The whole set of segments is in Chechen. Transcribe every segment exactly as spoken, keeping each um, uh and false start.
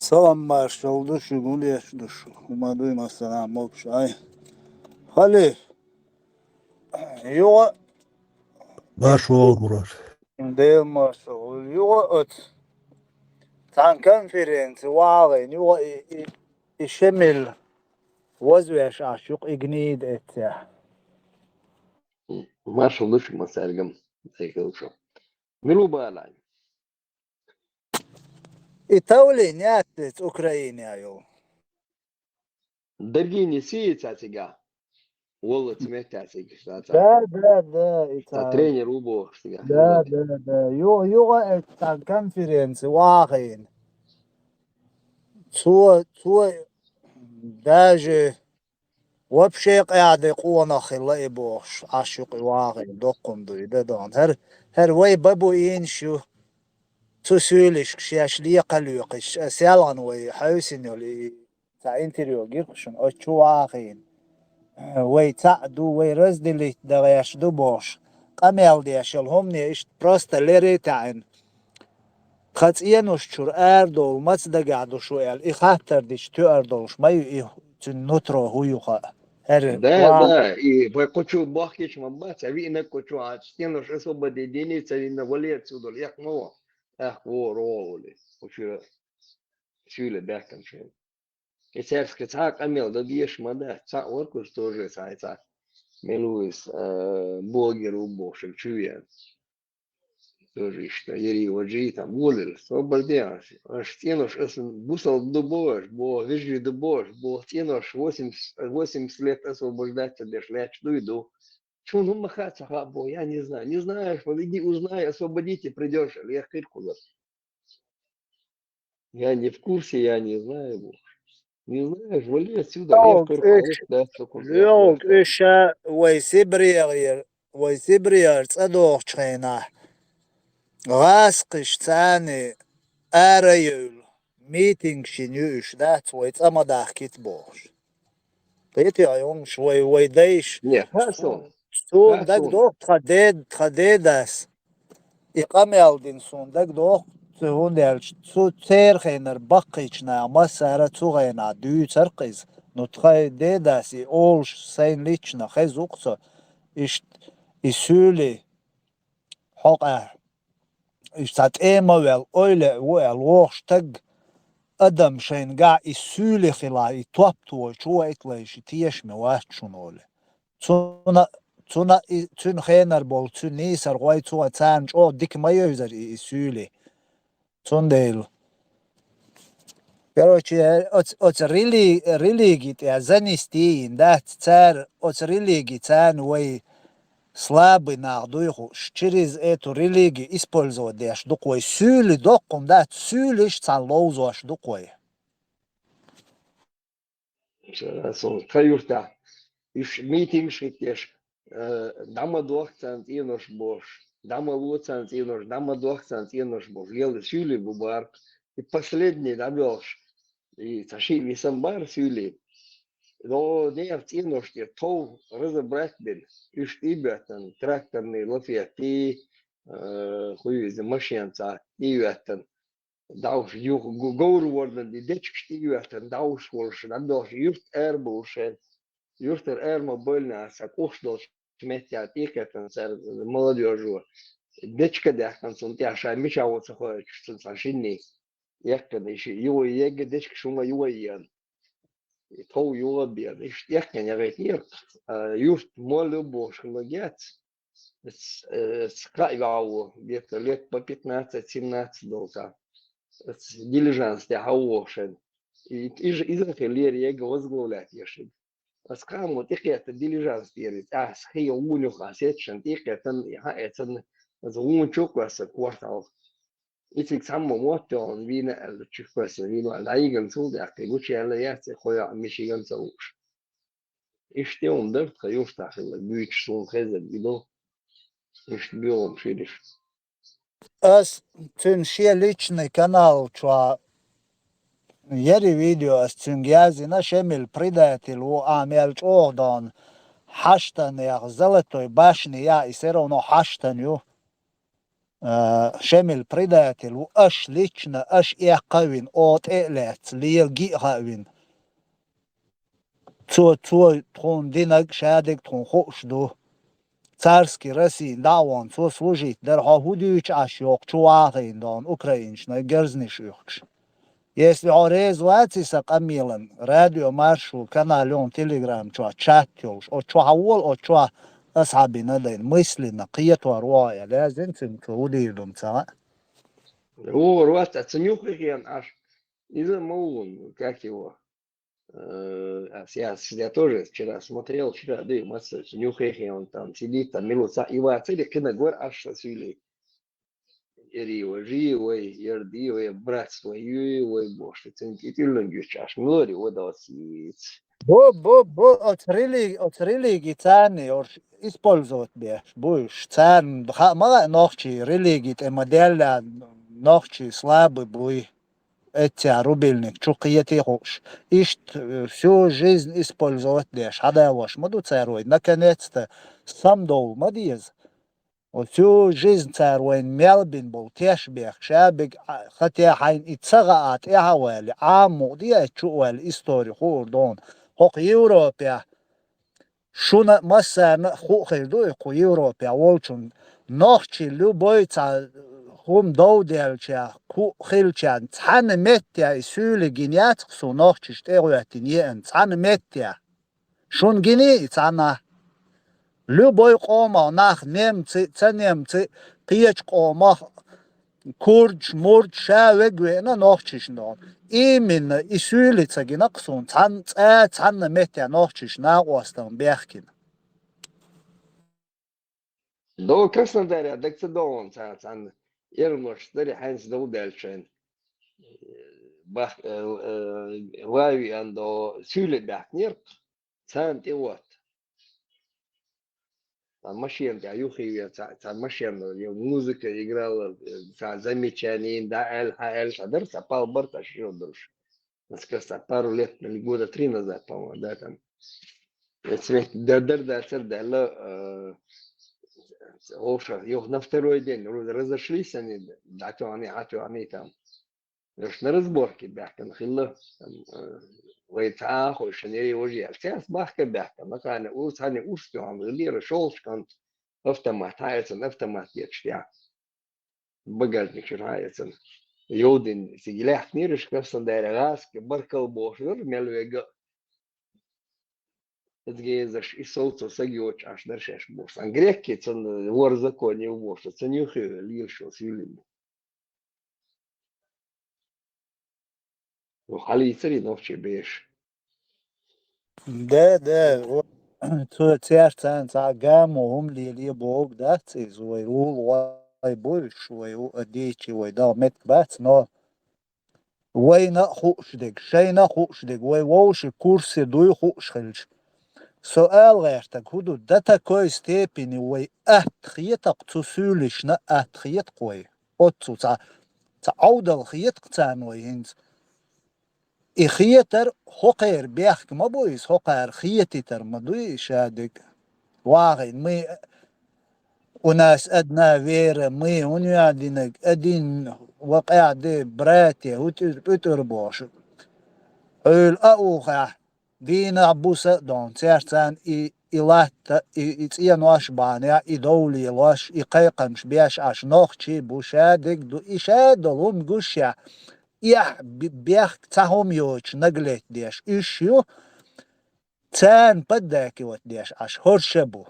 Салам маршалла ду шуьга, гулъеш ду шу. ХӀума дуй, масала, мокш ай. Халиф, юха Маршалла, Мурад. Дела маршалла. Юха оц цхьан конференци вагӀийна, юха и, и, и Шемил возвеш Ӏаш юкъа игнида эццехь. Маршалла ду шуьга массаьрга а, дай хилча. Мила ву бала? И Тавлин яц иза Украине йолу? Дагини си ца цига. Волла цмета цига, ца, ца. Да, да, да, и Ца ца. Тренер ву бохуш цига. Да, да, да. Ю-, юха эццан конференци вагӀийна. Цо, цо даже вообще къаьхьа де къонах хилла и бохуш, Ӏаш юкъа вагӀийна, доккхун дуй, да дон. ХӀара, хӀара вай бабу ийнаш ю. Цу суьйлишка шаьш лекха лоькхуш, ас ялгӀан вай хьаьвсина йолу и цхьа интервью гира шуна, оцу чу вагӀийна. Вай цхьаъ ду, вай разделить дан гӀерташ ду бохуш, къамел деш йолу хӀумане иштта просто леррина таьӀна. Тхан цӀенош чуьра арадовла маца дагахь ду шу аьлла, и хаттар дича тоьар долуш ма ю и, цуьнан нутро хӀун ю хаьа. ХӀара Да, ван- да, и вай кху чу бохкича ма бац, а виънарг кху чу а цӀенош освободить дийний ца дина, валера цу долу, экха ма ван, тӀаккха вогӀур вогӀу олий. Кху чуьра суьйле баьхкина шайна. И цаьрца кхин цхьа а къамел дан дезаш ма дац, цхьаъ вара кхуза тоже цхьа, цхьа мила ву иза, а, блогер ву бохуш чу веана. Тоже иштта, Яри ваджи там волили, освобождение. Аш цӀенош аса бусалба ду бохуш, бо вижи ду бохуш, бо цӀенош восемьдесят, восемьдесят лет освобождать ца деш лаьтташ дуй ду. Чун хӀумма хаьа ца хаьа бо, я не знаю. Не знаешь, вот иди узнай, освободите, придёшь, лехкхира кхузара. Я не в курсе, я не знаю, бо. Не знаешь, вали отсюда, Йолу лехкхира уьш, кхузара, да, ца кхузара, йолу лехкхира. Уьш ша вай Сибрегара, вай Сибрегара цӀа дохучу хенахь, гӀазкхаш царна ара а евлла, митингаш йина ю уьш, дац, вай цӀа ма дахкийта бохуш. Кхетий хьо хӀуманаш, вай, вай дайша? Не, хаьа суна. Суна Хаьа суна. Дагадоху тхан дед-, тхан дедас. И къамел дина суна дагадоху, цу хӀунда аьлча, цу церан хенара баккхийчу наха массара а цу хенахь дуьйцура-кх иза. Ну, тхан дедас и олуш сайна лична хеза ву-кх со, иштта, и суьйлий хьокъехь, иштта цхьа тӀе ма ваьлла, ойла а ву аьлла, вогӀуш стаг, адам шайна гахь и суьйлий хилахь, и топ тухуш чу вайталайша, и тешаме вац шуна олий. Цуьнан, цуьнан и, цуьнан хенара болу, цуьнан нийсархой цо царна чӀогӀа дика ма евзара и, и суьйлий. Цундела. Короче, оц-, оцу рели-, религи тӀехь занести йина дац, цара оцу религи царна вай слабый нах дуй хууш, через эту религию использовать деш ду-кх вай. Суьйлий доккхун дац, суьйлиш цхьаьна ловзош ду-кх вай. Ца, ца, тхан юьртахь уьш митингаш хӀиттеш, э, дӀа ма дохку царна цӀенош бохуш, дӀа ма ло царна цӀенош, дӀа ма дохку царна цӀенош бохуш, гел суьйлий бу бара-кх. И последний дӀабоьлхуш, и цхьа шиъ висан бара суьйлий. Но нехан цӀенош тӀе тов разобрать бина, уьш тӀе а боьттина, тракторный лафетий, э, хӀун ю иза, машенца тӀе а йоьттина. ДӀовш юха гу-, говр вордан ди дечкаш тӀе а йоьттина, дӀовш волуш, дӀадохуш, юрт ара болуш шайн. Юртара ара ма бевлла, аса къуш долчу меттехь тӀе а кхеттина цара, молодёжо. Дечка а даьккхина цунна тӀехь, ша мичахь ву ца хоуьйтуш, цунна цхьа шинний. Яьккхина и шиъ, юха егга дечкаш хӀума юха а еана. И тхов юха а беана. Иштта яьккхина яхийтинера, а, юрт молла ю бохуш хилла гец. Ц-, э, ц-, кхаа ваьлла ву, где-то лет по пятнадцать-семнадцать долу цхьа. Ц-, дилижанс тӀе хьан воху шайн. И, и ж-, иза хиллера ега возглавлять ешиг. Ас кхамо тӀекхетта дилижанс тӀера, тӀаьхьа хи гӀуна юха сецшан тӀекхеттан, и хьан эцан, аса гӀуна чу а кхоьссина квартал. И цига цхьамма мотт йохна вийна аьлла, чу кхоьссина вийна аьлла, дӀайиган цул даьккхи, гучу яьлла яц, и кхо йоӀ мичиган ца лууш. Иштта хӀума дара тхан юьртахь хилла, буьйцуш суна хезарг и ду. Иштта боьгӀу-м шириш. Ас цуьнан шен личный канал чохь яри видео ас цуьнга яздина, Шемил предатель ву, а мел чӀогӀа дона хьаштан яха, золотой башни яха, и все равно хьаштан ю. а, Шемил предатель ву, аш лично, аш эккха а вина, о тӀе а лаьцна, лела ги а хаавина. Цо, цо тхуна динарг, шадерг тхуна хууш ду. Царский Россия дӀа а вахана, цо служить дара, хьо хӀун дуьйцу Ӏаш йоху чу вахийна дона украинчу най герзнаш уьхкуш. Если хьо реза вац и сан къамелан, радио Маршо канал йолу Telegram чохь чат йолуш, оцу чохь а вола, оцу чохь аса хьан бина дайна, мысленно кхетор ву хьо аьлла, яздина цуьнга цо хӀун дийр ду ца хаьа. Вора вац, а цуьнан юххе хиъна Ӏаш. Иза ма ву, как его? Э, а, я, я тоже вчера смотрел, вчера, да и мацаллаца, нюхехе он там сидит, там минут и вацари кхина гор аш ша суьйлий. Эри вай, жи вай, ярди вай, братство ю вай, бошли цинки тюллан гючаш, милори водосиц. Бо, бо, бо, оц религи, оц религи царни орш использовать беш, буш, царн, ха, мала нохчи религи, тема делла, нохчи слабый буй. Эццехь рубильник чу кхетий хууш. Иштта, э, всю жизнь использовать деш, хьадавош ма ду цара вай. Наконец-то самдовла ма деза. Вот всю жизнь цара вайн мел бина болу теш бех, ша биг, а, хате хьайна и ца гӀаа тӀаьхьа ваьлли, Ӏамму де а чу а ваьлли, истори хуур дона. ХӀокху Европехь Шуна массарна а хуу хир ду и кху Европехь волчун. Нохчи любой цхьа хӀума дов делча, кху хилча, цхьана метте и суьйли гин яц-кх суна нохчаш тӀе а гӀоьттина еана, цхьана метте. Шуна гиний и цхьана? Любой къомах нах, немци, ца немци, кхечу къомах, курдаш, мурдаш, ша вега веана нохчашна дона. Именно и суьйли ца гина-кх суна, цхьан-, цкъа цхьанна метте нохчаш накъосталла бехкина. До Краснодаря даг ца догӀун цхьа, цхьанна эрмаш дари хьаьнца дов даьллачайна. Бах-, э, э, вави ан до суьйли баьхкинера-кх. Царна тӀе вотта. Цхьа машена тӀехь юххе вен, цхьа, цхьа машена, музыка играла, цхьа замечание, да, аьлла, хьан аьлла, цхьа дара, цхьа пал бара, цхьа широ долуш. Цхьа пару лет, или года три назад, по-моему, да, там. Цвет дар-, дар-, дацар даьлла, э, оша, юха на второй день, вроде разошлись они, дӀатоьхний, хьатоьхний там. Уьш на разборке баьхкина хилла, там, э, вай цхьа а хой, шанери вожий аьлла. Цаьрца бахка баьхкина, накхана ур цхьаьна уьш тоьхна, лера шолчу кӀант автомат, хьаэцан автомат етташ тӀехь. Багажник чуьра хьаэцан. Йовдин цига лаьхкинера, уьш Краснодаре гӀазка баркалла бохуш дара, мел вега. Иза гезаш, и совцо саг йоцуш Ӏаш дара шаьш бохуш. Сан грекки цун вор законе ву бохуш, цун юххе лийла шо суьйлина. Ну, хьалийцари нохчий беш. Да, да, во-, цо цаьрца цхьа гамо хӀума леле боху дац иза, вай вула вай буьйш, вай у-, а дийчи, вай дала меттиг бац, но вайна а хууш дерг, шайна а хууш дерг, вай вовши курсе дуй хууш хилча. Со ала гӀертаг хӀун ду, до такой степени вай атта хетакх цу суьйлишна атта хетакх вай. Оццу цхьа, цхьа Ӏовдал хетакх царна вай хӀинца. И хетар хӀокхеран бехк ма бу иза, хӀокхара хетийтар ма дуй и шадерг. Вахийна, мы, у нас одна вера, мы, хӀун яа динарг, один ва къаьхьа де, братья, хӀу тӀуьр-, пӀуьтӀур бохуш. Ӏуьйла а ухахь, дийнахь буса а дона, цаьрца царна и, и латта, и, и цӀенош а бахьанехь, и дов лелош, и кхайкхамаш беш Ӏаш нохчий бу, шадерг ду, и ша долу хӀума гуш а, эхь б-, бехк цхьа хӀума йоцуш наглеть деш уьш ю, царна поддакивать деш Ӏаш хӀорш а бу.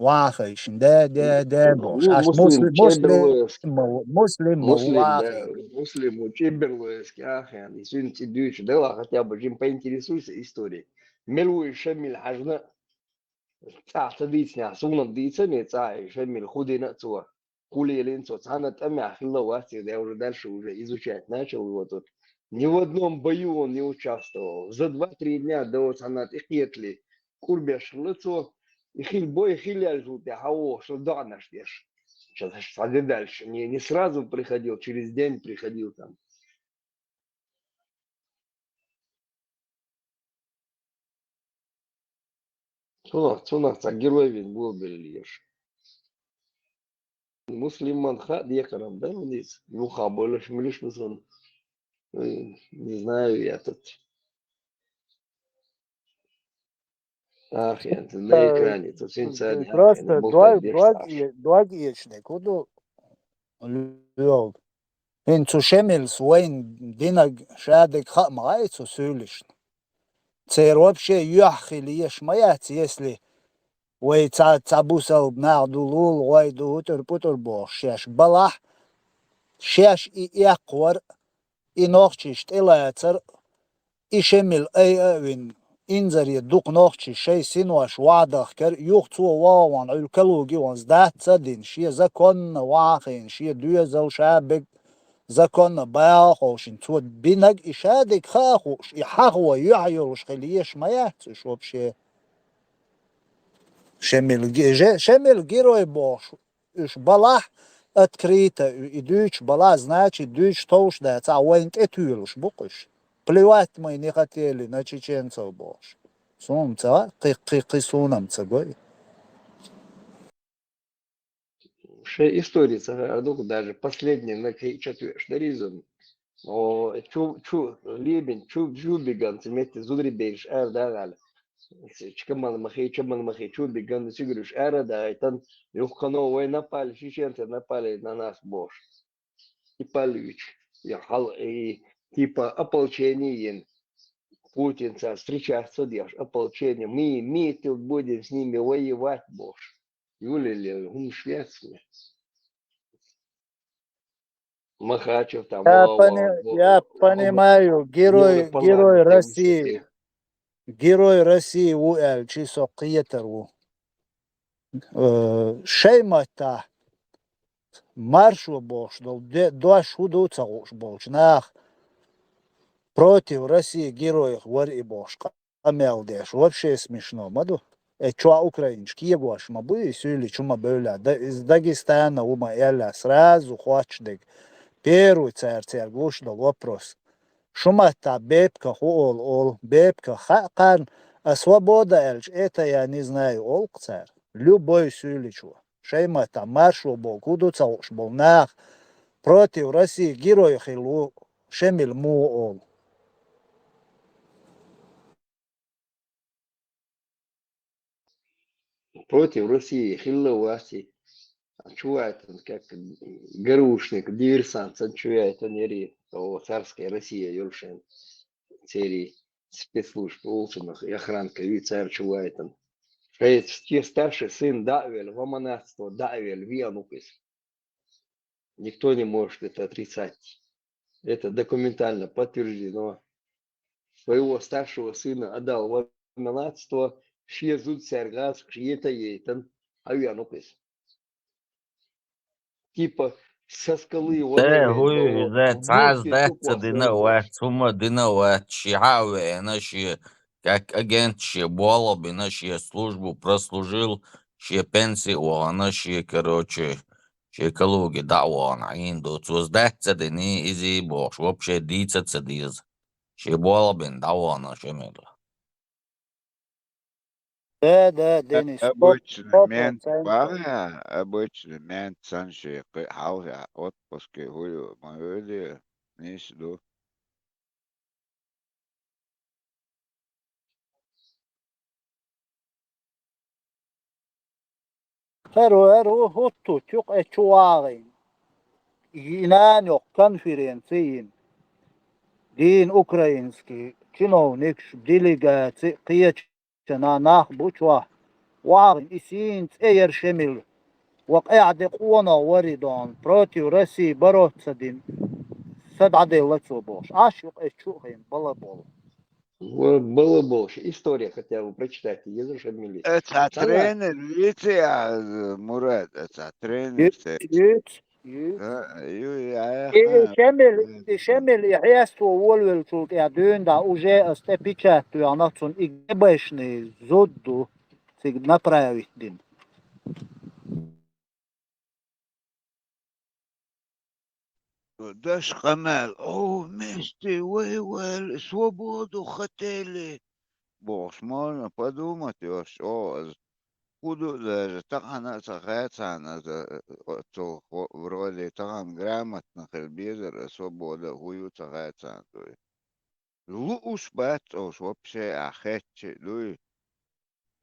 Вахайшна, да, да, да, бохуш. Ну, Аш муслим, мусли-, муслим, чеберлоевский. Ма ву, муслим ма ву, муслим, да, вахай. Муслим ву чеберлоевский, ахен. И сюнци дуьйцу, да, хотя бы жим поинтересуйся историей. Мел ву и Шамил хьажна, цӀахь ца дийцинехь, суна дийцина, цӀахь и Шамил худина а цо. Кулелин цо цхьанна тӀамехь хилла вац, я уже дальше уже изучать начал его тут. Ни в одном бою он не участвовал. За два-три дня до цхьанна тӀекхетали курбеш хилла цо, и хил бой, хил яьлла тӀе хьан вохуш, доӀанаш деш. Сейчас аш цхьа де дальше. Не, не сразу приходил, через день приходил там. Цунах, цунах цхьа герой вин болабеллера. Муслиман хаа декхарам да, вон из. Юха болаш милиш мусон. Э, не знаю я тут. Ах, я тут на экране, тут сенсация. Просто дог, дог, дог ечне, куду лёг. Ин цу Шемилс вайн динаг шадыг хаа ма гай цу сюйлишн. Цер вообще юьхь хила еш ма яц, если вай ца, ца бусал нах ду лул, гой ду утур-путур бохуш шеш. Балахь, шеш и эккхор, и нохчиш тӀелацар, и Шемил ай а вин, инзаре дукха нохчи шай синош вадахкар, юха цо вагӀан Ӏуьлкалуги ван сдац ца дин, шен законна вахийна, шен доьзал ша бег законна баьха ховшин, цо бинаг и шадыг хаа хууш, и хьахво юьхь йолуш хила еш ма яц уьш вообще. Шемил, Шемил герой бохуш, уьш балахь открыто, и дуьйцуш балахь, значит, дуьйцуш товш дац, а вайн тӀетуьйлуш бу-кх уьш. Плевать мы не хотели на чеченцев бохуш. Суна ца, кхи, кхи, кхи суна-м ца гой. Шайн истори ца хаар ду-кх, даже последний на кхеча тоьаш дара иза. О, чу, чу, лебен, чу, чу биган, цеметте зударий бераш ара дагӀа аьлла. Чкаман махе, чаман махе, чу биган, сигуриш ара дагӀайтан, юхкано вай напали, шишенцы напали на нас бохуш. И палвич, я хал, и типа ополчение ен. Путинца встречаться деш, ополчение. Мы, мы тут будем с ними воевать бохуш. Юлили, хӀума швецме. Махачев там. Я, пони-, я понимаю, герой, герой России. Герой России ву аьлчи со кхетар ву. Э, шай матта маршо бохуш долу де-, дош хӀу ду ца хууш болчу нах против России героях вар и бохуш къамел деш. Вообще смешно ма ду. Э, чо украинчу кегош ма бу и суьйличу ма бевлла. Да, из Дагестана ву ма элла, сразу хоч дег. Первый цара церга луш долу вопрос. Шу матта бепка хӀу олу, олу. Бепка хаа кхарна, а свобода аьлча, это я не знаю, олу-кх цара. Любой суьйличо. Шай матта маршо боху, хӀу ду ца хууш болу нах против России герой хила ву, Шемил муха олу. Против России хилла вац и. А чувайтан, как ГРУшник, диверсант санна чувайтан яри, о, царская Россия йолшен. Цери спецслужб олцунах и охранка ю цара чувайтан. Шайца те старший сын даъвел, ваманатство даъвел, виан укис. Никто не может это отрицать. Это документально подтверждено. Своего старшего сына отдал в мелацтво, шен зуда цаьрга гӀазкхаша ета-етан, хьавеана ву-кх иза. Типа, со скалы вон Э, хӀуй, иза цхьа а дац ца дина а вац, хӀума дина а вац, шен хьа а веана, шен как агент, шен болх а бина, шен службу прослужил, шен пенси а вахана, шен, короче, шен калуге дӀа а вахана Ӏийна ду. Цо дац ца дини, изий бохуш, вообще дийца а ца деза. Шен болх бина дӀа а вахана Шемила. Да, да, Денис, сто, обычный сто мент процентов. Бахьа, обычный мент санна шен кхин хьалха отпуске хӀу ю, ма вели, нийса ду. ХӀара, хӀара, хӀутту, тюкъ э чу вагӀийна. И нана йоккха конференци йина. Дийна украинский чиновникаш, делегаци, кхеча нах бу чохь. ВагӀийна и сийна цӀе яра Шемил. Ва къаьхьа де къонах вари дон, против России бороться дина. Са дӀаделла цо бохуш. Аш юкъа э чу а хин, бала болу. Ва-, балаболуш, история хотя бы прочитайте, еза Шамиле. Э, цхьа тренер вийци, а, Мурад, э, цхьа тренер Вийц, вийц, вийц. А, ю, я, я, И, и а, Шамил, и Шамил, и хьесто волавеллачул тӀаьхьа дуьйна дӀа уже ас тӀе печать тоьхна цунна, и ГБшный зуд ду, цига направить дина. Даш къамел, о, вместе воевали, свободу хотели. Бохуш, можно подумать, вообще, о, аз хӀун ду даже, тахана а ца хаьа царна, аса, э, оццул хо-, вроде тахана грамотно хила безар, а свобода хӀун ю ца хаьа царна, дуй. Лууш бац уж вообще а хетча, дуй.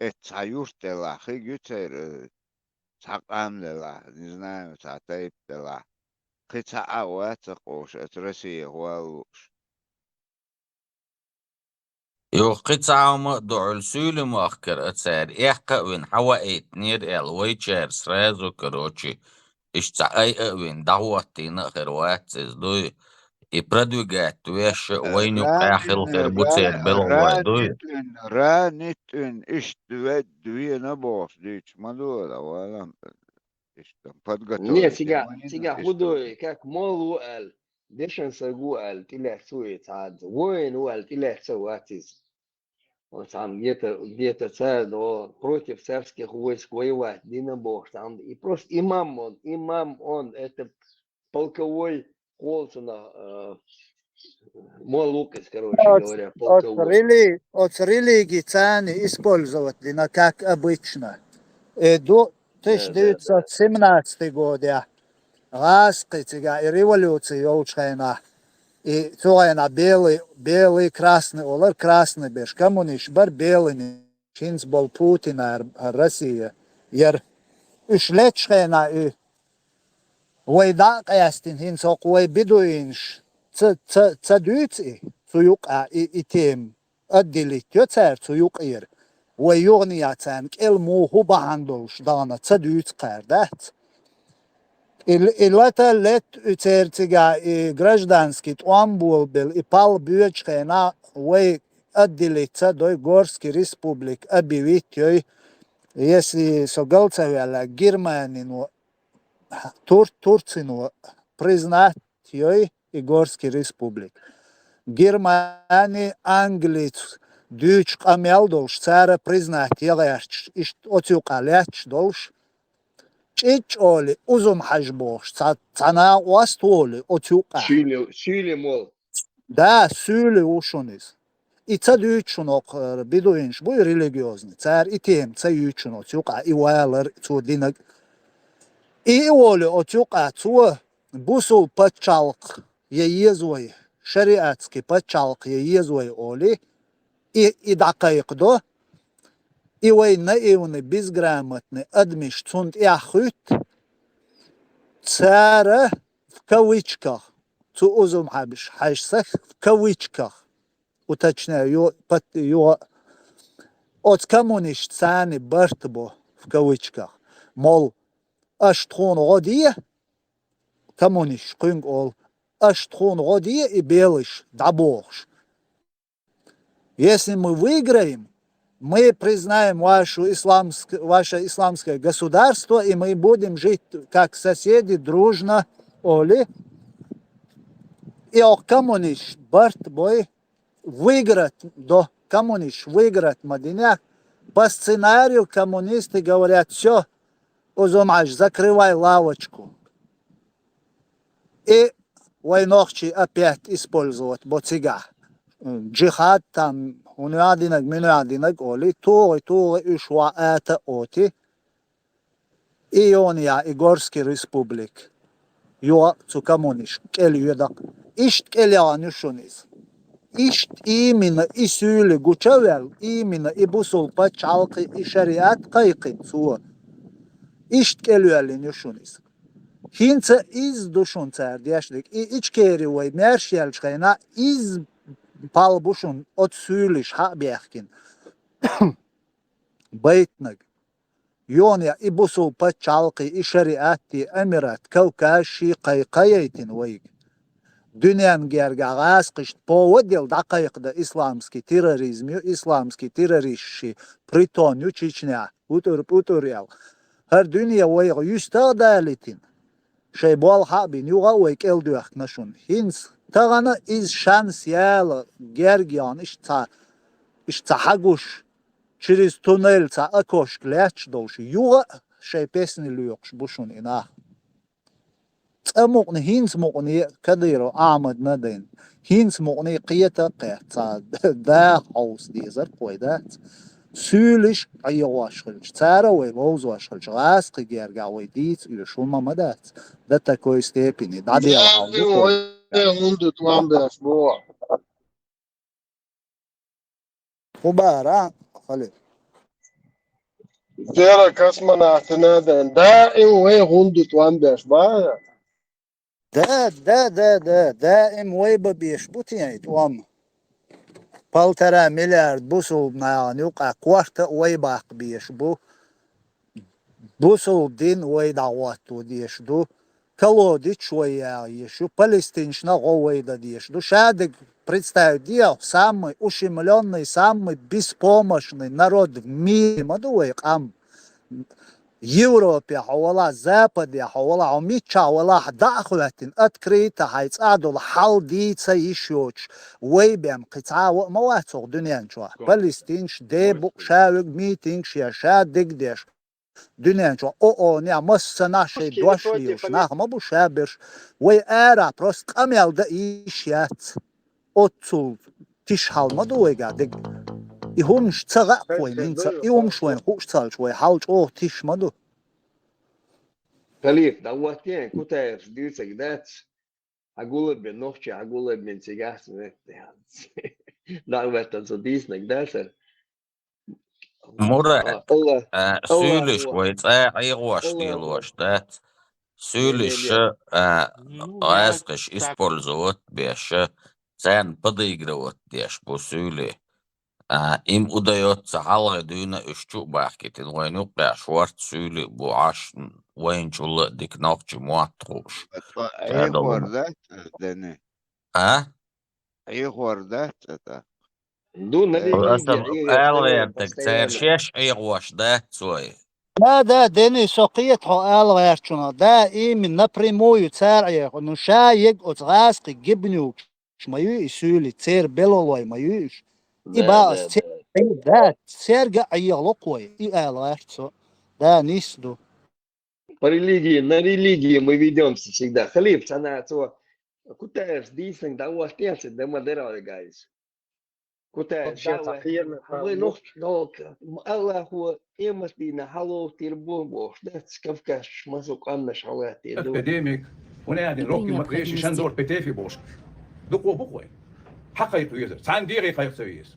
Эццахь юрт делахь, хиг ю церан, э, цхьа къам делахь, не знаю, цхьа тайпа делахь. Кхин цхьа а вац а къуш, оцу Россия гӀола лууш. Юха кхин цхьа хӀума а ду, Ӏуьллу суьйлий мохкара а цара эккха а вина, хьаваийтинера аьлла, вайчара сразу, короче, иштта цхьа айа а вина, дӀахӀоттийна а хир вац иза, дуй. И продвигать веш а, вайна юкъахь хила хир бу церан белхалой, дуй. Ранит вина, ранит вина, иштта вед-, вена бохуш дуьйцуш ма ду, валам, иштта подготовить. Не, цига, цига хӀун ду, как мол ву аьлла, дешан саг ву аьлла, тӀелаьцна ву и цхьа а, воин ву аьлла, тӀелаьцна а вац иза. Вот там где-то, где-то цара, но против царских войск воевать дина бохуш, там и просто имам он, имам он, это полковой холцунах, э, мол ву-кх иза, короче говоря, оц-, оц полковой. Рели-, оц религи царна использовать дина, как обычно. Э, ду-, тысяча девятьсот семнадцатый годехь гӀазкхи цигахь и революци йолчу хенахь, и цу хенахь белый, белый, красный олар, красный берш, коммунисташ бара белыни, хӀинца болу Путинара Россия яра. Уьш леччу хенахь и вай дӀа а къаьстина, хӀинца хӀокху вай бедуинаш ца, ца, ца дуьйцу и, цу юкъахь и, и тема. Отделить йо цара цу юкъера. Вай юханехьа царна кӀел муха хӀун бахьана долуш дахана ца дуьйцу кхара, дац? И, и лата летта и церан цигахь и гражданский тӀом болабелла, и пал боьдучу хенахь вай отделить ца дой, Горский республик объявить йой, если со гал ца ваьлла, Германино, Тур-, Турцино признать йой и Горский республик. Германи, Англица дуьйцуш къамел долуш, цара признать ян гӀерташ, иштта оцу юкъахь лаьтташ долуш, чӀичӀ олий, Узум-Хьаьжа бохуш, цхьа, цхьа накъост волий оцу юкъахь. Суьйли, суьйли мол. Да, суьйли ву шуна иза. И ца дуьйцу шуна хӀокху, э, бедуинаш бу и религиозный, цара и тема ца юьйцу шуна оцу юкъахь, и валар цо динарг. И, и волий оцу юкъахь, цо бусул пачхьалкх я еза вай, шариатский пачхьалкх я еза вай олий, и, и дӀакхайкхадо, и вай наивный, безграмотный адамаш цунна тӀехь хуьтту, цара в кавычках, цу Узум-Хьаьж-, Хьаьжас в кавычках, уточняю, ю-, пат-, ю-, оцу коммунисташца барт бо, в кавычках. Мол, аша тхуна гӀо де, коммунисташ кхуьнга олу, аша тхуна гӀо де и белыш дӀабохуш. Если мы выиграем, мы признаем вашу исламск-, ваше исламское государство, и мы будем жить как соседи дружно, олий. И хӀокху коммунисташ барт бой, выиграть до, коммунисташ выиграть ма динехь, по сценарию коммунисты говорят: «Всё, Узум-Хьаьж, закрывай лавочку». И вай нохчий опять использовать бо цигахь. Джихад там, хӀун а динарг, муьнан а динарг олий, тухий, тухий уьш ван ата оти. И йоне я и Горский республик. Йо, цу коммунисташ кӀел йоьдакъ. Иштта кӀел яхана ю шуна иза. Иштта именно и суьйли гуча а ваьлла, именно и бусул пачхьалкхе, и шариат кхайкхина цо. Иштта кӀел йоьллина ю шуна иза. ХӀинца иза ду шуна цара дешнарг. И Ичкери вай маьрша яьллачу хенахь, иза пал бу шуна оцу суьйлиша хьа а бехкина. Байтинарг. Йоне я и бусул пачхьалкхе, и шариатте, Эмират, Кавказ ший кхай-, кхайайтина вайга. Дуьненна гергахь гӀазкхашна повод елла дӀакхайкхадан исламский терроризм ю, исламский террористийн притон ю Чечнехь, утӀур-путӀур яьлла. ХӀара дуьне вайх юьстах а далийтина, шайн болх хьа а бина, юха а вай кӀел доьхкина шуна. ХӀинца тахана иза шанс яла герга яхана, иштта цхьа, иштта цхьа хьагуш, через туннель цхьа окошко лаьтташ долуш, юха а шайн песни лоькхуш бу шуна и нах. Цкъа мукъане, хӀинца мукъане Кадыров Ахьмадна а дайна, хӀинца мукъане кхета а кхетта, цхьа даха хьовса дезар кхой дац. Суьйлиш Ӏехош хилча, цара вай ловзош хилча, гӀазкхи гергахь вай дийца оьшу хӀума ма дац. До такой степени. ДӀаделла хьал ду вай. Вай гӀундут ван беш бу. Ху бара, хали. Церан космонавтана дан. Даим вай гӀундут ван беш бара. Да, да, да, да, даим вай ба беш бу тен и тӀом. Полтора миллиард бусулба нахана юкъа корта а вай баккха беш бу. Бусулба дин вай дӀагӀотто деш ду. Колодец вай яла еш ю. Палестинчна гӀо вай да деш ду. Шадыг представить де, самый ущемлённый, самый беспомощный народ в мире ма ду вай къам. Европе хьо вала, Западе хьо вала, хьо миччахь вала, хьо дӀа а хӀоьттина, открыто хьай цӀа долу хьал дийца йиш йоцуш, вай бен кхин цхьа а ма вац хӀокху дуьнен чохь. Палестинаш, дебукъ, ша вуьгу митингаш еш, ша диг деш. Дуьнен чохь ООН-ехь массанахь шайн дош лелаш нах ма бу ша берш. Вай ара просто къамел дан йиш яц. Оццул тиша хьал ма ду вайгахь дерг. И хӀумаш ца хаьа вайна хӀинца, и хӀумаш вайна хууш ца хилча, вай хьал чӀогӀа тиша ма ду. Халиф, дӀахӀоттийна, Кутаевс дийцинарг дац. Хьан гулабен, нохчий, хьан гулабен цигахь ца веттахь. ДӀахӀоттийна, со дийцинарг дац хӀара. Мурад, а, суьйлиш вай цӀа Ӏехош лелош дац. Суьйлиш, а, гӀазкхаша использовать беш, царна подыгрывать деш бу суьйлий. А, им удаётца хьалхе дуьйна уьш чу а бахкийтина, вайна юккъехь шорта суьйлий бу Ӏаш, вайначул а дика нохчийн мотт хууш. Ткъа Ӏехор дац, Дени? А? Ӏехор дац, тӀаккха? Ду, на религия, аса ала гӀертарг, цара шаьш Ӏехош дац вай. Да, да, Дени, со кхета хьо ала гӀертачунах. Да, именно, напрямую цара Ӏехо. Ну, ша ег оцу гӀазкхи гибнюкаш ма ю и суьйлий, церан белхалой ма ю уьш. И баъ ас церга, да, церга а Ӏехало кхой, и ала гӀерта со. Да, нийса ду. По религии, на религии мы ведёмся всегда. Халиф, цхьана цо Кутаевс дийцинарг дӀахӀоттийна, дан ма дара вай гайс. Кутаевс, вай нохчий долчу, Аллахо къематдийнахь хьаловтийр бу бохуш дац, кавказчаш массо къаьмнаш хьалаьттий ду. Академик, хӀун аьлла, рокки ма кхечи шандор петефи бохуш. Дукха бу кхой. Хьан кхайкха везар? Цхьана дегӀе кхайкха ца веза.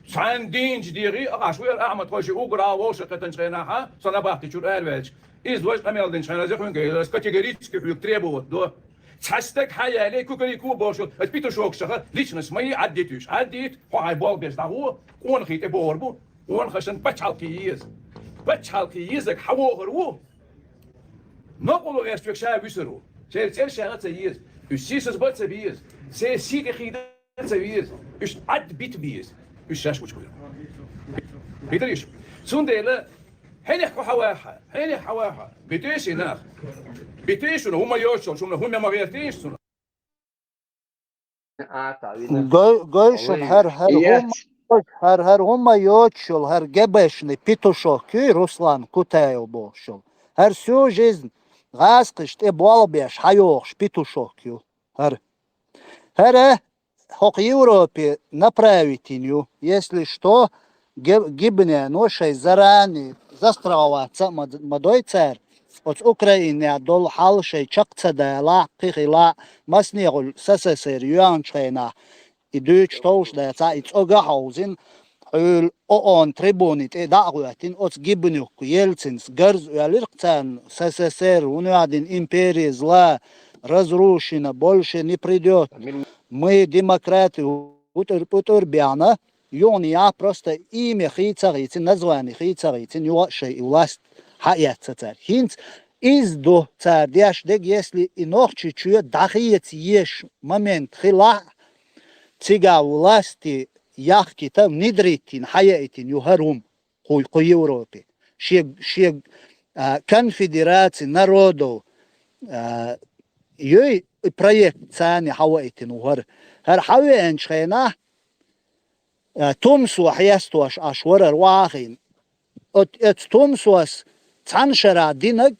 Цхьана дийначу дегӀе, ахьа шу яра Ахьмад-хой ши угара а вовшах кхетанчу хенахь, сан набахти чуьра араваьлча, иза вайша къамел динчу хенахь, зе хуьнга, аса категорически хьоьга требовать до. Цхьа стаг хьан яле, кукареку бохуш, аса Петушок шаха, личность ма йий, Ӏаддита уьш. Ӏаддита, хьо хьайн болх беш дӀагӀо, къонахий тӀе бохур бу, къонахашна пачхьалкхе еза. Пачхьалкхе езарг хьан вохур ву? Нокъало гӀертачуьнга ша вуьсур ву. Церан цӀераш ша а ца еза. Уьш сийсаз бан а ца беза. Церан сий тӀе хида ца веза. Уьш Ӏадда бита беза. Уьш шаьш гучу хуьлу. Хидарий шу? Цундела хьенех кху хьан ваха? Хьенех хьан ваха? Битийша и нах. Битийша шуна, хӀума йоцуш йолу, шуна хӀума ма гӀертийша шуна. Гой-, гой шуна хӀара, хӀара хӀума, хӀара, хӀара хӀума йоцуш йолу, хӀара гебешни петушок ю, Руслан Кутаев бохуш йолу. ХӀара всю жизнь гӀазкхашна тӀе болх беш хьайохуш петушок ю. ХӀара. ХӀара хӀокху Европе направить йина ю. Если что, ге-, гибнено шайн заранее застраховаться а ма, ма дой цара. Оцу Украинехь долу хьал шайн чекх ца далахь, кхин хилахь, массанехула СССР йоьхначу хенахь, и дуьйцуш товш дацахь, и цӀога а хьовзина, Ӏуьйла ООН трибуни тӀе дӀа а гӀоьттина, оцу гибнюкку Ельцинс гарз оьллира-кх царна, СССР, вуьнан дина империя зла, разрушена, больше не придёт. Мы демократы, утӀур-путӀур бехна, юханехь просто имя хи ца хийцина, название хи ца хийцина, юха а шайн и власть хьаэцна цара. ХӀинца иза ду цара деш дерг, если и Нохчийчоь дӀахеца езаш момент хилахь, цигахь власти яхкита, внедрить йина, хьаяийтина ю хӀара хӀума кху, кху Европе. Шег-, шег-, а, конфедерация народов, а, юй и проект царна хьаваийтина ву хӀара. ХӀара хьавеанчу хенахь, а, Тумсо хьестош Ӏаш вара хӀара вахийна. От-, оцу Тумсос цхьана шарахь динарг,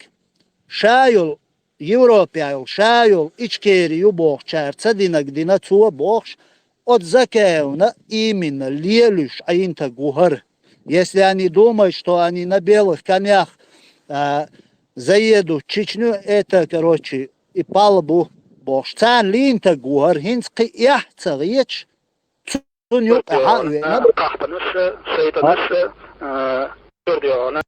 ша йолу, Европехь йолу, ша йолу Ичкери ю бохучара ца динарг дина цо бохуш, оцу Закаевна именно лелуьйш Ӏийна стаг ву хӀара. Если они думают, что они на белых конях, а, заедут в Чечню, это, короче, и палубу бохуш. Царна лийнтаг ву хӀара, хӀинца кхин эхь ца гӀеташ, цунна юкъа хьа а веана. Къахьпанаш, шайтӀанаш, а, чуьра доьгӀна.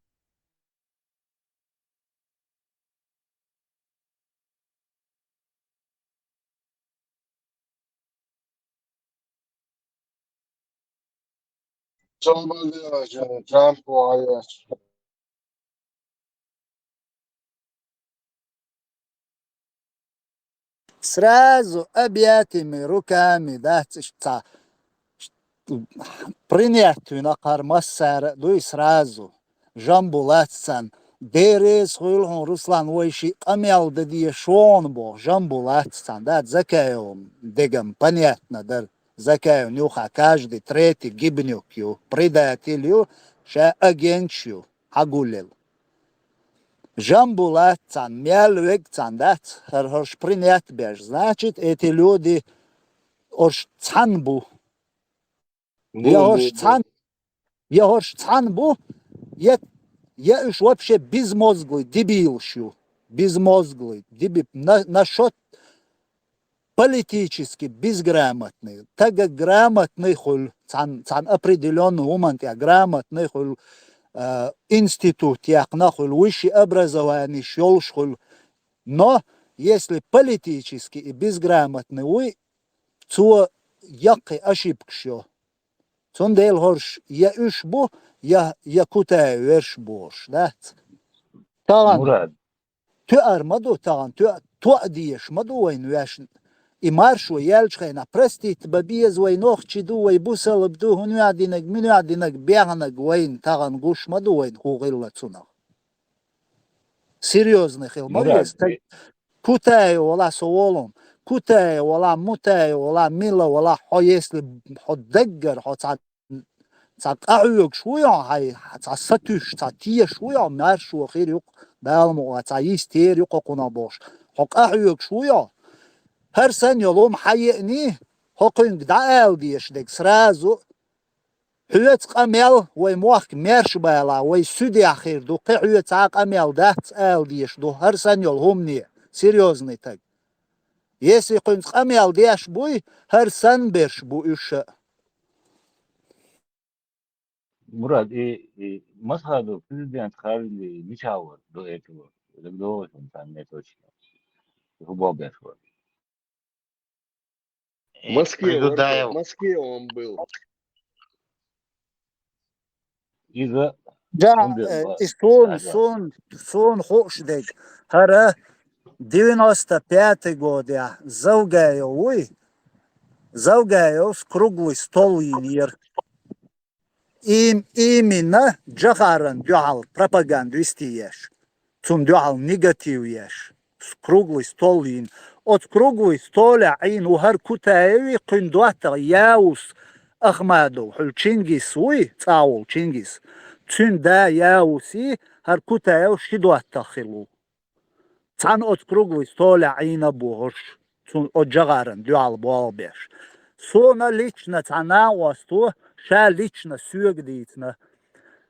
Сразу объятиями, руками дац иштта ца принять вина кхар массара а дуй сразу. Жамбулатца. Деррес хуьлу хьуна, Руслан, вай шиъ къамел дан дезаш ву хьуна боху, Жамбулатца. Да, Закаевна дегам понятно дара. Закаевна юха каждый третий гибнюк ю, предатель ю, ша агенташ ю, хьагуллел. Жамбулатца, мел вегцан дац, хӀара хӀорш принять беш. Значит, эти люди хӀорш цхьаьна бу. Я хӀорш цхьаьн-, я хӀорш цхьаьна бу, я, я уьш вообще безмозглый дебилаш ю. Безмозглый, деби-, на-, насчёт политически безграмотный. Тага грамотный хуьлу, цхьаьн-, цхьаьн определённый хӀуман тӀехь грамотный хуьлу, а, институт яьккхина хуьлу, высший образованиш йолуш хуьлу. Но если политически и безграмотный вуй, цо яккхий ошибкаш йо. Цундела хӀорш я уьш бу, я, я Кутаев верш бу хӀорш, дац? Тахана Мурад. Тоьар ма ду тахана, тоьа-, тоьа дезаш ма ду вайна ваьшна. И маршо яьллачу хенахь простить бан беза, вай нохчий ду, вай бусалба ду, хӀун ваьдинарг, муьн ваьдинарг, бехнарг вайна тахана гуш ма ду вайна хӀун хилла цунах. Серьёзный хила ма веза. Кутаев вала со волун. Кутаев вала, Мутаев вала, Мила вала, хьо если хьо даггара, хьо цхьа, цхьа къахьоьгуш ву йо, хьай, цхьа сатуьйсуш, цхьа тешаш ву йо, маршо хир юкъа, Дала мукъа, цхьа йистера юкъа кхунах бохуш. Хьо къахьоьгуш ву йо. ХӀара санна йолу хӀума хьан еъний, хьо кхуьнга дӀаала дезаш дерг сразу. Хьоьца къамел, вай мохк мерш бала, вай суьдехь хир ду, кхин хьоьца а къамел дац ала дезаш ду, хӀара санна йолу хӀумане, серьёзный таг. Если кхуьнца къамел деш буй, хӀара санна берш бу уьш а. Мурад, и, и Масхадов президент Харли мичахь вара до этого? ДагадогӀуш ду сан, не точно. ХӀун боху берш вара? В Москве, Пригодаев. В Москве он был. Иза Да, хӀун бен э, бара? И суна, Ага. Суна, суна хууш дерг. ХӀара девяносто пятый годехь Завгаев вуй? Завгаевс круглый стол йинера. Им-, именно Джохаран дуьхьал пропаганда вести еш. Цунна дуьхьал негатив еш. С-, круглый стол йина. Оцу круглый столехь Ӏийна ву хӀара Кутаеви, кхуьнан доттагӀа Яус Ахмадов, хьуьлла Чингис вуй, цӀахволу Чингис. Цуьнан да Яуси, хӀара Кутаев ши доттагӀа хилла ву. Цхьаьна оцу круглый столехь Ӏийна а бу хӀорш, цунна оцу Джохаран дуьхьал болх беш. Суна лично цхьа накъосто, ша лично соьга дийцина.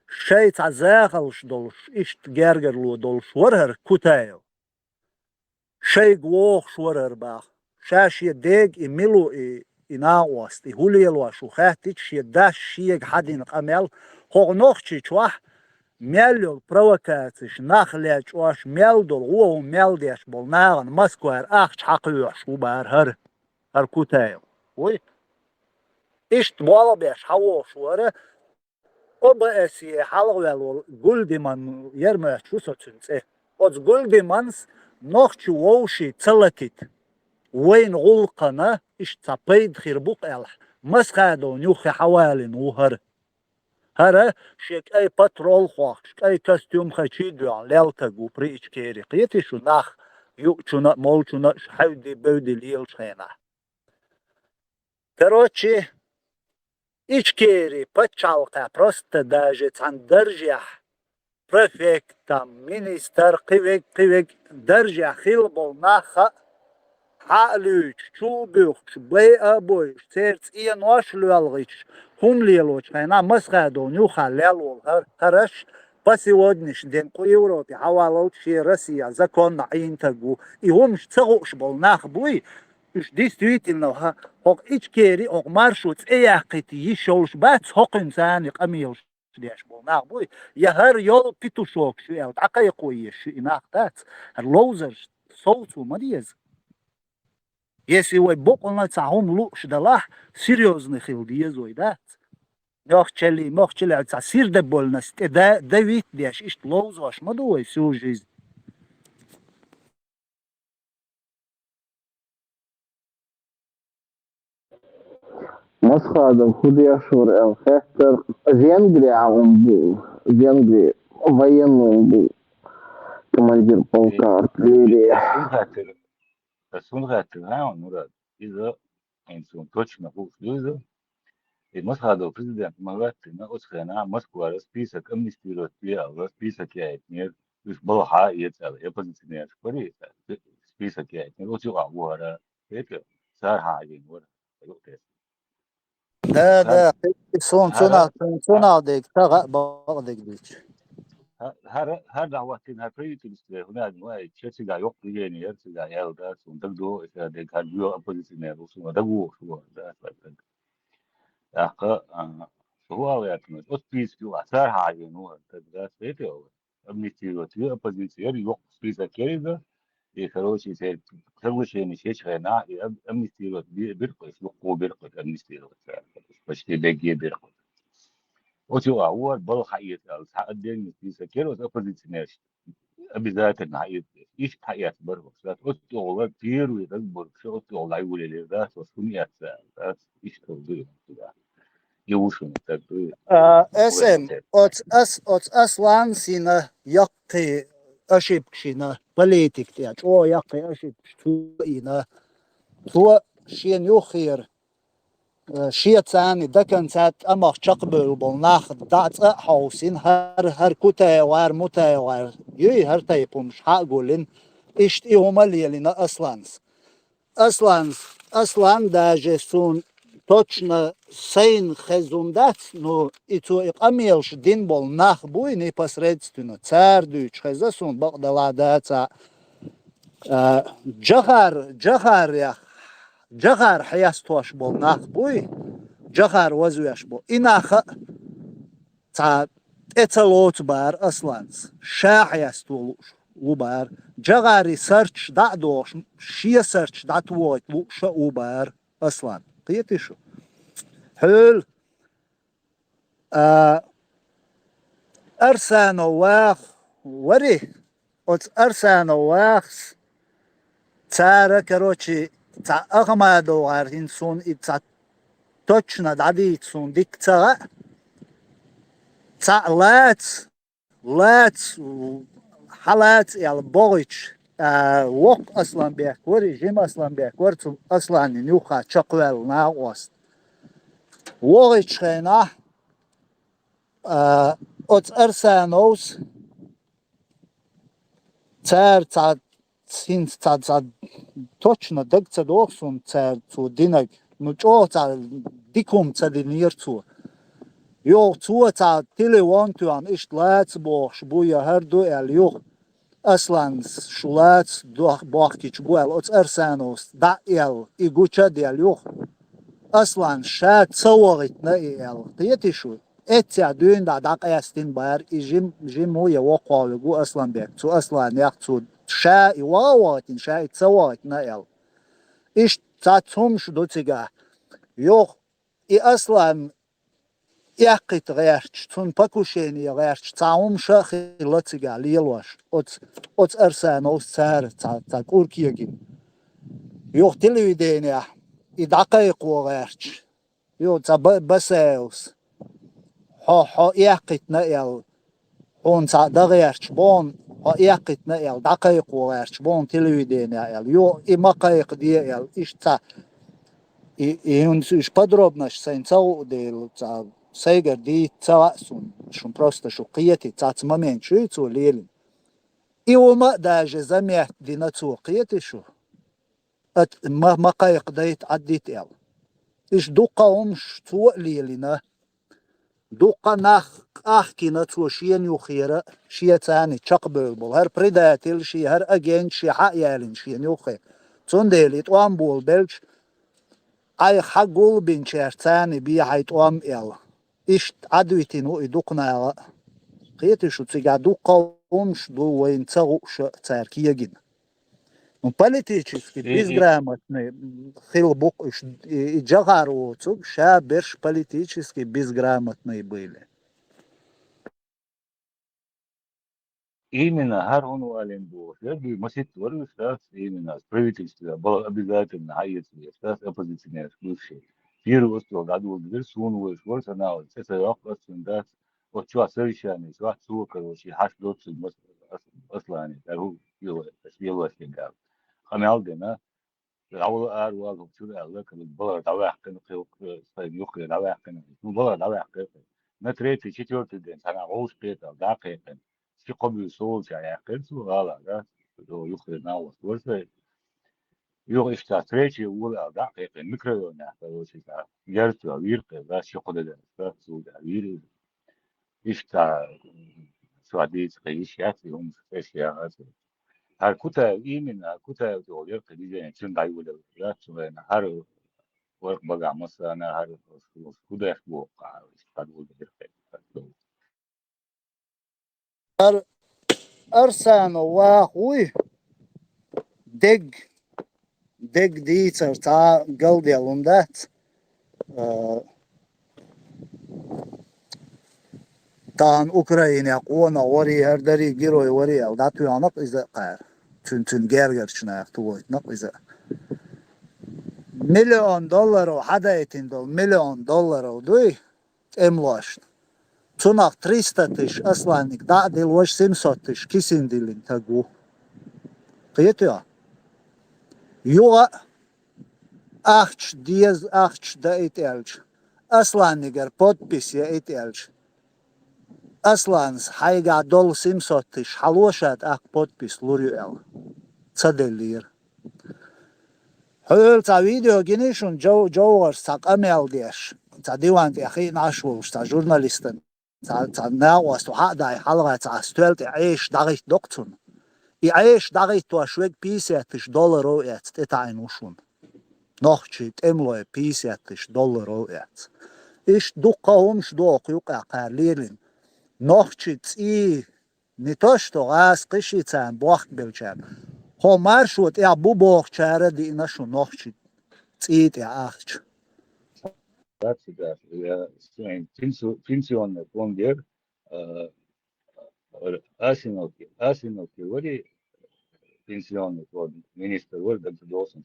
Шайн цхьа захалш долуш, иштта гергарло долуш вара хӀара Кутаев. Шайга вохуш вара хӀара баха. Ша шен дега и мила ву и, и накъост, и хӀун лелош ву хаьттича, шен дас шега хьан дина къамел, хӀокху Нохчийчохь мел йолу провокацеш, нах лечкъош, мел долу гӀо хӀума мел деш болу нахана Москвара ахча хьакхоьхьуш ву бара хӀара, хӀара Кутаев. Вуй? Иштта болх беш хьан вохуш вара, О Б С Е хьалхаваьлла волу Гульдиман яра моьттуш ву со цуьнан цӀе. Оцу Гульдиманс нохчи вовший ца латийта, вайна гӀуллакхана иштта цхьа пайда хир бу-кх аьлла, Масхадовна юххе хьавалийна ву хӀара. ХӀара шен кӀайн патрол хохкуш, кӀайн костюм хачий а доьгӀна, лелла таг ву при Ичкери. Кхетий шу нах юучунна а, молучунна а хьаьвди-бевди лелачу хенахь? Короче, Ичкери пачхьалкхехь просто даже цхьана даржехь префект, там, министр, кхин верг, кхин верг даржехь хилла болу нах а хьа а луьйчуш, чу а буьхкуш, байа а бойуш, церан цӀенош а лоьлгӀичаш, хӀума лелочу хенахь Масхадовна юххехь лелла волу хӀара, хӀараш по сегодняшний день кху Европе хьавалалц шен Россехь законна Ӏийна стаг ву. И хӀумаш ца хууш болу нах буй, уьш действительно хӀа-, хӀокху Ичкери, хӀокху маршо цӀе яккхийта йиш йолуш бац, хӀокхуьнца царна къамелаш деш болу нах буй, я хӀара йолу петушок шу аьлла, дӀакхайкхо еза шу и нах дац, хӀара ловзарш совцо ма деза. Если вай бакъонна цхьа хӀума лууш далахь, серьёзный хила деза вай, дац? Нохчаллий, мохчаллий цхьа сирдаболнас тӀе да, давит деш, иштта ловзош ма ду вай всю жизнь. Масхадов хӀун деш вара аьлла хеттара, Венгрия хьан бу, Венгрия военный бу, командир полка артиллерии. Ас хӀунда хаьттира, ас хӀунда хаьттира, хьан, Мурад? Иза, хӀинца суна точно хууш ду иза. И Масхадов президент ма хӀоьттина, оцу хенахь Москвара список амнистировать де аьлла, список яийтинера, уьш балхахьа а эца аьлла, и оппозиционераш бара, список яийтинера, оцу юкъахь ву хӀара, хета, цара хьан хьажийна вара. Да, да, суна цунах, суна цунах дерг, тахана а бакъдерг дийцча. ХӀара, хӀара дӀахӀоттийна хӀара правительстве, хӀунда аьлла, вай, ча цигахь йоккха движение яра, цигахь аьлла, да, суна дагадогӀу, и ша дерг хӀара доьху оппозиционер ву, суна дагавогӀуш ву, да, аса дерг. ТӀаккха, а, шу хӀун ала гӀерташ, оцу список юкъахь цара хьан хьажийна ву, да, да, хета, амнистировать ву, оппозиция яра, йоккха список яра иза. И, короче, церан соглашенеш ечу хенахь, и ам-, амнистировать бе-, бира-кх уьш, дуккха бира-кх уьш амнистировать цара. Почти берриге бира-кх уьш. Оцу юкъахь ву хӀара балха хьаэца аьлла, цхьа отдельный список яра оцу оппозиционераш. Обязательно хьаэца. Иштта хьаэца бара оцу. Оцу тӀехула первый раз бара, ша оцу тӀехула дӀайолаелира, да, со шуна эцна аьлла, да, иштта хила ду и хӀума цигахь. И ву шуна стаг, дуй. А, эс эм, оцу ас-, оцу Асланас йина яккхий ошибкаш йина, политика тӀехь чӀогӀа яккхий ошибкаш цо йина. Цо шена юххера, э, шен царна до конца тӀамах чекхбевлла болу нах дӀа цӀа а хьовсийна, хӀара, хӀара КутаевгӀар, МутаевгӀар, юй, хӀара тайпа хӀумаш хьа а гулйина, иштта и хӀума а лелийна Асланас. Асланас, Аслан даже суна точно сайна хезна дац, ну, и цо и къамелаш дина болу нах буй непосредственно, цара дуьйцуш хезна суна, бакъдолуш дацахь, а, Джохар, Джохарех, Джохар хьестош болу нах буй, Джохар вазвеш болу. И нах а цхьа тӀе ца лоцу бара Асланас, ша хьесто лууш ву бара. Джохаран сурташ дӀа а дохуш, шен сурташ дӀатохийта лууш а ву бара Аслан. Кхетий шу? Хьуьлла, а, Арсанов ваха вари, оцу Арсанов вахас цара, короче, цхьа АхмадовгӀар, хӀинца суна и цхьа точно дӀадийца суна дика ца хаьа, цхьаъ лаца, лаца, хьалаца аьлла бохуьйтуш, а, воккха Асланбек вара, жима Асланбек вара, цу Асланан юххехь чекхваьлла накъост. Вохуьйтуш хенахь, а, оцу Арсановс цара цхьа, хӀинца цхьа, цхьа точно дага ца догӀу суна цара цо динарг. Ну, чӀогӀа цхьа дика хӀума ца динера цо. Юха цо цхьа телефон тоьхна, иштта лаца бохуш бу я хӀара ду аьлла, юха Асланас шу лаца дох-, бохкуьйтуш бу аьлла, оцу Арсановс дӀа а аьлла, и гуча а даьлла юха. Асланас ша ца вахийтина и аьлла. Кхетий шу? Эццехь дуьйна дӀа дӀакъаьстина бара, и жим-, жима ву я воккхавиг ву Асланбек, цу Асланех цо ша и ваха а вахийтина, ша и ца вахийтина аьлла. Иштта цхьацца хӀумаш ду цигахь. Юха и Аслан эккхийта гӀерташ, цунна покушение гӀерташ, цхьа хӀумаш а хилла цигахь лелош, оцу, оцу Арсановс цара цхьа, цхьа кӀур кегина. Юха телевиденехь и дӀакхайкхо гӀерташ, юха цхьа Ба-, Басаевс, хьо, хьо эккхийтина аьлла, хьуна цхьаъ дан гӀерташ бохуна, хьо эккхийтина аьлла, дӀакхайкхо гӀерташ бохуна телевиденехь аьлла, юха и ма кхайкхаде аьлла, иштта цхьа, и, и хӀинца уьш подробнаш сайна ца хуу дела, цхьа сайгара дийца ца хаьа суна, шун просто шу кхетий, цхьацца момент шу ю цо лелийна. И хӀума а даже заметить дина цо, кхетий шу? ат-, ма, ма кхайкхадайта, Ӏаддита аьлла. Иштта дуккха хӀумаш цо а лелийна. Дуккха нах къахкийна цо шена юххера, шен царна чакхбевлла болу. ХӀара предатель шен, хӀара агент шен хьа а ялийна шена юххе. Цундела и тӀом болабелча, Ӏайха хьагулбинчаьрца царна бе хьайн тӀом аьлла. Иштта Ӏадвитина ву и дукха наха а. Кхетий шу, цигахь дуккха хӀумаш ду вайна ца хууш а цара кегийна. Ну, политически И, и безграмотный хила бу-кх уьш, и, и Джохар воцург, ша берш политически безграмотный были. Именно хӀара хӀун валийна бохуш, я дуй маситта вара уьш, да, именно правительство бала обязательно хьаэца везаш, да, оппозиционераш бывшие. Первый остро дӀадоладелира, суна вайш вара, сан нахала цӀе ца йоккху ас цунна, да, оцу чохь совещание чохь цо, короче, хьаш доцург мас-, ас-, Аслане, да, хӀу, йо, ас елошкин гал. Къамел дина, дӀавала аравала хӀокху чуьра аьлла, кхин балара дӀаваьккхина, кхин, кхин, сайн юххе дӀаваьккхина. Ну, балара дӀаваьккхина. На третий, четвёртый день цхьана вовшахкхетал дӀакхайкхина. Ши-кхо буьйса совгӀатчохь яьккхира цо гӀала, да? Цо юххе нах вара сайн. Юха иштта встрече вула аьлла дӀакхайкхина. Микрорайонехь, короче, цхьа герз чохь вийра кхин, да, ши-кхо де даьлла, да, цо вийра иза. Иштта, м, чохь дийца кхин йиш яц и хӀумаш, эш яхац. ХӀара Кутаев, именно хӀара Кутаев тӀехула яра кхин движение, цуьнан дӀайолаелла, цу хенахь хӀара варх багахь массарна, хӀара хӀу деш боху-кх, хӀара иштта дӀадоладелира кхин. Ар-, Арсанов ваха вуй? Дег, дег дийцар цхьа а галдаьлла хӀума дац. А, тахана Украинехь къонах варий, хӀара дарий, герой варий аьлла, дӀатоьхна-кх иза а кхара. Цуьнан, цуьнан гергарчу наха тохийтина-кх иза а. Миллион долларов хьадайтина долу, миллион долларов дуй? ТӀемалошна. Цунах триста тысяч Асланниг дӀа а дилла, важа семьсот тысяч кисина диллина стаг ву. Кхетий хьо? Юха а ахча деза, ахча даийта аьлча, Асланнигара подпись яийта аьлча, Асланас хьайгахь долу семьсот тысяч хьало, ша тӀаккха подпись лур ю аьлла. Ца деллера. Хьоьлу цхьа видео гиний шуна, Джов-, Джовхарс цхьа къамел деш, цхьа диван тӀехь хиъна Ӏаш волуш цхьа журналистан, цхьа, цхьа накъост ву хьа а дай, хьалха цхьа стоьл тӀе Ӏеша дӀахӀитта доккху цунна. И Ӏеша дӀахӀиттош верг пятьдесят тысяч долларов эцна тӀетаӀийна ву шуна. Нохчий тӀемалой пятьдесят тысяч долларов эцна. Иштта дуккха хӀумаш доху юкъахь кхара лелийна. Нохчий цӀий Не то что гӀазкхий, ши царна бохк беллачарна. Хьо маршо тӀехь бу бохучара диъна шу нохчий цӀий тӀехь ахча. Дац, дац, я, сайн пенсу-, пенсионный фонд яра, а, Асиновки, Асиновки вари пенсионный фонд, министр вари, даг ца догӀу сан,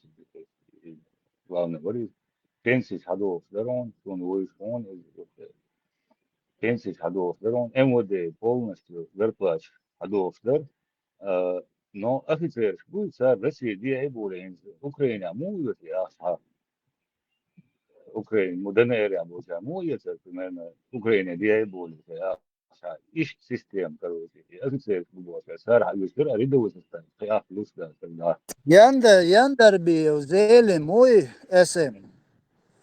главный вари. Пенсис хьадогӀуш дара хьуна, суна вуьйш хьуна, иза пенсис хьадогӀуш дара хьуна, М В Д полностью зарплаташ хьадогӀуш дара. А, но офицераш буй, цара Россия дехьа а болий, хӀинца Украинехь муха оьцу и ахча? Украин, ДНР-ехь болчара муха оьцу, примерно, Украине дехьа а болий, и ахча? Иштта система, короче, и офицераш бу бохуш, цара хьаоьцуш дара, а рядовой состав, кхин ахча луш дац, да. Янда-, Яндарбиев Зелим вуй, С М.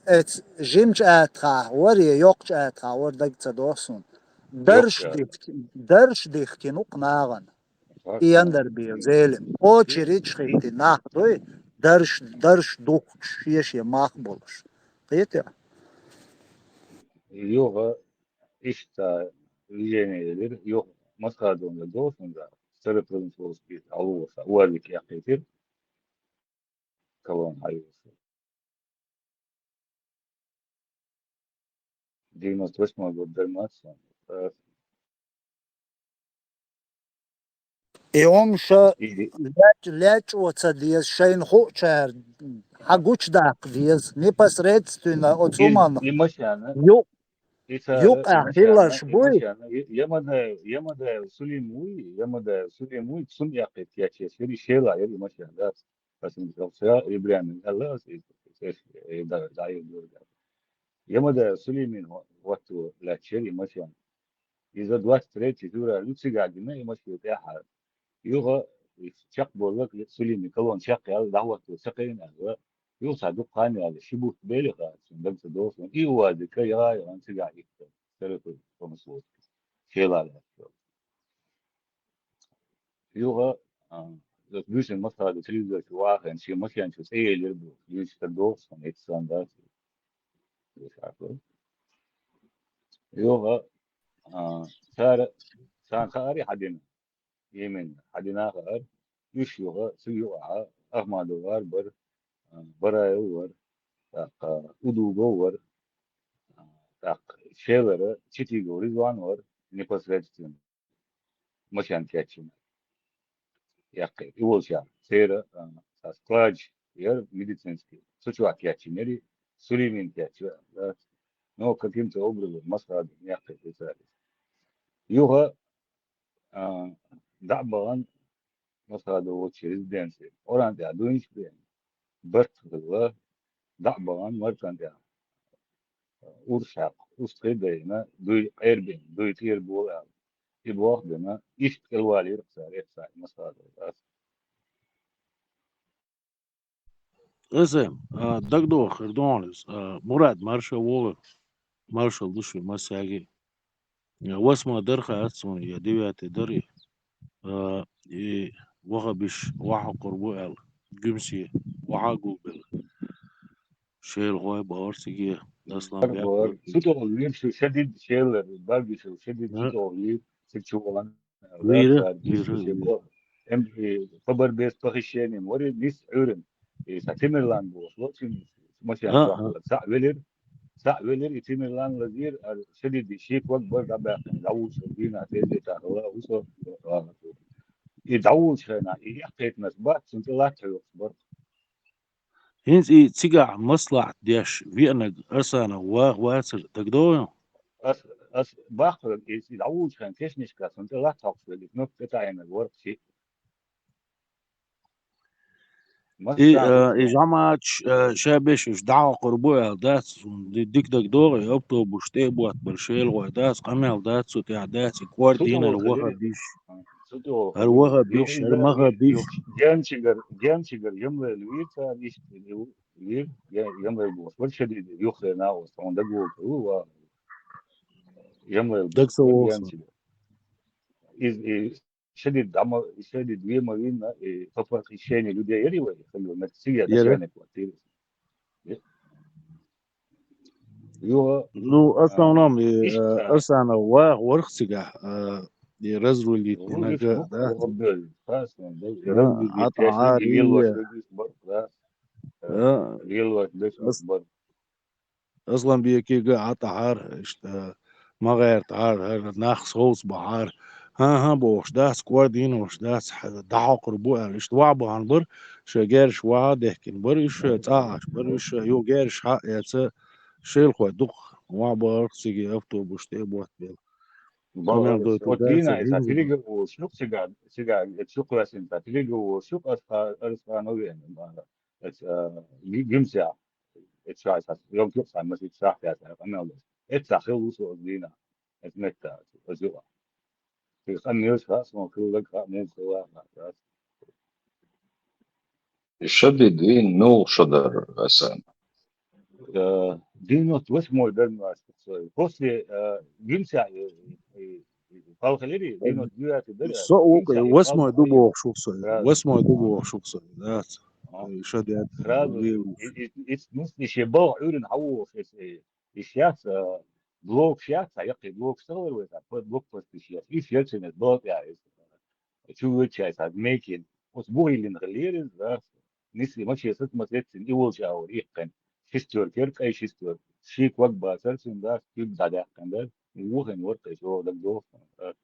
Эц жимчу атхахь вара, я йоккхачу атхахь вара, даг ца доху суна. Дарш Йоккха. дихки-, дарш дихкина ву-кх нахана. И Яндарбиев Зелим. Очередь хӀиттина нах дуй, дарш, дарш духкуш, шен-шен мах болуш. Кхетий? Юха иштта движение елира, юха Масхадовна доху суна, Старопроднестровский, Алуса, уазик яьккхийтира. Колонна хьаоьцуш. Девяносто восьмой год дара ма ца. И хӀума ша И лаьч-, лаьчӀо ца деза, шайна хуучара хьагучудаккха деза. Непосредственно оцу И, хӀуманна и машина, ю-, и цара, юкъахь и машина, хиларш и буй? машина, и Ямадаев, Ямадаев Сулим вуй, Ямадаев Сулим вуй, цунна эккхийта кечъеш яра, и шелахь яра и машина, да. Аса ца и Ибрахим аьлла, аса и, и, и да, да, и да. Ямадаев Сулеймин хӀо-, хӀотто лаьтташ яра и машина. Иза двадцать третий февраль ю цигахь гина и машина тӀаьхьара. Юха чекхдоллар, Сулими колонна чекхъяьлла, дӀахӀотто ца кхайна аьлла, юха цхьа дукха хан яьлла, ши бутт баьлча, цун даг ца догӀу сона, и УАЗик яха яхана цигахь итта, Сарапул промысловка, шелала аьлла. Юха, а, Буьйсанна Масхадов телевизор чу вахана, шен машен чу цӀе елира боху, юьйцу стаг догӀу сона, итт сан дац. Юха, а, цара, царна хаьара хьан дина. Именно, хьан дина хаьара. Уьш юха, цу юкъахь Ахмадов вар бара, а, Бараев вара, тӀаккха Удугов вара, а, тӀаккха Шелара Читигов Ризван вара, непосредственно. Машен кечйина. Яккхий, и волчара. Церан, а, цхьа складш яра медицинский. Цу чохь кечйина яра, Сулимин кечйина, да. Но каким-то образом Масхадов яккхий специалист. Юха, а, дӀа а бахана, Масхадов волчу резиденци. Къуръан тӀехь дуйнаш бен. Барт хилла, дӀа а бахана, Маркан тӀехь. Урс хьаькхна, устагӀий дайна, дуй къербина, дуй тӀера болу аьлла. И боху дина, иштта кӀелвалийра цара, эццахь Масхадов ас. Эсем, а, дагадогӀу хир ду хьуна иза. А, Мурад, марша вогӀу. Маршалла ду шуьга массаьрга. Э, восьмой дара хаьа суна, я девятый дара. Э, и ваххабиш охьахьокхур бу аьлла, Гуьмсе охьа а гулбелла. Шелахой бахара цига, Аслан Бек бахара. Цу тӀехула вийра шу шадид шелара, баги шу шадид цу тӀехула вийра, цига чу вахана. Вийра, вийра, вийра. Эм, и, по борьбе с похищением, вари нис Ӏуьйран. И сан Тимирлан бохуш, вот шин машен чохь хилла. Цхьаъ велира, цхьаъ велира, и Тимирлан лазийра, а шадид ши ког бара дӀабаьккхина, дӀавуллуш дийнахь тезета хилла, хӀусо, а, и дӀавуллучу хенахь, и эккхийтинарш бац, цунна тӀе латта хьоькхуш бара. ХӀинца и цигахь маслаӀат деш веанарг Арсанов ваха вацара, дагадогӀу? Ас, ас баккхарг, и, и дӀавуллучу хенахь кешнашка, цунна тӀе латта хьокхуш верг, и кнопка тӀе таӀийнарг вара шиъ. И, э, и жамаӀаташ, э, ша беш уьш дӀахьокхур бу аьлла дац, ди-, дика дагадогӀу, и автобус тӀе а ботт бара шелахой дац, къамел дац, цу тӀехь дац, и кӀордийна хӀара ваххабиш. ХӀара ваххабиш, хӀара маххабиш. Генчигара, генчигара Ямлел вийра цара, иштта вийра, я-, Ямлел бохуш. Вара шадид юххе накъост, хьуна дагаволу ва Ямлел. Даг ца волу. Иза, и шадид дӀа ма, и шадид ве ма винна, и по похищению людей яри вай, хилла, мет сия начальник квартиры. Юха, ну, а, основном, и, э, Арсанов ва-, варх цигахь, э, и разрулить динарг, да? ХьатӀахьара, и, э, Асланбекига хьатӀахьара, иштта, ма гӀертахьара, хӀара нах совца бахьара. ХӀан-хӀа бохуш дац, кӀордийна волуш дац, хьа-, дӀахьокхур бу аьлла. Иштта ваха бахана бара, шайн герзаш ваха а дехкина бара, уьш цӀа а Ӏаш бара, уьш юха герзаш хьа а эца, шелахой дукха ваха бахарх цига автобус тӀе а ботт белла. Къамел дойтур дац, дийна, и ца хӀинца. Телега волуш юкъ цига, цига, эца юкъ ваьссина, ца телега волуш юкъ, ас ха-, ас хана веана бара. Эца, а, Гуьмсехь, эца шайса, ём юкъ сан, масит сахьтаьца, къамел деш. Эца хилла ву со дийна. Эца метта, эца юкъа. Цига къамелаш хаьа, сон хилларг хаьа, муха хилла хаьа. И шадид вийна муха шо дара, Асан? Э, девяносто восьмой дара, ма аьлла со. После, э, Гуьмсехь, э, э, э, палхалири, девяносто девятый дара. Со вукху, Гуьмсехь, восьмой ду бохуш ву со. Да. Восьмой ду бохуш ву со. Да. А. И шадид. Сразу, и, и, и, и, ну, и шен балха Ӏуьйрана хьан вохуш, эца, э, Иш яц, а, блокаш яц, а, яккхий блокаш ца хилар вай, а, под-, блокпосташ яц. Иш яцинес балкъа яц. Чу вуьйцу чай сад мекин. Оцу бухийлина хилира иза, да. Нисли машина сац ма сеццина, и волчу агӀор иккхина. Шестёрка яра, кӀай шестёрка. Ши ког бацара цуьнан, да, куьг дӀадаьккхина, да. Вухина вара кхечо, даг доху, да.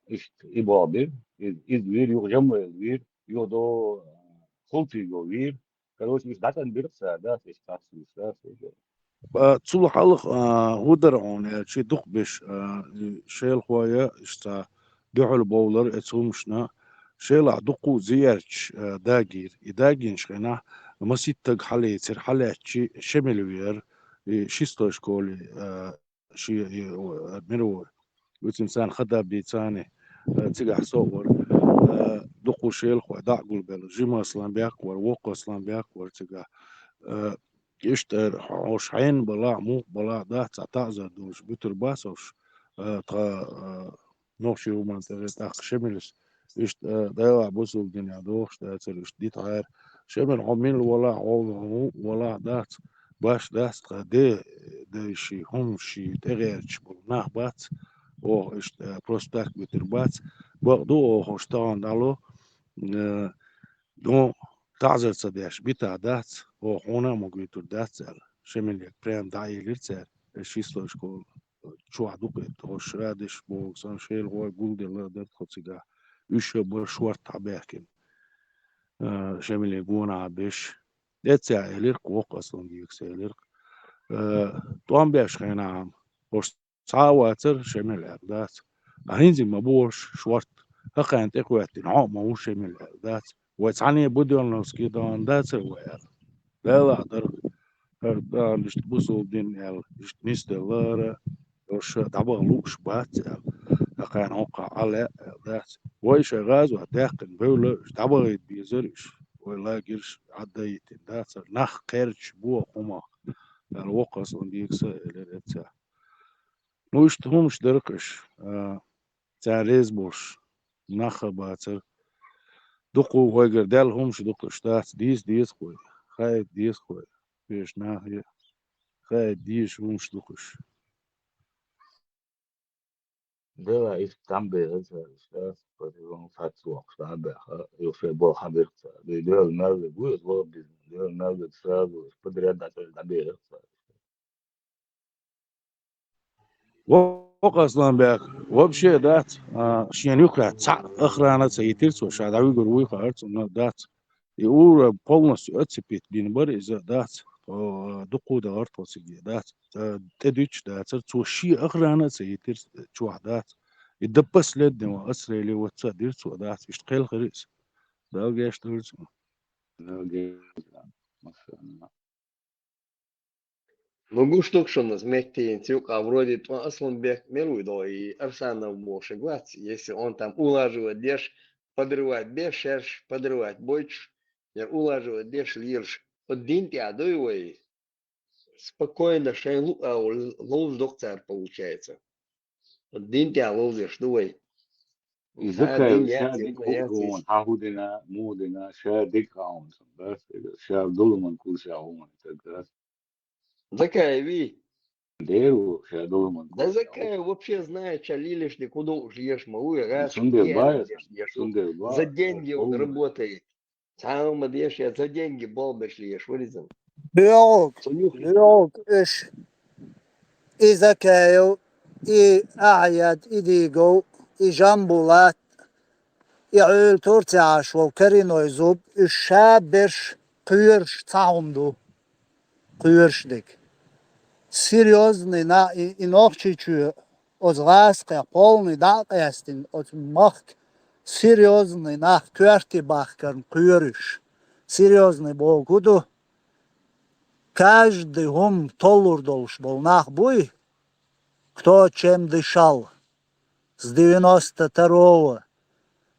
Иштта и боху бира, из, иза вира, юха Жамвел вира, юха до, а, Хултиго вира. Короче, уьш дӀатӀан бира цара, да, иштта хасса уьш, да, Ба, цул хьалха, а, хӀун дара хьуна аьлча, дукха беш, а, и шелахой, иштта дуьхьал бовлар эца хӀумашна, шелахь дуккха а зиярташ, а, дагийра. И дагийначу хенахь маситтаг хьалаьцира, хьалаьцчи Шемале веара, и шестой школе, а, ши, и, о, мировой. Вуьцин царна хадаб дийцани, а, цигахь со а вара. А, дукха шелхой дӀа а гулбелла, жима Асланбек вар, воккха Асланбек вар цигахь. Э, иштта хьо-, хьош хьенан балахь, муха балахь дац, цхьа таӀзар долуш буьтур бац хьош, э, тхан, э, нохчийн хӀуманна тӀера тӀаккха Шемалис. Иштта, э, Дала бусулба динехь дохуш дацара, иштта дитахьара. Шемал, хьо мила валахь, хьо хӀун валахь дац, баш дац, тхан де, дайши, хӀумаши тӀегӀерташ болу нах бац, оха иштта, э, просто так буьтур бац. Бакъду, оха хьош тахана дӀало, э, ну, таӀзар ца деш, битахь дац, оха хьуна а ма гойтур дац аьлла. Шемалега прямо дӀаэлира цара, э, шестая школа чохь ду-кх и, тхо шадерш боху санна, шелхой гулделла дара тхо цигахь. Уьш а бара шортта хьабаьхкина, э, Шемале гонахьа берш. Эццехь элира-кх воккха Асланбекас, элира-кх, э, тӀом беш хенахь-м, хьош цхьа а вацара Шемал аьлла дац. Ткъа хӀинца ма бу хьош шортта, хӀокхарна тӀекхоьттина хьо а ма ву Шемал аьлла дац. Вай цхьаьна Будённовский дахана дацара вай аьлла. Делахь дара, хӀара дахана иштта бусулба дин аьлла, иштта нисделлара, уьш дӀабаха лууш бац аьлла, хӀокхарна хӀокхахь Ӏа лаьа аьлла дац. Вай шайн гӀазот даьккхина бевлла, уьш дӀабахийта безара уьш, вай лагерьш Ӏадда а йитина дацара, нах кхерчаш бу хӀумах, аьлла, воккха Асланбекас а элира эццехь. Ну, иштта хӀумаш дара-кх уьш, а, цара реза болуш нах а бацара. Дукха вайгара даьлла хӀумаш ду-кх уьш, дац, дийца деза-кх вай, хаийта деза-кх вай, вешан нах а, хаийта дезаш хӀумаш ду-кх уьш. Дела иштта там бехар цара, иштта, потом схьа цо воккхуш дӀа а баьхна, и шайн болх хьан бирх цара. Ди Дела мел вег ву иза вала бизна, Дела мел вег сразу, иштта подряд дӀа-, дӀабехар цара. Воккха Асланбек, вообще дац, а, шена юххехь цхьаъ охрана а ца йитира цо, ша дӀавигар вуй хаьара цунна, дац. И ура полностью оцепить бина бара иза, дац. О, дукха дахара тхо цига, дац. Ца-, тӀедуьтуш дацара, цо шен охрана а ца йитира чохь, дац. И до последнего отстрелироваться а дира цо, дац. Иштта кхел хир иза. Дала гечдойла цунна. Дала гечдойла. Машалла. Ну, гуш ду-кх шуна, зметта йинца юкъа вроде тӀо Асланбек мел вуй до, и Арсанов бохуш вац, если он там улаживать деш, подрывать беш шаьш, подрывать бойтуш, я улаживать деш лелаш, оцу дин тӀехь дуй вай? Спокойно шайн луъа ловза доккху цара, получается. Дин тӀехь ловзеш ду вай. И Закаев ша дика хуур ву хьуна, хьан хӀун дина, муха дина, ша дика хаьа хьуна, ша долу хӀуманна курсехь ву хьуна, так, да? Закаев вий? Дера ву, ша долу хӀуманна курсехь ву. Да Закаев вообще знает, ша лелаш дика хӀун долуш лелаш ма ву, гӀаш цундела баьхна, цундела баьхна. За деньги он работает. Цхьа а ма деш, я за деньги болх беш лелаш ву иза. Леонид, Леонид, уьш, и Закаев, и Ахьед, и Дигов, и Жамбулат, и Ӏуьйла Турцехь Ӏаш волу Кариной зуба, уьш ша берш кхоьруш цхьа хӀума ду. Кхоьруш дерг. Серьёзный на и, и Нохчийчоь оцу гӀазкхех полный дӀа а къаьстина, оцу махка серьёзный нах коьрте бахкарна кхоьруш. Серьёзный боху хӀун ду? Каждый хӀума толлур долуш болу нах буй, кто чем дышал, с девяносто второго,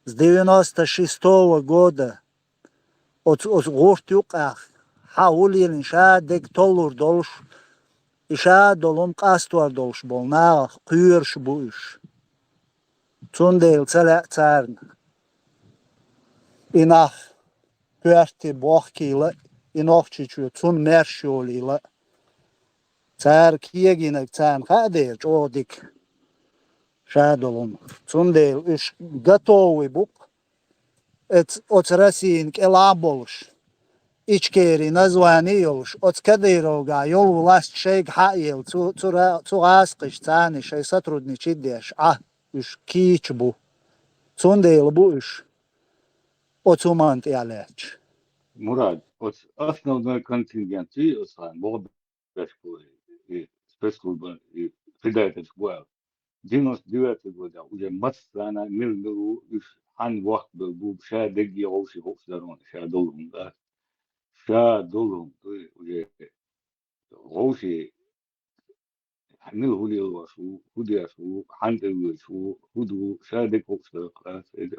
с девяносто шестого года, оцу, оцу гӀурт юкъахь, хьан хӀун лелийна, ша дерг толлур долуш, и ша долу хӀума къастор долуш болу нахах кхоьруш бу уьш. Цундела ца лаьа царна и нах коьрте бохкийла, и Нохчийчоь цунна маьрша йолийла. Цара кегийнарг царна хаа дера чӀогӀа дика ша долу хӀума. Цундела уьш готовый бу-кх эц-, оцу Россияна кӀелахь а болуш, Ичкери название а йолуш, оцу Кадыровгахь йолу власть шайга хьа а елла, цу, цу ра-, цу гӀазкхашца царна шайн сотрудничать деш, Ӏа, уьш кийча бу. Цундела бу уьш оцу хӀуманна тӀехь лаьтташ. Мурад, оцу основной контингент, и оцу хьан боху беш бу, и спецслужба, и предательш бу аьлла. Девяносто девятый годехь уже массарна мила-мила ву, уьш хьанна вохкабелла бу, ша дерриге вовшийн хууш дара вайн, ша долу хӀума дац. Ша долу хӀума дуй, уже вовшийн мила хӀун лелош ву, хӀун деш ву, хьанна тӀе воьдуш ву, хӀун ду, ша дерг хууш дара, дац, эда.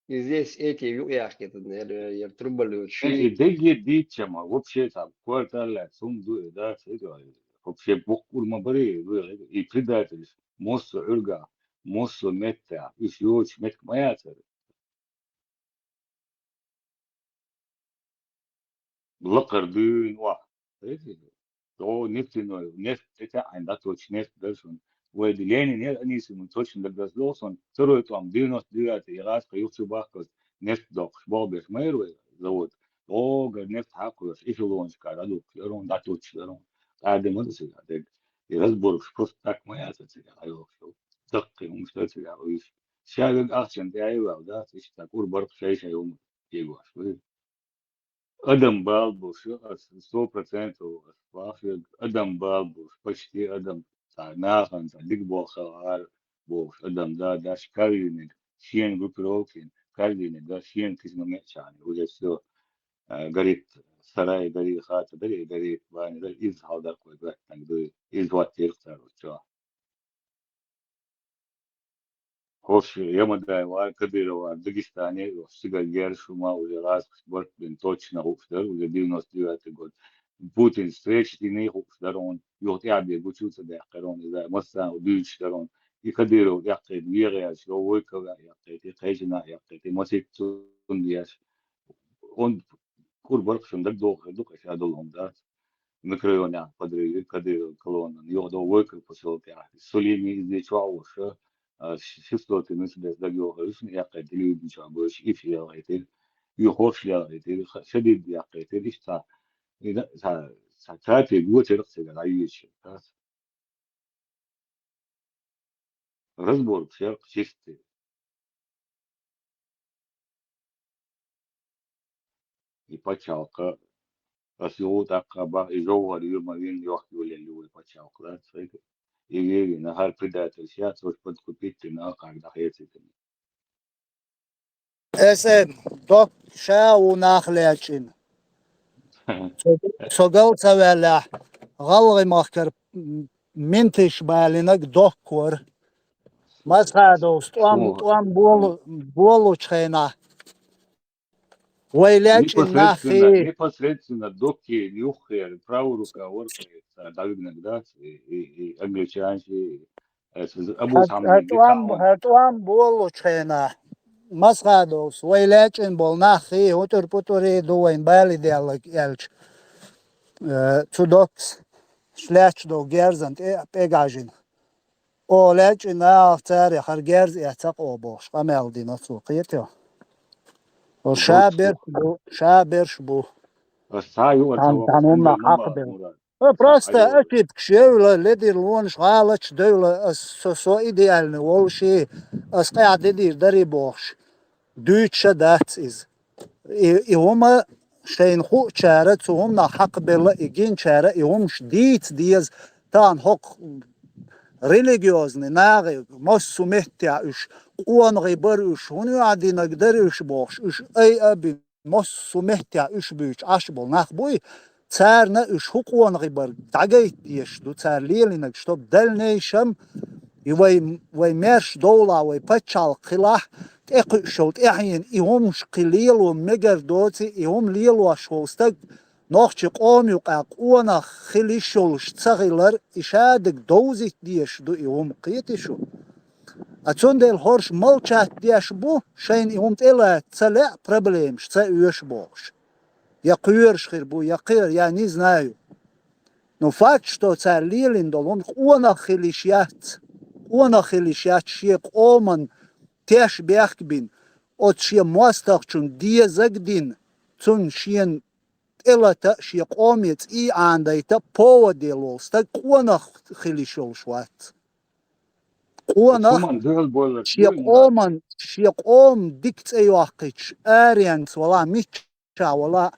И здесь эти юкъяхкитан, яр, яр трубалло ши. И деги диччама, вообще там, кварталла, сум ду, да, это, вообще буккур ма бари, и предатель, моссо урга, моссо метта, уж йоч мет ма яцар. Лакхар дуйн ва. О, нефтяной, нефть, это айн, да, точно, нефть, да, шун. Вай, Ленин, я, они с ним точно догадался, он второй там, девяносто девятый, я раз, поехал Чубахкас, нефть док, шбал беш, мэр, вай, завод. О, говорит, нефть хакуш, эшелончик, да, док, я, он, да, точно, я, он. А, да, мы, да, всегда, так. И разбор, просто так, моя, это, я, а, я, так, ему что, это, я, Ша вег ахчан тӀехьа ваьв, да, иштта кӀур барх шай-шай хӀума дегош вай. Адам бала болуш ю, ас сто процентов ас бахарг адам бала болуш, почти адам, цхьа нахана цхьа дика болх хилар болуш адам, да, даш карийниг, шена группировкин карийниг, да, шена кисма меъчани, уже всё, а, горит сарай, гори хата, дари, гори бани, дари, иза хьалдар кхой гаттанг дуй, иза хӀоттийра цара чохь. ХӀорш Ямадаев вара, Кадыров вара, Дагестане, ош цигара герз хӀума уже разных барт бен точно хууш дара, уже девяносто девятый год. Путин встреча дина хууш дара он, юха тӀаьхьа бен гучу ца даьккхира он, иза массарна дуьйцуш дара он. И Кадыров эккхийта вегӀеш, йо Войков эккхийта, и кхечина эккхийта, и масийтта цунна деш. Он кӀур барх шун дагадогӀур ду, кхаша долу хӀума дац. Микрорайонехь подрыв, Кадыров колонна, юха до Войков посёлкехь, Сулими иза чохь а волуш, а, шестьсот Мерседес дагайохуш, эккхийта телевидение чохь гойтуш, и лелхийтира, и хӀорш лелхийтира, ха-, шадид яккхийтира, иштта, и да, ца, ца, цатий гочарах цигара дӀайоьдуш, дац. Разборка шеркъ чистый. И пачхьалкха, ас юха тӀаккха бах, и жовхӀар ю ма вин, йохк йолелла ю вай пачхьалкха, да, цхьайга. И вевина, хӀара предательш яц, уж подкупить дина, кхарга дӀахецийта. Эсэм, док ша ву нах лечкъина. Со, со гал ца ваьллехь, гӀалгӀай махкара, м, менташ балинарг док вара. Масхадовс тӀом, тӀом болу-, болучу хенахь. Вай лечкъина нах непосредственно, хи- непосредственно доккхий юххера, правая рука вара, цара дӀавигнарг дац, и, и, и англичанаш, и, э, Абу Хьа-, Самри хьа тӀом, хьа тӀом болучу хенахь. Масхадовс, вай лечкъина болу нах хи, хӀутӀур-путӀур ду вайн бали делларг аьлча. Э, цу доккхас лаьтташ долу герзан тӀе, тӀегӀажина. О, лечкъина нах цара хӀара герз эцна къо бохуш, къамел дина цо, кхетий? О, ша берш бу, ша берш бу. Ас цхьа а юкъара ца вахча, хӀунда ма баха, Мурад? Э, просто ошибкаш евлла, ледира лонаш гӀалаташ девлла, ас со, со идеальный волуш и, ас къаьхьа дедийр дарий бохуш. Дуьйцуш а дац иза. И, и хӀума шайна хуучара, цу хӀуманах хьакхабелла и гинчара, и хӀумаш дийца деза, тахана хӀокху религиозный нахе, массо а меттехь уьш, къонахий бара уьш, хӀунда юьхьдинарг дара уьш бохуш, уьш ай а бина, массо а меттехь уьш буьйцуш Ӏаш болу нах буй, царна уьш хӀун къонахий бара дӀагайта дезаш ду, цара лелийнарг, чтоб дальнейшем и вай, вай маьрша довлахь, вай пачхьалкх хилахь, тӀекхуьуш йолу тӀаьхьенан и хӀумаш кхин лело мегар доций, и хӀума лелош волу стаг нохчийн къоман юкъахь къонах хила йиш йолуш ца хилар, и шадерг довзийта дезаш ду и хӀума, кхетий шу? А цундела хӀорш молчать деш бу, шайна и хӀума тӀелаца ца лаьа, проблемаш ца оьшу бохуш. Я кхоьруш хир бу, я кхера, я не знаю. Но факт, что цара лелийна долу хӀума къонах хила йиш яц, къонах хила йиш яц, шен къоман теш бехк бина, оцу шен мостагӀчун дезаг дина, цунна шена тӀелата а, шен къоме цӀий Ӏанадайта а повод елла волу стаг къонах хила йиш йолуш вац. Къонах шен къоман, шен къоман дика цӀе йоккхуьйтуш, аренца вала, мичча вала,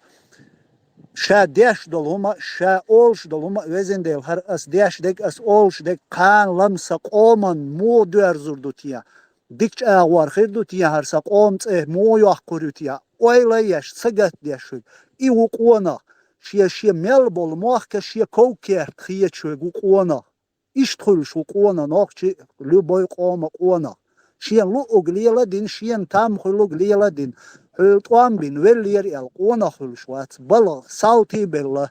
ша деш долу хӀума, ша олуш долу хӀума, везан Дела, хӀара ас деш дерг, ас олуш дерг, кхана лама сан къоман муха доьрзур ду те? Дикачу агӀор хир ду те хӀара сан къоман цӀе, муха йоккхур ю те? Ойла еш, сагатдеш верг. И ву къонах, шен, шен мел болу мохк а шен ков-керта хеташ верг ву къонах. Иштта хуьлуш ву къонах, нохчи, любой къоман къонах. шена луъуг лела дина, шена там хуьлуг лела дина. Хьуьлла тӀом бина веллера аьлла, къонах хуьлуш вац. Бала салтий белла.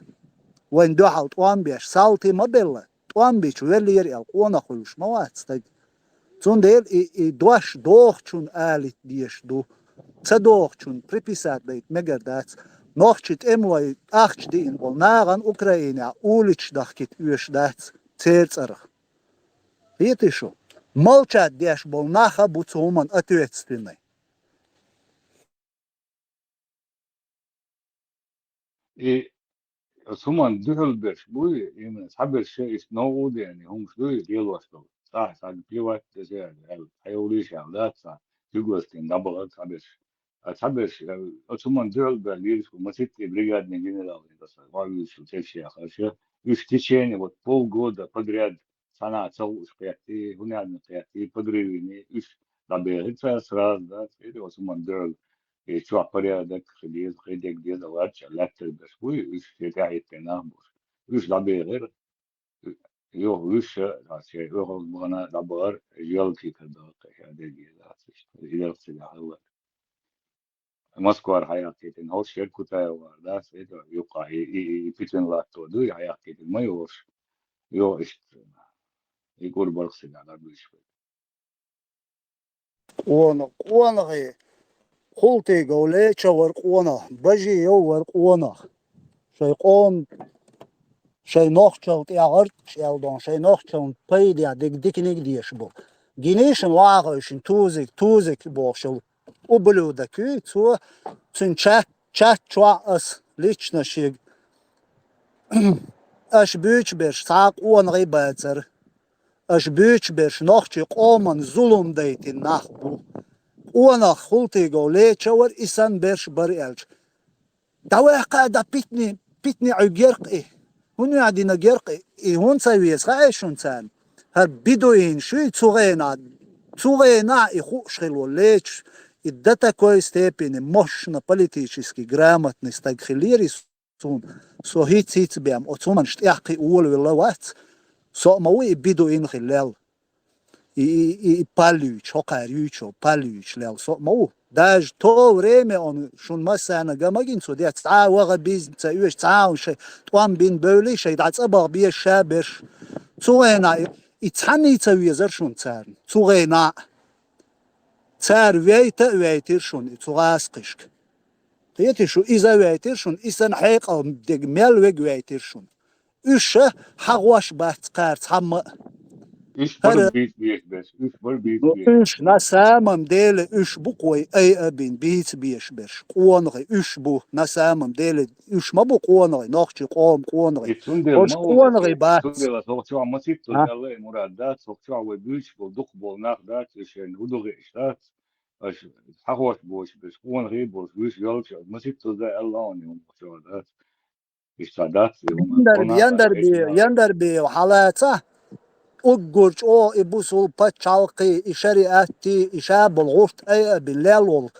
Вайн дуьхьал тӀом беш, салтий ма белла. ТӀом бича веллера аьлла, къонах хуьлуш ма вац стаг. Цундела и, и дош дохучунна алийта дезаш ду. Ца дохучунна приписать дайта мегар дац. Нохчий тӀемалой ахча диъна болу нахана Украинехь уличаш дахкийта оьшуш дац церан цӀарах. Кхетий шу? Молчать деш болу нах а бу цу хӀуманна ответственный. И оцу хӀуманна дуьхьал берш буй, именно цхьаберш иштта новкъа а деана, хӀумаш дуй лелош долу. Цхьа, цхьа плевать, аьлла, хьайолуьйша аьлла дац, цхьа куьг ластийна дӀабахара цхьаберш. А цхьаберш, э, оцу хӀуманна дуьхьал баьлла лелаш бу масийтта бригадный генералаш, вуьйцуш церш яхарш, уьш в течение вот полгода подряд цхьана ца хууш кхеттий, хӀунда аьлла кхеттий, подрывийний, уьш дӀабехира цара сразу, да, церан оцу хӀуманна дуьхьал, и чохь порядок хила деза, кхидерг деза, лаьттара берш буй, уьш шен тӀаьхьахӀиттина нах бу. Уьш дӀабехира, юха уьш а, шайн оьхуш бахана дӀабахара, желтый кара даха кхин ша дерг деза, иштта, и делахь цига хилла. Москвара хьаяхкийтина, хӀорш ерг Кутаевгара дац, и юккъахь и, и, и, и питана латто дуй, хьаяхкийтина ма йолуш. Йо, иштта, и кура барх сигахь дӀабуьйцуш бу. Къона-, къонахий, Хултыгов Леча вара къонах, Бажиев вара къонах. Шайн къоман, шайн нохчалла тӀехь гӀарчӀ аьлла дон, шайн нохчаллин пайдехь дика диканиг а дезаш бу. Гинийшин вахавшин Тузик, Тузик бохуш йолу ублюдок юй, цо цуьнан чат, чат чохь ас лично шега аша буьйцуш берш цхьа а къонахий бацара. Аша буьйцуш берш нохчийн къоман зулам дайтина нах бу. Къонах Хултыгов Леча вара, и санна берш бара аьлча. ДӀаваьккха а, дӀа питни, питни Ӏуьйгу геркъа и. ХӀунда дина геркъа и? И хӀунда ца веза хаьий шуна царна? ХӀара бедуинаш юй цу гӀенахь, цу гӀенахь и хууш хилла волу Леча, и до такой степени мощно политически грамотный стаг хиллера и суна. Со хӀинца-хӀинца бен оцу хӀуманаш тӀехь кхин олавелла вац. Со а ма ву и бедуин хилла лелла. И, и, и, и паллуьйчу, хӀокхара юьйчу паллуьйчу лелла со а ма ву. Даже то время он шуна массарна ган ма гина цо, деш цхьа а ваххабизм ца оьшу, цхьа а шайн тӀом бина бевллий, шайн дӀа цӀа баха беза ша берш. Цу гӀенахь и, и цхьанний ца везара шуна царна. Цу гӀенахь цара вейта а вейтира шуна и цу гӀазкхишка. Кхетий шу, иза а вейтира шуна, и санна хьекъал дерг мел верг вейтира шуна. Уьш ша хьагӀош бац кхара цхьамма а. Уьш бара хӀара бийца безаш берш, уьш бара бийца Ну, безаш. Уьш, на самом деле, уьш бу кхой ай а бина бийца безаш берш. Къонахий уьш бу, на самом деле, уьш ма бу къонахий, нохчийн къоман къонахий. И цундела Ош ма ву, къонахий бац. Цундела сох чохь масийтта А? Далла и мурад дац, сох чохь вай буьйцуш болу дукха болу нах дац, уьш шайна хӀу ду хиъаш дац. Аша хьахош бош берш, къонахий болуш, вуьш йолчу, масийтта ду аьлла, он ю чохь дац. Иштта дац, и хӀума Яндар-, къонах Яндарбиев, Яндарбиев хьалаца, уггар чӀогӀа и бусул пачхьалкхий, и шариаттий, и ша болу гӀурт айабина лел волу.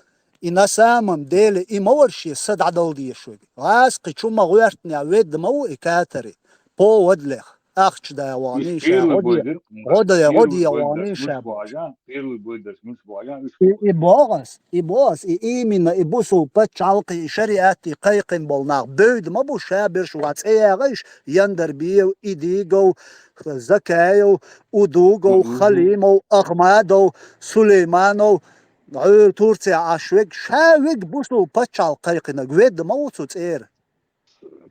И на самом деле, и ма вара шен са дӀадала дезаш верг. ГӀазкхи чу ма гӀоьртинехь ведда ма ву и катари. Повод леха. Ахча да вахний ша, гӀо де, гӀо де, гӀо де вахний ша. Первый бой дерш муьлш бу хьажа, первый бой дерш муьлш бу хьажа, уьш И, и бохас, и бохас, и именно, и бусул пачхьалкхий, и шариатти кхайкхина болу нах бевда ма бу ша берш ван цӀе ягӀайш, Яндарбиев, Идигов, Закаев, Удугов, Халимов, Ахмадов, Сулейманов, Ӏуьйра Турция Ӏаш вег, ша вег бусул пачхьалкх кхайкхинарг ведда ма ву цу цӀера.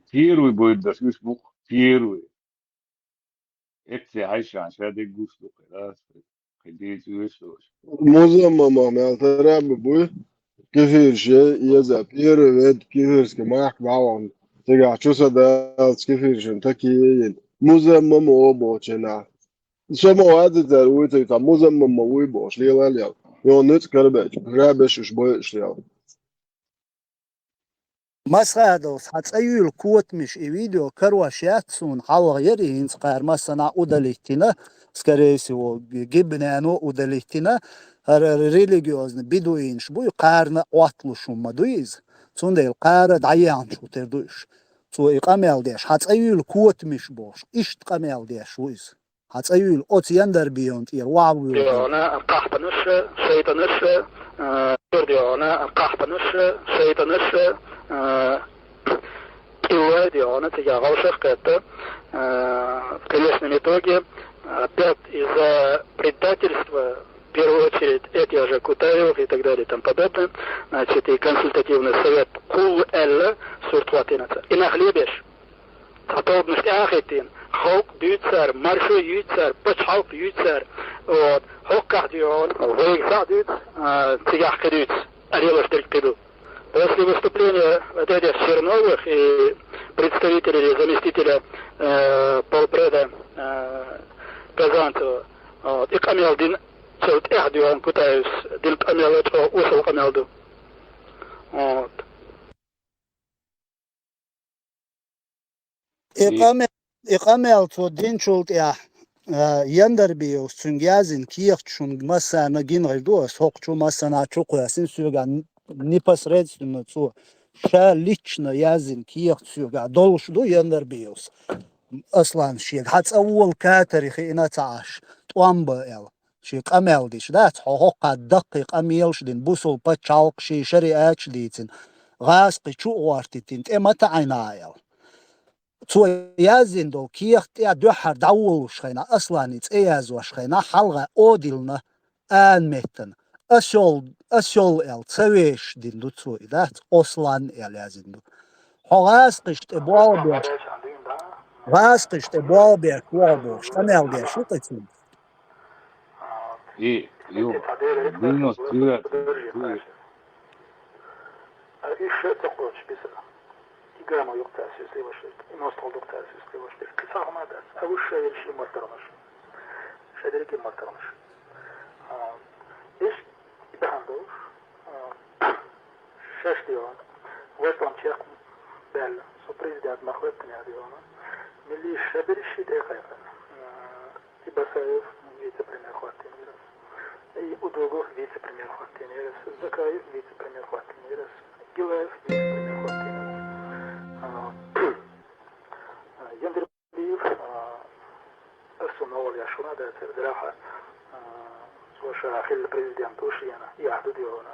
Первый бой дерш уьш бу, первый. Эцци хьайшан ша деггуш ду кхин, кхин дийца вуьш долуш. Музаммамах мел тара а бу буй, кефирше, еза первый вед кефирский махка ваун. Цигахь чу са далц кефиршин такие йин. Музаммамо бохучу нах. Со ма вац цара вуй цига, цхьа музаммамма вуй бохуш, лелал ял. Йо, нуьцкъ карабечу, рабеш уьш бойуш ял. Масхадовс хьан цӀа юьйлу котамаш и видео карош яц суна, хьалха яра и хӀинца кхара массанхьа удалить йина, скорее всего, г-, гибнено удалить йина, хӀара религиозный бедуинаш буй, кхарна а Ӏотталуш хӀума ма дуй иза. Цундела кхара а дӀаяьхначу тера ду уьш. Цо и къамел деш, хьан цӀа юьйлу котамаш бохуш, иштта къамел деш ву иза. Хьа цӀа юйла оцу Яндарбиевна тӀера вахьа вуьйла. Дегьана, кхахьпанаш, шайтӀанаш, э, дегьана, кхахьпанаш, шайтӀанаш, э, кӀиллой дегьана, цига гӀалшах кхетта, э, в конечном итоге, опять из-за предательства, в первую очередь, этих же Кутаевых и так далее и тому подобное, значит, и консультативный совет кхуллу аьлла сурт хӀоттийна ца. И нах лебеш. Цхьа тобанаш тӀе а хӀиттийна, халкъ дуьйцу цара, маршо юьйцу цара, пачхьалкх юьйцу цара. Вот. ХӀокхахь дегьана, вайга схьа дуьйцу, а, цигахь кхин дуьйцу, а лелаш дерг кхин ду. После выступления вот этих Черновых и представителя или заместителя, э, полпреда, э, Казанцева, вот, и къамел дина, цул тӀаьхьа дегьана Кутаевс дина къамел а чӀогӀа осал къамел ду. Вот. И И къамел, и къамел цо динчул тӀаьхьа, а, Яндарбиевс цуьнга яздина кехат шуна массарна гина гӀир ду ас, хӀокху чу массанхьа чу кхоьссина соьга н-, непосредственно цо ша лично яздина кехат соьга долуш ду Яндарбиевс. Аслан шега хьан цӀа вола катари хиъна ца Ӏаш, тӀом бан аьлла. Шен къамел деш дац, хьо хӀокху даккхий къамелаш дина, бусул пачхьалкх шен шариаташ дийцина, гӀазкхи чу а гӀортийтина, тӀе ма таӀийна аьлла. Цо яздина долу кехат тӀе дуьххьара дӀаволуш хенахь, Асланан цӀе яздеш хенахь, хьалха Одилна, Анметтана, Асёл, Асёл аьлла, ца вешаш дина ду цо и дац, Аслан аьлла яздина ду. Хьо гӀазкхишна тӀе болх беш, гӀазкхишна тӀе болх беш ву хьо бохуш, къамел деш ю-кх цуьнга? И, ю, девяносто девятый. А уьш ша ца кхочуш бисара. И гамма юкъа цара сесте ваша дерг, и мостагӀал дукха цара сесте ваша дерг. Кхин цхьа хӀума дац. А уьш ша ерш и маттаргӀанаш. Ша дерриге и маттаргӀанаш. А, иш и бахьана долуш, а, шаьш дегӀана, васлам чекх баьлла, со президент ма хӀоьттина дегӀана. Милли ша берриш ши тӀе кхайкхина. А, И Басаев вице-премьер хӀоттийнера. И Удугов вице-премьер хӀоттийнера. Закаев вице-премьер хӀоттийнера. Гилаев вице-премьер хӀоттийнера. А, Яндарбиев, а, ас цунна гӀолла еш хӀума дацара, дарахьа, а, цо ша хилла президент ву шена, и ахь ду дегӀана,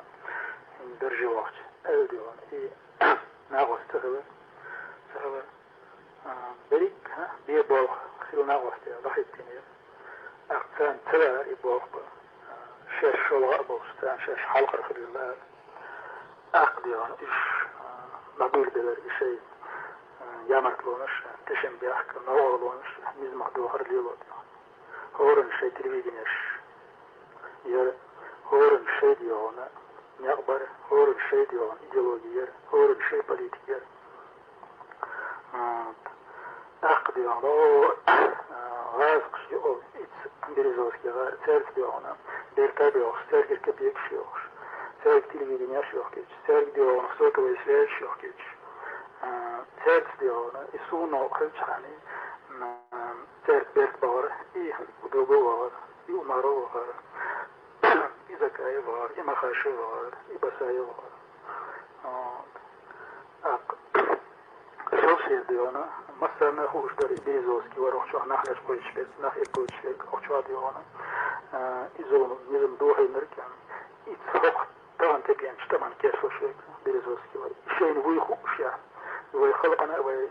дарже вахча, аьлла дегӀана. И накъост ца хилар, ца хилар. А, берриг а бен болх хилла накъостех дӀахӀиттийнера. ТӀаккха царна ца лаьара и болх бан. А, шаьш шолгӀа а болуш, царна шаьш хьалхара хилла лаьара. ТӀаккха дегӀана уьш, а, дӀадуьйладелира и шайн, а, ямартлонаш, тешнабехк, новкъарлонаш, низамах дохар лело дегӀана. ХӀоранна шайн телевиденеш яра, хӀоранна шайн дегӀана некъ бара, хӀоранна шайн дегӀана идеологи яра, хӀоранна шайн политика яра. А, тӀаккха дегӀана, о, а, гӀазкхаш ю, о, ицца Березовский гӀар, цаьрца дегӀана, берта бехаш, цаьргара капекаш йохуш, цаьрга телевиденеш йохкийча, цаьрга дегӀана сотовая связь йохкийча, а, цаьрца дегӀана, и суна хилчхьана, м, цаьрца берт бахара, и Удугов вахара, и Умаров вахара, и Закаев вахара, и Махашев вахара, и Басаев вахара. Вот. ТӀаккха шел шер дегӀана, массарна а хууш дара, и Березовский вара охьа чохь нах леш кхуьйсуш верг, нах эр кхуьйсуш верг охьа чохь дегӀана. А, иза вон низам дохийнарг, и цхьа хӀокху тахана тӀекхаьчначу тӀаман кечлуш верг Березовский вара. И шайна вуй хууш яхь. Вай халкъана а, вай, м,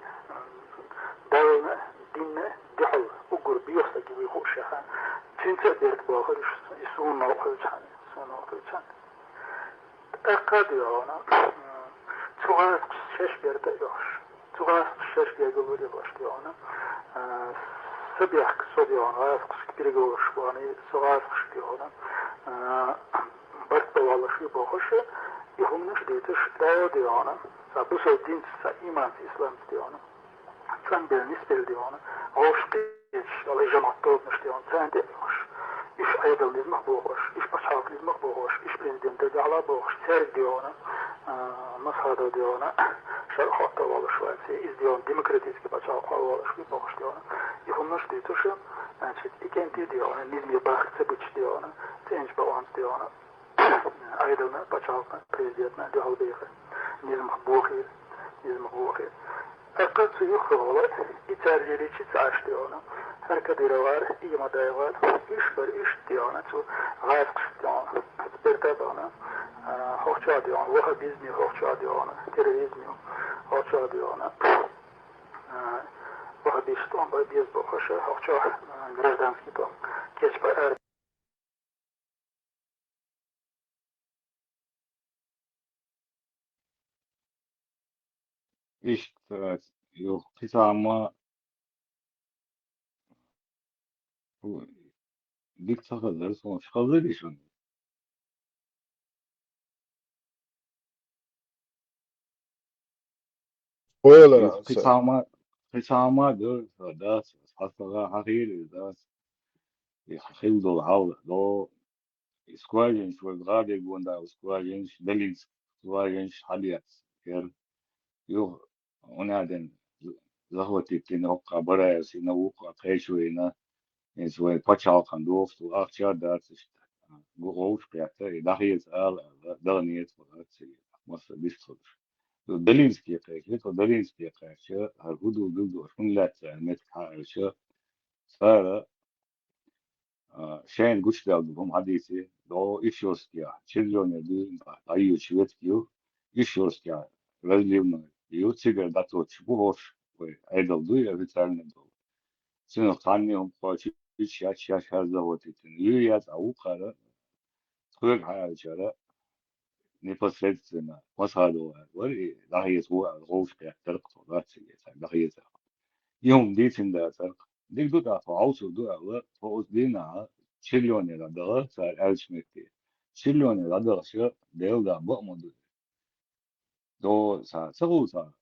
Даллна а, динна а дуьхьал уггар боьхсаг вуй хууш яхь. Цуьнца а берта бохура уьш, и суна новкъа хилчхьана, суна новкъа хилчхьана. ТӀаккха а дегӀана, м, цу гӀазкхаша шаьш берта а йохуш, цу гӀазкхаша шаьш гергарло лелош дегӀана, а, са бехк со дегӀана гӀазкхашка переговораш бахьана, со гӀазкхашка дегӀана, а, барт бан воллуш ву бохуш, и хӀуманаш дуьйцуш, дӀа а дегӀана, цхьа бусалба динца, цхьа иманца, исламца дегӀана. ЦӀанбелла, нисбелла дегӀана, вовшах кхеташ, валла и жамаӀат тобанаш дегӀана, царна тӀе а йохуш, уьш Ӏедал низамах бохуш, уьш пачхьалкх низамах бохуш, уьш президент дагахь а бохуш, цаьрга дегӀана, а, Масхадов дегӀана, шарӀ хӀотто волуш вац, иза дегӀана демократический пачхьалкх хьо волуш ву бохуш дегӀана. И хӀуманаш дуьйцуш, значит, и кӀентий дегӀана, низаме бахка ца буьтуш дегӀана, цӀеначу бакъонца дегӀана. Ӏедална, пачхьалкхна, президентна дуьхьал бехира. Низамах бохийра, низамах бохийра. ТӀаккха цу юххехула и цаьрга леричи ца Ӏаш дегӀана. Ар Кадыровар, Имадаевар, уьш бар, уьш дегӀана цу гӀайкхаш дегӀана, спирта дегӀана, а, хӀокху чохь дегӀана, ваххабизм ю, хӀокху чохь дегӀана, терроризм ю, хӀокху чохь дегӀана, а, ваххабисташ тӀом бан беза бохуш, хӀокху чохь, а, гражданский тӀом кечбан ара. Иштта, юха кхин цхьа ма, фу, дика ца хазара суна, шу хазарий шуна? Ойла, юха кхин цхьа ма, кхин цхьа ма ду, дац, хьастагӀа хьахийра, дац. И хила долу хьал, до, и скважинаш, вай гӀадин гонда скважинаш, Долинск скважинаш хьадеца яра. Юха, хӀунда аьлла, захватить дина хӀокху Бараевс, и на вукху кхечу вайна, иза вай пачхьалкхан дохуш ду, ахча а дац иштта. Гу-, гӀовш кхетта, и дӀахеца ала, ала, даха нета вара цига, масса бист хуьлуш. Ду Долинске кхеча, тхо Долинске кхаьчча, хӀара хӀун ду, билггал, хӀунда лаьцна аьлла, меттиг хьаьжча, цара, а, шайна гучудаьлла ду хӀума хьадийци, догӀу Ишёрскехь, Червлёнехь дуьйна дӀайоьдуш ветка ю, Ишёрскехь разливной ю, цигара дӀатоттуш бу хӀорш, вай Ӏедал дуй, официальный долу. Цуьнан кханне хӀума кхочу, уьш шаьш, шаьш хьарза гӀоттийтина. Юй яц а вукхара, тхоьга хьаьрчара, непосредственно, масхадо вара, и дӀахеца ву аьлла, гӀовш кхеттара тхо, дац цига, цхьа дӀахеца. И хӀума дийцина дацара. Дика ду тӀаккха, хьовсур ду аьлла, тхо оцу дийнахьа Червлёнера даха, цара аьллачу метте. Червлёнера дахаша, Делан дуьхьа, бакъ ма ду. До ца, ца гӀуллакх,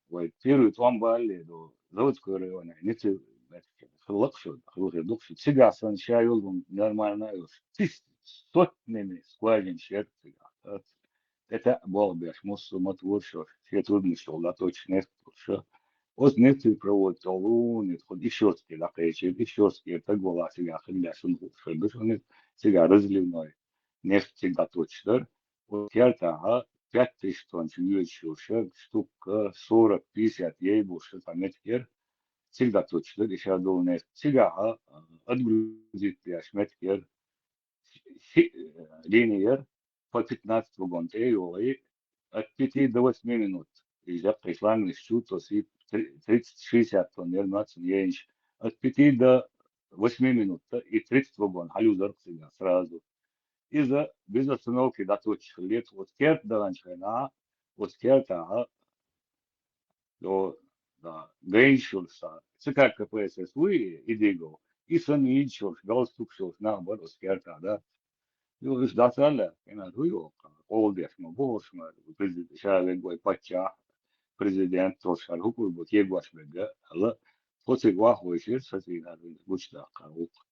вай первый тӀом балле, до Заводской районехь, ницкъ хилла-кх шу, хилла хир ду-кх шу. Цигахь санна ша йолу нормально а йолуш, чисто сотнями скважинаш яра цигахь. ТӀе таьӀ болх беш, массо а мотор шо, шен труднаш йолу дӀатоттуш нефть луш. Оцу нефтепровод чӀогӀа луна, тхо Ишёрске дӀакхечира, Ишёрске стаг валахь цигахь хилла, шуна хууш хир ду шуна, цигахь разливной нефть цига дӀатоттуш дара. Оцу кертахь пять тысяч тонн чу йоьдуш йолуш, штука сорок-пятьдесят ей болуш цхьа меттиг яра, цига дӀатоттуш дара и шадолу нефть. Цигахь, а, отгрузить деш меттиг яра, ши, э, линия яра, по пятнадцать вагон тӀе а йогӀий, от пяти до восьми минут. И жаккхий шлангаш чу тосий, три-, тридцать-шестьдесят тонн яра мацан ейнаш. От пяти до восьми минут, и тридцать вагон хьалузара-кх цигахь сразу. Иза без остановки дӀатоттуш хилла, оцу керта даханчу хенахь, оцу кертахь, до, да, гайнаш йолуш цхьа, ЦК КПСС вуй, Идигов, и санна йийцаш йолуш, галстукаш йолуш нах бара оцу кертахь, да. Юха уьш дӀасалла, кхин а дуй оха, къола деш ма бу хӀорш мара, президент, ша верг вай паччахь, президент, тхо шара хӀукур бу кегош мега, аьлла, тхо цига вахвайшира, сацийна гучудаккха вукху.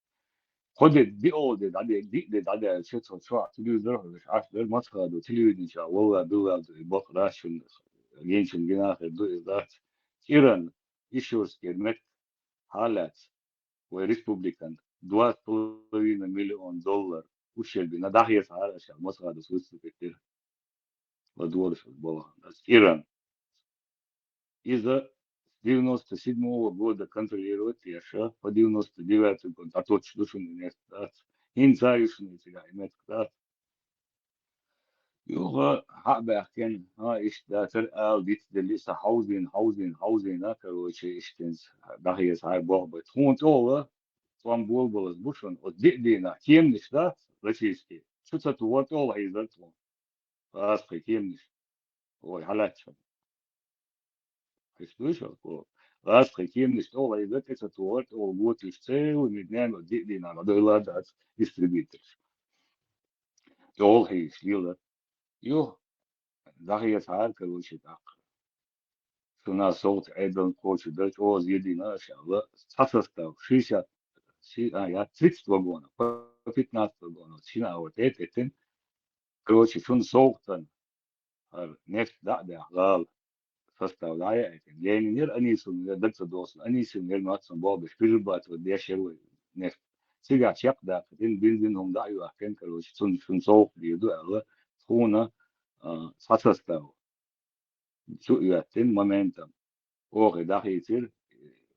Кхо де, диъ де дӀаде-, диъ де дӀадаьлча, цо чохь телевизор хьоьжуш Ӏаш дара, масхадо телевиденечохь, валла, билла ду, и бакъ дац шуна, гинчун гина хир ду, иза дац. КӀиран Ишёрскера меттиг хьалаьцна, вай республикан два с половиной миллион доллар ущербина дӀахецахьара аша, масхадос выступить дира. ЛадогӀалаш балхана ас кӀиран. Иза с девяносто седьмого года контролировать деш, по девяносто девятый год дӀатоттуш ду шуна и меттиг дац. ХӀинца а ю шуна и цигахь и меттиг дац. Юха хьа а баьхкина, хьа, иштта дацара ала дицделли, сан хьовзийна, хьовзийна, хьовзийна, короче, иштта хӀинца дӀахеза хьара болх бай. Тхуна тӀехула, цӀом болабалаза бу шуна, оцу диъ дийнахь кеманаш дац, российский, чу ца тухура тӀехула хьийзара тхуна. ГӀазкхий кеманаш. Вай хьалаьцча. Хьистуьйша, ко? ГӀазкхий кеманаш тӀехула хьийзара, тӀе ца тухура, тӀехула готуьйш целыми днями диъ дийнахь дӀадойла дац истребительш. ТӀехула хьийзаш лела. Юха, дӀахеза хьара, короче, тӀаккха. Шуна совгӀат Ӏедална кхочур дара, чӀогӀа зен дина аша аьлла, цхьа состав, шестьдесят, ши-, а, я тридцать вагонов, по пятнадцать вагонов, шина а вот это, это, короче, шуна совгӀатана, хӀара нефть дӀа а даьхна, гӀала состав дӀа а яийтина. Ленин яра Анисимов, яра даг ца догӀу суна, Анисимов яра маццан болх беш, перерабатывать деш яра вай нефть. Цигахь чекхдаккхийтина, бензин хӀума дӀа а йоьхкина, короче, цунна шуна совгӀат дийр ду аьлла, тхуна, а, цхьа состав. Чу а йоьттина моментом. Оха и дӀахийцира,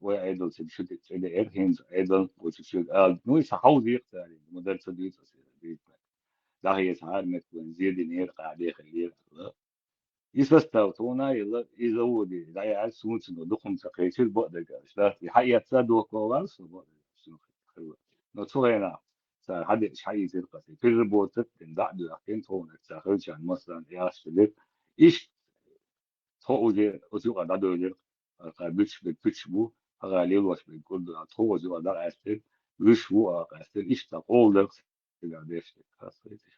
вай Ӏедал цига шу тӀе цӀе деӀер, хӀинца Ӏедал вочу шуьга ала. Ну, и сан хьовзийкх цара, ма дара ца дуьйцу аса, дийца. ДӀахеца хьармет вайн зединера, къахьдехиллера. И состав тхуна а елла, и заводе дӀаяьлча, суна цунах дукха хӀума ца кхечира, бакъдерг аьлча, да, и хьаэцна дохковала со, бакъдерг аьлча, суна хетаргва. Но цу хенахь цара хьадеъча хьаийцира-кх аса, переработать дина, дӀа а доьхкина, тхуна ца хилчарна массарна яхаш хилира. Иштта тхо уже оцу юкъара дӀадоьллира, кхара буьтуш берг пуьтуш бу, хьагӀа лелош берг кӀур ду, тхо оцу юкъара дӀакъаьстира, вуьш ву а къаьстира, иштта къола дара-кх. Цигара деш дерг хастхийта.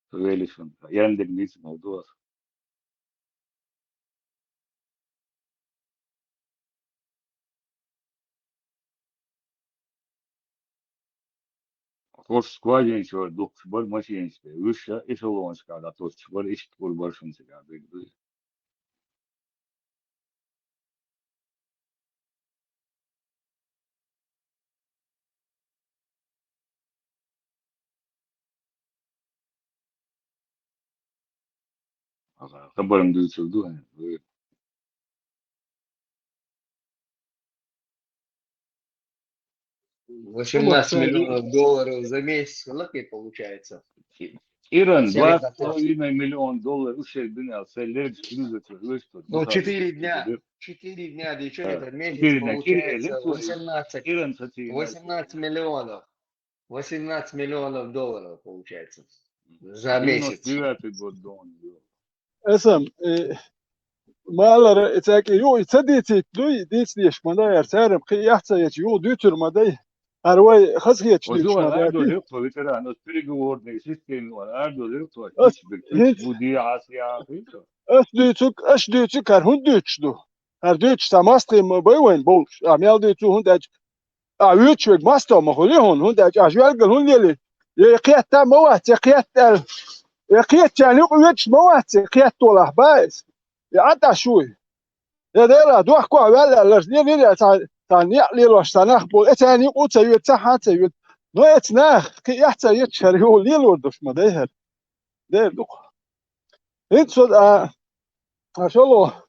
Со велишан, еран дерг дийца мел ду аса. Кхуш скважина чуьра духкуш бара машинаш тӀе, вуьш а эшелонашкахь дӀатосуш бара, иштта кӀур бара шуна цигара берг дуй. Хабарам дуьйцур ду хьуна. Восемнадцать миллионов долларов за месяц лаки получается. Иран, два с половиной миллиона долларов уж шербинал, селлер, ну, четыре дня. Четыре дня, да ещё этот месяц получается восемнадцать, восемнадцать миллионов. Восемнадцать миллионов долларов получается за месяц. Девяносто девятый год, да, он был. Эсам, э, малара, э, цаьрга ю, и ца дийцийта дуй, дийца дезаш ма дай, яра царам кхин яхь ца ечу, ю дуьйцур ма дай. ХӀара вай хазахеташ дуьйцуш ма дай. Ардо лиртхо ветеран, оцу переговорной системе вара ардо лиртхо, ас хӀинца бу дехьа ас яхийта. Ас дуьйцуг, ас дуьйцуг, хӀара хӀунда дуьйцуш ду? ХӀара дуьйцуш цхьа мостагӀ ма бай вайн болуш. А мел дуьйцу, хӀунда аьлча а вуьйцуш верг мостагӀ ма хуьлий хьуна, хӀунда аьлча а жоьлгал хӀунда лелий? Я кхетта ма вац, я кхетта аьлла. Я кхетачарна юкъа воьдуш ма вац, я кхетта волахь бан иза. Я Ӏа тӀаш вуй. Я Дела, дохко а ваьлла аьлларш, лелийла цхьа, цхьа некъ лелош, цхьа нах болу, э, царна юкъа а ца йоьду, цхьа а ца йоьду. Но эца наха кхин эхь ца етташ хӀара юха лелор долуш ма дай хӀара. Дера ду-кх. ХӀинца со, а, а, шолгӀа,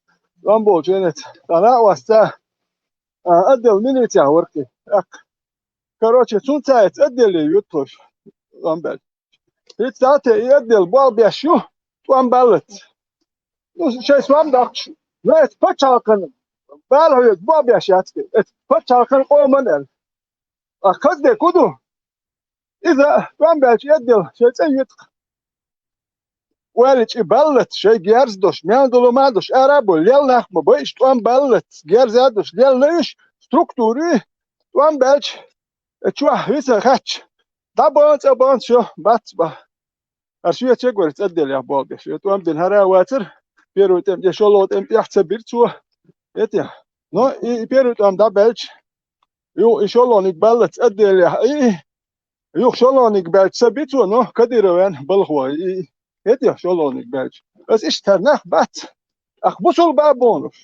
ам болчу хенахь, цхьа накъост цхьа, а, отдел милицехь вара-кх и, тӀаккха. Короче, цунна цаьрца отделе юьту тхо, ам баьлча. ХӀинца цхьа а те и отдел болх беш ю, тӀом баллалц. Ну, шайн сом доккхуш, ну, эца пачхьалкхан бала хьоьга болх беш яц-кх, эца пачхьалкхан къоман аьлла. А хаза дерг хӀун ду? Иза тӀом баьлча отдел шайн цӀе йоьду-кх. Ойла чӀи баллалц, шайн герз а долуш, мел долу ма а долуш, ара а бу, лелла нах ма бай, иштта тӀом баллалц, герз а долуш, лелла уьш, структура ю, тӀом баьлча, э, чохь виса хаьттича, дӀабан, цӀа бан, всё, бац бан. ХӀара шен чегвар цӀа деллехь болх беш. Шен тӀом бина хӀара а вацара, первый тӀем тӀе, шолгӀа тӀем тӀехь ца бира цо. ХӀетехь. Но и, и первый тӀом дӀабаьлча, юха и шолгӀаниг баллалц цӀа деллехь, и, юха шолгӀаниг баьлча ца би цо, но Кадыровн балхо, и, хӀетехь шолгӀаниг баьлча. Ас иштта хӀара нах бац. Ах бусул ба бонуш.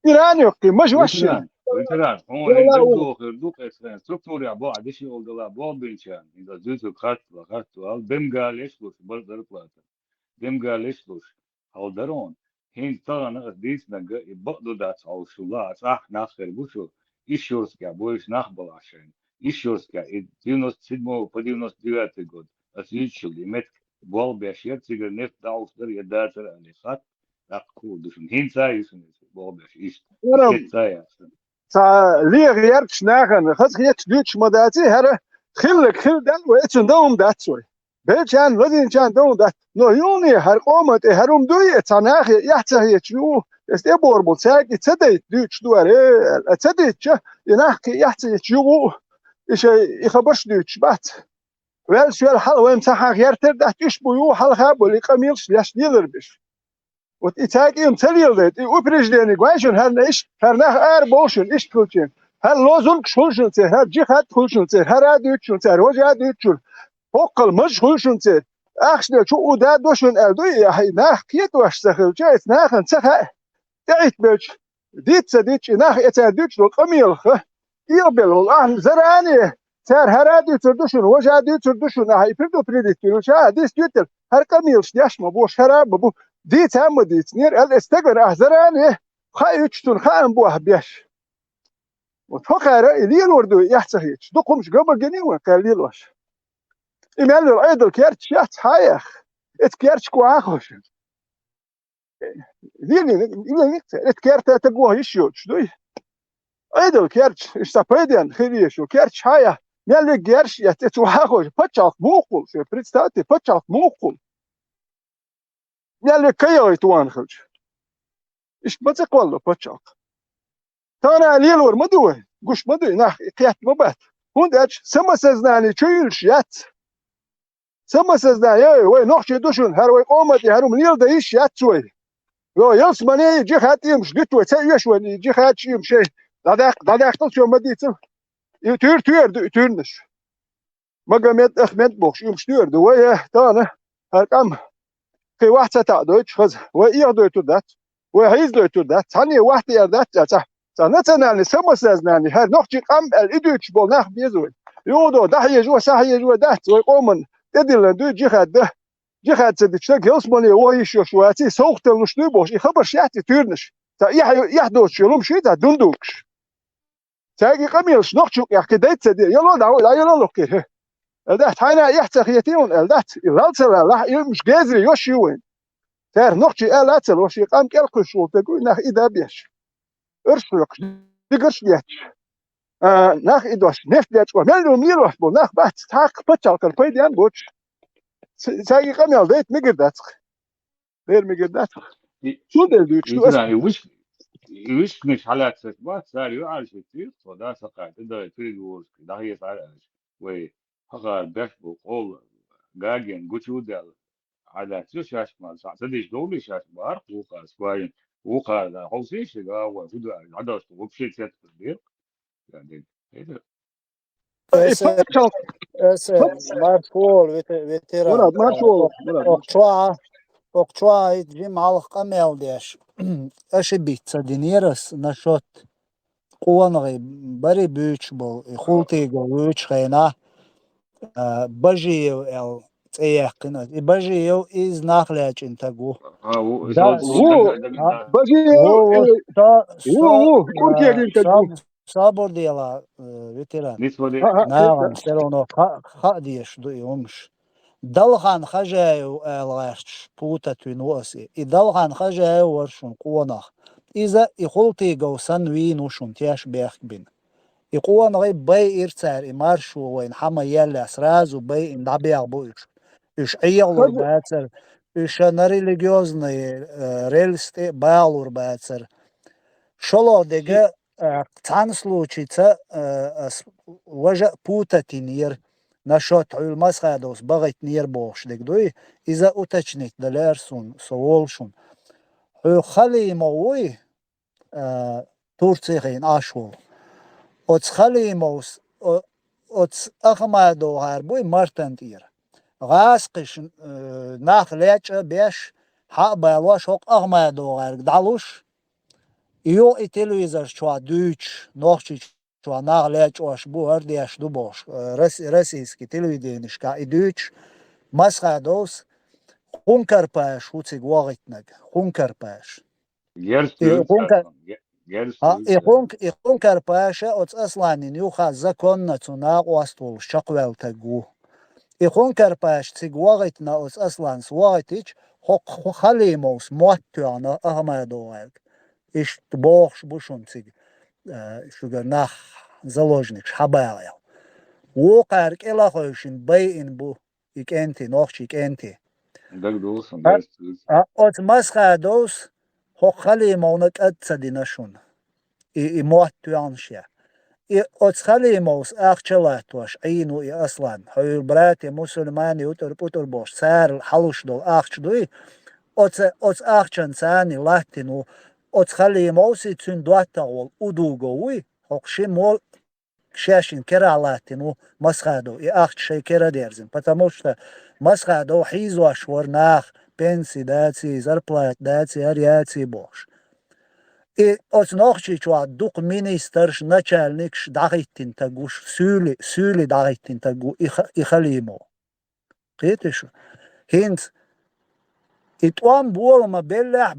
Иран йоккхий, мажа ваша. Ветеран, хьуна хӀинца дохур ду, кхечу структурехь боху деши олдала болх бинчарна, иза зуьйцург харц ва, харц вал, демгалеш луш, бар зарплата. Демгалеш луш, хьал дарон, хӀинца тахана ас дийцинарг и бакъду дац хьовсуш ла, ас ахь нах хир бу шу, Ишёрскехь бойуш нах балахь шайна. Ишёрскехь и девяносто седьмого по девяносто девятый год, ас юьйцуш и метка болх беш яра, цигара нефть дӀахьуш дара я дацара аьлла хатта, тӀаккха хуур ду шуна. ХӀинца а ю шуна иза болх беш иштта. Ара, хӀинца а яц шуна. Цхьа леха ярташ нахана, хаза хеташ дуьйцуш ма дац и, хӀара хилларг хилла дан вай, цуьнан дан хӀума дац вай. Беллачарна, лазийначарна дан хӀума дац. Но юхане хӀара къоман тӀе хӀара хӀума дуй, цхьа нахе эхь ца хеташ ю, эс тӀебогӀур болу цаьрга и ца дайта дуьйцуш ду хӀара, э, аьлла. Ца дайтча, и нах кхин эхь ца етташ юха а, и шайн, и хабарш дуьйцуш бац. Ваьлла шоьл хьала вайна ца хьан гӀертар дац, уьш бу юха хьалха а болу и къамелаш леш лелар беш. Вот и цаьрга и ца леладайта, и упреждениг вай шуна хӀара иштта, хӀара нах ара бовлу шуна иштта хилча. ХӀара лозунгаш хуьлу шуна церан, хӀара джихад хуьлу шуна церан, хӀара а дуьйцу шуна цара, важа а дуьйцу шуна. ХӀоккхал мажа хуьлу шуна церан. Ахча делча хӀу да до шуна аьлла дуй, ахьа и нах кхетош ца хилча, эца нахана ца хаьа. ТӀеӀиттабелча, диц ца дича, и нах э цара дуьйцуш долу къамелах, кӀелбелла волу ахьа заране, цара хӀара а дуьйцур ду шуна, важа а дуьйцур ду шуна, ахьа и предупредить дуьллуш, а, дис дуьйтар, хӀара къамелаш деш ма бу, хӀара а ма бу, дийца а ма дийцинера, аьлла, эцу стагана ахьа заране, хаийтуш цунна хаам бу ахьа беш. Вот хӀокхара и лелор ду, эхь ца хеташ. Дукха хӀумаш ган ма гинний вайн кхел лелош. И мел йолу Ӏедал керташ яц хьан яхь? Эца керташка вахахуш. Лелийна, лелийна, эца керта таг ваха йиш йоцуш дуй. Ӏедал керташ, иштта пайденна хир еш ю. Керташ хьан яхь? Мел вега герш а эцна, эца вахахуш. Пачхьалкх муха хуьлу, шуьга представьте, пачхьалкх муха хуьлу. Мел вега кхайалгӀайта вахана хилча. Иштта ма ца кхоллало пачхьалкх. Тахана лелор ма ду вай, гуш ма ду, и нах и кхетта ма бац. ХӀунда аьлча самосознание чу юьллуш яц. Самосознание, ой, вай нохчий ду шуна, хӀара вай къоман тӀе хӀара хӀума леладан йиш яц вай. Йо, ялсамане и джихад иймаш дуьту вай, ца оьшу вайна и джихад иймаш шайн. ДӀадаьккха, дӀадаьккхал, цо ма дийцал. И туьйра туьйра ду и туьйранаш. Магомед Ахмед бохуш, уьш туьйра ду. Вай, э, тахана, хӀара къам кхин вахь ца таӀадойтуш хаза. Вай эхь дойтур дац. Вай хьийза дойтур дац. Цхьанне вахь тӀера дац цӀа. Цхьа национальный самосознание, хӀара нохчий къам аьлла и дуьйцуш болу нах беза вай. Юха дӀахьежо, схьахьежо дац, вай къоман тӀедиллина дуй джихад дан. Джихад ца дича стаг ялсамане ваха йиш йолуш вац, и совгӀаталлуш дуй бохуш, и хабарш яц и туьйранаш. Цхьа эхь, эхь доцуш йолу хӀума шуьйца дӀа дундугуш. Цаьрга и къамелаш нохчо кхехкий дайта ца де, яло дӀа, дӀа яло лохкий. Эл дац, хьайна эхь ца хетий хьуна, эл дац, и лал ца лалахь, и уьш гезаре йош ю вайн. Цара нохчий аьлла а ца лош, и къам кӀел кхуьссуш волу стаг вуй, нах и дан беш. Орш хьоькхуш, дигарш детташ. А, нах и дош, нефть дечкъо, мел ю мелош бу, нах бац, цхьаккха пачхьалкхара пайденна боцуш. Ц-, цаьрга и къамел дайта мегар дац. Дера мегар дац. И, Цу дела дуьйцуш ду аса. И виш-, и вишканаш хьалаьцнарш бац, цара юьхьӀаьржа хӀиттийра, тхо да сакхаьрта, да переговорашка, дӀахеца Ӏара аьлча. Вай хӀокхара беш бу къола гагина гучудаьлла. Хьалаьцна шаьш ма, ца дийш довлий шаьш ма, хӀара вукхара сквайна, вукхара да хьовсийша, га вай, хӀу ду аьлла, дӀадалшна вообще цецбар дера. Га дерг. Хьайда. Аса, аса, марш волу, вете-, ветеран. Мурад, марш волу, Мурад. Окху чохь, окху чохь и жима хьалха къамел деш. Аша битта ца динера ас, нашот къонахий бари буьйцуш болу, и хӀултийга вуьйцуш хенахь, а, Бажиев аьлла цӀе яьккхина аса. И Бажиев иза нах лаьчӀина таг ву. А, ву, Да, ву, ву, а, Бажиев, ву, ву, э, со-, ву, со-, ву, а, куркерин таг ву. Саб-, Собар дела, э, ветеран. Ниц ваде. А, а, Нагахь а, всё равно ха-, хаа дезаш ду и хӀумаш. Далхан Хажаев аьлла гӀерташ путать вина ву аса и. И Далхан Хажаев вара шуна къонах. Иза и ХӀултыгов санна вийна ву шуна теш бехк бина. И къонахий байира цара, и маршо вайна хьа ма елла, сразу байина дӀабегӀ бу уьш. Уьш Ӏехалур Хажа- бацара, уьш на религиозный, э, рельс тӀе а багӀалур бацара. ШолгӀа дега, э, цхьана случайца, э, ас важа а путать йинера, нашот хьуьлла Масхадовс бахийтинера бохуш дерг дуй, иза уточнить далера суна, со волу шуна. Хьоьга Халимов вуй, э, Турци хин Ӏаш волу. Оцу Халимовс, о-, оцу Ахмадовгара буй Мартан тӀера. ГӀазкхиш, э, нах лечкъа беш, хьа а балош, хӀокху Ахмадовгарга дӀалуш, и юха и телевизор чохь дуьйцуш, Нохчийчохь нах лечкъош бу, хӀара деш ду бохуш, э, рос-, российский телевиденишкахь и дуьйцуш, Масхадовс Хункарпаш ву цига вахийтинарг, Хункарпаш. Герз И туьйцу Хунка-, цаьрга, ге-, герз А, туьйцу и цаьрга. Хунк-, и Хункарпаша оцу Асланин юха законно цу накъост волуш чекхваьлла таг ву. И Хункарпаш цига вахийтина оцу Асланс вахийтича, хӀокху Халимовс мотт тоьхна Ахмадовгара. Иштта бохуш бу шуна цига, э, шуьга нах заложникаш хьабаьхьа. Вукхара кӀелахойшина байина бу и кӀентий, нохчий кӀентий. Дагадовла сан, А, герз туьйцу. А, оцу Масхадовс хӀокху Халимовна кӀад ца дина шуна. И, и мотт тоьхна ша. И оцу Халимовс ахча латтош Ӏийна ву и Аслан. Хьуьлла братья мусульмане утӀур-путӀур бохуш, цара хьалуш долу ахча дуй. Оцу, оцу ахчан царна латтина ву. Оцу Халимовс и цуьнан доттагӀа волу Удугов вуй. ХӀокху шиммо шаьшшинна керахь латтина ву Масхадов, и ахча шайн кера дерзина, потому что Масхадов хьийзош вара нах, пенси даций, зарплата даций, хӀара яций бохуш. И оцу Нохчийчохь дукха министрш, начальникаш дӀахӀиттина таг ву, суьйли, суьйли дӀахӀиттина таг ву и Ха-, и Халимов. Кхетий шу? ХӀинца и тӀом бола ма беллехь,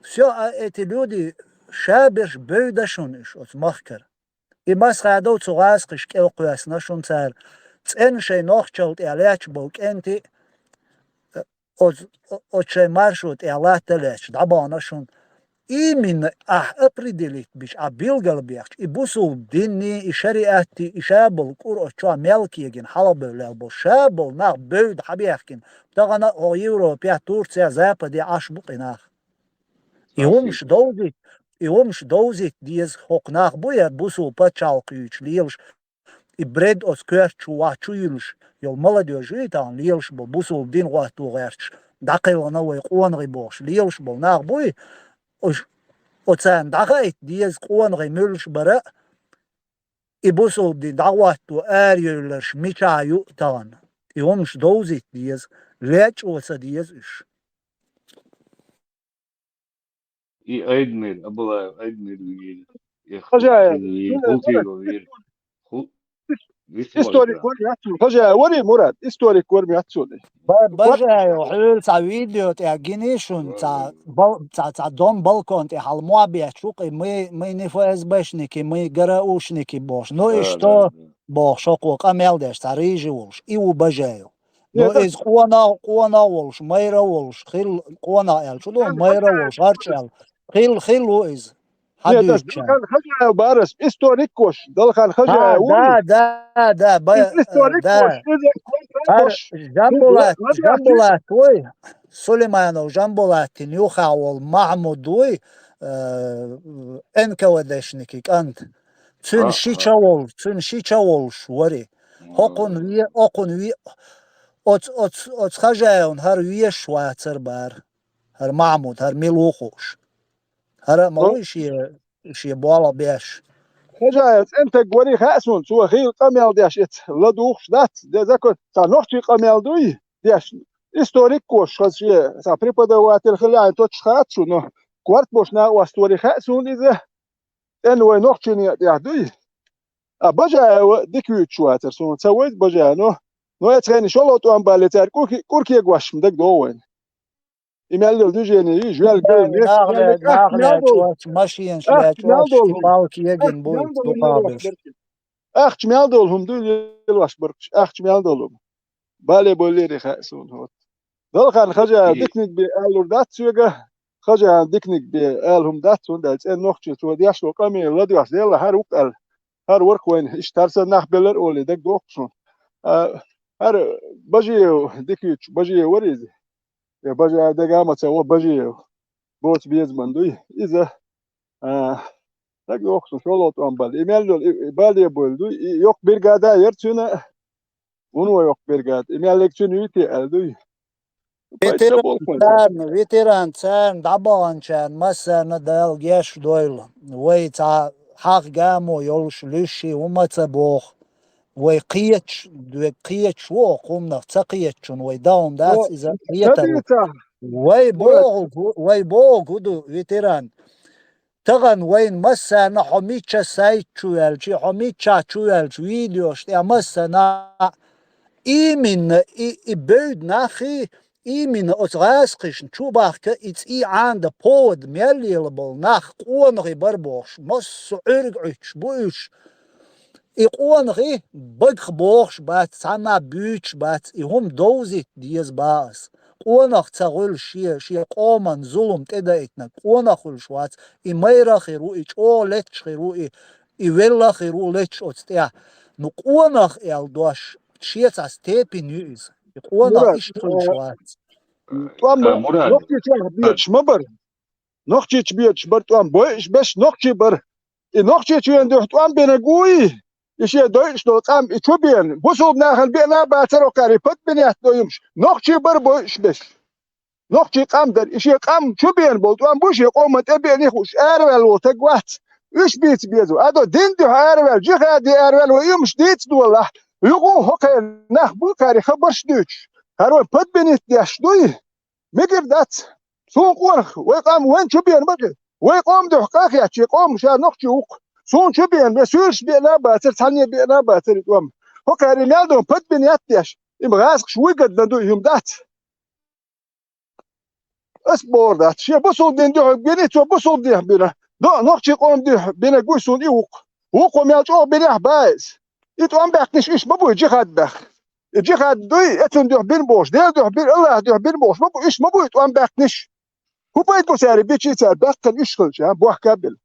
всё, а эти люди ша берш бевда шуна уьш оцу махкара. И масхадов цу гӀазкхаш кӀел кхоьссина шун цара. ЦӀена шайн нохчалла тӀе лаьтташ болу кӀентий, оц-, оцу шайн маршо тӀе латта лаьтташ дӀабахана шун. Именно ахь определить бича, ахь билгалбехча, и бусулба динний, и шариатти, и ша болу кӀур оцу чохь мел кегина хьалабевлла болу, ша болу нах бевда хьабехкина, тахана а хӀокху Европехь, Турцехь, Западе Ӏаш бу кхин нах. И хӀумаш довзийта, и хӀумаш довзийта деза, хӀокху нах бу яра бусул пачхьалкх юьйцуш лелаш, и бред оцу коьрта чу вахь чу юьллуш йолу молодёжь юй тахана лелаш болу, бусул дин гӀотто гӀерташ, дӀакхелхина вай къонахий бохуш лелаш болу нах буй, уьш, оцарна дӀахаийта деза къонахий муьлш бара а, и бусул дин дӀагӀотто арайевлларш мичахь ю а тахана. И хӀумаш довзийта деза, лечкъо ца деза уьш. И Айдмир, Абалаев Айдмир вийра. И Хажаев, Хултиева вийра. Ху-, вист историк вара. Вар яц цунна. Хажаев варий, Мурад? Историк вар яц цунна. Ба-, Бажаев, хьуьлла цхьа видео тӀехь гиний шуна, цхьа бал-, цхьа, цхьа дом балкон тӀе хьала мохь бетташ ву-кх и, мы, мы не ФСБшники, мы ГРУшники бохуш. Ну, да, иштта да, да. Бохуш, хӀокхо къамел деш, цхьа рыжий волуш. И ву Бажаев. Ну, иза къонах, къонах волуш, майра волуш, хилла къонах аьлла чу ду, майра волуш, гӀарчӀ аьлла. Хилла, хилла ву иза. Хьан дуьйцучара. Хажаев бара ас, историк вош, Далхан Хажаев ву. Да, да, да, ба-, историк да. Вош, иза хӀара Жамбулат, Жамбулат вуй, Сулейманов Жамбулатин юххехь волу Махьмуд вуй, э, НКВДшники кӀант. Цуьнан ши ча волуш, цуьнан ши ча волуш вари. ХӀокхунна ве-, окхунна ве-, оц-, оц-, оцу Хажаевна хӀара везаш вацара бара. ХӀара Махьмуд, хӀара мила ву хууш. ХӀара а ма вуй шен, шен болх беш. Хажаев цӀена стаг вари хаьа суна, цо хийла къамел деш эца ладугӀуш дац, де закон, цхьа нохчийн къамел дуй деш. Историк вош, хаза шен, цхьа преподаватель хилла, айна тоттуш хаьа шуна, но корта бош накъост вари хаьа суна иза. ТӀенна вай нохчийн некъа тӀехь дуй. А Бажаев дика вуьйцуш вацара суна, ца вайза Бажаев, но, но эцхьайна шолгӀа тӀом балле цара кӀурке-, кӀуркегош ма дагадогӀу вайна. И мел йолу движение, и жоьлла гевна, нах ле-, нах лечкъош, машенаш лечкъош, палки егина буй, дукхахберш. Ахча мел долу хӀума дуй лелош баркаш, ахча мел долу хӀума. Бале боллери хаьа суна хӀотта. Далхан Хажаев диканиг бен алур дац соьга, Хажаев диканиг бен ала хӀума дац, хӀунда аьлча цӀена нохчо цо деш долу къамел ладоьгӀуш Делла хӀара ву-кх аьлла. ХӀара варх вайна, иштта хӀара санна нах беллар олий, дагадогӀу суна. А, хӀара Бажиев, дика вуьйцуш Бажиев вара иза. Я Бажиев дага а ма ца во Бажиев. Боцу безаман дуй. Иза, а, дагадогӀу суна, шолгӀа тӀом балла. И мел йолу, и, и бале болу дуй. И йоккха бригада яра цуьнан, вуно йоккха бригада. И мел лега цуьнан юй те аьлла дуй. Ветеран царна, ветеран царна дӀабаханчарна массарна Дала геш дойла. Вай цхьа хьагӀ гамо йолуш луьйш хӀума ца боху. Вай кхеташ, вай кхеташ ву оха хӀуманах, ца кхетачунна вай дан дац иза кхетар. Вай боху, вай боху ду, ветеран. Тахана вайна массарна хьо мича сайта чу ваьлча, хьо мича чу ваьлча, видеош тӀехь массарна именно и, и бевда наххий, именно оцу гӀазкхишна чу бахка и цӀий Ӏанда повод мел лела болу нах къонахий бара бохуш, массо а Ӏуьрга Ӏуьттуш бу уьш. И къонахий багах бохуш бац, цхьанна буьйцуш бац, и хӀума довзийта деза бах ас. Къонах ца хуьлуш шен, шен къоман зулам тӀедаийтинарг къонах хуьлуш вац, и майра а хир ву, и чӀогӀа летташ хир ву, и, и велла а хир ву летташ оцу тӀехь. Ну, къонах аьлла дош, шен цхьа степень ю иза. И къонах иштта хуьлуш вац. ТӀом нохчий чохь беташ ма бара. Нохчийчу беташ бара тӀом, бойуш беш нохчий бара. И нохчийчу вен дуьхьа тӀом бинарг вуй, и шен дойуш долу къам и чу бена. Бусулба нахана беана а бацара окхара, и пад бинетта до юмаш. Нохчий бара бойуш беш. Нохчий къам дара. И шен къам чу бена болу тӀом бу, шен къоман тӀе беана хууш араваьлла волу стаг вац. Уьш бийца беза. Ада дин дуьхьа араваьлла, джихаде араваьлла, вай юмаш дийца долахь. Юкъу хӀокхеран нах бу кхари хабарш дуьйцуш. ХӀара вайн пад бинетта деш дуй. Мегар дац. Суна къонах, вай къам вайн чу бена ма хир. Вай къом дуьхьа къахетчи, къом ша нохчи ву-кх. Суна чу бена, вай суьйлаш беана а бацара, цхьанне беана а бацара и тӀом. ХӀокхари мел дан пад бинетта деш, и ма гӀазкхаш вуй гад дан ду и хӀума дац. Ас бохур дац. Шен бусулба дин дуьхьа бина, цо бусулба дин бина. До, нохчий къом дуьхьа бина гуй суна и ву-кх. ВукхӀо мел чӀогӀа бинехь бац. И тӀом баьккхинарш уьш ма буй, джихад баьхна. И джихад дуй, эцун дуьхьа бина бохуш, Делан дуьхьа бина, Аллахьан дуьхьа бина бохуш ма бу, уьш ма буй тӀом баьккхинарш. ХӀун пайда бу цара бичи, цара баьккхина уьш хилча, а, бохка а бина?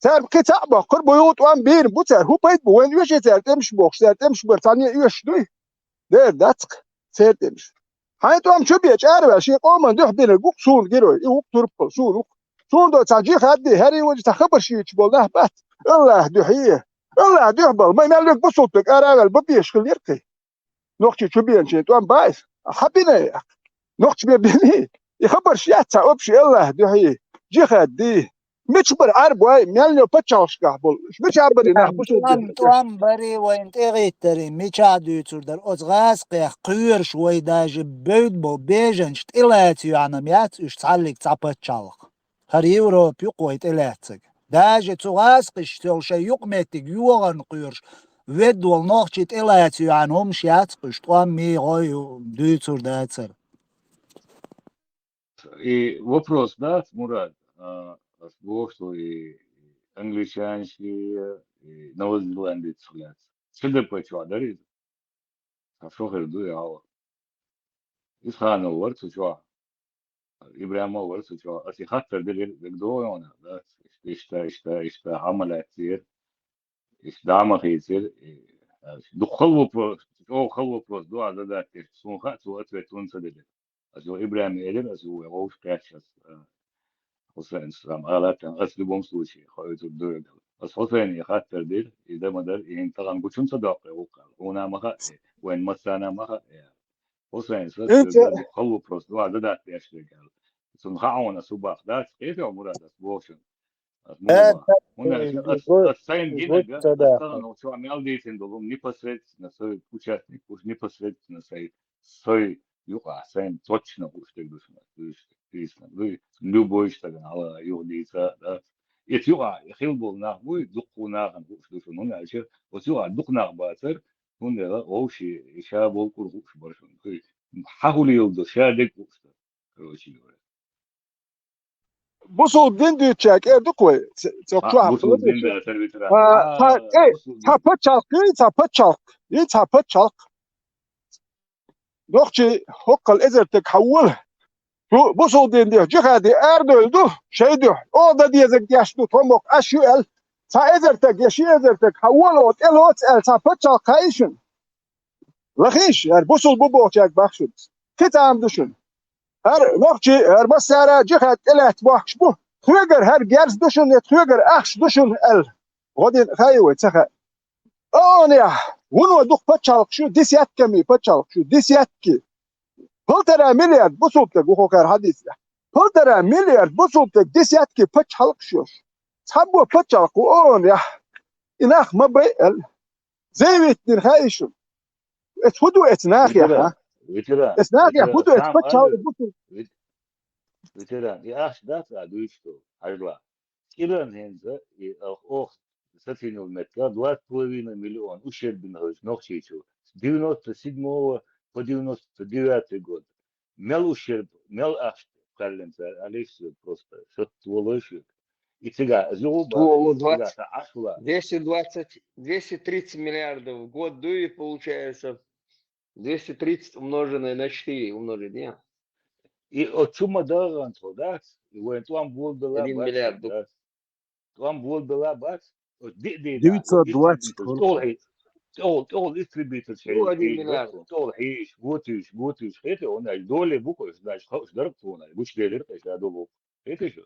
Цара кхин цхьаъ боккхур бу, юха тӀом бийр бу цара. ХӀун пайда бу? Вайна оьший цара тӀемаш бохуш, цара тӀемаш бар цхьанне а оьшуш дуй? Дера дац-кх церан тӀемаш. Хьайн тӀом чу бе чӀараваьлла, шен къоман дуьхьа бинарг ву-кх суна герой, и ву-кх турпал, суна ву-кх. Суна до цхьа джихад де, хӀара и ваджа цхьа хабарш йийцаш болу нах бац. Аллахьан дуьхьа е. Аллахьан дуьхьа бала, ма мел верг бусулба стаг ара а ваьлла, бан безаш хилла яра кхин. Нохчий чу беанчийн тӀом бац. Хьан бина яхь? Нохчий бен бина. И хабарш яц цхьа общий Аллахьан дуьхьа е. Джихад де. Мича бара Ӏарбой, мел йо пачхьалкхашкахь болу? Мича бара нах бусулба? ТӀом, тӀом барий вайна тӀегӀиттарий, мичахь дуьйцур дара? Оцу гӀазкхех кхоьруш вай даже бевдда болу беженцаш тӀелаца йоьхьна-м яц уьш цхьаллиг цхьа пачхьалкх. ХӀара Европа ю-кх вай тӀелаьцнарг. Даже цу гӀазкхашца йолу шайн юкъаметтиг йогӀарна кхоьруш, ведда волу нохчий тӀелаца йоьхьна хӀумнаш яц-кх уьш, тӀом мегӀой ю, дуьйцур дацара. И вопрос дац, Мурад, а, ас боху, что и англичанаш, и, и новозеландецах лаьцна. Цхьа дакъа чохь дара иза. Сан шо хир ду, я Аллах. Исханов вара цу чохь. Ибрахимов вара цу чохь. Ас и хаттар делира, вегдо йона, да? Иштта, иштта, иштта, хьамалаьццера. Иштта дӀа ма хийцира. И, а, дукха хала вопрос, чӀогӀа хала вопрос ду, а задать деш. Суна хаьа, цо ответ хӀунда ца делира. Ас юха Ибрахиме элира, ас юха вай вовшах кхаьчча, ас, а, Хьусайнас ам алатан, ас в любом случае, хоуьйтур ду вегал. Ас Хьусайне хаттар дира, и дан ма дара, и хӀинца тахана гучун ца доккху вай гӀуллакх аьлла. Хьуна ма хаьа, вайн массарна ма хаьа. Хьусайнас ас хала вопрос, дуьхьа задать деш вегал. Цунна хаьа хьуна ас хӀун боху дац, кхетий хьо, Мурад, ас бохучун? Ас муха боху? ХӀунда аьлча ас, ас сайна гинарг, ас тахана чохь мел дийцина долу непосредственно сай участник, уж непосредственно сай, сай юкъахь сайна точно хууш дерг ду шуна, уьш дийцина дуй, любой стагана хьала юха дийца, да. Эца юкъахь хила болу нах буй, дуккха нахана хууш ду шуна, хӀунда аьлча оцу юкъахь дукха нах бацара, хӀунда аьлча вовший ша болу кура хууш бара шуна. Дуй, хьан хӀума леладо, ша дерг хууш дара, короче говоря. Бусулба дин дуьйцучаьрга эр ду-кх вай, ц-, цо А, чохь бусулба дин бацара витара. А, А, цхьа, э, бусулба цхьа дин. Пачхьалкх, и цхьа пачхьалкх, и цхьа пачхьалкх. Нохчий хӀоккхал эзар стаг хьан вола? Шу бусулба дин дуьхьа джихаде арадевлла ду, шайн дуьхьа. Оха дан дезарг деш ду, тхо мохк Ӏаш ю аьлла. Цхьа эзар стаг я ши эзар стаг хьан вола, оха тӀелоцу аьлла, цхьа пачхьалкх хаьий шуна? Лахийша, хӀара бусулба бу бохучаьрга боху шуна. Кхин цхьа хӀума ду шуна. ХӀара нохчий, хӀара массара а джихад тӀелаьцна бохкуш бу. Тхоьгара хӀара герз ду шуна, я тхоьгара ахча ду шуна аьлла. ГӀо дина хаьий вай, ца хаьа. Оха яхь, вуно дукха пачхьалкхаш ю, десятками пачхьалкхаш ю, десятки. Полтора миллиард бусулба стаг ву хӀокхара хьадийцарехь. Полтора миллиард бусулба стаг, десятки пачхьалкхаш йолуш. Цхьабо пачхьалкх ву оха яхь. И нах ма бай аьлла. Заявить дина хаьий шуна? Эца хӀун ду эца нахехь, а? Ветеран, ветеран, Эца нахехь ветеран, хӀун ду эца сам пачхьалкх ара, бусулба? Вет-, ветеран, и ахча дац а дуьйцуш ду, хьажал. КӀиран хӀинца, и, а, оха сацийна йолу меттиг, два с половиной миллиона ущерб бина хилча Нохчийчу, с девяносто седьмого по девяносто девятый год. Мел ущерб, мел ахча кхаьллина цара, Алексей, просто шатта волуш ю. И цигахь, зугӀу бахьа, Ту цигахь двадцать, сан Ӏаш хула. Двести двадцать, двести тридцать миллиардов в год дуй, получается, двести тридцать умноженное на четыре умножить, не? И оцу ма дагӀан тхо, дац? И вайн тӀом болабелла Один бац, миллиард. Дац? ТӀом болабелла бац? Оцу диъ дийна, девятьсот двадцать истребитель, тӀол хьийза. ТӀол, тӀол истребитель Ну, один миллиард. ТӀол хьийза, готуьйш, готуьйш, хетий, он ай доле бу-кх, значит, хауш дарба тхуна, гучу делира, кхеча долу. Хетий шу?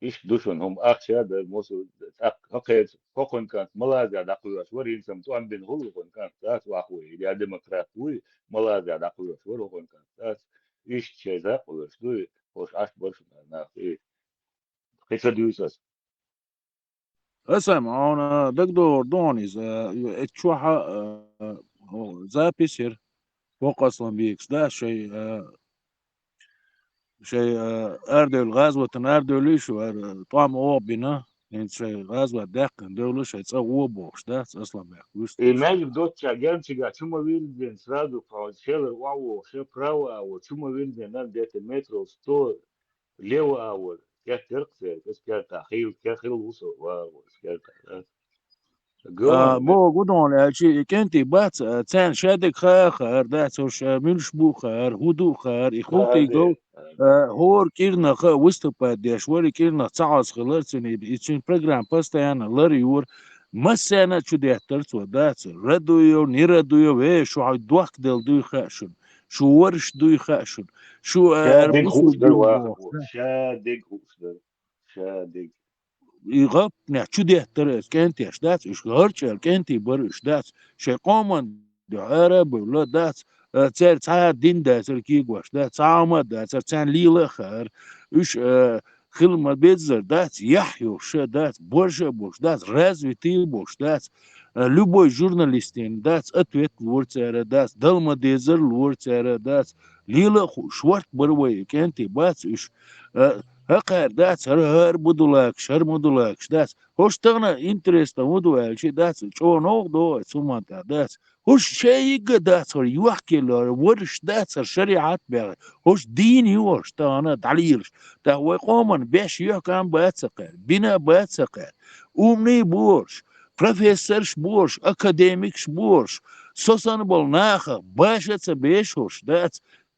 Иштта ду шуна хӀума, ахча а дара, мосу, тӀаккха хӀокхуьнан кӀант Малайзия дӀакхоьруш вара, хӀинца-м тӀом бина хуьлу хӀокхуьнан кӀант, дац, ваха ву, я демократ вуй, Малайзия дӀакхоьруш вара хӀокхуьнан кӀант, дац. Иштта шайза а кхоьруш дуй, хӀорш Ӏаш бара шуна нах, и кхин ца дуьйцу ас. Аса-м хьуна дагадогӀур ду хьуна иза, э, чохь а, э, запись яра, Бокъослан Бекас, да, шайн, э, шайн, э, арадевлла, гӀазотана арадевллий шу, ара, тӀом оха бина, хӀинца шайн гӀазот даьккхина девлла, шайн цӀа гӀо бохуш, да, Асланбек, вуьшта И вуьшта. Мел доцча герчигахь чу ма вирзина, сразу по шелар охьавохуш, право а во, чу ма вирзина, где-то метров сто лево а во, керттеркх церг, из керта хил, ке хил вусо, ва, из керта, да. А, бо гудон аьлчи, и кӀентий бац, а, царна шадег хаа хаар, дац, уж, а, милш бу хаар, хӀу ду хаар, и хултий гов, а, хӀор кӀирнаха выступать деш, вари кӀирнах цхьаъ хилар цуни, и цуни программа постоянно лар юр, массена чу деттар цо, дац, Радуев, не Радуев, э, шу хьай дохк дел дуй хаа шун, шу варш дуй хаа шун, шу, а, шадег хууш дар, ва, шадег хууш дар, шадег. И гӀапнех чу деттар эс кӀентеш, дац, уж гӀарчӀел кӀентий бар уж, дац, шай къоман дуьхьа ара а бевлла, дац, а, цаьр цхьа дин дацар кийгош, дац, цхьа хӀума дацар, царна лийла а хаар, уж, а, хила ма беззар, дац, яхь йолуш а, дац, борша а болуш, дац, развитый а болуш, дац, а, любой журналистина, дац, ответ лора цара, дац, дала ма дезар лора цара, дац, лийла а хууш, шорт бар вай, кӀентий бац уж, а, хӀокхара дац, хӀара, хӀара ма ду лакаш, хӀара ма ду лакаш, дац. ХӀорш тахана интересно ма ду аьлчи, дац, чӀогӀа новкъа догӀу оцу хӀуманна тӀехь, дац. ХӀорш шайн йигга дац, хӀара йохкелла, хӀара варш дац, хӀара шариӀат баьхна. ХӀорш дийна ю хӀорш тахана дӀалелаш. ТӀаккха вай къоман беш юьхькӀам бац хӀокхара, бина бац хӀокхара. Умний бу хӀорш, профессорш бу хӀорш, академикаш бу хӀорш, со санна болу нахах баша а ца беш хӀорш, дац.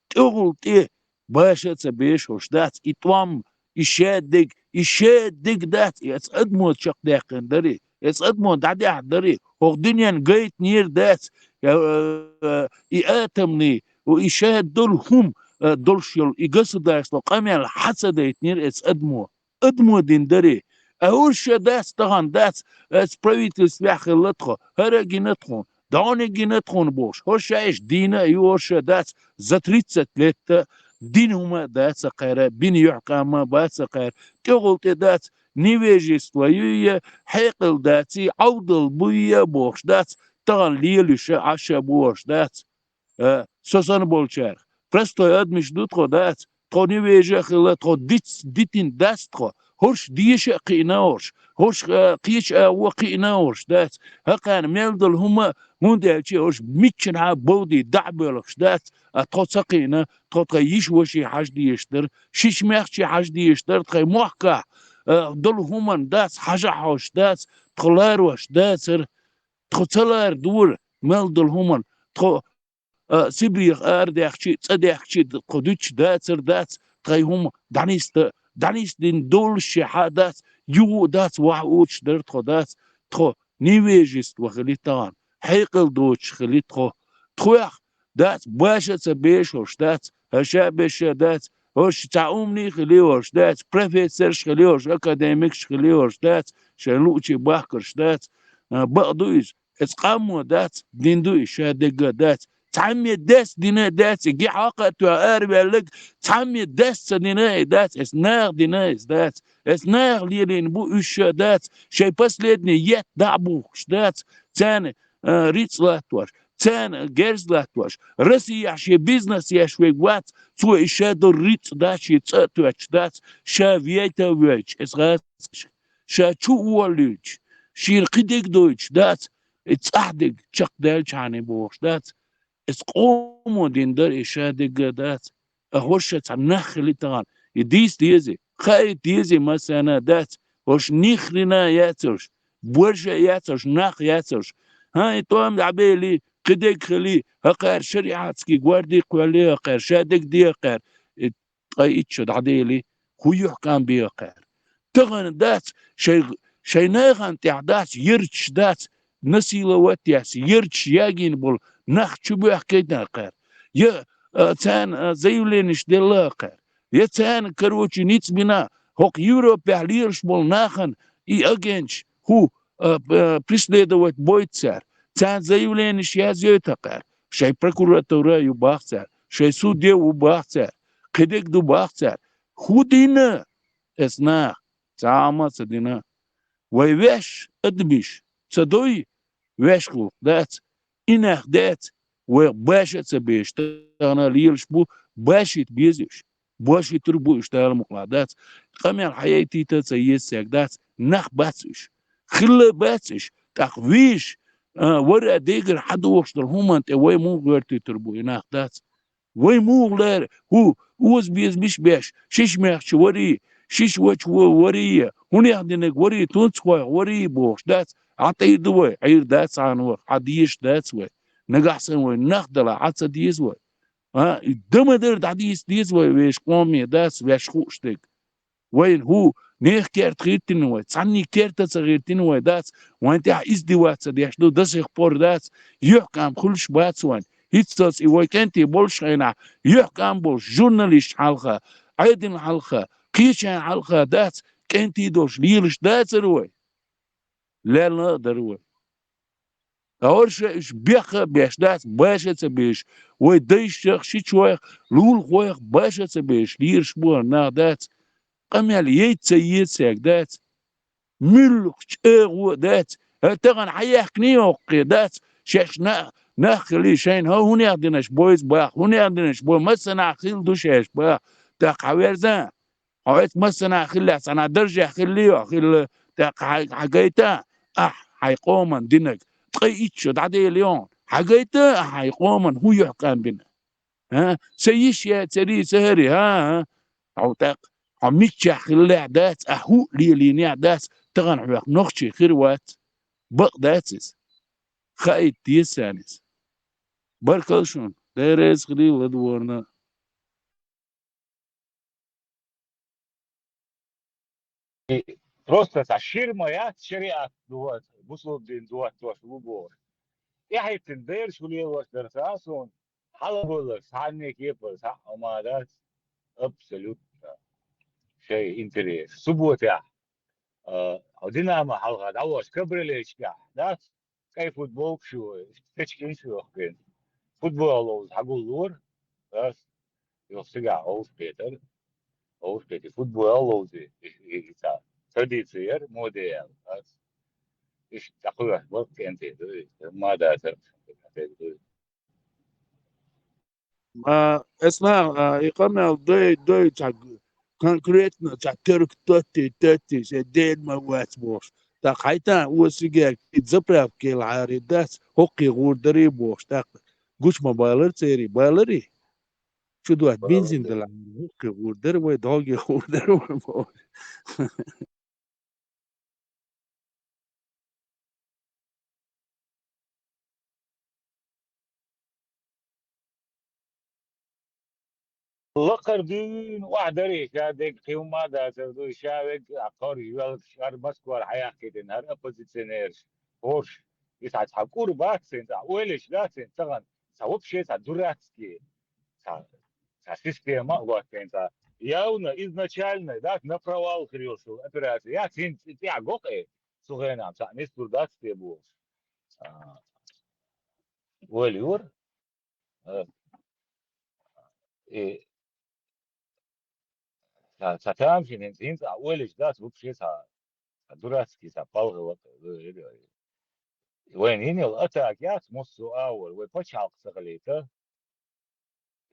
ТӀехула тӀе баша а ца беш хӀорш, дац, и тӀом, и шадерг, и шадерг дац, и оцу адамо чекхдаьккхина дарий, оцу адамо дӀадаьхьна дарий, хӀокху дуьненна гайтинера дац, э, э, и атомный, и шадолу хӀума, э, долуш йолу и государство къамел хьан ца дайтинера оцу адамо. Адамо дина дарий. А хӀорш а дац тахана, дац, оцу правительствехь хилла тхо, хӀара а гина тхуна, дӀогӀна а гина тхуна бохуш. ХӀорш а иштта дийна а ю, хӀорш а дац, за тридцать лет а дина хӀума а дац хӀокхара, бина юьхькӀам а бац хӀокхара, тӀехула тӀе дац, невежество юй а, хьекъал даций, Ӏовдал буй а бохуш дац, тахана лелаш а, Ӏаш а бохуш дац. Э, со санна болчарах. Простой адамаш ду тхо, дац. Тхо невежа а хилла, тхо диц-, дитина дац тхо. ХӀорш деша а кхиъна хӀорш. ХӀорш, э, кхечу агӀо кхиъна хӀорш, дац. ХӀокхарна мел долу хӀума, хӀунда аьлча хӀорш миччанхьа бовдий дӀа а боьлхуш, дац. А тхо ца кхиъна, тхо тхайн йиша-ваший хьажа дезаш дара, шича-маьхчий хьажа дезаш дара, тхайн мохкахь, э, долу хӀуманна, дац, хьажа а хьожуш, дац, тхо ларош дацара. Тхо ца лара дора мел долу хӀуманна. Тхо а, Сибрех арадаьхчи, цӀа даьхчи, кху дуьтуш дацар дац, тхайн хӀума дӀаниста, дӀанисдина долуш ши хьа дац, юха а дац, ваха уьтуш дара тхо дац, тхо невежество хили тахана, хьекъал доцуш хили тхо. Тхох дац, баша а ца беш хӀорш дац, хӀаша а беша дац, хӀорш цхьа умний хили хӀорш дац, профессорш хили хӀорш, академикаш хили хӀорш дац, шайн луучий бахкарш дац, а, бакъ ду иза. Эца къаммо дац, дина ду и ша дегга дац. Цхьамме дес дина дац, и гихьа а кхатта араваьллаг, цхьамме дес ца дина и дац, эца наха дина иза дац. Эца наха лелийна бу уьш ша дац, шайн последний етт дӀа а бухкуш дац, царна, а, рицкъ латтош, царна герз латтош. Россияхь шен бизнес еш вега вац, цо и ша долу рицкъ дац, шен цӀа а тоьттуш дац, ша вейта а воьйтуш, эца гӀазкхаша, ша чу а воллуьйтуш, шена кхидерг дойтуш дац, и цӀахь дерг чекхдаьллачхьана бохуш дац, эца къомо дина дара и ша дегга дац. А хӀорш а цхьа нах хили тахана, и дийца дезий, хаийта дезий массарна дац, хӀорш нихрена яцарш, борша а яцарш, нах яцарш. ХӀан, и тӀом дӀабели, кхидерг хили, хӀокхара шариатский гварди кхоьлли хӀокхара, ша дерг де хӀокхара, и ткъа итт шо дӀадели, хӀун юьхькӀам бе хӀокхара. Тахана дац, шай, шайн нахана тӀехь дац, ярташ дац, насиловать яц, ярташ ягийна болу нах чу боьхкийна хӀокхара. Я, а, царна, а, заявленеш делла хӀокхара. Я царна, короче, ницкъ бина, хӀокху Европехь лелаш болу нахана и агенташ, хӀу, а, п-, а, преследовать бойта цара. Царна заявленеш язйойта хӀокхара. Шайн прокуратура ю бах цара, шайн суде ву бах цара, кхидерг ду бах цара. ХӀун дина эца наха? Цхьа а хӀума а ца дина. Вай ваьш, адамаш, ца дой, ваьш гӀуллакх дац, и нах дац, вай баша а ца беш, тахана лелаш бу, башийта беза уьш. Башийтур бу уьш, Дала мукъалахь дац. Къамел хьаяйтийта а ца еза цаьрга дац, нах бац уьш. Хилла бац уьш, тӀаккха вийш, а, вара а дегара хьадохуш долу хӀуманна тӀе вай муха гӀоьртуьйтур бу и нах дац? Вай муха лара, хӀу, оза беза миш беш, шиш мехча варий, Шиш вача во варий, хӀунех динарг варий, тунцхойх варий бохуш дац, Ӏа тӀайр ду вай, Ӏийр дац хьан вах, Ӏа дезаш дац вай. Нагахь санна вай нах дала, Ӏа ца деза вай. А, и дама дар дӀадийца деза вай, вешан къоме дац, вешан хууш дерг. Вайн хӀу, нехан керта гӀиртина вай, цхьанний керта ца гӀиртина вай дац, вайн тӀехь издеваться деш ду, до сих пор дац, юьхькӀам хуьлуш бац вайн. ХӀинццалц и вай кӀентий болуш хенахь, юьхькӀам болуш, журналисташ хьалха, Ӏедална хьалха, кхечарна хьалха дац, кӀентий долуш лелаш дацара вай. Лелла а дара вай. Ткъа хӀорш уьш бехха а беш дац, баша а ца беш, вай дайшах, шичойх, лулахойх баша а ца беш, лелаш бу хӀара нах дац, къамел яйта ца еза цаьрга дац, муьлхха чӀагӀо а дац, хӀара тахана хьан яхкиний хӀокхе дац, шаьш на-, нах хилий шайна, хӀо хӀунех динарш бу иза баха, хӀунех динарш бу, массанахь хилла ду шаьш баха, тӀаккха хьан верза? Хьо эцу массанахь хиллехь, цхьана даржехь хилли йо, хилла, тӀаккха хьай-, хьан гайта, ахь хьайн къоман динарг, ткъе итт шо дӀаделла йо, хьан гайта, ахь хьайн къоман хӀун юьхькӀам бина? А? Ца йиш яцарий, ца хӀарий, а? А? Хьо тӀаккха, хьо миччахь хиллехь дац, ахь хӀуъа лелийнехь дац, тахана хьох нохчий хир вац. Бакъ дац иза. Хаийта деза царна иза. Баркалла шуна. Дела реза хилийла ладогӀарна. И просто цхьа ширма яц шариат доттуш, бусулба дин доттуш ву бохуш. ТӀехӀиттина бераш ву лелош дара ца а суна, хьалабалларш, цхьанне кепара, цхьаъ а ма дац, абсолютно шайн интерес. Субботехь, а, хьо Динамо хьалха дӀавахча кабрилечкехь, дац? ЦӀай футболкаш ю, кечкинаш ю йохкина. Футбол ловза хьагуллора, ас, юха цигахь гӀовш кхетара. ГӀовш кхетий, футбол ловзий, и, и, и ца, традици яра, моде яьлла, ас. Иштта дӀакхоьхьуш бара кӀентий дуй, ма дацара, кӀентий дуй. А, эс нах, а, и къамел дой, дой, цхьа конкретно, цхьа терк тотти, тотти, се ден ма вац бохуш. ТӀаккха хьайта, о сигар, и заправка елахьари дац, хӀокхе гӀур дарий бохуш. ТӀаккха гуч ма балар церий, баларий? Чу дуьхьа бензин далахьара, хӀокхе гӀур дара вай, догӀе гӀур дара вай бохуш. Лакхара дуьйна охьадарий, ша дерг кхин хӀума а дацар дуй, ша вег а кхор йоьлгаш, хӀара Москвара хьаяхкийтина, хӀара оппозиционераш, хӀорш. И цхьа, цхьа кӀур бац цуьнца, ойла еш дац цуьнца, цхьа вообще цхьа дурацкий, цхьа, цхьа система а готтина, цхьа явно, изначально, дац, на провал хир йолуш йолу операция. Я цуьнца тӀехь гокъе, цу хенахь цхьа нисдур дац те бохуш. А, ойла юра. Э, и, ца, ца тамашийна хӀинца, хӀинца а ойла еш дац, вообще ца, ца дурацкий, ца палгӀа вац, э, э, э. Вайна йина йолу атака яц, массо а агӀор, вай пачхьалкх ца хилийта.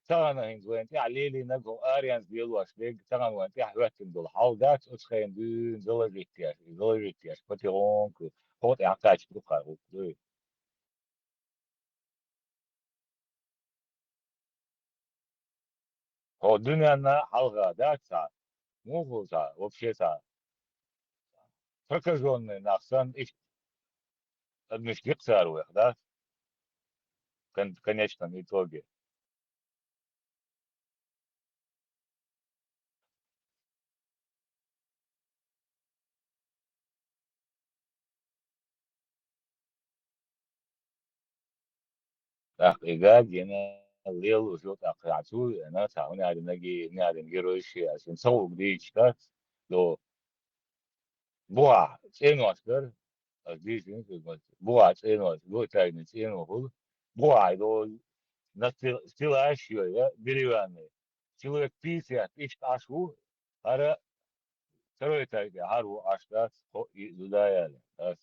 Тахана хӀинца вайна тӀехь лелийнарг хӀокху аренца лелош дерг, тахана вайна тӀехь хӀоьттина долу хьал дац, оцу хенахь дуьйна заложить еш, заложить еш, потихоньку, хӀокху тӀе хьакхаччалц дукха гӀуллакх дуй. Хьо дуьненна хьалха дац цхьа, муха цхьа, вообще цхьа, прокажённый нах санна, иштта адамаш дикъ цара вех, да? Кон-, конечном итоге. ТӀаккха и Гагина лелош ю, тӀаккха цо веана, цхьа хӀунаринаг, хӀунарин геройш а, шен ца гӀулг дийча дац, до бухахь цӀенош дара, ас дийцина, бухахь цӀенош, ло тайна цӀено хуьлу, бухахь до на стел-, стеллаж йой, я, деревянный. Человек пятьдесят иштта Ӏаш ву, хӀара второй этаж тӀе хӀара ву Ӏаш дац, кхо и зуда яьлла дац.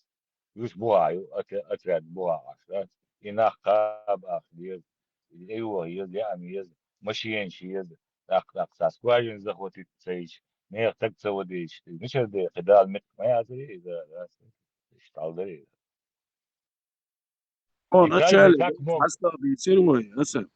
Уьш бухахь ю, отря-, отряд бухахь Ӏаш дац. И нах кхаба ах деза, и тӀейохо еза, яа еза, машенаш еза, тӀаккха, тӀаккха цхьа скважина захватить ца йича, нехан стаг ца вадийча, иза мичара де, кхин Дала меттиг ма яцарий иза, дац. Иштта хьал дарий иза. О, и начале, как мог. Хьастагъ дийцира вай, аса.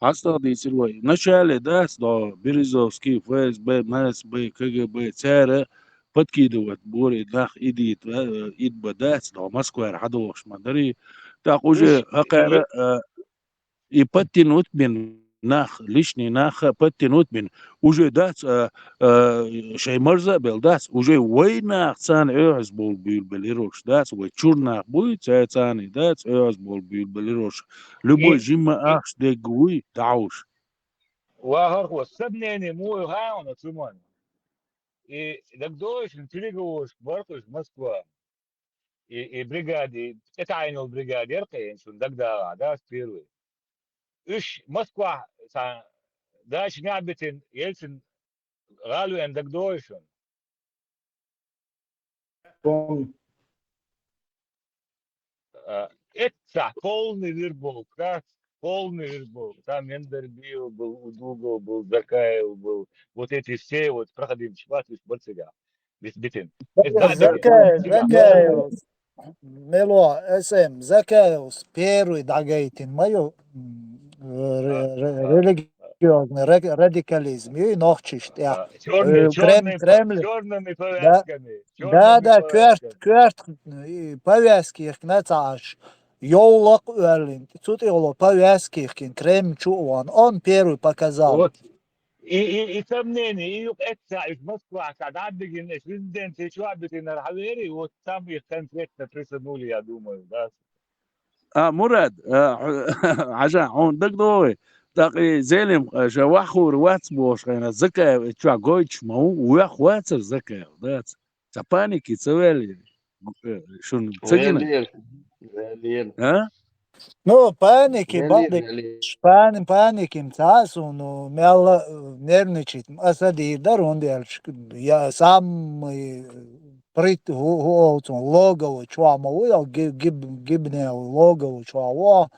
хьастагӀа дийцира вай. Начале дац, до Березовский, ФСБ, МСБ, КГБ, цара подкидывать бора и нах идит, э, идба дац, до Москвара хьадохуш ма дарий. ТӀаккха уже Иш, хакхара, э, и подтянуть бин нах, личный нах подтянуть бин. Уже дац, э, э, шай марза а бел дац. Уже вай нах царна оьгӀаз болу буьйлабелирош дац. Вай чур нах буй, цай царна дац, оьгӀаз болу буьйлабелирош. Любой И, жимма и ахш дегга вуй, дӀахьуш. Вахархо, сабнене муй хаьа хьуна цу ман? И дагадогӀий шуна, переговораш баркъуш Москва. И, и бригади, тӀетаӀийна йолу бригади яра кхин, шуна дагадогӀахь, да, с первый. Уьш Москвахь сан дача нехь битина, Ельцин гӀала веана дагадогӀий шуна? Помню. А, эццахь полный вербовка, да? Полный вербовка. Там Яндарбиев был, Удугов был, Закаев был. Вот эти все вот проходимцы, бац, уьш бара цигахь. Бис-, битина. Эс дӀа а дигина. Закаев, Закаев. Мело, эс эм, Закаевс первый дӀагайтина ма ю, м, ре-, А, ре-, а, религиозный ра-, радикализм, ю нохчиш тӀехь. А, чёрный, Э, Крем-, чёрный по-, Кремль. Чёрными Да, повязками, да, чёрными да, коьрт, повязками. Коьрт, и повязки йихкина ца Ӏаш. Йовлакх оьллина, цу тӀехула повязки йихкина, Кремль чу а вахана. Он первый показал. Вот. И, и, и сомнение, и юкъа эццахь уьш Москвахь ша дӀадигина, уьш резиденци чохь а битинарг хьан вери, вот там их конкретно присанули, я думаю, да. А, Мурад, а, хьо-, хьажа, хьуна дагадогӀий, тӀаккха и Зелим, а, ша ваххур вац бохуш хенахь, Закаев и чохь гойтуш ма ву, вех вацара Закаев, дац. Ца паники ца ваьллера, э, шуна ца гина? Ваьллера, ваьллера. А? Ну, паники Ваьллера, бакъдеш, ваьллера. Пани-, паники ца а суна, ну, мелла, э, нервничать аса дийр дара, хӀунда аьлча, я самый прит-, хӀу-, хӀу олу цунах, логово чохь ма ву, я ги-, гиб-, гибнел логово чохь ву,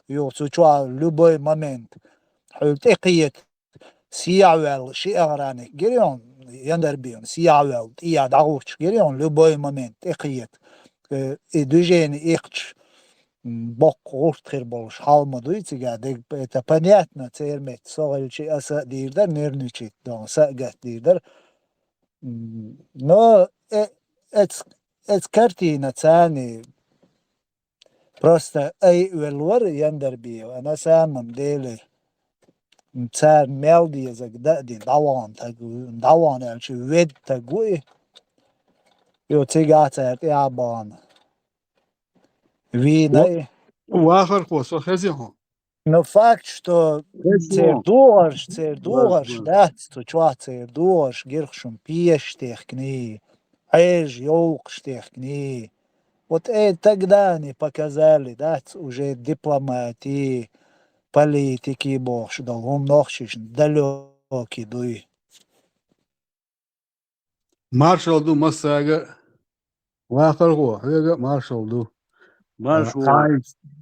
юха цу чохь любой момент. Хьуьлла тӀекхета сехьаваьлла ши охранник гира йона, Яндарбиевна, сехьаваьлла, тӀе дӀагӀуттуш гира йона, любой момент тӀекхета. Э, и движение ихча, м, боккха гӀурт хир болуш хьал ма дуй цигахь, дерг, это понятно, церан метта со хилча аса а дийр дара, нервничать дона, са а гатдийр дара. М, но, э, эц-, эц картина царна Просто ай велла вара Яндарбиев, а на самом деле цара мел дезарг дан а дина, дӀавахана таг, дӀавахана аьлча, ведда таг ву и. Йо, цигахь цара тӀе а бахана. Вийна Ва-, и. Вахархо, со хезий хьо? Но факт, что Хезий церан хьо? догӀарш, церан Бар, догӀарш бар. дац, цу чохь церан догӀарш гирх шуна пешаш техкиний, Ӏежа йовлакхаш техкиний. Вот, э, тогда они показали, да, ц-, уже дипломатии, политики бохуш долу хӀума нохчишна далёкий дуй. Маршалла ду массаьрга а, вахархо, хьоьга а маршалла ду. Маршалла.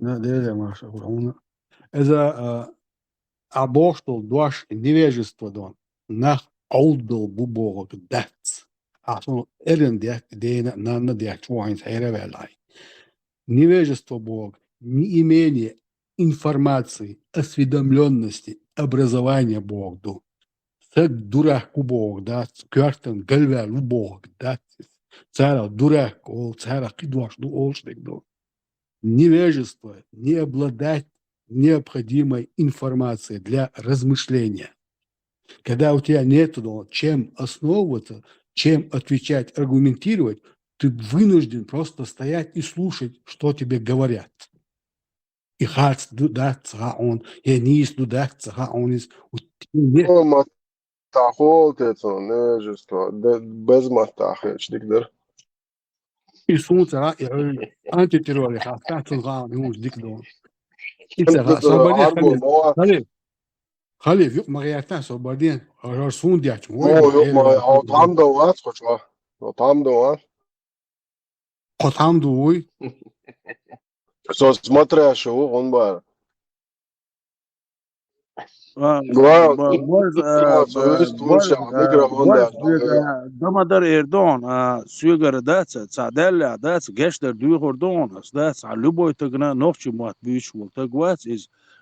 А, Дела маршалла ду хьуна. Иза, а, Ахь бохуш долу дош невежество ду, нах Ӏовдал бу бохург дац. Ахь суна эрна детта, дена а, нанна а детта, чу хьайна хьера а ваьлла хьайн. Невежество бохург, неимение информации, осведомлённости, образования бохург ду. Саг дурак ву бохург дац, коьртан галваьлла ву бохург дац. Царах дурак олу, царах кхидош ду олуш дерг ду. Невежество — не обладать необходимой информацией для размышления. Когда у тебя нету, ну, чем основываться, чем отвечать, аргументировать, ты вынужден просто стоять и слушать, что тебе говорят. И харц ду дац ца хаьа хьуна, я нийса ду дац ца хаьа хьуна иза. У тебя нет. Ну, ма тахол те цунна, невежество, де-, без маттахь хилча дика дара. И суна ца хаьа, и хьуна антитерроре хастахь, цунна хаьа, и хӀуманаш дика ду. И ца хаьа, собар де, Халиф. Халиф. Халиф, юкъа ма гӀертахь, собар де. ХӀара суна дечу. О, юкъа ма, о, там да вац, кхо чохь. О, там да вац. Кхо там ду вуй? Со смотрящий ву, хӀун бара. А, Глав-, ба-, бож, а, а, ба-, бож, а, микрофон бож, да, а, да. Дамадар эр дон, а, соьгара дац, цхьа даьллехь дац, гечдар дуьйхур дон, ас дац, а, любой тагна нохчи мотт буьйцуш волу таг вац, иза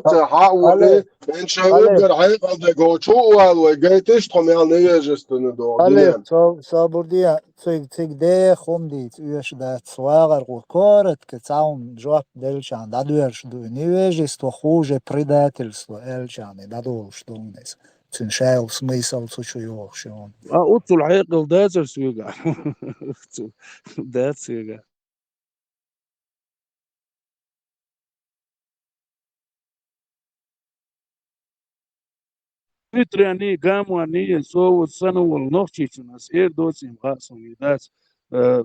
юкъа ца хьа а вали, эн шай уггар хьекъал дего чу а вал вай, гайтиш тхо мел невежественный догӀу, Алиф, гинен. Со, собур де, цига, цига де хӀума дийца оьшуш дац, вагӀар гӀо. Коротко, цхьа хӀума жоп делча, дӀадоьрзуш ду. Невежество хуже предательства аьлча, дӀадолуш ду иза. Цуьнан шайла смысл цу чу йогӀуш ю. А оццул хьекъал дацар соьга. Оццул дац соьга. Питрани, Гамани, со вот санна волу нохчичунна ас эр доцийна хаьа суна, и дац, э,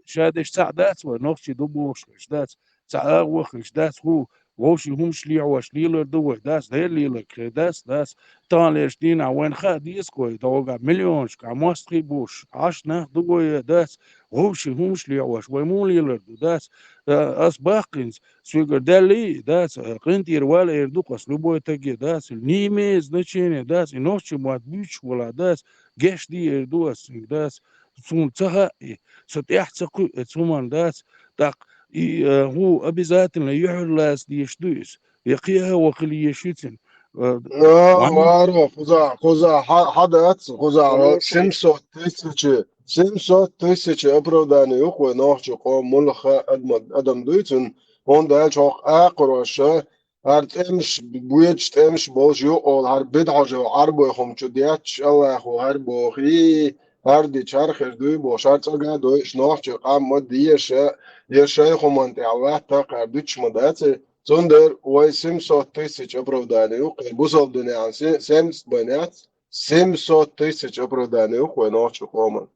ша деш цхьаъ дац вай, нохчий ду бохуш хиш дац, цхьа агӀо хиш дац, хӀу, вовшийн хӀумаш лехьош лелар ду вай, дац, Дела леларг хир дац, дац. Таханлерчу дийнахь вайна хаа деза-кх вай, догӀа миллионашкахь мостагӀий болуш, Ӏаш нах ду вай, дац, вовшийн хӀумаш лехьош, вай муха лелар ду, дац. Э, ас баккхинца, соьгара даьллий, дац, э, къинтӀера вала эр ду-кх ас любой таге, дац, не имеет значения, дац, и нохчийн мотт буьйцуш вала, дац, геч де эр ду ас цуьнга, дац, суна ца хаьа и, со тӀаьхьа ца кхуьу оцу хӀуманна, дац, тӀаккха и, э, хӀу обязательно юьхьарлаца дезаш ду иза, я кхин а хӀун хила езаш ю цуьнан. Э, А, ван- Маро, кхузахь, кхузахь, хьа-, хьа дац, кхузахь, Хороший. семьсот тысяч, семьсот тысяч оправдание ю-кх вай нохчийн къоман муьлхха адам, адам дуьйцун, хӀунда аьлча хӀокху акхароша, хӀара тӀемаш, боьдуш тӀемаш болуш юкъахула, хӀара бидхьожо Ӏарбой хӀума чу детташ, Аллахо хӀара бохий, хӀара дича хӀара хир дуй бохуш, хӀара цӀога а дойуш, нохчийн къам ма деша, я шайн хӀуманна тӀехь латта а кхара дуьтуш ма дац и. Цундела вай семьсот тысяч оправдание ю, кхин бусалба дуьненахь се-, семьдесят бен яц, семьсот тысяч оправдание ю вай нохчийн къоман.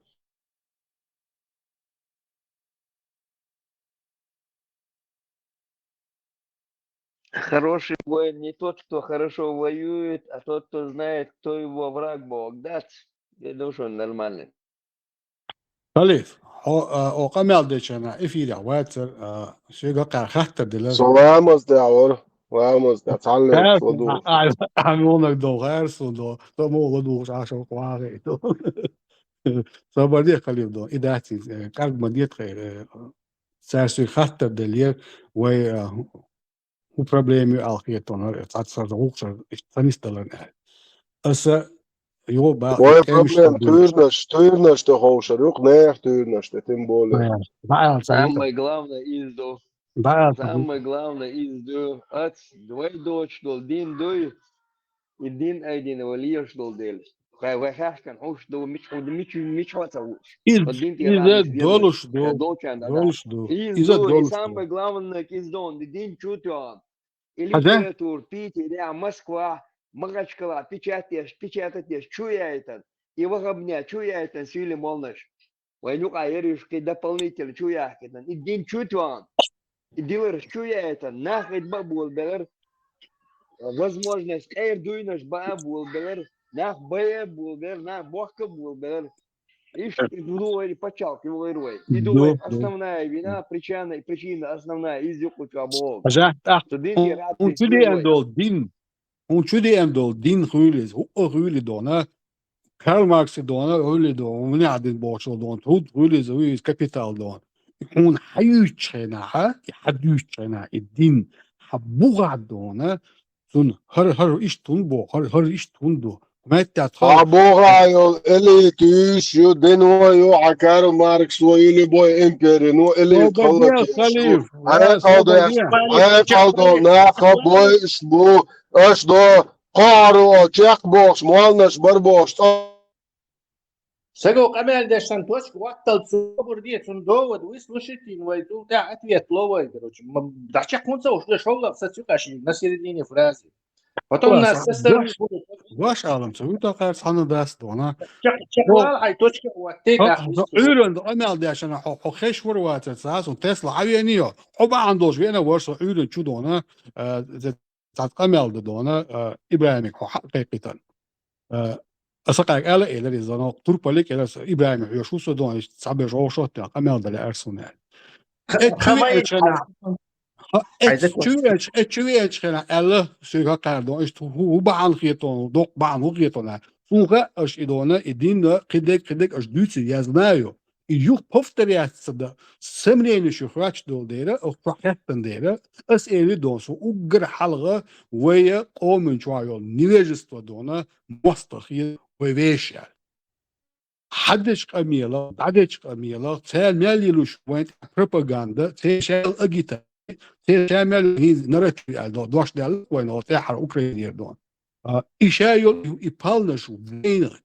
Хороший воин не тот, кто хорошо воюет, а тот, кто знает, кто его враг, боху, дац? Я думаю, что он нормальный. Халиф, хьо, а, хьо къамел дечарна эфирехь вацара, а, шега кхара хаттар дилар. Со ламаз тӀехь вара, ламаз тӀехь, цхьалле Хаьрца ладугӀуш. А, а, а, муьлханиг дов, хаьрца ладугӀу, со муха ладугӀуш Ӏаш ваха вахийта. Собар де, Халиф, дов, и дац иза, э, кӀарг ма де тхайра, э, цара соьга хаттар деллера, вай, а, хӀун проблема ю аьлла хетон, хӀара цхьацца гӀуллакхаш иштта ца нисдаларна аьлла. Аса юха бакъ Вай кемаш проблема ду. Туьйранаш, туьйранаш тӀе ховшар ю-кх, нехан туьйранаш тӀе, тем более. Э, баьлла ца Самое главное иза ду. БаьллаӀ. Самое главное иза ду. Ац, вай доцуш долу дин дуй, и дин айдина вай лелаш долу дела. Вай, вай хаьхкина хӀуш ду, мича, мича, мича хьо ца вуш. Иза, Хьо дин тӀера иза амис веза, долуш ду, долчарна долуш ду. Иза Иза ду, и долуш ду. Самое главное, иза ду, и дин чу тоьхна. И Хьажа? Литература Питере, Москва, Махачкала печать еш, печатать еш чу яйтан, и вахабне чу яйтан сийли молнаш. Вайн юкъа ерриш кхин дополнительно чу яхкитан. И дин чу тоьхна. И диларш чу яйтан. Нах хӀед баа болабелар. Возможность къера дуйнаш баа болабелар. Нах баа болабелар, нах бохка болабелар. Иштта и ду вай пачхьалкх, ю вай. И ду вай Ду, ду. Основная вина, причина, причина основная, из юкъу чу боху. Хьажа, тӀаккха Цу дин хӀун, тӀера хӀун чу деана долу дин? ХӀун чу деана долу дин хуьлу иза? ХӀуъа хуьлу дона? Карл Маркс дона, хуьлу дона? Вуьнехь дин бохучул дона? ХӀуд хуьлу иза, вуьйза капитал дона? Хьуна хьан юьйцучу хенахь, и хьан дуьйцучу хенахь, и дин хьан бухахь дона? Цунна хӀара, хӀара иштта хӀунда боху, хӀара, хӀара иштта хӀунда ду? Меттехь тхо Хьан бухахь йолу элита юьйш ю, дино ю, хьан Карл Маркс ву, ю любой импери, ну, элита Собар де, халла кеш ду. Халиф, Хьекъал ду, собар де. Хьекъал ду, наха бойуш бу, аш до, кхоаро, чекх бохуш, молнаш бар бохуш, цӀа Саго къамел деш сан точка ваттал цо бур де, цун довод выслушайте, вай цул тӀехь ответ ло вай, короче. М, дача хунца уж шовлах са цуька ши на середине фразы. Потом нас со стороны будут. Ваш алам, цо вуьта кхар цхьана даст дона. Чак, чак вал хай точка ватте. Ӏуьран до къамел дешана хьо, хьо хеш вар вацар цас, он Тесла хьавени йо. Хьо баан долш вена вар со Ӏуьран чу дона, э, цхьа къамел да дона, э, Ибрахимик хьо хьакхайкхитан. Э, аса къайк ала элар из зано, турпалик элар са, Ибрахим хьоьш ву со дона, иш цхьа беш гӀовшот тя, къамел дале арсуна. Э, чуьве эчхена. Ха, э, чуьве эч-, э, чуьве эчхена, аьлла, суьга кхар дона, иш ту хӀу, хӀу бахьан хетон, доккха бахьан хӀу хетона. Цунха аш и дона, и динна, кхидег, кхидег аш дуьйцу, я знаю. И юх повторяться да, сомнение шу хвач дол дера, ох, хвахеттан дера, ас эли дон, су уггар хьалга, вая, къомин чуа йол, невежество дона, мостах, вай вешья. Хьадеч къамела, дадеч къамела, цел мел йилуш вайн пропаганда, цел шел агита, цел шел мел хин нарратив ал до, дош дал вайн о тяхар Украинер дон. А, иша йол и палнаш вайна.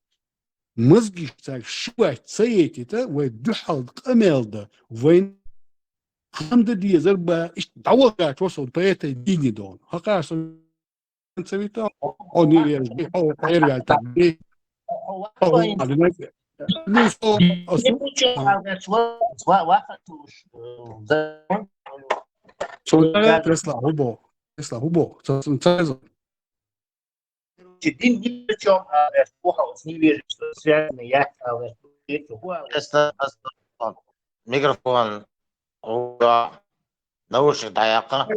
Мозги цаьрга ши ваьча ца етита, вай дуьхьал къамел да, вайн хӀама да дезар ба, иштта дӀавахачо со поэта дини дон. Хакъар со ца вита, о, не вера, о, хьерваьлта, о, о, ну, со, а, со, а. Со, да, Тесла, хубо, Тесла, хубо, со, со, со, Короче, дин ни при чём, а, э, плохо с невежеством связано, я, а, э, это, ху, а, Просто, просто микрофон. Ура. Наушник дӀаяккха.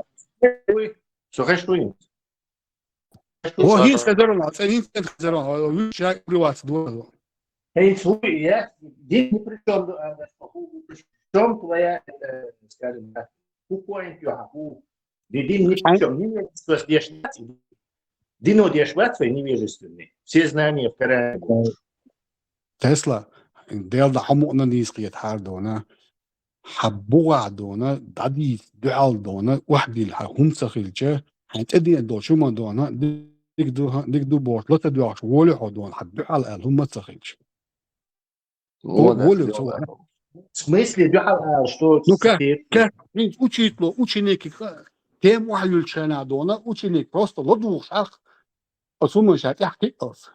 Со хеш дуй? О, хӀинца хезарон, а, цӀе хӀинца хезарон, а, вуьш шаг приватс дозо. Хейц хуй, я, дин ни при чём, а, э, ху, при чём твоя, э, скажем так, ху point, я, ху, Ди-, дин ни при чём, ни, ни, что здесь, дино деш вац вай невежественный. Все знания в Коране. Тесла, Дела да хьо мукъна нийса кхета хьар дона, хьа бугӀа дона, дӀадийца дуьхьал дона, вахдил хьа хӀума ца хилча, хьайн тӀе ден долчу ма дона, диг ду, диг ду бохуш, ла ца доьгӀуш волю хьо дона, хьа дуьхьал аьлла хӀума ца хилча. Во, во, да, во, да. В смысле, дуьхьал ала, что... Ну как, как, хӀинца учитель, ученик, тема охьаюьлчхьана дона, ученик просто ладугӀуш ахь, а суман ша тӀехь кхиъалц.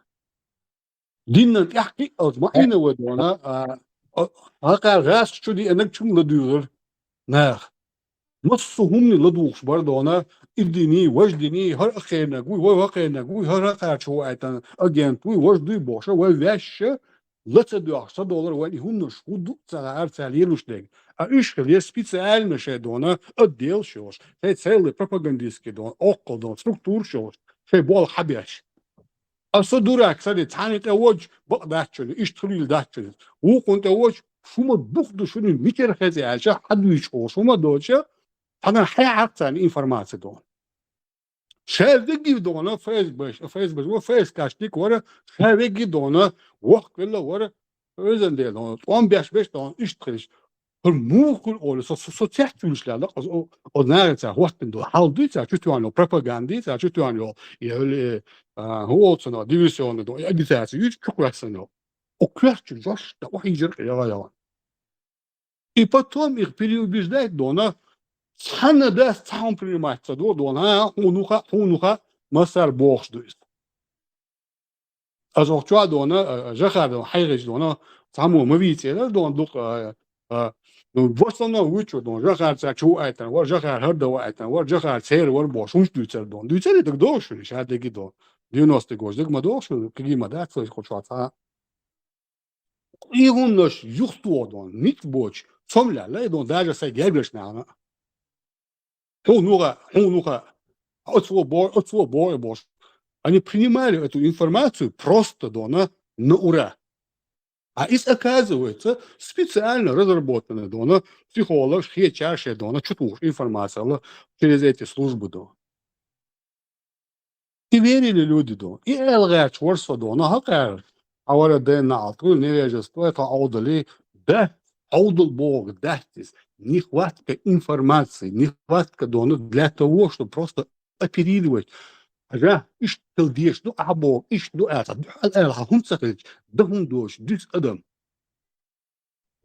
Динна тӀехь кхиъалц, ма Ӏийна вай дона, а, а, хьакхар гӀаьсчу диъанаг чум ладуьйгӀира нах. Массо хӀумане ладугӀуш бар дона, и дини, важа дини, хӀара а хеннаг вуй, вай хӀа хеннаг вуй, хӀара а кхача ву айтан агент вуй, важа дуй бохуша, вай ваьшша, ла ца доьгӀуш, ца долар вайн и хӀуманаш хӀу ду ца гӀара ца лелуш дерг. А уьш хиле специально шайн дона, отдел шош, шайн целый пропагандистский дона, оккхал дона, структура шош, шайн болх хьабеш. А со дурак ца де, цхьанна тӀе водж, бакъ дац шуна, иштта хуьлийла дац шуна. Вукхунна тӀе водж, шума бух ду шуна, мичара хезе аьлча, хьадуьйчу оха шума доцу, цхьана хьехьарх царна информация дона. Ша веги дона, ФСБ, ФСБ, ва ФСКшник вара, ша веги дона, вохквелла вара, Везан Дела, тӀом беш беш тӀом иштта хилча, хӀара муха хуьлу олу, со, со, со цецвуьлуш лаьлла, оз-, о-, оз нагӀи ца хӀоттина ду. Хьал дуй ца, чу тоьхна йолу пропаганда, ца чу тоьхна йолу, и, а, хӀун олу цунах, диверсионный ду, и агитация, юьйцу чу кхоьссина йолу. О коьртачу жош, да, о хьийжар къе яла яла. И потом их переубеждать дона, цхьанна дас цхьа хӀума принимать ца до, дона, а, хьуна ха, хьуна ха, массар бохуш ду иза. Аса охьа чохь дона, а, Жахар дона, хьайгӀича дона, цхьаммо ма вийцира дона, дукха, а, а, ну, в основном вуьйцур дона, Жахар цара чу ву айтана вара, Жахар хӀара дан ву айтана вара, Жахар церан вара бохуш, хӀунч дуьйцура дона. Дуьйцура и даг догӀуш, ша дерриге дона. Девяностый год, дерг ма догӀуш, кхин ма дац, хӀо чохь цхьа. И хӀуманаш юхатоха дона, ницкъ боцуш, цомлаьлла, и дона, даже сайн гергаш нахана. Хьуна ву ха, хьуна ву ха. Оцо бо-, оцо бо-, бохуш. Они принимали эту информацию просто дона на ура. А из, оказывается, специально разработанная дона, психолог, хечар шайн дона, чу тухуш информация через эти службы дона. И верили люди дона. И аьлла гӀерташ вара со дона, хӀокхара. Хьан вара ден наӀалт, вуй невежество, тхо Ӏовдали, да, Ӏовдал боху дац иза. Нехватка информации, нехватка дона для того, чтобы просто оперировать. Ага, иштта хила дезаш ду, ахьа боху, иштта ду аьлла, дуьхьал аьлла, хьан хӀума ца хилча, дан хӀума доцуш, дуьза адам.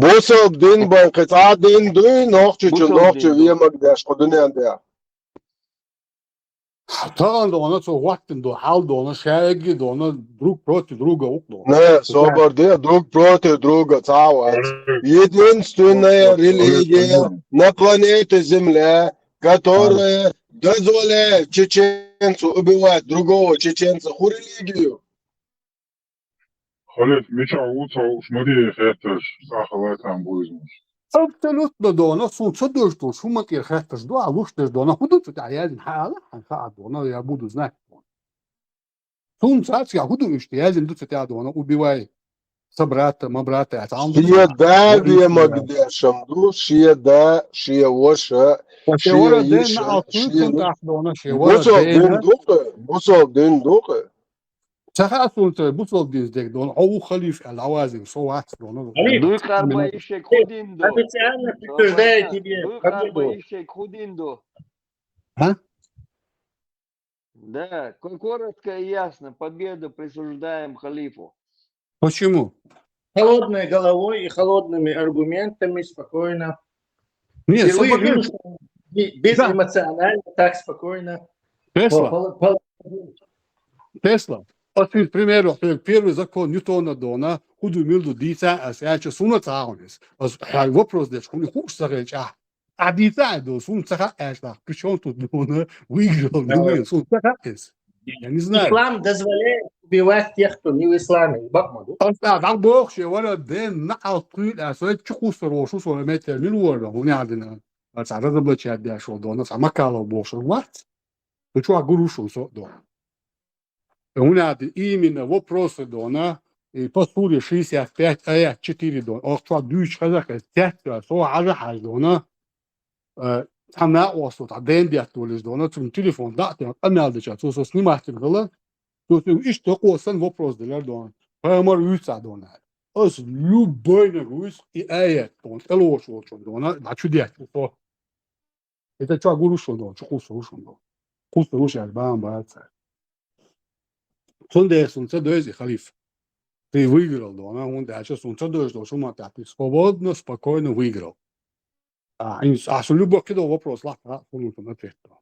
Бусалба дин бан кхин цхьа а дин дуй, нохчичун, нохчо вемаг деш кху дуьнен тӀе. Тахана дона цо гӀоттина ду, хьал дона, шаьгги дона, друг против друга укх дона. Не, собар де, друг против друга, цхьа а вац. Единственная религия на планете Земля, которая дозволяет чеченцу убивать другого чеченца, хӀу религию? Халиф, мичахь ву ца хууш ма дий хеттарш, сахалатан буйзнаш. Абсолютно дона, сун ца дождуш, хӀу ма кӀира хеттарш ду, а луш деш дона, хӀу ду цу тӀехь яздина, хьаала, хьан хаа дона, я буду знать. Сун цацкъа хӀу ду иштта, яздина ду цу тӀехь дона, убивай собрата, мабрата, а цхьа Шен да вемаг дешам ду, шен да, шен ваша, шен йиша, шен... Бусалба дин ду-кх, бусалба дин ду-кх. Ца хаьа суна ца бусалба динца дег дона, хьо ву халиф аьлла, дӀавазийна, со вац дона. Дуй къарба ишек худин ду. Официально подтверждаю тебе. Дуй къарба ишек худин ду. А? Да, ко- коротко и ясно. Победу присуждаем халифу. Почему? Холодной головой и холодными аргументами спокойно. Нет, Впервые вижу, что не- без эмоционально, так спокойно. Тесла, Пол- пол- Тесла. Ас хӀинца пример, хьоьга первый закон Ньютона дона, хӀу ду мила ду дийца ас, аьлча суна ца хьуна иза. Ас хьай вопрос деш, хӀуна хууш ца хилча, ахь дийца а ду, суна ца хаьа аьлча, при чём тут дона, выиграл, не выиграл, суна ца хаьа иза. Я не знаю. Ислам дозволяет убивать тех, кто не в исламе. Бакма ду. Ас а дӀа бохуш, я вара ден наӀал тхуьйла, ас вай чу кхуссар волуш, со метр мила вора, хӀуна аьлла дина. Ас а разоблачать деш волу дона, ас а Макалов бохуш вац. Цу чохь гур ву шуна со а дона. ХӀунда аьлча именно вопросы дона, и по суре шестьдесят пять, аят четыре дона. Оха чохь дуьйцуш хеза хеза, цец а, со хьажа хьажа дона. Э, цхьа накъосто, цхьа ден детта волуш дона, цунна телефон дӀа а тӀе, къамел деча, цо со снимать хила, цо иштта кхо сан вопрос делира дона. Пайхамар вуьйцу а дона. Ас любойнаг вуьйцу и аят дона, тӀелоцуш волчун дона, дӀа чу детта со. ХӀета чохь гур ву шуна дона, чу кхуссур ву шуна дона. Кхуссур ву шаьш бан бац. Цундела суна ца дойза и халиф. Ты выиграл дона, хӀунда аьлча суна ца дойза дона, шу ма тӀехь, ты свободно, спокойно выиграл. А, ин- а шу любой кидал вопрос лахь, а, хӀуна ответ дона.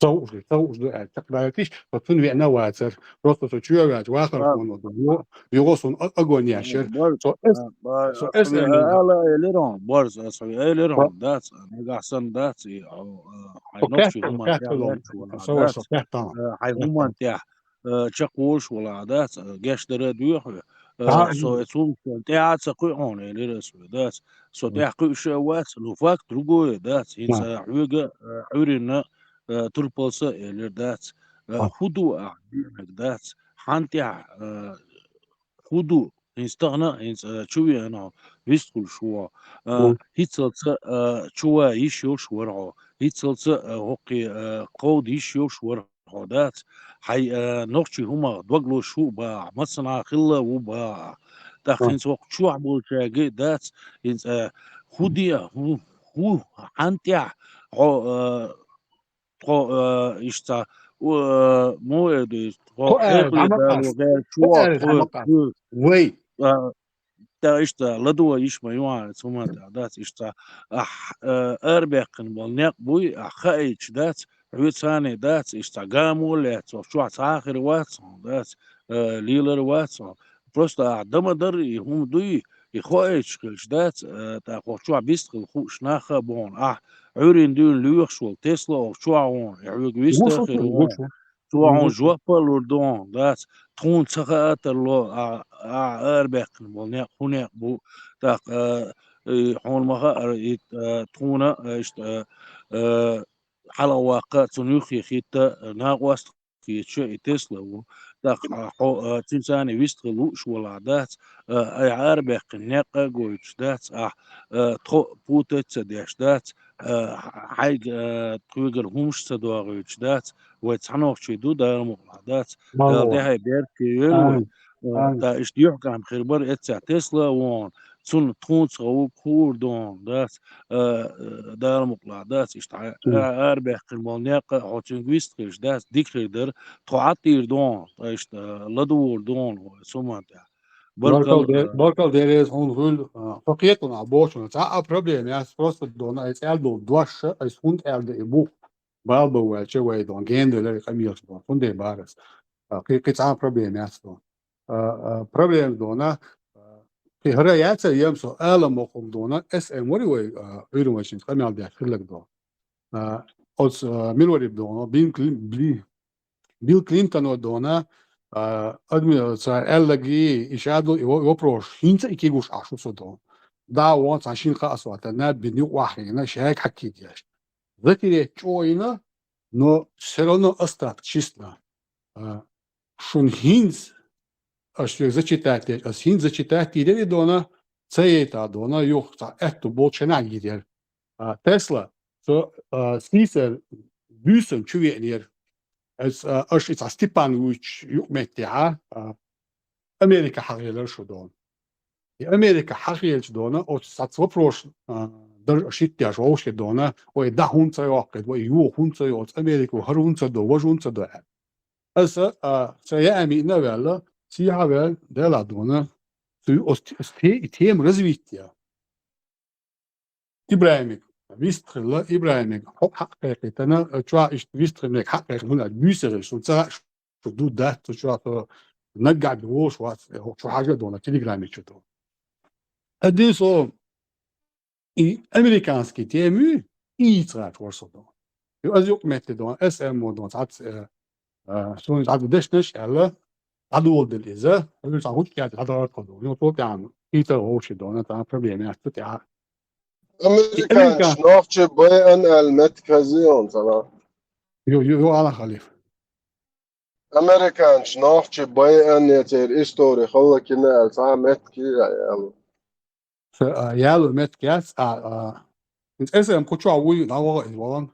Ца хууш ду, ца хууш ду аьлла, чекхдайтиш, со цунна веана вацара. Просто со чоь ваьлча, вахар хьуна ду. Юха суна а- огонь яшира. Со эс- со эс- ала элира, барз, ас хьуна элира, дац, нагахь санна дац, и, а, а, хьайн нохчий хӀуманна тӀехь лоьтташ валахь, дац, а, хьайн хӀуманна тӀехь, а, чекхволуш валахь, дац, а, гечдара дуьйхьа, а, со эцунна тӀаьхьа ца кхуьу хьуна, элира ас хьуна, дац, со тӀаьхьа кхуьуш а вац, ну, факт другое, дац, хӀинца хьоьга, а, Ӏуьйранна, а, турпалса а элира, дац, а, хӀу ду ахь дуьйхьнарг, дац, хьан тӀехь, а, хӀу ду, хӀинца тахана, хӀинца, а, чу веана хьо, вистхуьлуш ву хьо, а, хӀинццалца, а, чу ван йиш йолуш вара хьо, хӀинццалца, а, хӀокхе, а, кховда йиш йолуш вара хьо, дац, хьайн, а, нохчий хӀумах дог лозуш ву а бахахь, массанхьа хилла а ву бахахь. ТӀаккха хӀинца хӀокху чохь болчаьрга а дац, хӀинца, а, хӀу де, хӀу, хӀу, хьан тӀехь хьо, а, тхо, а, иштта, у, а, муха эр ду иза, тхо хьекъале дало гӀерташ ву хьо, тхо, вай, а, тӀаккха иштта ладогӀа йиш ма ю хьан, цу хӀуманна тӀехь, дац, иштта, ахь, а, арабаьккхина болу некъ буй, ахь хаийтуш дац, хьоьца цхьаьна дац, иштта гамо а лаьцна, чохь цхьа а хир вац хьуна, дац, а, лелар вац хьуна. Просто ахь дан ма дарра и хӀума дуй, и хоуьйтуш хилча дац, а, тӀаккха хӀокху чохь вистхила хууш нах а бу хьуна. Ахь Ӏуьйранна дуьйна лоьхуш волу Тесла хӀокху чохь ву хьуна, и хьоьга вистхила хир ву хьуна. Цо хьуна жоп а лур ду хьуна, дац, тхуна ца хаа тарло, а, а, арабаьккхина болу некъ хӀун некъ бу, тӀаккха, а, и хьуна ма хаара, и, а, тхуна, а, иштта, а, а, хьалхаваккха, цунна юххе хӀитта, а, накъост хеташ и Тесла ву. ТӀаккха хьо, а, цуьнца цхьаьна вистхила лууш валахь дац, а, айхьа арабаьккхина некъ а гойтуш дац, ахь, а, тхо а путать а ца деш дац, а, хьайга, а, тхоьгара хӀумаш а ца догӀуьйтуш дац, вай цхьа нохчий ду, Дала мукъалахь, дац, Дала тӀаьхье беркате йойла вай. А, тӀаккха иштта юьхькӀам хир бара эццехь Тесла а ву хьуна, цунна тхуна ца гӀуллакх хуур ду хьуна, дац, а, а, Дала мукъалахь, дац, иштта хьайн, а, арабаьккхина болу некъ а хьо цуьнга вистхилча, дац, дика хир дара, тхо Ӏаттийр ду хьуна, ткъа иштта, а, ладугӀур ду хьуна вай цу хӀуманна тӀехь. Баркал де-, баркал дерригаш хьуна хуьлда, а, со кхетуна а бохучунна. Цхьа а проблема яц, просто дона, ай цӀаьл долу дош, ай хӀунда аьлла да и бух, бала бан ваьлча вай дона, генделлера къамелаш дона. ХӀунда бара ас? А, кхи-, кхи цхьа а проблема яц дона. А, а, проблема дона, а, кхи хӀара яцара ем со ала мохум дона, эс эм вари вай, а, Ӏуьйран вайшинца къамел деш хилларг дона. А, оцу, а, мила вари дона, Бин Клин-, Бли-, Билл Клинтоно дона, а, администраци аьллаги, и шадолу и во-, вопрос хӀинца и кегуш Ӏаш ву со дона. Да, вон цхьа шина хаа сотана, бин юкъа вахийна, шайга хьакхийдеш. Затереть чӀогӀа йина, но всё равно остаток чисто. А, шун хӀинца, аш век зачитать деш, ас хӀинца зачитать дийрера и дона, ца яйта дона, юха цхьа аьтту болчу шайнахь йийрера. А, Тесла, со, а, сийсара буьйсанна чу веанера. Ас, а, аша и цхьа Степан вуьйчу юкъаметтехьа, а, Америка хьахийлар шу дона. И Америка хьахийлча дона, оцу сац вопрос, а, дара аша хӀиттеш вовши дона, ой, да хӀунда ца йоккхуьйту, вай юха хӀунда ца йоцу, Америка хӀара хӀунда ца до, важа хӀунда ца до аьлла. Аса, а, ца яа миъна а ваьлла, сийхьа а ваьлла, Дела дона, цу оцу те-, оцу те-, и тема развития. ИбрахӀимиг вистхилла, ИбрахӀимиг хьо хьакъ кхайкхийтана, чохь иштта вистхилниг хьакъ кхайкхина, хӀунда аьлча буьйса гӀира, шу ца, шу ду дац, цу чохь со наггахь бен волуш вац, хӀокху чу хьажа а дона, телеграме чу дона. Адин со и американский теми, и цхьаьш вара со дона. Ю аз юкъаметте дона, эс эм о дона, цхьацца, э, А, суна цхьа дешнаш аьлла, дӀадоладелла иза, хӀуьлу цхьа гучу каьрта дӀадахар тхо ду. Ну, цо тӀаьхьа, хӀинца вовши дона, цхьа проблема яц цу тӀаьхьа. Американчу Америка- нохчи байан аьлла меттиг хезий хьуна цхьана? Ю, ю, ю, Алан Халиф. Американчу нохчи байан я церан истори халлакина аьлла цхьа меттиг аьлла. Ша, а, яло меттиг яц, а, а, иза эс эм кху чохь вуй, дӀаваха иза валан.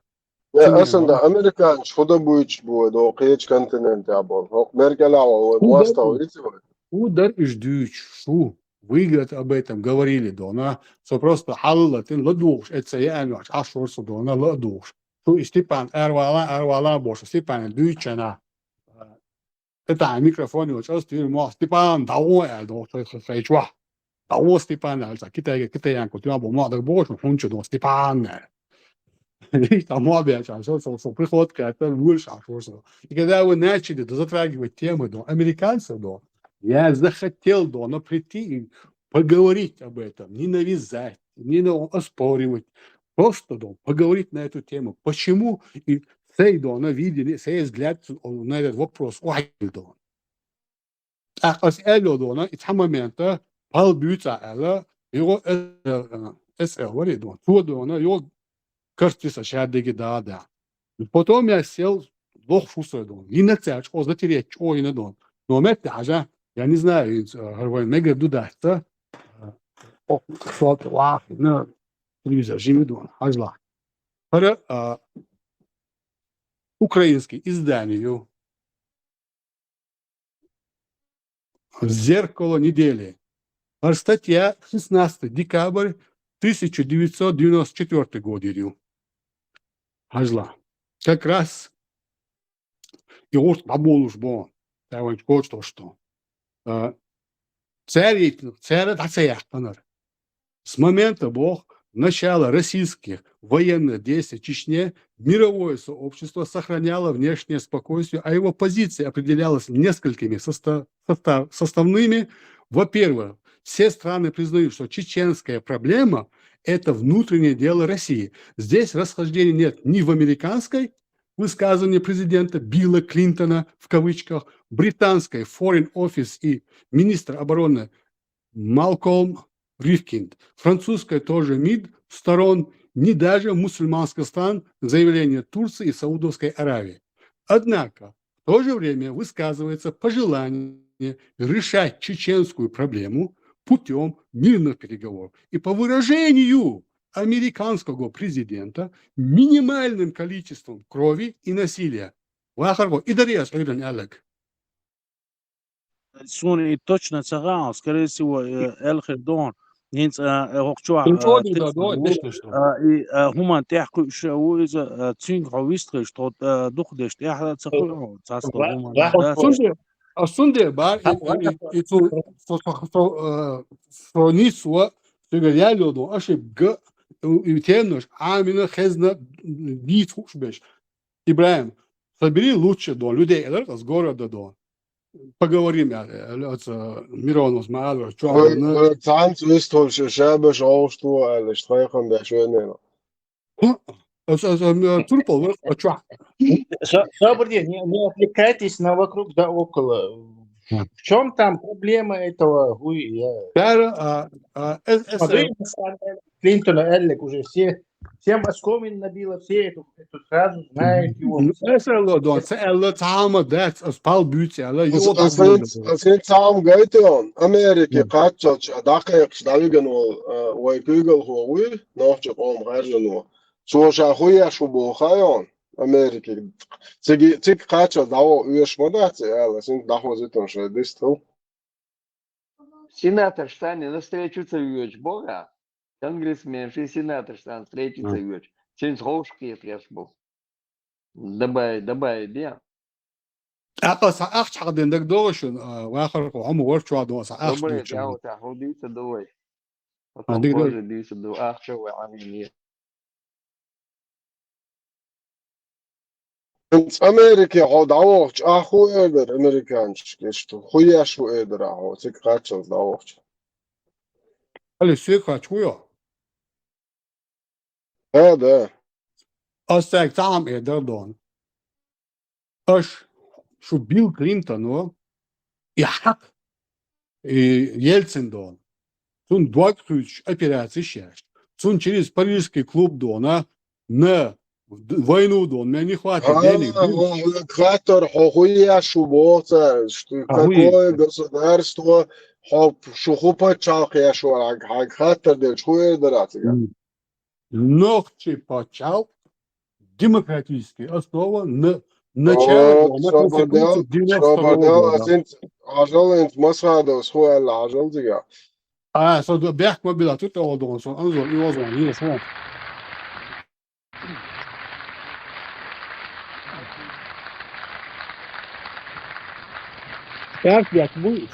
Я, Цуьнан асан да, валан. Американчу худа буьйчу бу вай до, кхечу континентехь болу. ХӀокху Меркелехь вай, вай Худа мостагӀа буьйчу. Вици вай. Ху дар уьш дуьйчу, шу выгод об этом говорили дона. Со просто хьаллатин ладугӀуш, эца яан йоч, Ӏаш вара со дона, ладугӀуш. Шу и Степан, арвала, арвала боша, Степан дуьйчана. ТӀе тахьа микрофон йолчу ас туьйра мохь Степан, дӀагӀо аьлла, доху шайн, шайн чохь. ДӀагӀо Степан аьлла, цхьа китайга, китаянка, тӀе бу мохь даг бохуш, хӀунда чу доху Степан аьлла. Иштта мохь беча, со, со, со, приходка, это лучше, а что, что. И когда вы начали, да, затрагивать темы, да, американцев, да, я захотел, да, но прийти и поговорить об этом, не навязать, не на-, оспоривать, просто, да, поговорить на эту тему. Почему и цей дона видение, цей взгляд на этот вопрос охьайилла дона. ТӀаккха ас аьлла дона, и цхьа момента пал буьйца аьлла, йо, э, э, эс эл вари дона. Цо дона, йо, карти са шаддеги да, да. Потом я сел, лох фусой дона. Йина цаьрча, о, затереть, о, йина дона. Но метте хьажа, я не знаю, э, гьар вайн мегар ду дац, э, о, со вахи, на телевизор жими дона, хьажла. ХӀара, а, украинский издание ю. «Зеркало недели». ХӀара статья шестнадцатый декабрь тысяча девятьсот девяносто четвёртый год ю. Хьажла. Как раз и гӀурт бабулуш бо. Тайванчу кочу то, что. А, цаьрий, цаьра дӀа ца яьккхинара. С момента, бох, начала российских военных действий в Чечне мировое сообщество сохраняло внешнее спокойствие, а его позиция определялась несколькими соста-, соста-, составными. Во-первых, все страны признают, что чеченская проблема — это внутреннее дело России. Здесь расхождений нет ни в американской, высказывании президента Билла Клинтона, в кавычках, британской Foreign Office и министра обороны Малкольм Рифкинд, французской тоже МИД сторон, ни даже мусульманских стран, заявление Турции и Саудовской Аравии. Однако в то же время высказывается пожелание решать чеченскую проблему путём мирных переговоров и по выражению американского президента минимальным количеством крови и насилия. Вахарго, и дари ас Ӏуьйранна аьлларг. Суна и точно ца хаьа, скорее всего, э, аьлла хир дона. ХӀинца, э, хӀокху чохь, Ин э, чӀогӀа текст да, ду, дешнаш ду. Э, и, э, хӀуманна тӀехь кхуьуш ву иза, э, цуьнга хьо вистхуьлуш, тхо, э, дукха деш тӀехь а ца кхуьу хьо, цхьацца Ва-, хӀуманна ва-, дац. Цуьнга А сунде бар, и, и, и цу, со, со, со, э, со нисва, цугар ялло до, ошибка, и, и теннош, амина хезна, дит хуш беш. Ибраим, собери лучше до, людей, элэр, с города до. Поговорим, я, э, э, с, э, Мироном, с Маалом, чё, Ой, ну, ой, цаанц выступивший шабаш, ошту, алиш, хайхан беш, венено. Э, э, э, э, турпал, вырх, а чё? Со- Собрди, не, не отвлекайтесь на вокруг да около. Мгм. В чем там проблема этого? Хуй, я... Бара, а, а, э, э, Смотри, э, Клинтона, Эллик уже все, всем оскомин набило, все эту, эту сразу знают его. ну, э, э, ло, дон, э, э, ло, цаама, да, с-, с-, пал бюти, а, ло, Ас- его там Асен было. Асен цаам гайтон, Америки Мгм. качалч, дакъекш, давиган вол, э, вай куйгал хо, уй, нохча къом харжано. Цо ша хуяш ху бо хайон, Америки. Циги, циг качал даво уеш ма дац, э, ала, син дахозитон ша дисту. Сенатор Штанин на встречу цевьёч бога. Конгрессмен, ши сенатор Штан встречу Мгм. цевьёч. Син хошки треш бу. Дабай, дабай, бия. Аха, са ах чагъден даг догошун, а, вахар хо, хам вор чуа дон, са ах Добре, чуа. да, та худица давай. А, диг, диг. Тоже диса ду, ах, чё вы, а, не. Америки хо давохч, аху эдер, американчиш, кешто. Хуяш ху эдер, аху, цик качал давохч. Али сек хач хуё. Э, да. Астак таам эдер дон. Аш шу Билл Клинтон, о, и хак, и Ельцин дон. Цун дог хуч операци шеш. Цун через Парижский клуб дона, на д-, войну дон. Меня не хватит денег. Билл. Хатор хо хуяш ху боца, что А, хуй. Какое государство, хо шуху пачалх яш ху, хак, хак хатор дел, ху эдер, а, циган. М. Нохчи пачал, демократический основа, на, начало Вот, дома, Конституция Слободел, девяносто второго Слободел, года. Асен, ажал инт масхадос, ху ала, ажал дига. А, со д-, бяхк ма била, тут олдон, со, анзор, и озон, и озон. Бяхк, бяхк, буйс.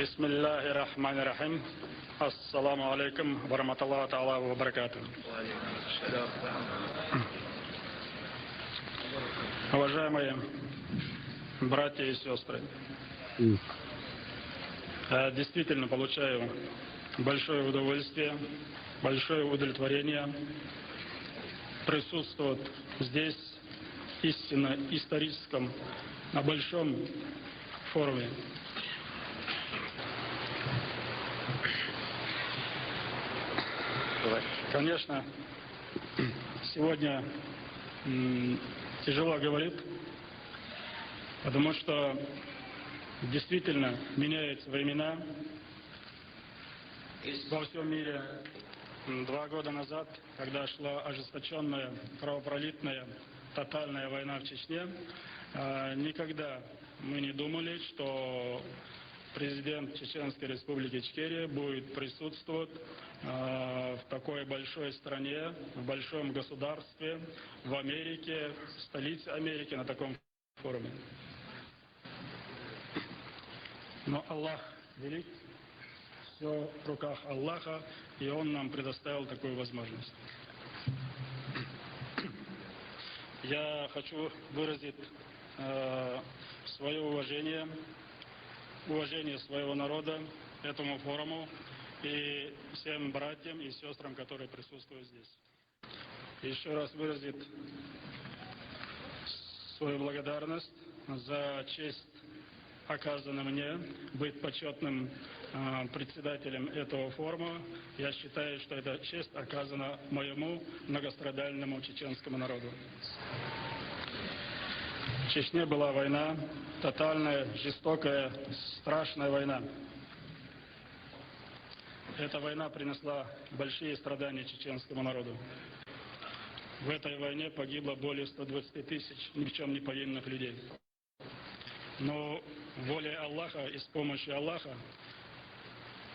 بسم الله الرحمن الرحيم. السلام عليكم ورحمة الله تعالى وبركاته. Уважаемые братья и сестры, М. я действительно получаю большое удовольствие, большое удовлетворение присутствовать здесь, истинно историческом, на большом форуме. Конечно, сегодня, м, тяжело говорить, потому что действительно меняются времена во всем мире. М, два года назад, когда шла ожесточенная, кровопролитная, тотальная война в Чечне, а, никогда мы не думали, что президент Чеченской Республики Ичкерия будет присутствовать, а, в такой большой стране, в большом государстве, в Америке, в столице Америки на таком форуме. Но Аллах велик, все в руках Аллаха, и Он нам предоставил такую возможность. Я хочу выразить, э, свое уважение, уважение своего народа этому форуму и всем братьям и сестрам, которые присутствуют здесь. Еще раз выразить свою благодарность за честь, оказанную мне быть почетным, а, председателем этого форума. Я считаю, что эта честь оказана моему многострадальному чеченскому народу. В Чечне была война, тотальная, жестокая, страшная война. Эта война принесла большие страдания чеченскому народу. В этой войне погибло более ста двадцати тысяч ни в чем не повинных людей. Но волей Аллаха и с помощью Аллаха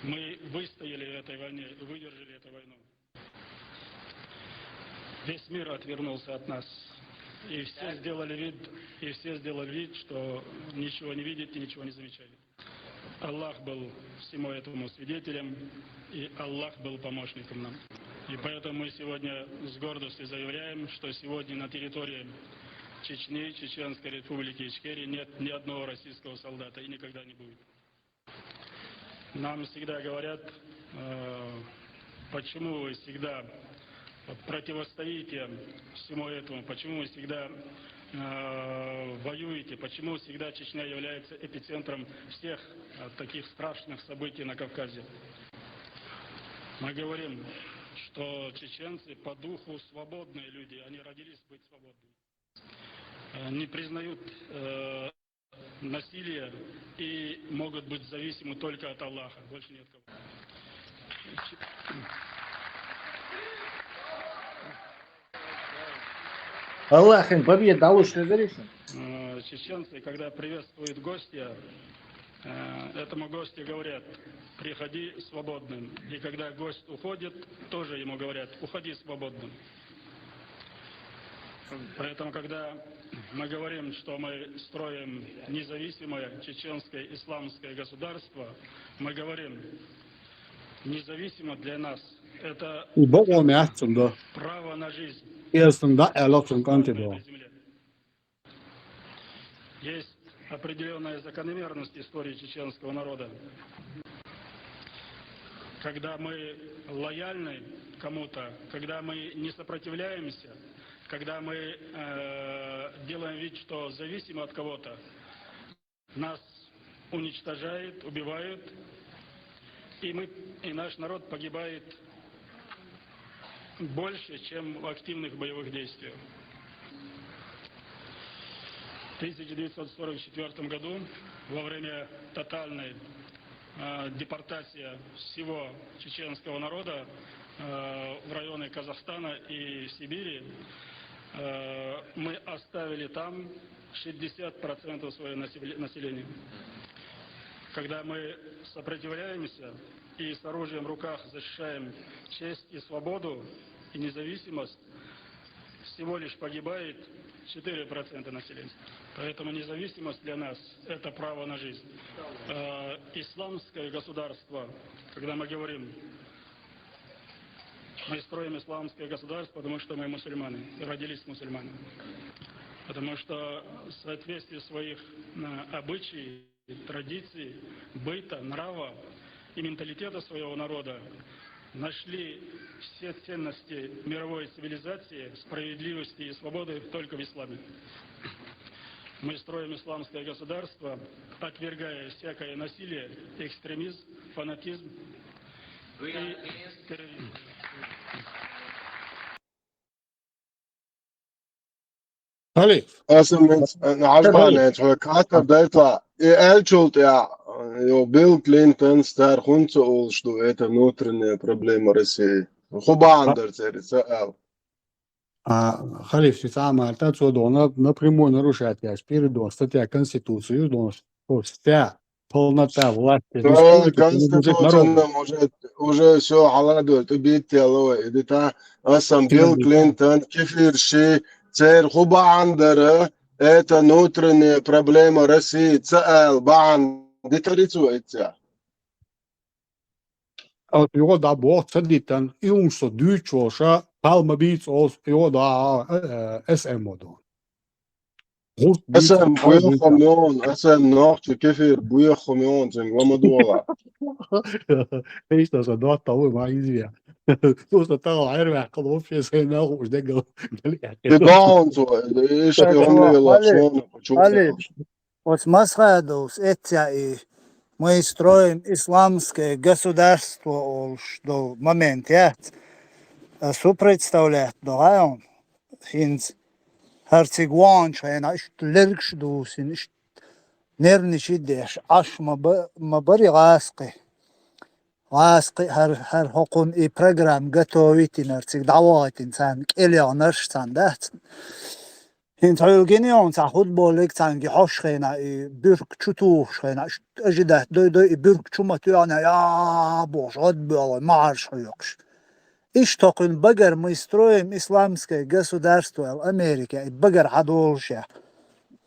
Мы выстояли в этой войне, выдержали эту войну. Весь мир отвернулся от нас. И все сделали вид, и все сделали вид, что ничего не видят и ничего не замечают. Аллах был всему этому свидетелем, и Аллах был помощником нам. И поэтому мы сегодня с гордостью заявляем, что сегодня на территории Чечни, Чеченской Республики Ичкерия нет ни одного российского солдата и никогда не будет. Нам всегда говорят, э, почему вы всегда противостоите всему этому, почему вы всегда э, воюете, почему всегда Чечня является эпицентром всех э, таких страшных событий на Кавказе. Мы говорим, что чеченцы по духу свободные люди, они родились быть свободными. Э, Не признают э, насилие и могут быть зависимы только от Аллаха, больше ни от кого. Аллахин победа, а лучше говоришь? Э, Чеченцы, когда приветствуют гостя, э, этому гостю говорят: «Приходи свободным». И когда гость уходит, тоже ему говорят: «Уходи свободным». Поэтому, когда мы говорим, что мы строим независимое чеченское исламское государство, мы говорим, независимо для нас, это Богом яцунда. Право на жизнь. Иэсунда элокун контидо. Есть определенная закономерность истории чеченского народа. Когда мы лояльны кому-то, когда мы не сопротивляемся, когда мы э, делаем вид, что зависимы от кого-то, нас уничтожают, убивают, и, мы, и наш народ погибает больше, чем в активных боевых действиях. В 1944 году, во время тотальной э, депортации всего чеченского народа э, в районы Казахстана и Сибири, э, мы оставили там 60% своего населения. Когда мы сопротивляемся и с оружием в руках защищаем честь и свободу и независимость, всего лишь погибает 4% населения. Поэтому независимость для нас – это право на жизнь. Э, исламское государство, когда мы говорим, мы строим исламское государство, потому что мы мусульмане, родились мусульманами. Потому что в соответствии своих э, обычаев, традиций, быта, нрава и менталитета своего народа нашли все ценности мировой цивилизации, справедливости и свободы только в исламе. Мы строим исламское государство, отвергая всякое насилие, экстремизм, фанатизм и терроризм. Халиф. Аса мин нагьажмана хӀу катар дайтла и элчултӀа ю Билл Клинтон стар хунца улш ду это внутренняя проблема России. Хубандар цери саал. А халиф си цама марта цо дона напрямую нарушать я Спиридон статья Конституцию дона статья полнота власти. Конституция уже уже все халадур ту бит яло и дита асан Билл Клинтон кефир ши цер хубандар это внутренняя проблема России цаал бан дитарицу этя. От його да бо цадитан и ум со дючо ша палма биц ос його да эс эм одо. Эсэм буяххумён, эсэм нохчи кефир буяххумён, зин вамадуала. Эйста са дот тавы ма извия. Туса тагал айрвяхкал вообще сэнахуш дегал. Ты даун цо, иши он вела шон. Али, вот масхадус, эця и мы строим исламское государство, олш до момент, я. А су представлять, до гайон. Хинц харцигуан шайна ишт лергш дусин ишт нервничать деш аш ма ба- ма бари гъаскъи. Гъаскъи гьар гьар хокъун и программ готовить ин харциг давагъатин цан кӀелягънаш цан дац. ХӀинца хьоьга гина йону цхьа футболиг цхьаьнга хьош хенахь, и буьрк чу тухуш хенахь, ш-, ажидат дой-дой, и буьрк чу ма тоьхна, я бохуш, гӀодбоьлхуй, махьарш хьоькхуш. Иштта кхуьнан багара мы строим исламское государство аьлла Америка, и багара хьадолуш я.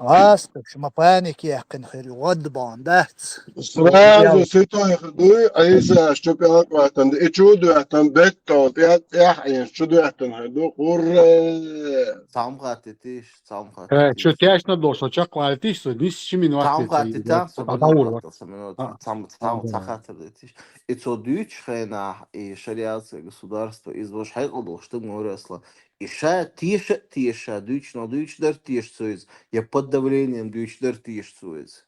Гьасташ, ма паник яьккхина хир ю, гӀадбан дац. Сразу ситуацию дуй, Ӏийса, аш чу пӀелг ваттан, и чу доьттан, беттал, тӀе-, тӀехь Ӏийса, чу доьттан хир ду, хурре! Цхьа хӀума хаттийтиш, цхьа хӀума Э, чу хаттийтиш. Тешна долуш, чакхвалитиш, со, нис ши минут Цхьа хӀума хаттийтиш, хаттийтан, со, а, минут хӀума хаттал, со, минут, а, цхьа хӀума, цхьа хӀума, цхьа хаттар дайтиш. И цо дуьйцуш хенахь, и шариатское государство, иза ваша хьекъал долуш ду, Морасла. И ша теша а теша, ша дуьйцуш, но дуьйцуш дара теша цо иза, я под давлением дуьйцуш дара теша цо иза.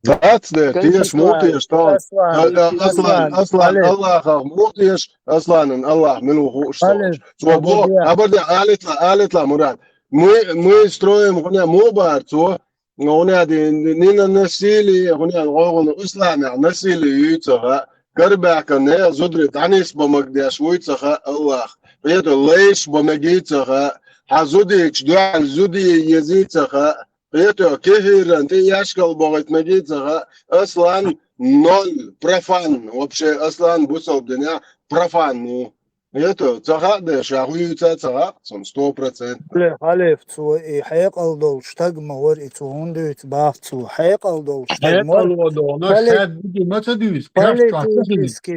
Дац де, теша, муха теша, тал. Аслан, Аслан, Аллахах муха теша, Асланан Аллах мила ву хууш цо. Цо бо, абар де, алитла, алитла, Мурад. Мы, мы строим, хӀуна, муха бара цо, хӀуна, ди, нина насилие, хӀуна, гӀогӀуна исламехь насилие юй ца хаьа, карабаьхкан некъа зударий дӀанисбан мегадеш вуй ца хаьа Аллах. Кхета лайш бан мегий ца хаьа, хьан зудийчу дуьхьал зудий езий ца хаьа. Кхета кефиран тӀе яшкал бохуьйту мегий ца хаьа, Аслан ноль, профан, вообще Аслан бусалба динехь профан ву. Кхета, ца хаьа деш, ша хӀун юьйцу а ца хаьа, цунна сто процентов. Хьале, хьале, цо и хьекъал долуш стаг ма вара, и цо хӀунда дуьйцу бах цо. Хьекъал долуш стаг ма вара. Хьекъало дохуна, поли-, шаьш диди ма ца дуьйцу, каш чохь ца хилла. Политически,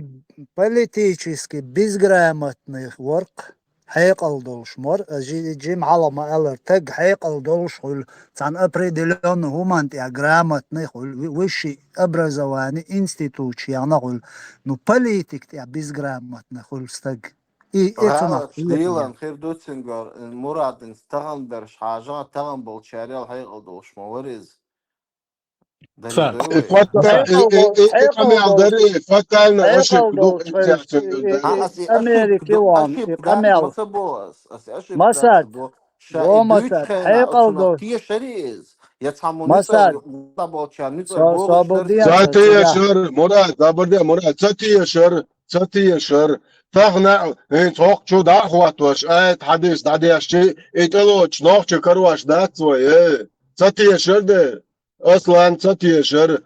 политически безграмотный вара-кх. Хьекъал долуш мара, жи-, жима хьала ма-аллара, таг хьекъал долуш хуьлу, цхьана определённый хӀуманна тӀехь грамотный хуьлу, ви-, высший образование институташ яхна хуьлу. Ну, политика тӀехь безграмотный хуьлу стаг. И, и цунах гӀалаташ дилан хир ду цуьнгара, Мурадин тахана дарш хьажа, тахана болчарел хьекъал долуш ма вара иза. Ца. Э, фата-, э, э, э, э, къамел дарий, фатальна ошибка ду, э, э, Америка ван, и къамел. Масад, Масад, хьекъал долуш. Тешари иза. Я цхьа муницар, Масад. Ца тешар, Мурад, забарде, Мурад, ца тешар, ца тешар. Тахана, э, хӀокху чу дӀа а хӀоттош, аят хьадис дӀадешчи, и тӀелоцу нохча карош дац вай, э. Ца тешар де. Аслан ца тешара.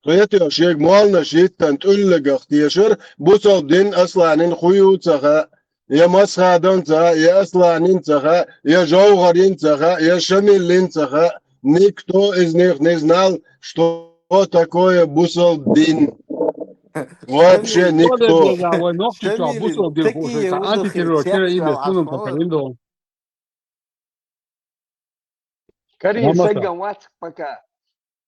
Кхетий, шега молланаш йиттан тӀуллагах тешара, бусалба дин Асланин хӀун ю ца хаьа, я Масхадовн ца хаьа, я Асланин ца хаьа, я ЖовгӀарин ца хаьа, я Шамиллин ца хаьа. Никто из них не знал, что такое бусалба дин. Вообще никто. Вай нохчийчохь бусалба дин хууш вай, цхьа антитеррор кира и бес хӀунам ца кариндо. Карийна Мамаса. Сайган вац пока.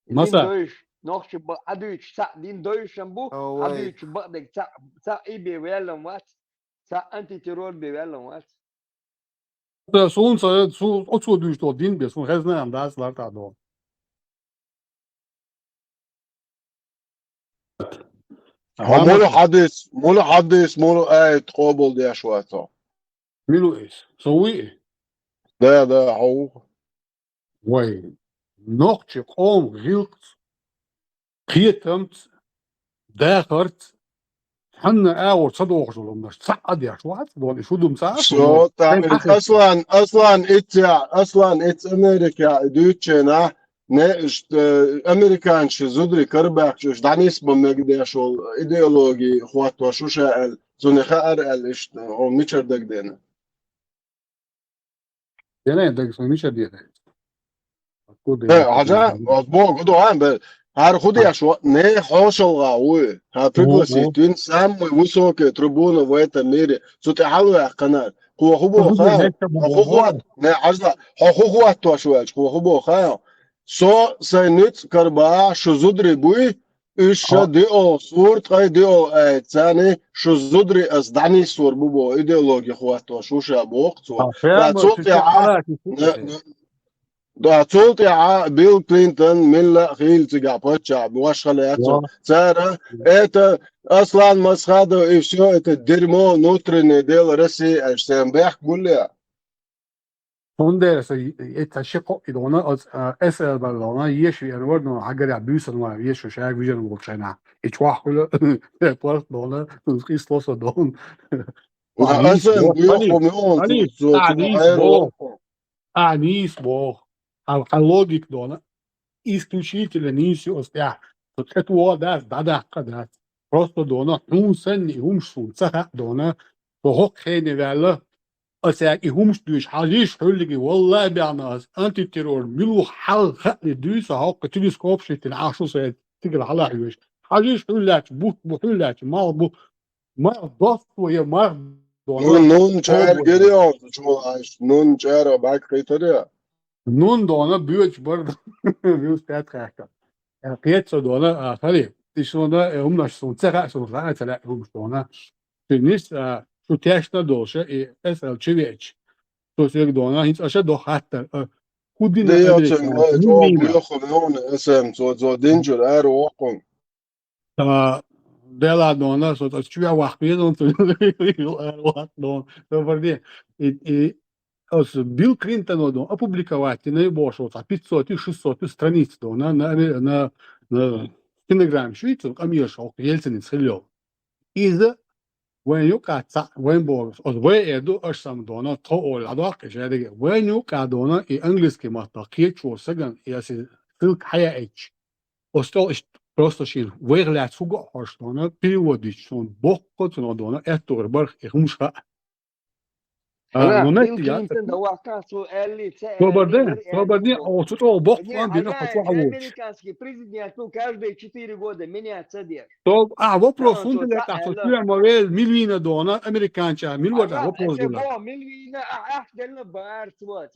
Маса. Дин дойуш, нохча ба-, хьадуьйчу цхьаъ дин дойушам бу, Ой. Хьадуьйчу бакъдерг цхьаъ, цхьаъ и бен ваьллам вац, цхьаъ антитеррор бен ваьллам вац. Ца, суна ца, су-, оцо дуьйцу дин бен, суна хезна ам дац лартӀа догӀу. Хьо муьлу хьадис, муьлу хьадис, муьлу аят къобалдеш вац хьо? Мила ву иза? Со вуй и? Да, да, хьо ву. Вай, нохчи къоман гӀиллакхца, кхетамца, дахарца, хьанна агӀор ца дохуш долу хӀуманаш цхьаъ а деш вац, дона и шу дум ца а, Всё, там Аслан, Аслан, иццехь, Аслан, иццехь Америкехь и дуьйцучу хенахь, не, иштта, американцаш зударий карабаьхча, уьш дӀанисбан мегадеш волу идеологи хӀоттош ву ша аьлла, цунна хаьара аьлла, иштта, хьуна мичара дагадеана? Дена дага, со мичара дехар? Откуда Э, я хьажа, откуда я? Оцу боху, ду, а, бе, хӀара хӀун деш ву, не хьошалгӀа вуй. Хьан пригласить вина самый высокий трибуна в этом мире. Цу тӀе хьалаваьккхина. Кхо хӀун боху, а? Хьо хӀун хӀотт-, не, хьажа, хьо хӀун хӀоттош ваьлча, кхо хӀун боху, а? Со сайн ницкъ карабахь, шу зударий буй, уьш ша диъолгӀа сур, ткъе диъолгӀа аьлла, царна шу зударий ас дӀанисвар бу боху идеологи хӀоттош ву ша боху цо. Ткъа цул тӀаьхьа, не, не, да, цул тӀаьхьа Билл Клинтон милла а хийла цигахь паччахь, ваш хала яц цо. Цара, это Аслан Масхадов и всё это дерьмо, внутреннее дело России, аьлча, сайн бехк гулъя. Цундела со и, и, и, ца ши кхоъ и догӀуна, оц, а, эс эл бар догӀуна, еш веана вар догӀуна, хьагарехь буьйсан ван веш шу шаьрга вижина волчу хенахь. И чохь хуьлу, порт догӀуна, къийсло со догӀуна. Ва Ӏа нийса Ӏасан боху, буьйху Ӏа ма йогӀу, нийса, цо, цо, Ӏа цо нийса Ӏайра боху. воккху. Ӏа нийса боху. Хьан, хьан логика дона, исключительно нийса ю аса тӀехь. Со тӀе тоха дац, дӀадаккха дац. Просто дона, хьуна санна и хӀумаш суна ца хаьа дона, со хӀокху хене ваьлла, аса и хӀумаш дуьйш хьажийша хьуьллиге, валлахӀи баьхна аса антитеррор мила ву хьал хаьа дуьйса, хӀокху телескоп шийтина Ӏаш ву сан цигара хьала хьоьжуш. Хьажийша хьуьллаьча, бутт бу хьуьллаьча, малх бу, малх доссо я малх дона. Ну, нун чӀара гири йолчу чула Ӏаш, нун чӀара баккхийтар я. Нун дона боьдуш бар, вуьш тӀе тхаьхка. Кхета со дона, а, хари, и шуна, э, хӀуманаш суна ца хаьа, суна хаьа ца лаьа хӀуманаш дона. Шуьнис, а, шу тешна долуша, и эсал чу веача. Со соьга дона, хӀинца аша до хаттар, а, хӀу дина Де йоцу Америка, ма хӀу чӀогӀа дина? боьху вевна эсэм, цо, цо динчуьра ара воккхун. А, Дела дона, со тӀа чу ваьхьа вахпе дона, со ара вахт дона. Со бар де, и, и, ас Билл Клинтон дона, опубликовать дина бохуш, цхьа пятьсот, шестьсот страниц дона, на, на, на, на стенограмма шу, цу къамелаш хӀокху Ельцинца хилла йолу. Иза вайн юкъа цхьаъ, вайн боху, оцу вай э ду, аша сама дона, тхо олу дӀадоккху и шадиге. Вайн юкъа дона, и английский маттахь кхечо сагана, я си ссылка хьаяьӀча. Оцу тӀехь иштта просто шена вайх лаьцна хӀу го а хьожуш дона, перевод дича суна боккха а цунах дона, аьттугӀур барх и хӀумаш хаьа. А, ну, Билл Клинтон да ваккха, цо аьлли, ца аьлли, собар де, собар де, оцу тӀехь боккха а бина, хьо чохь воцуш. Американский президент, ну, каждые четыре года меняться деш. Со, а, вопрос хӀунда лаьтта, со чуьра ма вел, мила вийна дона, американча, мила вара, вопрос хӀунда лаьтта. Мила вийна, а, ахь делла барц вац.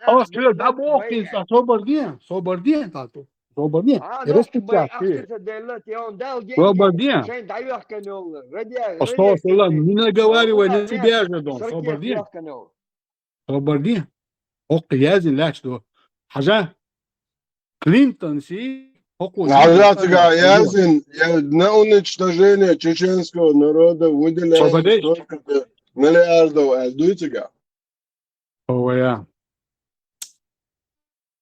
Ас хила дӀабохкинца, собар де, собар де, тӀаккха. Собар де. А, и распечатки. Собар де. Шайн дӀайохкан йолу. Радиа, Астагфирулла, не наговаривай, не бежа дона, собар де. Собар де. ХӀокху яздина лаьтташ ду. Хьажа. Клинтонси хӀокхо Хьажа цигахь яздина, я на уничтожение чеченского народа выделяется столько-то миллиардов аьлла дуй цигахь. Ой, я.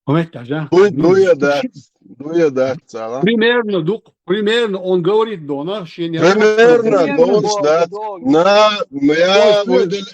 Хьо меттахь, а? Дуй, дуй я дац, дуй я дац, цала. Примерно, ду, примерно он говорит дона, шен я. Примерно, дона, да. На, я выдел-,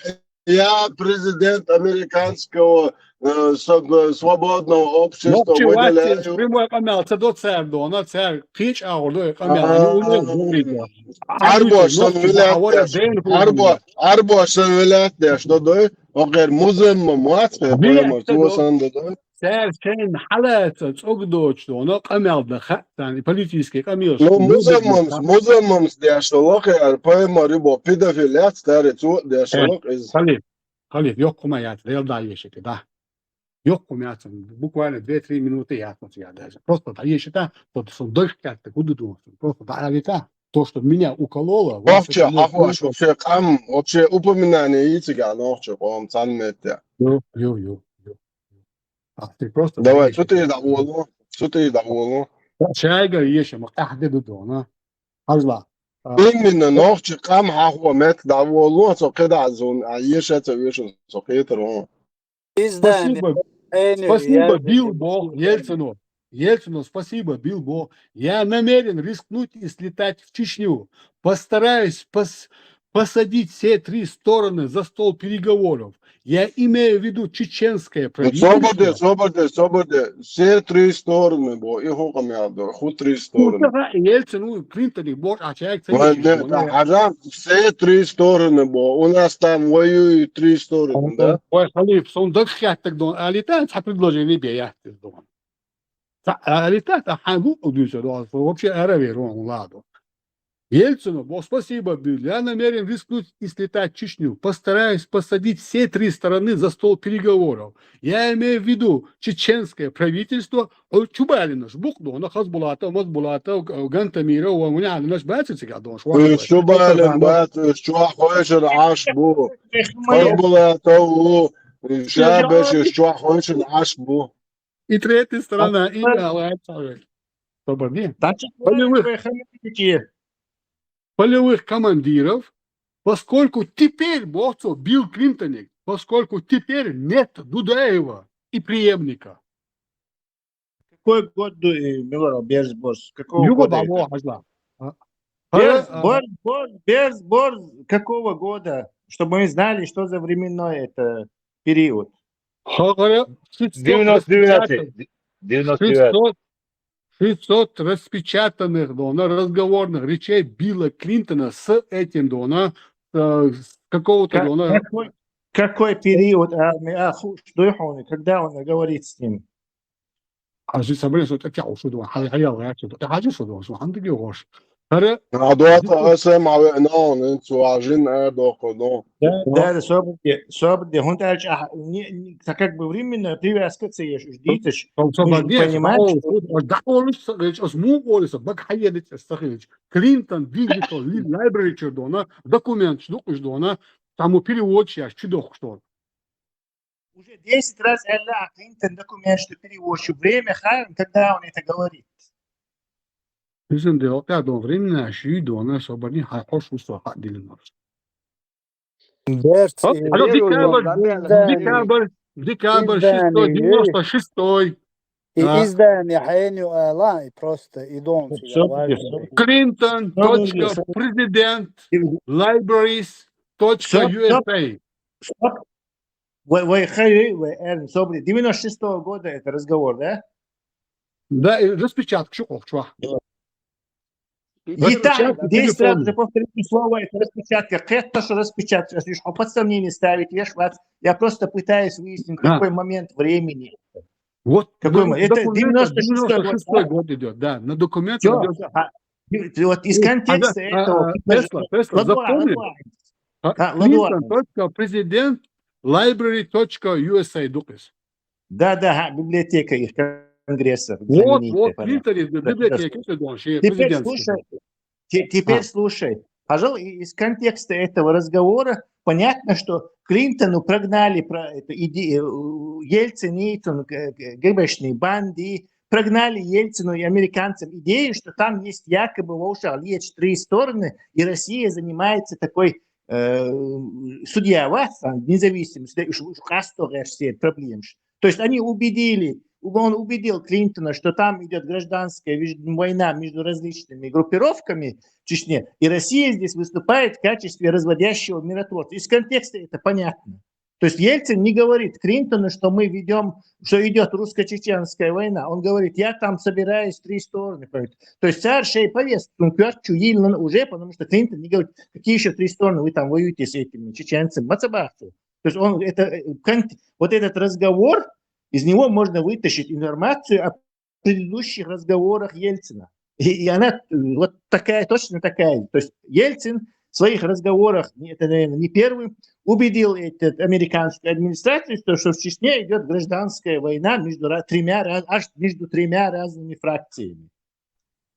я президент американского, э, соб-, свободного общества выделяю. Прямой канал, ца до цар дона, цар кхеча агӀор до, канал, они умеют говорить, да. Арбош сан вилят деш, арбо-, арбош сан вилят деш, до, до, окер музамма муацхе, поэма, цо сан до, до. Цаьрца шайна хьалаца цӀогдочу дона къамел дан хаьа царна, и политический къамелаш. Ну, музаммамс, музаммамс деш лохе, ар паймари бо, педофил яц, таре цо деш лох из. Халиф, халиф, йоккхума яц, рел да ешита, да. Йоккхума яц, буквально две-три минуты яц, я даже. Просто да ешита, то, что дальше как-то куда думал. Просто да, алита, то, что меня укололо. Вообще, ахваш, вообще, кам, вообще упоминание и цыган, вообще, ком, цан метте. Ю, ю, ю, ю. Ахти просто. Давай, цу тӀе дӀаволу, цу тӀе дӀаволу. Шайга еша, ма къахьде ду дона. Хьажла. Именно нохчи къам хьахо мет дӀаволу, со кхидӀа зун, а еша ца вешун, со кхетар вон. Спасибо. Спасибо, Билбо, Ельцину. Ельцину спасибо, Билбо. Я намерен рискнуть и слетать в Чечню. Постараюсь пос-, посадить все три стороны за стол переговоров. Я имею в виду чеченское правительство. Собарде, собарде, собарде. Все три стороны, бо. И хокъам ял до. Ху три стороны. Ельцин, ну, Клинтон, и бо, а человек, все три стороны, бо. У нас там воюют три стороны, да? Ой, халиф, сон дальше хаттак дон. А летает, а предложение бе, я дон. Ца, а, летать, а хьан гу дуьйцур, вообще аравер вон ладу. Ельцину, бо, спасибо, Билл. Я намерен рискнуть и слетать в Чечню. Постараюсь посадить все три стороны за стол переговоров. Я имею в виду чеченское правительство. О, чубалинаш, букдона, Хасбулатов, Масбулатов, Гантамиров, вон, вон, наш бацицигадон, шо. Чубалин бац, чуа хойшер аш бу. Хасбулатов, шабеш, чуа хойшер аш бу. И третья сторона, и Аллах. Собар де. Полевых командиров, поскольку теперь, бо, цо Билл Клинтоник, поскольку теперь нет Дудаева и преемника. Какой год ду-, э, Милоров, Берз Борз? Какого года это? Берз Борз, Берз Борз, какого года? чтобы мы знали, что за временной это период. Хагара шестьсот девяносто девятый. распечатанных, девяносто девятый. шестьсот, шестьсот распечатанных, да, на разговорных речей Билла Клинтона с этим, да, на, э, с какого-то, Ка- да, на Какой, какой период, а, а, ху- что он, когда он говорит с ним? حاجة سبعين صوت أتي عوشو دون حاجة حاجة غير شو حاجة شو دون شو عندك يوغوش. هذا Гьадота СМ гьавеана, цу ажин эрдохо, но. Да, да, да, собрди, собрди, хӀунда аьлча, а, не, не, так как бы временная привязка ца еш, уж диташ, Там мы же не понимаем, что да, он сагыч, ос му олиса, бак хайя дит сагыч. Клинтон Digital Library чур дона, документ шлук уж дона, там перевод сейчас чудох что. Уже десять раз Элла Клинтон документ, что переводчик. Время хайм, когда он это говорит. Изен де опять дон временно ши дона собрни хай хош усо хат дилинос. Берц Оп, и алло, веру декабрь, логан, да, декабрь, декабрь Издание, шестой, девяносто шестой. и А. Издание хайню ала и просто и дом Всё, всё. Клинтон, Всё, точка, всё. Президент, Libraries, точка Всё, всё. USA. Стоп. Вы, вы, хай, вы, Эрн, собрди, девяносто шестого года это разговор, да? Да, и распечатка, что хочешь. И так, Распечатка десять раз телефона. уже повторить слово, это распечатка. Кхетта, что распечатка. Сейчас лишь под сомнение ставить, ешь, вас. Я просто пытаюсь выяснить, А. какой момент времени. Вот Какой на мы? Это документах девяносто шестой год, девяносто шестой да? Год идет, да. На Всё, документах идёт. всё. А, и вот из контекста А, этого. а, Тесла, Тесла, Ладуа, запомни. Ладуа. А, А, Ладуа. Клинтон, точка, президент, library, точка, USA, дукис. Да, да, ага, библиотека их конгресса. Вот, знаменитая, вот, понятно. Клинтон из Да, да. библиотеки, это он, Теперь президентский. слушай, те- теперь А. слушай. Пожалуй, и- из контекста этого разговора понятно, что Клинтону прогнали про эту идею, э, Ельцин, Ельцин, г- г- ГБшные банды, прогнали Ельцину и американцам идею, что там есть якобы в ушах лечь три стороны, и Россия занимается такой э, судья вас, а, независимый, судья, уж, уж касто, говорит, все проблемы. То есть они убедили, он убедил Клинтона, что там идет гражданская виж- война между различными группировками в Чечне, и Россия здесь выступает в качестве разводящего миротворца. Из контекста это понятно. То есть Ельцин не говорит Клинтону, что мы ведем, что идет русско-чеченская война. Он говорит, я там собираюсь три стороны. То есть царь шей повестку, он кверчу Ельцин уже, потому что Клинтон не говорит, какие еще три стороны вы там воюете с этими чеченцами, мацабахцу. То есть он это, э, кон- вот этот разговор, из него можно вытащить информацию о предыдущих разговорах Ельцина. И, и она, э, вот такая, точно такая. То есть Ельцин в своих разговорах, не- это, наверное, не первый, убедил эту американскую администрацию, что, что в Чечне идет гражданская война между ра- тремя, раз- аж между тремя разными фракциями.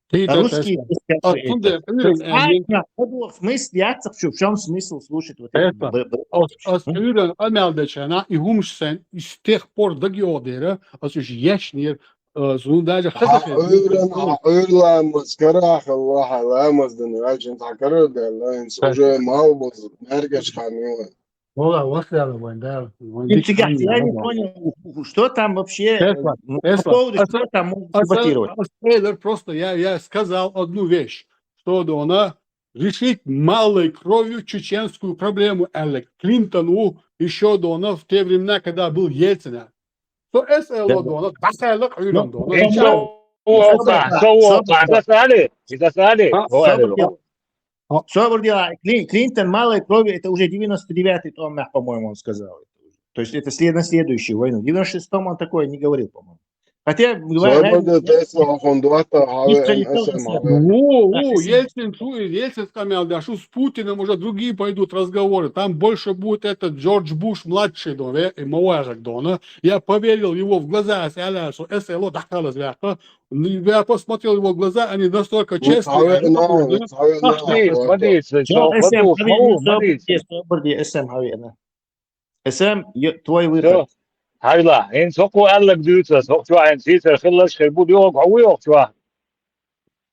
Ты А это, русские это, здесь как бы откуда это. Эрн, А, Эрн, а, в смысле, я так, в чем смысл слушать вот это? Это. Б- б- Ос, ос, Эрн, амялдачана, и гумшсен, и с тех пор до Геодера, ос уж яшнир, э, зун даже Хьа Эрн, хьа Эрн ламаз, карахал, хьа ламаз дан, вачин хьа карар дан, лайн, уже мал боз, мергаш ханила. Ола, васляла вайн, да. Нифига, я не понял, что там вообще, Тесла, э, по Тесла, поводу Тесла, чего там можно Ас-, дебатировать. ас-, Эйлер, просто я, я сказал одну вещь, что дона решить малой кровью чеченскую проблему, Алек Клинтону, еще дона в те времена, когда был Ельцин. То эс эл о дона, бас Алек Эрн дона. Ин со уокъа, со уокъа, ида сали, ида сали. А, О, Собрди, Алек. Собрди, а, Клин- Клинтон малой крови, это уже девяносто девятый том, по-моему, он сказал. То есть это след- на следующую войну. В девяносто шестом он такое не говорил, по-моему. Хотя, говоря, Собрди, Тесла, охун дуата, хьа Ничего не Эрн, сказал. СМ, хьа Эрн. Во, Так, во, если- Ельцин, ту-, Ельцин скамья, да, что с Путиным уже другие пойдут разговоры. Там больше будет этот Джордж Буш младший, да, ве-, и Мауэр, да, но я поверил его в глаза, а с Аля, что эс эл о дахалас вяха. Ну, я посмотрел его в глаза, они настолько честные, они Хьа Эрн, такие, да. хьа Эрн, Мадис, мадис, Чё, мадис, эс эм, мадис, Собрди, мадис. Собрди, Собрди, эс эм, наверное. Эс эм, ё- твой выход. Хьайла, ин соку Алек дуьйцу, соку чу ин сийсара хиллаш хир бу, йогу, хьо ву йогу чу?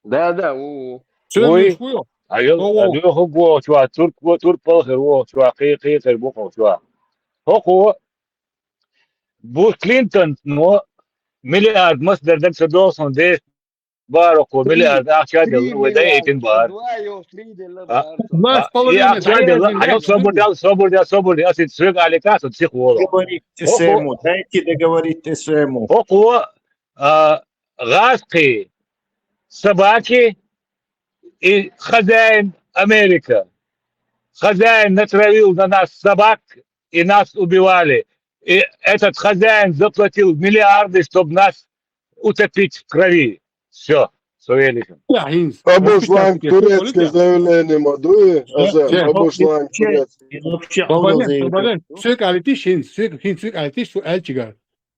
Да, да, у, у. Всё, Ой. Миш, ву йогу. А ё, О, о. а ё ху бу чу, турк бу, турк пал хир ву чу, кхи, кхи хир бу чу. Хоку, бу Клинтон, ну, миллиард мас дерден се долсан де, бахар оаха, миллиард ахча делла вай дайийтина бахар. Два и половиной. А, а, и ахча делла, а, собар де, собар де, собар де, аз цунга аьлча, со псих вола. Говорит СМУ, дайте договорить СМУ. Оаха, а, гӀазкхий, собаки, и хозяин Америка. Хозяин натравил на нас собак, и нас убивали. И этот хозяин заплатил миллиарды, чтобы нас утопить в крови. Все, со великан. Я, хӀинца. Обошлань турецкое заявление ма дуй, Азем, обошлань турецкое. Вообще, вообще, Бабален, заявление. Бабален, цуьк алитиш, хӀинца, цуьк, хӀинца цуьк алитиш, цу аьлчагара.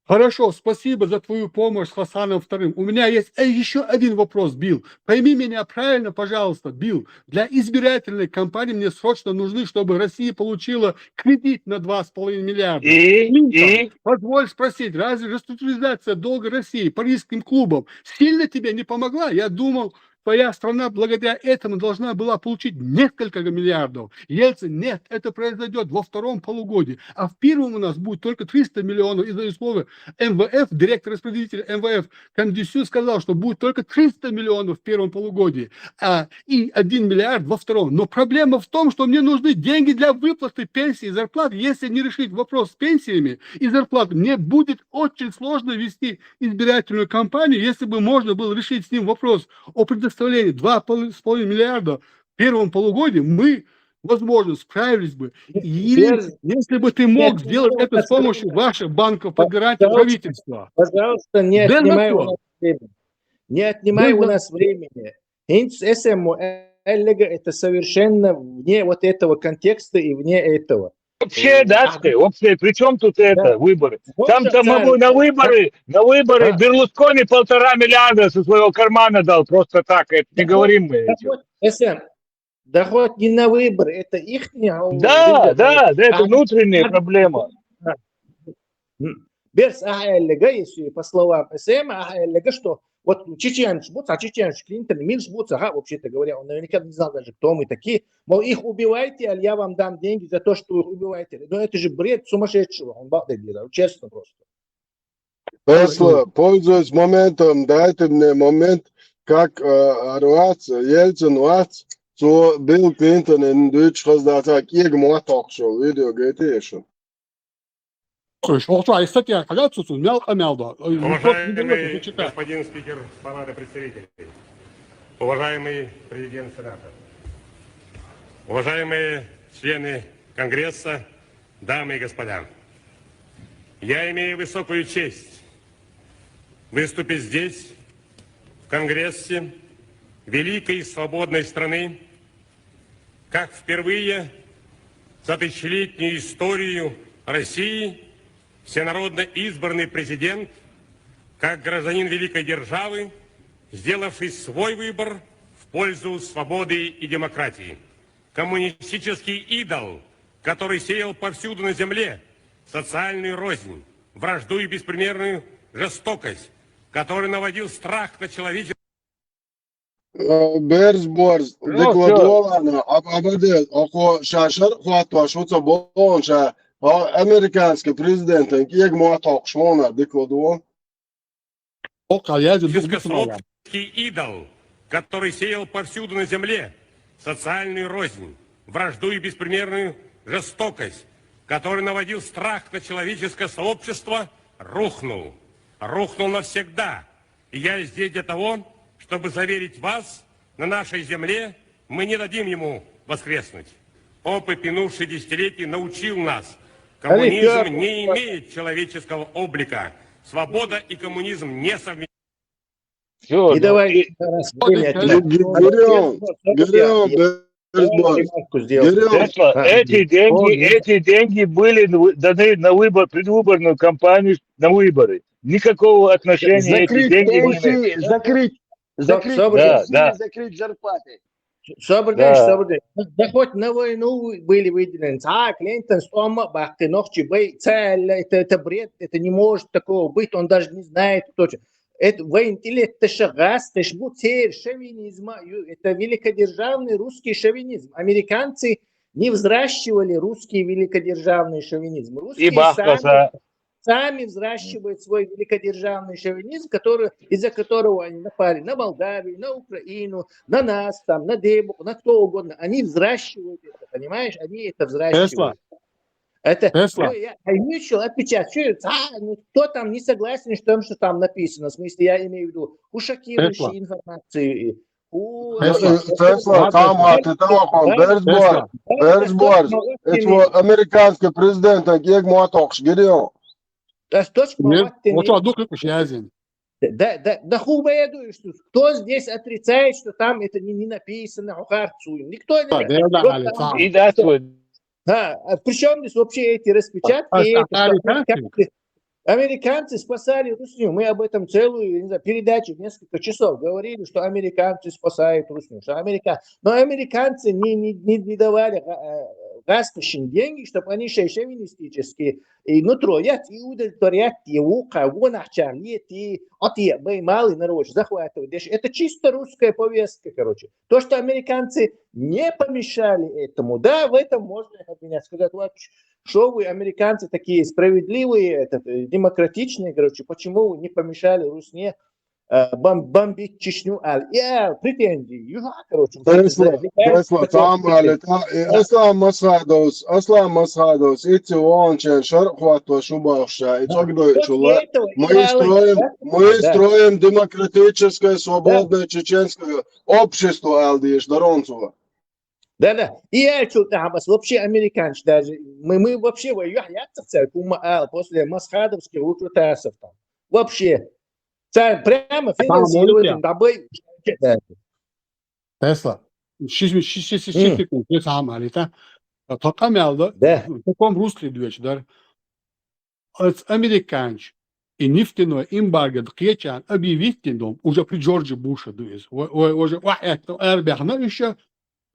Хорошо, спасибо за твою помощь с Хасаном вторым. У меня есть, э, ещё один вопрос, Билл. Пойми меня правильно, пожалуйста, Билл. Для избирательной кампании мне срочно нужны, чтобы Россия получила кредит на два с половиной миллиарда. И? Клинтон, и? Позволь спросить, разве реструктуризация долга России парижским клубом сильно тебе не помогла? Я думал, твоя страна благодаря этому должна была получить несколько миллиардов. Ельцин: «Нет, это произойдет во втором полугодии. А в первом у нас будет только триста миллионов из-за условия». МВФ, директор-распределителя МВФ Кандисю сказал, что будет только триста миллионов в первом полугодии, а, и один миллиард во втором. Но проблема в том, что мне нужны деньги для выплаты пенсий и зарплат. Если не решить вопрос с пенсиями и зарплатами, мне будет очень сложно вести избирательную кампанию, если бы можно было решить с ним вопрос о предоставлении два с половиной миллиарда в первом полугодии, мы, возможно, справились бы. Или, Берз, если бы ты мог, нет, сделать это с помощью ваших банков под гарантию правительства. Пожалуйста, не отнимай у нас время. Не отнимай у нас времени. ХӀинца СМУ аьлларг, это совершенно вне вот этого контекста и вне этого. Вообще, э, да, а, вообще, при чём тут это, да, выборы? Вот. Там, там на выборы, на выборы, да, Берлускони полтора миллиарда со своего кармана дал просто так, это не говорим мы. Да вот, СМ, да хоть не на выборы, это ихние, а, да, да, да, это внутренняя проблема. Да. М. Берз, ахь аьлларг, если по словам СМ, ахь аьлларг, что вот чеченцы бу, а чеченцы Клинтон, милаш бу, ха, вообще-то говоря, он наверняка не знал даже, кто мы такие. Мол, их убивайте, а я вам дам деньги за то, что их убиваете. Ну, это же бред сумасшедшего, он бакъдерг деза, честно просто. Тесла, пользуясь моментом, дайте мне момент, как, э, вац, Ельцин вац, цо Билл Клинтонна дуьйцуш хаза дац, кӀегамоттаргӀа йолу видео гайтий шу? Ой, что, что, а если я, когда тут мел, а мел, да? Ой, ну, просто не делайте, зачитать. Уважаемый господин спикер Палаты представителей, уважаемый президент Сената, уважаемые члены Конгресса, дамы и господа, я имею высокую честь выступить здесь, в Конгрессе великой и свободной страны, как впервые за тысячелетнюю историю России всенародно избранный президент, как гражданин великой державы, сделавший свой выбор в пользу свободы и демократии. Коммунистический идол, который сеял повсюду на земле социальную рознь, вражду и беспримерную жестокость, который наводил страх на человечество. Э, берза борз, ну, дика ладогӀа, ана, аб-, абаде, оаха ша шарахӀоттош ву ца бохуш, ша, а, американский президентан кӀегамоттаргӀа ву, ана, дика ладогӀа. Оаха яздина ду-, ду-, ду-, Социалистический идол, который сеял повсюду на земле социальную рознь, вражду и беспримерную жестокость, который наводил страх на человеческое сообщество, рухнул. Рухнул навсегда. И я здесь для того, чтобы заверить вас, на нашей земле мы не дадим ему воскреснуть. Опыт минувших десятилетий научил нас, коммунизм не имеет человеческого облика. Свобода и коммунизм не совместимы. Всё, и да. Давай, и раз, время отнимать. Гирион, Гирион, Берза борз. Гирион. Это, а, эти деньги, эти деньги были даны на выбор, предвыборную кампанию на выборы. Никакого отношения эти деньги не имеют. Закрыть пенсии, закрыть, закрыть пенсии, закрыть зарплаты. Собар де, собар де. Да хоть на войну были выделены. Ца Клинтон стомма баккхи нохчи бай, ца аьлла, это, это бред, это не может такого быть, он даже не знает точно. Это вайн тилетташа гӀасташ бу церан шовинизма, ю-, это великодержавный русский шовинизм. Американцы не взращивали русский великодержавный шовинизм. Русские сами сами взращивают свой великодержавный шовинизм, который, из-за которого они напали на Молдавию, на Украину, на нас, там, на Дебук, на кто угодно. Они взращивают это, понимаешь? Они это взращивают. Tesla, Это, Tesla. Ну, я, а я ещё отвечать, что, а, ну, кто там не согласен с тем, что там написано? В смысле, я имею в виду, у шокирующей Tesla. Информации. У Tesla. Tesla, tamam, te tamam, Berzbor, Berzbor, es o amerikānska prezidenta giegmo atokš girio. Да, точно, Нет, вот ты вот не- он духлюк я зин. Да, да, да хуба я думаю, что кто здесь отрицает, что там это не, не написано, Хохарцу? Никто не Да, да, да, кто Александр. там- И да, свой. Да, а причём здесь вообще эти распечатки, А, и а, это, что американцы? американцы, американцы спасали Русню. Мы об этом целую, не знаю, передачу несколько часов говорили, что американцы спасают Русню, что Америка... Но американцы не, не, не, не давали э, Гаспаршин деньги, чтобы они шей- шовинистические и нутро, и удовлетворять его, кого нахчам, и отъебай малый народ, захватывать. Дальше. Это чисто русская повестка, короче. То, что американцы не помешали этому, да, в этом можно обвинять, сказать, вот, что вы, американцы, такие справедливые, этот, э, демократичные, короче, почему вы не помешали Русне э, бом- бомбить Чечню, ал, я, претензии, юха, короче. Tesla, Tesla, tamam, ali tā, e, Aslan Masādovs, Aslan Masādovs, ici vončen šarhuato šubākšā, i cokdoi čula. Мы строим, мы строим демократическое, свободное чеченское общество, Алдиш Доронцова. Да, да. И я чё там, вообще американцы даже. Мы, мы вообще воюем, я так сказать, кума ал, после Масхадовских ужасов там. Вообще. Ца- Прямо финансировали тобой. Tesla. Ши ши ши ши секунд, не сам алита. Тока мялда. Да. Таком русле двечи дар. От американч и нефтяной эмбарго кечан объявить дом уже при Джорджи Буше дуэс. Уже вахет арбяхна ещё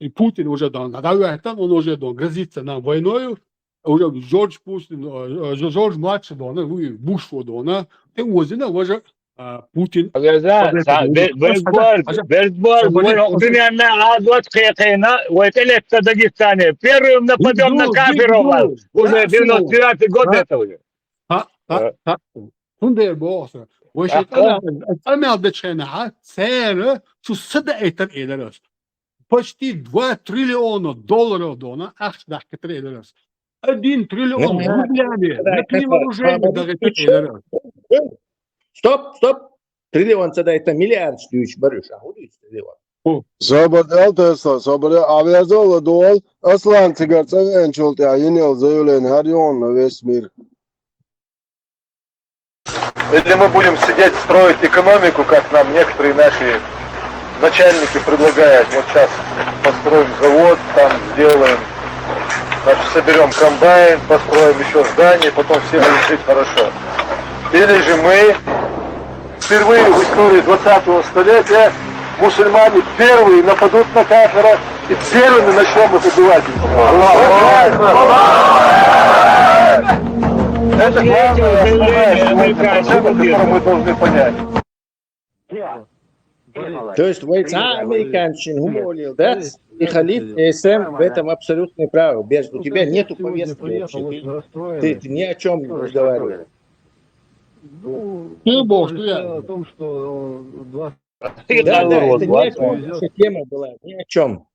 и Путин уже дан. Да, он уже дан, грозится нам войною. Уже Джордж Путин, э, Джордж младший дан, Буш дан. Ты возина уже а, Путин. Берзбор, Берзбор, примерно а год хехена, вот электро Дагестане. Первым нападем на кафиров. Уже девяносто девятый год это уже. Тунде босса. Вообще, амел дечена, а цена, что сада это элерас. Почти два триллиона долларов дона, ах, да, это элерас. Один триллион рублями. Вооружение, да, это элерас. Стоп, стоп. Триллион, тогда это миллиард, что ещё, Барюш, а вот триллион. Собар дал Tesla, собар дал, а вязал дол, Аслан цигар цавен чултя, енел заявлен, Харион на весь мир. Или мы будем сидеть, строить экономику, как нам некоторые наши начальники предлагают. Вот сейчас построим завод, там сделаем, значит, соберем комбайн, построим еще здание, потом все будут жить хорошо. Или же мы впервые в истории двадцатого столетия мусульмане первые нападут на кафира и первыми начнем их убивать. Это главное, основная сегодня проблема, которую мы должны понять. То есть вы сам американцы, да? И халиф, и Сэм в этом абсолютно правы. Без, у тебя нету повестки вообще. Ты, ты, ты ни о чем не разговариваешь. Ты бог, ты о том, что два Да, да, это ни о чем. Тема была, ни о чем.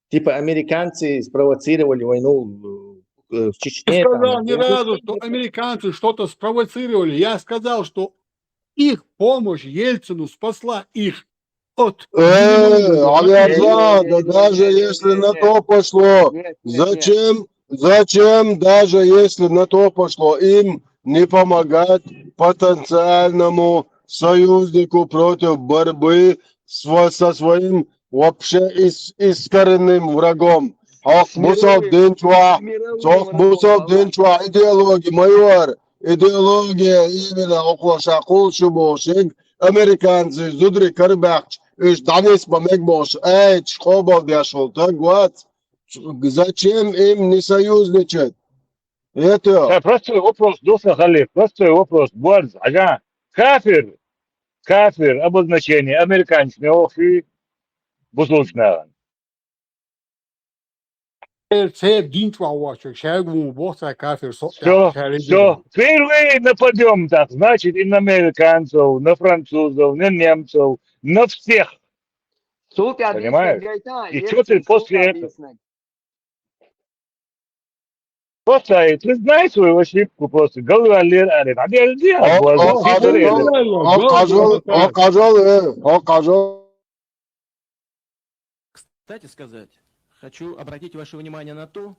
Типа американцы спровоцировали войну э, в Чечне. Я сказал ни разу, что американцы что-то спровоцировали. Я сказал, что их помощь Ельцину спасла их от... Э, Алиарзан, да даже если на то пошло, зачем, зачем, даже если на то пошло, им не помогать потенциальному союзнику против борьбы с, со своим вообще ис, искоренным врагом. Ах, бусал динчуа, цох бусал динчуа, идеология майор, идеология именно около шакул шубошин, американцы зудри карбахч, иш данис бамек бош, эч, хобал дяшул, так вот. Зачем им не союзничать? Это... Простой вопрос, Дуса Халиф, простой вопрос, Буарз, ага. Кафир, кафир, обозначение, американец, не охи, бузулчнаган. Церан дин чӀоагӀа воацача шаьргун бохцай кафир со Все, все. Теперь мы нападем так, значит, и на американцев, на французов, на немцев, на всех. Султан Понимаешь? И что ты после этого? Просто, э, признай свою ошибку просто. Голову лер ариф. Ади ади О, о, о, о, о, кажал, о, кажал, э, о, кажал. Кстати сказать, хочу обратить ваше внимание на то,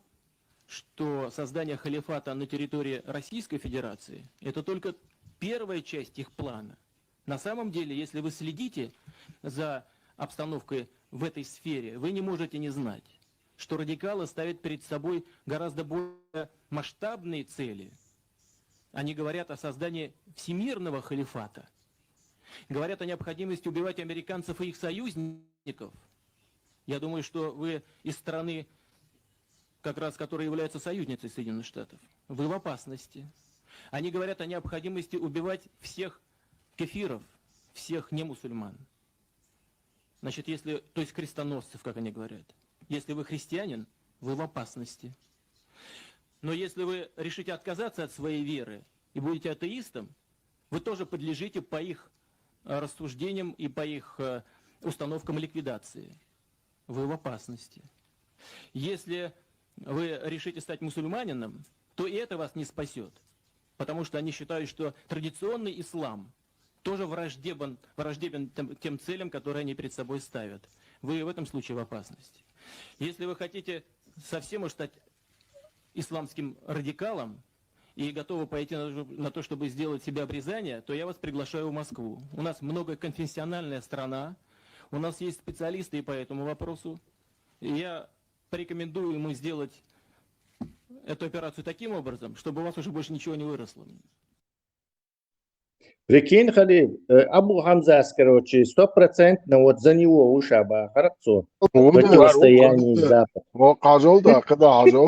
что создание халифата на территории Российской Федерации — это только первая часть их плана. На самом деле, если вы следите за обстановкой в этой сфере, вы не можете не знать, что радикалы ставят перед собой гораздо более масштабные цели. Они говорят о создании всемирного халифата. Говорят о необходимости убивать американцев и их союзников. Я думаю, что вы из страны, как раз которая является союзницей Соединенных Штатов. Вы в опасности. Они говорят о необходимости убивать всех кефиров, всех немусульман. Значит, если, то есть крестоносцев, как они говорят. Если вы христианин, вы в опасности. Но если вы решите отказаться от своей веры и будете атеистом, вы тоже подлежите по их э, рассуждениям и по их э, установкам ликвидации. Вы в опасности. Если вы решите стать мусульманином, то и это вас не спасет. Потому что они считают, что традиционный ислам тоже враждебен, враждебен тем, тем целям, которые они перед собой ставят. Вы в этом случае в опасности. Если вы хотите совсем уж стать исламским радикалом и готовы пойти на, на то, чтобы сделать себе обрезание, то я вас приглашаю в Москву. У нас многоконфессиональная страна, у нас есть специалисты и по этому вопросу. И я порекомендую ему сделать эту операцию таким образом, чтобы у вас уже больше ничего не выросло. Прикинь, Халил, э, Абу Хамзас, короче, стопроцентно вот за него уж Аба Харакцо в противостоянии с Западом. О, кажал да, когда кажал.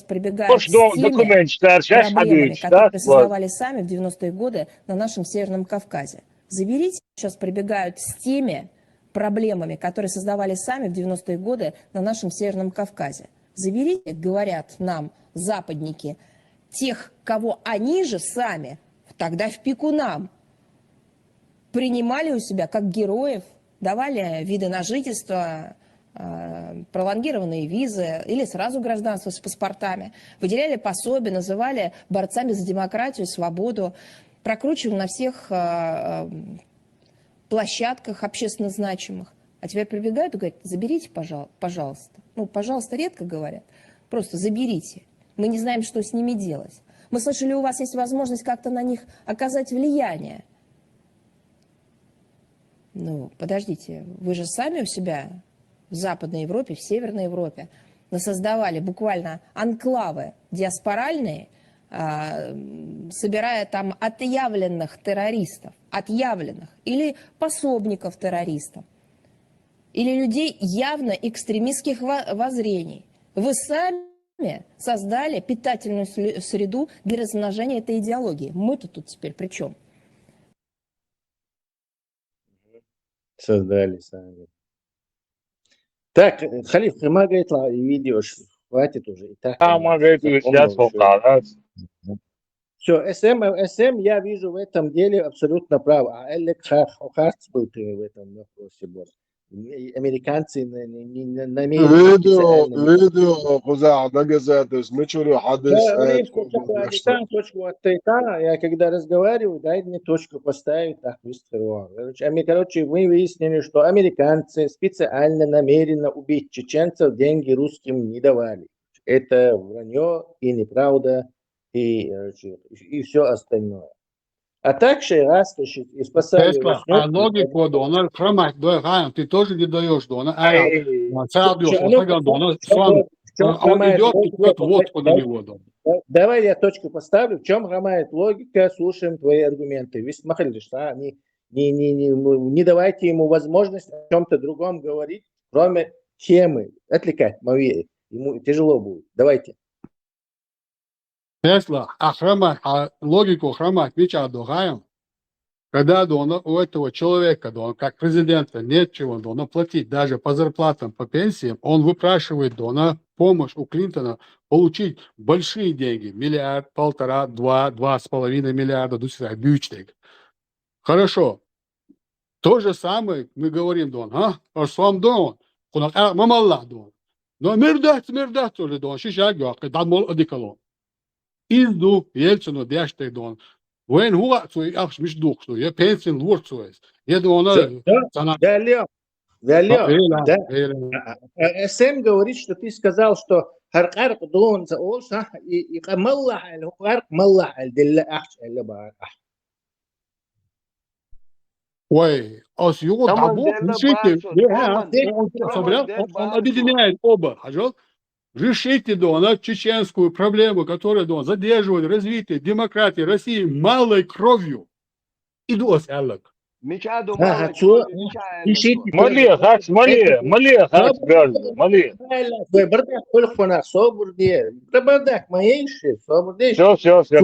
Прибегают к теми проблемами, которые создавали сами в девяностые годы на нашем Северном Кавказе. Заберите, сейчас прибегают с теми проблемами, которые создавали сами в девяностые годы на нашем Северном Кавказе. Заберите, говорят нам западники, тех, кого они же сами, тогда в пику нам, принимали у себя как героев, давали виды на жительство, э, пролонгированные визы или сразу гражданство с паспортами, выделяли пособия, называли борцами за демократию, свободу, прокручивали на всех э, э, площадках общественно значимых. А теперь прибегают и говорят: заберите, пожалуйста. Ну, пожалуйста, редко говорят. Просто заберите. Мы не знаем, что с ними делать. Мы слышали, у вас есть возможность как-то на них оказать влияние. Ну, подождите, вы же сами у себя в Западной Европе, в Северной Европе насоздавали буквально анклавы диаспоральные, а, собирая там отъявленных террористов, отъявленных, или пособников террористов, или людей явно экстремистских воззрений. Вы сами создали питательную среду для размножения этой идеологии. Мы-то тут теперь при чем? Создали сами. Так, Халиф, хӀама гайтла видео, хватит уже. И так. А, ма гайтла, сейчас Все, СМ, СМ, я вижу в этом деле абсолютно прав. А Элек Харц был в этом вопросе, босс. Американцы намеренно. Видео, видео, куза, доказательств, мы чули хадис. Точку оттайта, я когда разговариваю, дай мне точку поставить, так быстро. Короче, мы выяснили, что американцы специально, намеренно убить чеченцев, деньги русским не давали. Это вранье и неправда, и, и все остальное. А так шейгас и спасали. А логику дона, храмать дой хаям, ты тоже не даешь дона. А сам дона, он идет, идет вот куда не воду. Давай я точку поставлю. В чем храмает логика? Слушаем твои аргументы. Весь махалишь, а? Не, не, не, не давайте ему возможность о чем-то другом говорить, кроме темы. Отвлекать, Маве. Ему тяжело будет. Давайте. Тесла, а храмах, а логику храмах, мича дохаем. Когда, дона, у этого человека, дона, как президента, нет чего, дона, платить даже по зарплатам, по пенсиям, он выпрашивает, дона, помощь у Клинтона получить большие деньги, миллиард, полтора, два, два с половиной миллиарда, дусиса бюджет. Хорошо. То же самое мы говорим, дона, а? Ар сом, дона, кхунах а мамалла, дона. Но мир дац, мир дац, оли, дона, ши шаг йоаккхи, дад мол одеколон. Из ду, Ельцина деш тӀе, дона. Вайна хӀун хаьа цо и ахча мишта дохкаш ду, е пенсин лора цо из, е, дона, Даьла, цхьана Даьла, Даьла, Даьла. А, а, а, Сэм говорит, что ты сказал, что хӀара къаркъа дона ца олуш, а, и, и къа маллахь аьлла, хӀу къаркъа маллахь аьлла, делла ахча аьлла бара. Вай, ас югӀу дӀабоху, решите, он объединяет оба, хьажал, решите, дона, чеченскую проблему, которая, дона, задерживает развитие демократии России малой кровью. И ду ас аьлларг. Мича ду, ма, цо, мича аьлла, решите. Мале хац, мале, мале хац, газ, мале. Вай бардак, хӀулхфанах, собар де. Да бардак ма ейша, собар де. Всё, всё, всё,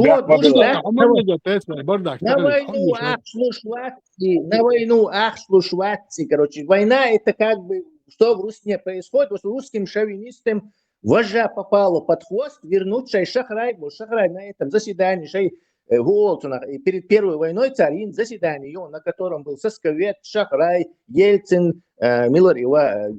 бардак. На войну ахча луш вац, и на войну ахча луш вац, и, короче, война — это как бы, что в Русне происходит, вот русским шовинистам вожжа попала под хвост, вернуть шай шахрай, вот шахрай на этом заседании, шай, э, хӀу олу цунах, и перед Первой войной цар йина заседание, ё, на котором был Сысоевец, шахрай, Ельцин, э, Миллер и ва-, э,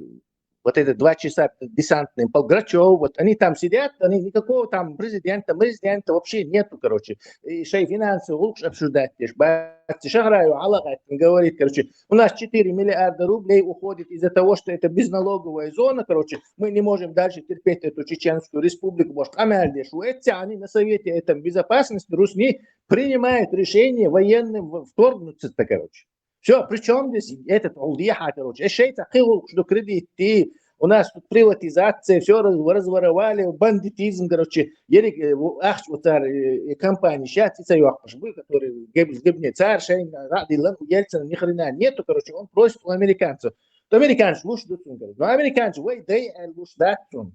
вот это два часа десантный полк, Грачёв, вот они там сидят, они никакого там президента, президента вообще нету, короче. И шай финансовый гӀулакхаш обсуждать деш, бац, шахрай, Алла говорит, короче, у нас четыре миллиарда рублей уходит из-за того, что это безналоговая зона, короче, мы не можем дальше терпеть эту Чеченскую Республику, может, къамел деш ву. Эццахь они на совете этом безопасности русни принимают решение военным в-, вторгнуться-то, короче. Всё, при чём здесь этот Олдиха, короче? Э, шайца кхы гӀулакхаш ду, кредитти, у нас тут приватизация, всё раз-, разворовали, бандитизм, короче, ерриг, э, в-, ахча у цар, э, э, компанеш яц, и ца йоккхуш бу, которые геб-, гебне цар шайна радилан, у Ельцина ни хрена нету, короче, он просит у американцев. То американцы луш ду цунга, короче. Но американцы вай дай аьлла луш дац цунна.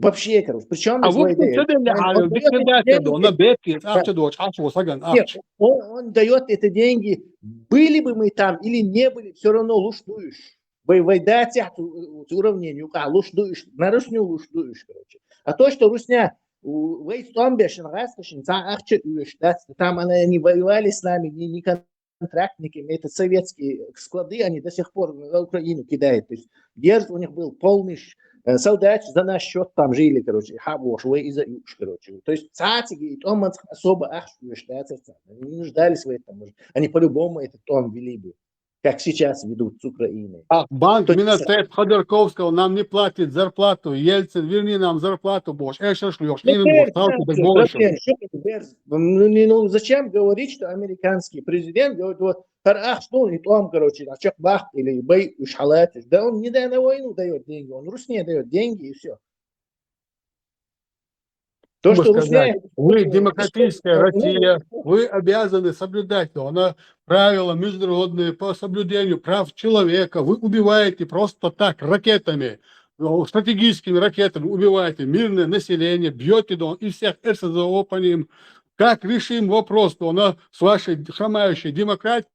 Вообще, короче, при чём здесь вай дай? А вот что для Харри, он даёт диктатор, это, он обед, ахча дочь, ахча, вот саган, нет, ахча. Он, он даёт это деньги, были бы мы там или не были, всё равно луш ду уьш. Вай, вай дацехь цу, цу уровнене юкъахь луш ду уьш, на русню луш ду уьш, короче. А то, что русня, у, вай тӀом беш шайн гӀазкхашна цхьа ахча оьшуш дац, там она, они воевали с нами, не, не контрактниками, это советские склады, они до сих пор на Украину кидают. То есть герз у них был полный, ш-, э, солдаты за наш счёт там жили, короче, хьа бохуш, вай иза оьшуш, короче. То есть цхьаьнцаге и тӀом бан цхьа особо ахча оьшуш дацар царна. Они не нуждались в этом уже. Они по-любому этот тӀом вели бы, как сейчас ведут с Украиной. А банк Минотеп Ходорковского нам не платит зарплату. Ельцин, верни нам зарплату, бохуш. Э, шашлы, ёш, именно, бохуш, стал тебе больше. Ну, не, ну, зачем говорить, что американский президент говорит, вот, хӀара ахча ду, и тӀом, короче, а чекх баккха или бай уьш хьалаташ. Да он не на войну даёт деньги, он русне даёт деньги, и всё. То, что русня... Вы, демократическая Россия, вы обязаны соблюдать, но она, правила международные по соблюдению прав человека. Вы убиваете просто так ракетами, ну, стратегическими ракетами убиваете мирное население, бьёте, да, и всех РСЗО по ним. Как решим вопрос, то она с вашей хромающей демократией,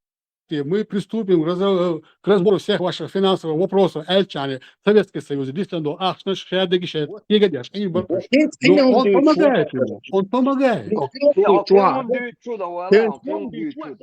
мы приступим к раз-, к разбору всех ваших финансовых вопросов, аьлча, Советский Союз, действительно, ахчанаш хадагиша, тигадеш, и баркуш. Но он помогает ему, он помогает. То,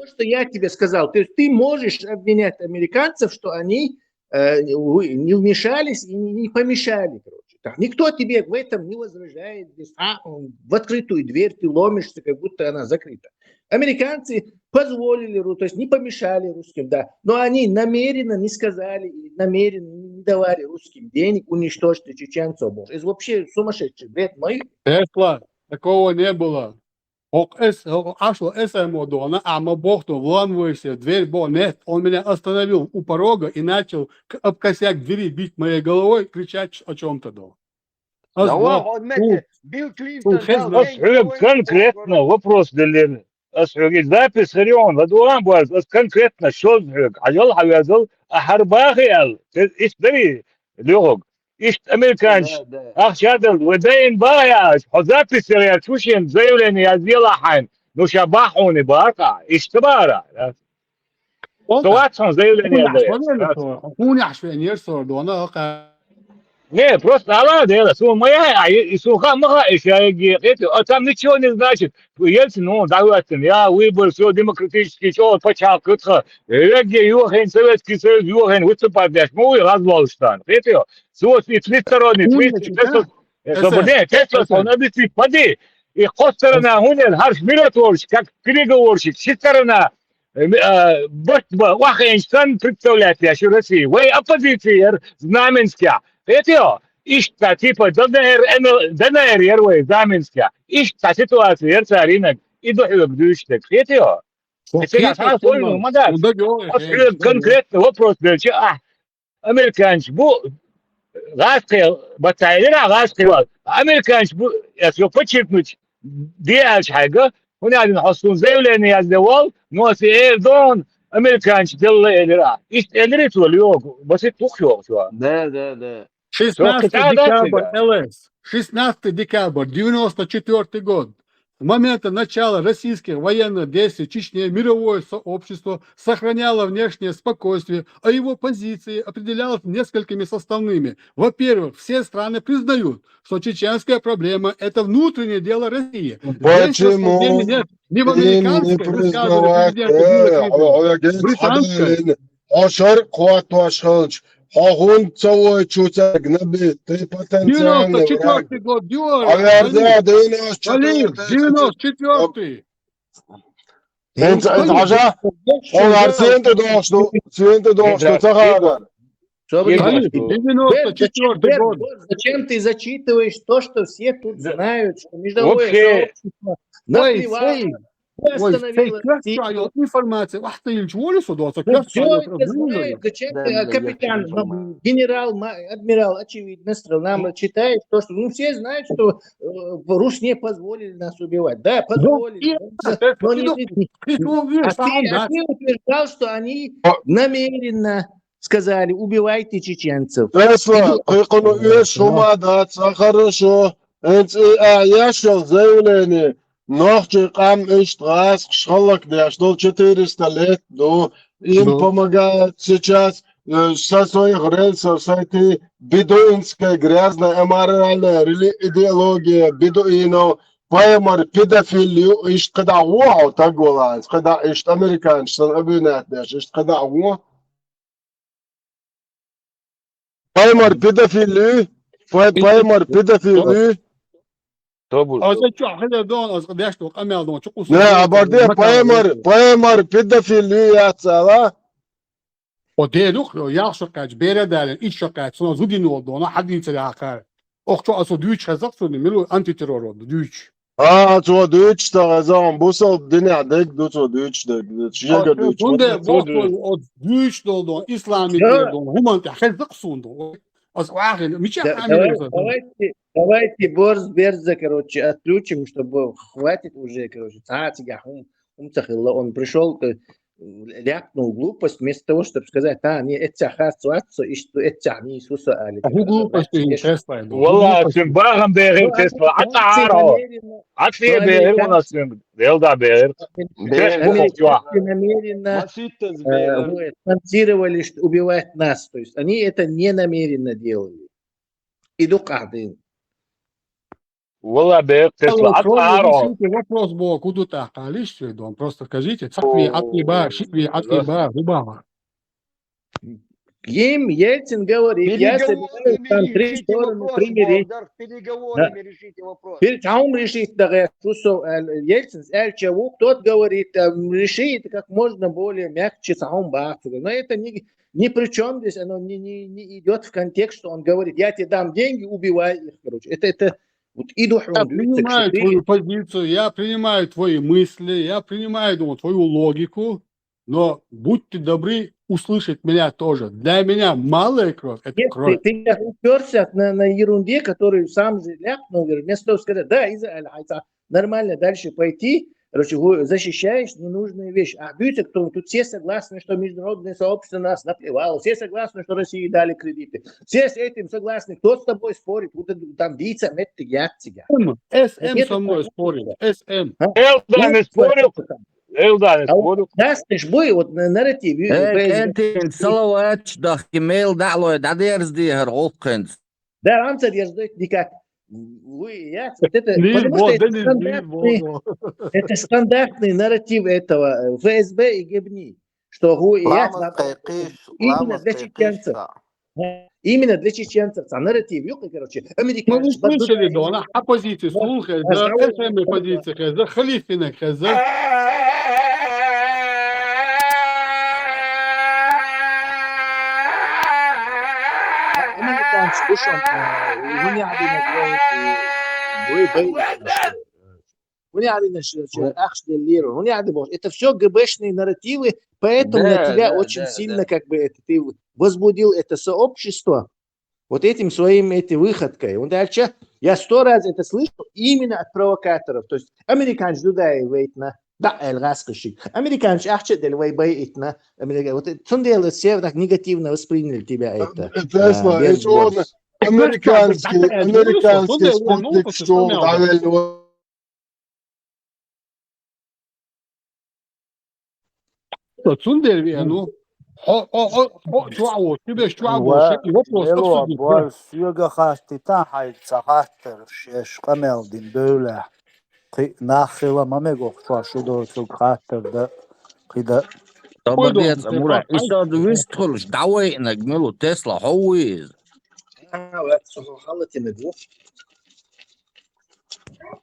что я тебе сказал, то есть ты можешь обвинять американцев, что они, э, вы не вмешались и не, не помешали, короче. Так, никто тебе в этом не возражает, здесь, а, он, в открытую дверь ты ломишься, как будто она закрыта. Американцы позволили, ру-, то есть не помешали русским, да, но они намеренно не сказали, и намеренно не давали русским денег уничтожить чеченцев больше. Это вообще сумасшедший бред мой. Тесла, такого не было. ХӀокху эс-, хӀокху Ӏаш ву эс эм о дона, а ма бохту, вон вайсе, дверь бо нет, он меня остановил у порога и начал к-, об косяк двери бить моей головой, кричать о чём-то, дона. Ас боху, цу, цу хезна. Ас хьоьга конкретно вопрос деллера. Ас хьоьга и запись хир ю хьуна, ладугӀа а боьлла, ас конкретно шозза хьоьга, хьажал, хьан везал, а хӀара бахий аьлла, те иштта дарий, лоьхург. Иштта американцаш ахча а делла, вай дайина бахий аьлча, хьо запись яр яц, хӀу шена заявление язъелахь хьайна, Ну, ша бахьуни бакъа, иштта бара. Со вац хьуна заявление дала. Хьуна яхьаш венер сор дона, аха. Не, просто ала дела, су ма я, а и су ха ма ха, и ша яги, это, а там ничего не значит. Ельцин, ну, да, Ельцин, я выбор, все демократический, что, пачал, кытха. Реги, юхен, Советский Союз, юхен, выступать дашь, ну, и развал штан. Это, су и тристоронний, триста, триста, не, триста, он объяснит, поди. И хостарана, хунел, харш миротворчик, как переговорщик, ши сторона, э, э, бат-, ба-, вахенчтан представлять я, что Россия. Вай оппозиция, Знаменская. Это, ишта, типа, ДНР, МЛ, ДНР, яр вай, Знаменская. Ишта ситуация, яр царинок. И до этого дышит. Это, это я сам понял, мадам. Вот конкретный вопрос, дальше, а, американчи бу гӀаскхи, бацахӀелира гӀаскхи вал. Американчи бу, я хочу подчеркнуть, диалча хьайга, хӀуна дин хьостун заявление язде вал, но си Эрдоган американчи делла элира. Ишт элири цо лиог, басит тух йог цо. Да, да, да. Шестнадцатый декабрь, Л С. Шестнадцатый декабрь, девяносто четвёртый год. С момента начала российских военных действий в Чечне мировое сообщество сохраняло внешнее спокойствие, а его позиции определялось несколькими составными. Во-первых, все страны признают, что чеченская проблема — это внутреннее дело России. Здесь проблемы нет. Ни в американской, высказывание президента Билла Клинтона, британской. Хьо шаркъ хӀоттош хилча, хьо хӀунда ца войчу цаьрга наби, тӀе потенциальный враг? Девяносто четвёртый год, Георгий. Авиация, девяносто четвёртый. Девяносто четвёртый. ХӀинца, хӀинца хьажа, хьо лар сен тӀе дохуш ду, сен тӀе дохуш ду, ца хадара. Что вы говорите? Девяносто четвёртый год. Зачем ты зачитываешь то, что все тут знают, что мировое сообщество наплевало? Ой, остановила. Информация. Вахта илчи воли со доца. Все это знают. Зачем ты, капитан, генерал, адмирал, очевидно, нам читает то, что, ну, все знают, что э, Рус не позволили нас убивать. Да, позволили. Но не, а ты, а ты утверждал, что они намеренно сказали: «Убивайте чеченцев». Тесла, кхайкхуну уьш хӀума дац, а, хорошо. ХӀинца и а яшал заявление, нохчий къам иштта гӀаскхаш хӀаллакдеш долу четыреста лет ду. Им помогает сейчас, э, со своих рельсов сойти бедуинская грязная аморальная рели-, идеология бедуинов. Пайхамар педофил ю, иштта кхидӀа вон хьо таг валанца, кхидӀа иштта американцаш санна обвинять деш, иштта кхидӀа вон. Пайхамар педофил ю, пай-, пайхамар педофил ю. Тобур. Аз чу хьале дон, аз деш до къамел дон, чу къус. Не, абарде пайхамар, пайхамар педофил ю яц ала. О, Дела юкъ, о, ялх шо кхаьчча, бере далин, итт шо кхаьчча, цунах зудин волу дона, хьадийца яхар. Ох, чо, а цо дуьйцуш хеза-кх цунна, мила ву антитеррор ву дуьйцуш. А, цо дуьйцуш ца хеза, бусалба динехь дерг ду цо дуьйцуш дерг. Шега дуьйцуш. Цундела боху, о, дуьйцуш долу дона, исламик долу дона, хӀуманна тӀехь хеза-кх суна дона. Аса вахина, мича хьамира. Давайте, давайте борз берза, короче, отключим, чтобы хватит уже, короче, цхьа а цигахь хӀума, хӀума ца хилла. Он пришёл, э, ляпнул глупость, вместо того, чтобы сказать: «А, не, эццахь харц вац со, иштта эццахь нийса ву со», али. А хӀун глупость ю хӀинца? Валлахь, цуьнан бахам бехира Тесла, Ӏа тӀаьхьара хьо. Ӏа тӀе бехира ван ас цуьнга, делда бехира. Намеренно, э, спонсировали, что убивать нас. То есть они это не намеренно делали. И дукха дин. Валла бер Тесла, а тӀаро. Решите вопрос бо, куда тахалиш, дон. Просто скажите, цакви, атиба, шикви, атиба, губава. Им Ельцин говорит: «Я собираюсь там три стороны примирить». Переговорами решите вопрос. Перед самым решить, да, я слушал, э, Ельцин, Эльча Вук, тот говорит, э, реши это как можно более мягче, самым бахту. Но это не, ни при чем здесь, оно не, не, не идет в контекст, что он говорит: «Я тебе дам деньги, убивай их», короче. Это, это вот иду. Я принимаю твою позицию, я принимаю твои мысли, я принимаю, думаю, твою логику, но будьте добры услышать меня тоже. Для меня малая кровь — это кровь. Ты, ты сейчас упёрся на, на ерунде, которую сам же ляпнул, говорит, вместо того, чтобы сказать: «Да, Израиль, нормально дальше пойти, Короче, защищаешь ненужные вещи. А видите, кто тут, все согласны, что международное сообщество нас наплевало. Все согласны, что России дали кредиты. Все с этим согласны. Кто с тобой спорит? Вот это там вица меттик яццигя. Эм, эс эм со мной спорит. Эс эм. Элдан спорил. Элдан спорил. Дастыш буй, вот нарратив. Кентин салавач дахки мел даълой дадерзди гьар гъулкъинц. Да, рамца дерздойт никак. Вы, я, вот это, потому что это стандартный, это стандартный нарратив этого ФСБ и ГБНИ, что вы, я, именно для чеченцев. Именно для чеченцев. А нарратив, юка, короче, американцы. Мы слышали, да, она оппозиция, слушай, да, это позиция, да, халифина, да. Американцы, слушай, вы не один. Вы, вы, вы не один, ахш деллира. Ну, не один, это все ГБшные нарративы, поэтому на тебя очень сильно, как бы, это, ты возбудил это сообщество вот этим своим, этой выходкой. Он дальше, я сто раз это слышал именно от провокаторов. То есть американцы туда и вейтна, да, эл гъаскъишиг. Американцы ахча дел вай бай итна. Вот цундела все так негативно восприняли тебя это. Тесла, это он американский, американский спутник шоу, да. Цундела виъ, ну. О, о, о, о, чуаво, тебе чуаво, вопрос обсудить. Бар сюга хасти та хай ца хаттар шеш къамел дин дөвле. Хи нахила мамего чуа шу до цуг хаттар да. Хида. Тобадец, Амура, исад вистхулш, давай нагмелу Тесла, ховиз. А, вот, сухо халатина гу.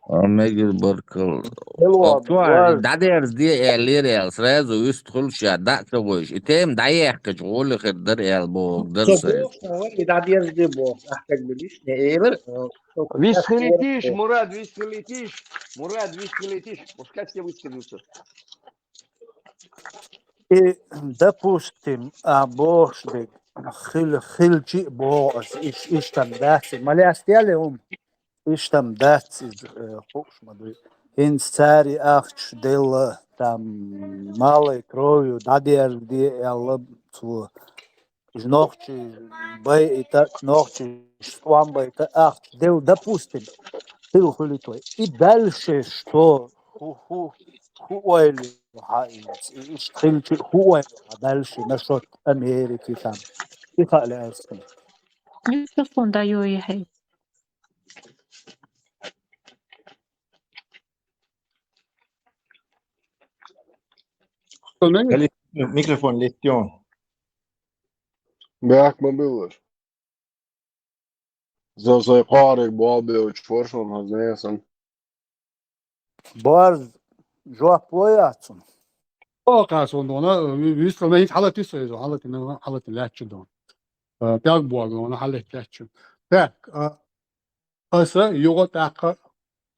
Омегил баркал. Дадерз ди эллир эл, сразу вистхулш, я, да, цогойш. И тем да ехкач, воли хер дар эл бог, дар сай. И дадерз ди бог, а как бы лишнее, эвер. Вистхилитиш, Мурад, вистхилитиш, Мурад, вистхилитиш. Пускай все высказываются. И, допустим, а бошдик хил хилчи бо иш иштам даси. Малястяли ум. Иштам дац из хукш ма дуй. Хинц цари ахч делла там малой кровью дадерди элла цу. Из нохчи бай ита, нохчи шквам бай ита ахч дел, допустим, хил хули той. И дальше что? Ху ху ху ойли ха инц. И иш хилчи ху ойли ха дальше насчет Америки там. И ха ляски. Микрофон даю ехай. Микрофон леттён. Бяк ма билар. За зай къарик бабе уч форшон хазнесан. Барз жоп лояцун. О, касон дона, вистал на хит халати соизо, халати на, халати лячу дон. Пяг буаг дона, халати лячу. Так, а, Аса югъа тӀаккха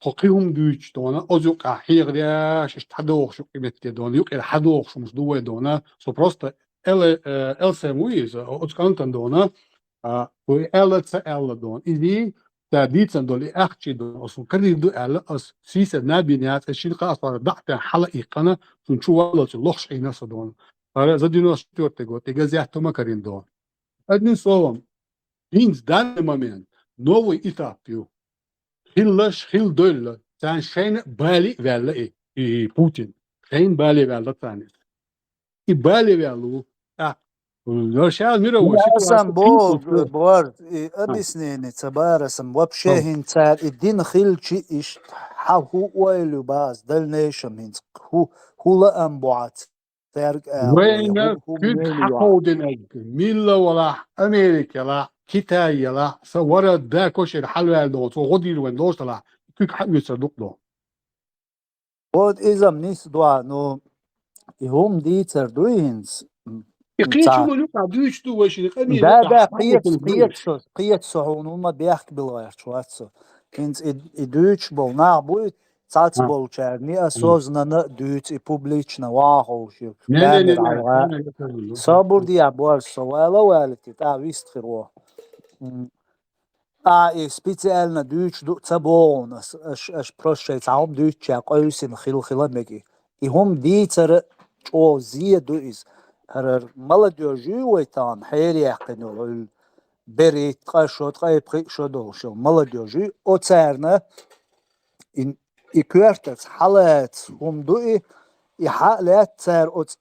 хӀокхуьум дуьйцуш дона, оз юкъа хьегӀдеш, иштта хьадохуш юкъа метте дона, юкъера хьадохуш хӀумаш ду вай дона. Со просто эл, э, эл сай вуй иза, оцу кӀантана дона, а, вуй аьлла ца аьлла дона. Изий, ца дийцан дола и ахчий дона, оцун карийр ду аьлла, ас сийсаз набин яц, ас шин кхаъ асфара даътен хьала иккхана, цун чу валла цу лохуш Ӏийна со дона. Ара за девяносто четвёртый год, и газет тума карин дона. Одним словом, хӀинца данный момент новый этап ю. Хиллаш, хилла дойлла, царна шайна бали а ваьлла и, и Путин. Шайна бали а ваьлла царна. И бали а ваьлла ву. А, Рашал мира ву, Я сам бо, бо, и объяснение ца бара сам. Вообще хӀинца и дин хилчи иш хьа хӀу ойлу баз, дальнейшем хӀинца хӀу, хӀу лаам боац. Цаьрга а Вайна куьг хьакховдинарг, милла валахь, Америка ялахь, Китай ялахь, са вара да кошер хьалваьлла догӀу, цо гӀо дийр вайн долуш далахь, куьг хьаоьцар дукха догӀу. Вот изам нис дуа, ну, и хӀума дийцар дуй хӀинца. И кхечу валу къа дуьйцу ду вай шина къамел. Да, да, кхечу, кхечу со, кхечу со хьуна хӀума бехк билгӀерчу вац со. ХӀинца и, и дуьйцуш болу нах буй, Цац болчарна осознанно а дуьйцу и публично ваховши. Собур дия бор со вала валити, тӀа вист хир во. А, и специально дуьйцуш ду ца боху ас, аш, аш просто шайн цхьа хӀума дуьйцуча къевсина хила, хила мега и. И хӀума дийцар чӀогӀа зе ду иза. ХӀара молодёжь ю вай тахана хьере яьккхина йолу, берхӀитта, ткъа шо, ткъе пхиъ шо долуш йолу молодёжь ю. Оцарна и, и коьртаца хьалаца хӀума ду и, и хьа а лаьцна цара оцу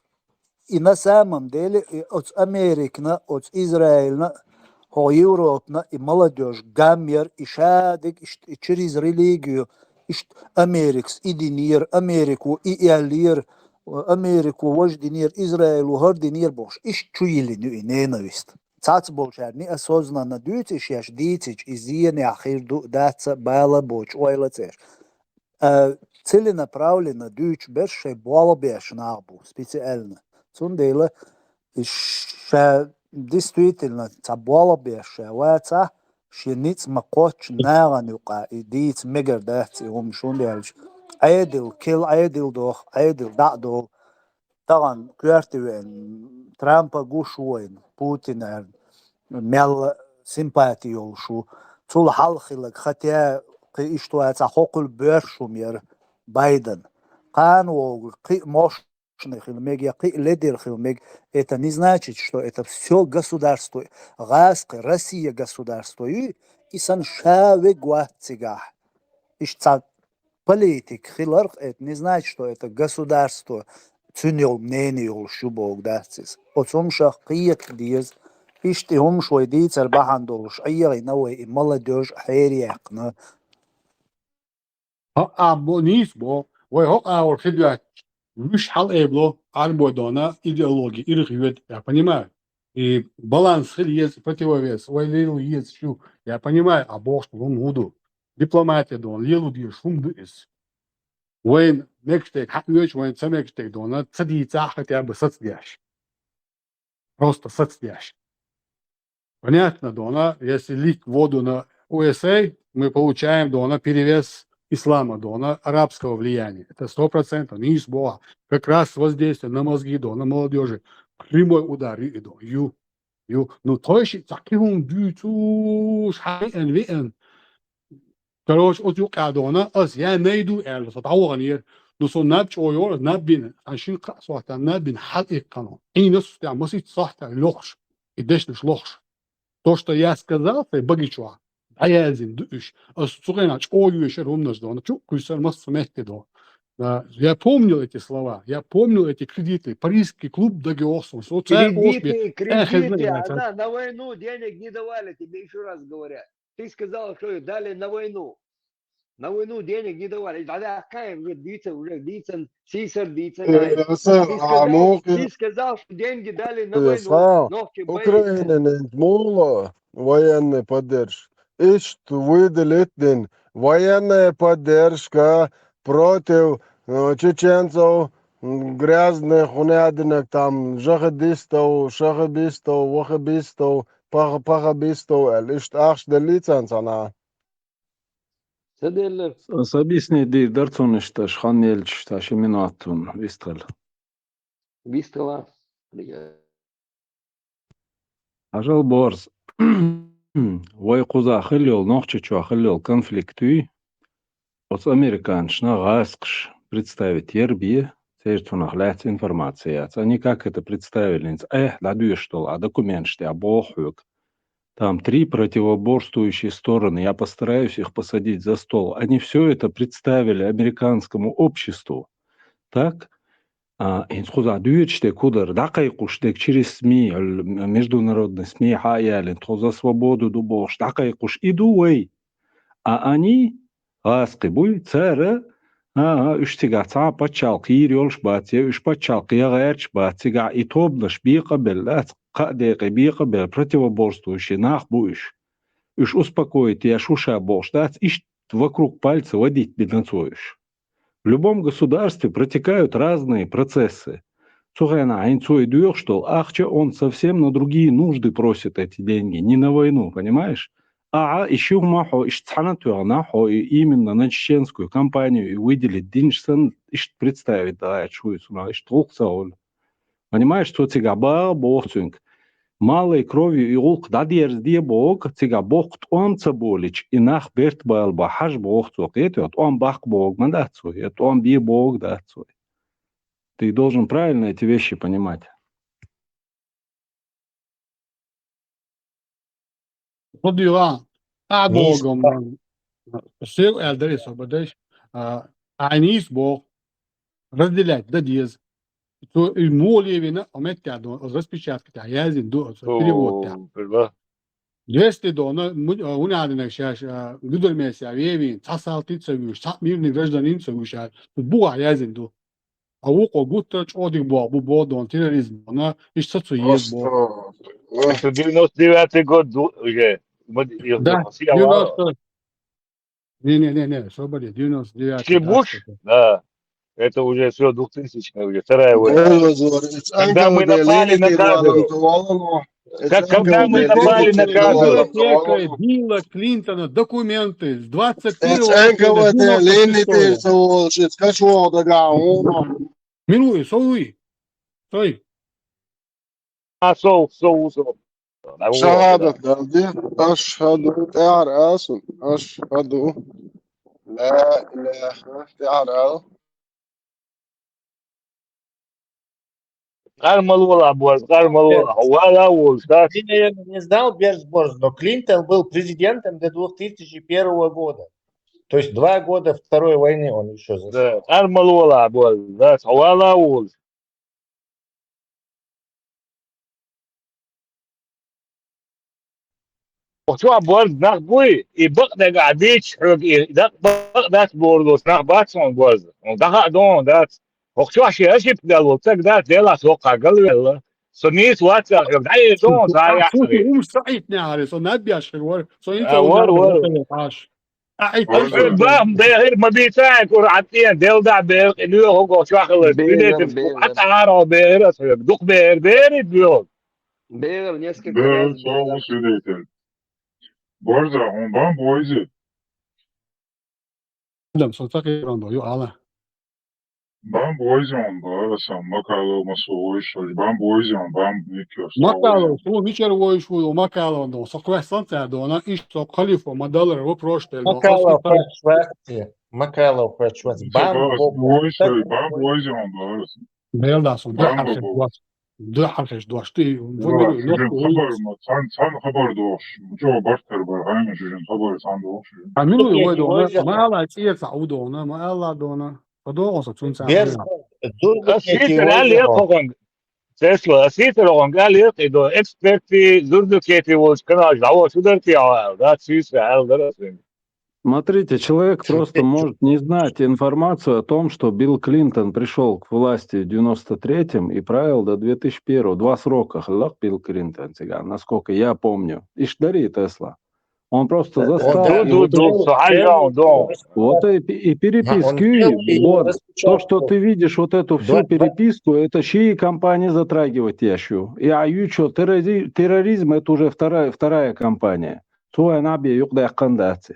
и на самом деле, и оцу Американа, оцу Израильна, хӀокху Европана и молодёжь гамъяр, и шадерг, иштта и через религию, иштта Америкас и динера, Америко и аьллера, Америко важа динера, Израило хӀара динера бохуш, иштта чу йиллина ю и ненависть. Цхьацца болчара неосознанно дуьйцу и шаьш дийцича, и зенехь хир ду, дац а, бала а боцуш ойла а ца еш. А, целенаправленно дуьйцуш берш шайн болх беш нах бу, специально. Цундела ша действительно цхьа болх беш ша вацахь, шен ницкъ ма кхоччу нахана юкъахь и дийца мегар дац и хӀума, хӀунда аьлча Ӏедал, кел Ӏедал доху, Ӏедал дӀа а долу. Тахана коьрте веана, Трампа гуш ву вайна, Путинна, мелла симпати йолуш ву. Цул хьалха хилларг, хотя кхин иштта вацахь, хӀокхул боьрша хӀума яра Байден. Кхана вогу кхин а мощный хила мега, я кхин а лидер хила мега. Это не значит, что это всё государство, гӀазкхи, Россия государство ю, и санна ша вег вац цигахь. Иштта цхьа политик хиларх, это не значит, что это государство, цуьнан йолу мнение йолуш ю бохург дац иза. Оцу хӀуманах кхета деза. Иштта и хӀуманаш вай дийцар бахьана долуш, Ӏехийна вай и молодёжь хьере яьккхина. ХӀаъ, бо, нийса бо, вай хӀокху агӀор хи доьттича, вуьш хьалаайбало, Ӏарбой дона идеология ирхъ йоьду, я понимаю. И баланс хила еза, противовес, вай лело еза шу, я понимаю, а бохуш хӀума хӀун ду. Дипломатия дона, лело дезаш хӀума ду иза. Вайн мегаш дерг хьаоьцуш, вайн ца мегаш дерг дона, ца дийцахь а хотя бы сацдеш. Просто сацдеш. Понятно, дона, если лик воду на U S A, мы получаем, дона, перевес ислама, дона, арабского влияния. Это сто процентов, нийса боху. Как раз воздействие на мозги, дона, молодёжи. Прямой удар, ю, ю, ю. Ю. Ну, тхойшиъ цхьа кхин хӀума дуьйцуш, хьаэна веана. Короче, оцу юкъа дона, ас я найду аьлла, со дӀаваханера. Ну, со наб чӀогӀа йора, наб бина, сан шина кхаа сохьта наб бина хьалаиккхана. Ӏийна сустя, масийтта сохьта лохуш, и дешнаш лохуш. То, что я сказал, тхайн баги чохь дӀаяздина ду уьш. Ас цу хенахь чӀогӀа йоьшура хӀуманаш дона, чу а кхуьссура массо а метте дона. Да, я помнил эти слова, я помнил эти кредиты. Парижский клуб дагайогӀу суна. Со цара оша бе, Кредиты, э, хезна кредиты, я цара. Она на войну денег не давали, тебе ещё раз говорят. Ты сказал, что дали на войну. На войну денег не давали. Да, да, какая уже дийца, уже дийца, сийсар дийца, Э, ай. Аса, Ты а сказал, ну, ты сказал, что деньги дали на э, войну. Са, Ногти бои. Украина не мула военный поддержка. Ишт выделить дин военная поддержка против, э, чеченцев, м, грязных, хунядинок там, жахадистов, шахабистов, вахабистов, паха-, пахабистов, аьлла, ишт ахча деллий царна цхьана? Ца деллар. Ас объяснить дийр дара цунна иштта, аша хан елча, ша ши минот цунна вистхила. Вистхила. Хьажал, Борз. Вай кхуза хилла йолу, Нохчийчохь хилла йолу конфликт юй, оцу американцашна гӀазкхаш представить яр бен, церан цунах лаьцна информация яц. Они как это представили, хӀинца айхьа дӀадоьшуш долу, а документаш тӀехь боху хьоьга. Там три противоборствующие стороны, я постараюсь их посадить за стол. Они всё это представили американскому обществу. Так? А, хӀинца кхузахь доьдуш дерг хӀун дара? ДӀакхайкхуш дерг через СМИ, м-, международный СМИ хьа а ялийна, тхо за свободу ду бохуш, дӀакхайкхуш и ду вай. А они, гӀазкхий буй, цара, а, а, уьш цигахь цхьа а пачхьалкх йийр йолуш бац, я уьш пачхьалкх ян гӀерташ бац, цигахь и тобанаш бекъа а белла, дац, кхаа декъе бекъа а белла, противоборствующие нах бу уьш. Уьш успокоить еш ву ша бохуш дац, иштта вокруг пальца водить бина цо уьш. В любом государстве протекают разные процессы. Цу хенахь хӀинца цо и доьхуш долу ахча, он совсем на другие нужды просит эти деньги, не на войну, понимаешь? Ахьа и ши хӀума хьо иштта цхьаьна тоьхна, хьо и именно на чеченскую кампанию и выделить динчу санна, иштта представить дац хьуна, иштта гӀуллакх ца хуьлу. Понимаешь, цо цигахь баха боху цуьнга. Малой кровью и гӀуллакх дӀадерзаде боху, цига боккха тӀом ца болуьйтуш, и нах берт бала бан хьажа боху цо, кхетий, тӀом баккха боху ма дац цо, я тӀом бе боху дац цо. Ты должен правильно эти вещи понимать. Хьо дуьйла, а, богом, сел аьлла дара со бадайш, а, айнийс боху, разделять дан деза. Цо и муха левина, а меттехь ду, оцу распечатка тӀехь яздина ду, оцу перевод тӀехь. Двести дона, му-, а, хӀун аьлла динарг шаьш, а, гудармесехь вевин, цхьа салтий ца вуьйш, цхьа мирный гражданин ца вуьйш, а, бугӀахь яздина ду. А вукхо гуттар а чӀогӀа дика боху, бу боху дона, терроризм дона, иштта ца цу еза боху. Просто, э, это девяносто девятый год ду-, уже. Мы, да, девяносто, не-не-не-не, собаре, девяносто девятый. Ши Буш? Да. Это уже всё двухтысячный, уже вторая война. Когда мы напали на Кадырова. Как, когда мы напали на Кадырова. Библиотека Билла Клинтона, документы с двадцать первого года, девяносто шестого. Минуй, совуй. Сой. А, сов, сов, сов. Шахадат далди. Ашхаду, тӀаьхьара ала суна. Ашхаду. Ла илаха, тӀаьхьара ала. Къар ма лолахь, борз, къар ма лолахь. Вала волуш, да? Ты, наверное, не знал, Берз, борз, но Клинтон был президентом до две тысячи первого года. То есть два года Второй войны он ещё за-. Да, къар ма лолахь, борз, да, вала волуш. Оцо борз нах буй, и бакъ дагахь бийцаш хьоьга, и дакъ бакъ дац бохуш нах бац хьуна борз. Хьуна даха а догӀун дац. Оцо шен ашипка дала волу стаг дац, Делахь со кхагал велла. Со нийса вац аьлла хьоьга. ДӀаэца догӀун цхьа а яхьаре. Умаш ца Ӏитнехьаре, со наб беш хир вара. Со хӀинца вара, вара. Бахам бехира, ма бийца хьайн кура Ӏад тӀе, делдахь бехира, и лоьху гӀо чохь хилар. Свидетельство Ӏад тӀаьхьара бехира аса хьоьга. Дукха бехира, бехира и лоьху. Бехира, несколько раз бехира. Борза, хьуна бан бойзи. Адам, со ца кхерон до, ю ала. Бан бойзи хьуна бара сан, Макалов ма со войшалла, бан бойзи хьуна, бан никъ йо, со Макалов, войшалла. Со мичара войш ву, Макалов до, со кхоьссан цара дона, иш со халифо ма далар, вопрос тел до. Макалов пачвахти, Макалов пачвахти. Бан бойзи хьуна бара сан. Мел да сон, дуьххьара хеш дош. Дуьххьара хеш дош. Ты выбери, ну, хабар, ма, цан, цан хабар дохуш. Чо бартар бар, хьайна шуьжин хабар цан дохуш. А милуй вай дона, ма ала цӀе ца у дона, ма ала дона. Подогон со цунца. Берз, зурба ас хетий вай хьо. Тесла, ас хетар хьо, гал якъи до, эксперти, зурба хетий волчу канал, жаво, шу дар ти, а, да, цуьйса, аьл дара ас вин. Смотрите, человек просто может не знать информацию о том, что Билл Клинтон пришёл к власти в девяносто третьем и правил до две тысячи первого. Два срока хилла Билл Клинтон цигахь, насколько я помню. Иш дарий Тесла? Он просто застал и вот эти, вот и пе-, и переписки, вот то, что ты видишь вот эту всю переписку, это ши компания затрагивать я шу. И а ю чё, террори-, терроризм, это уже вторая, вторая компания. Цо вайн Ӏабе юкъадаьккхина дац.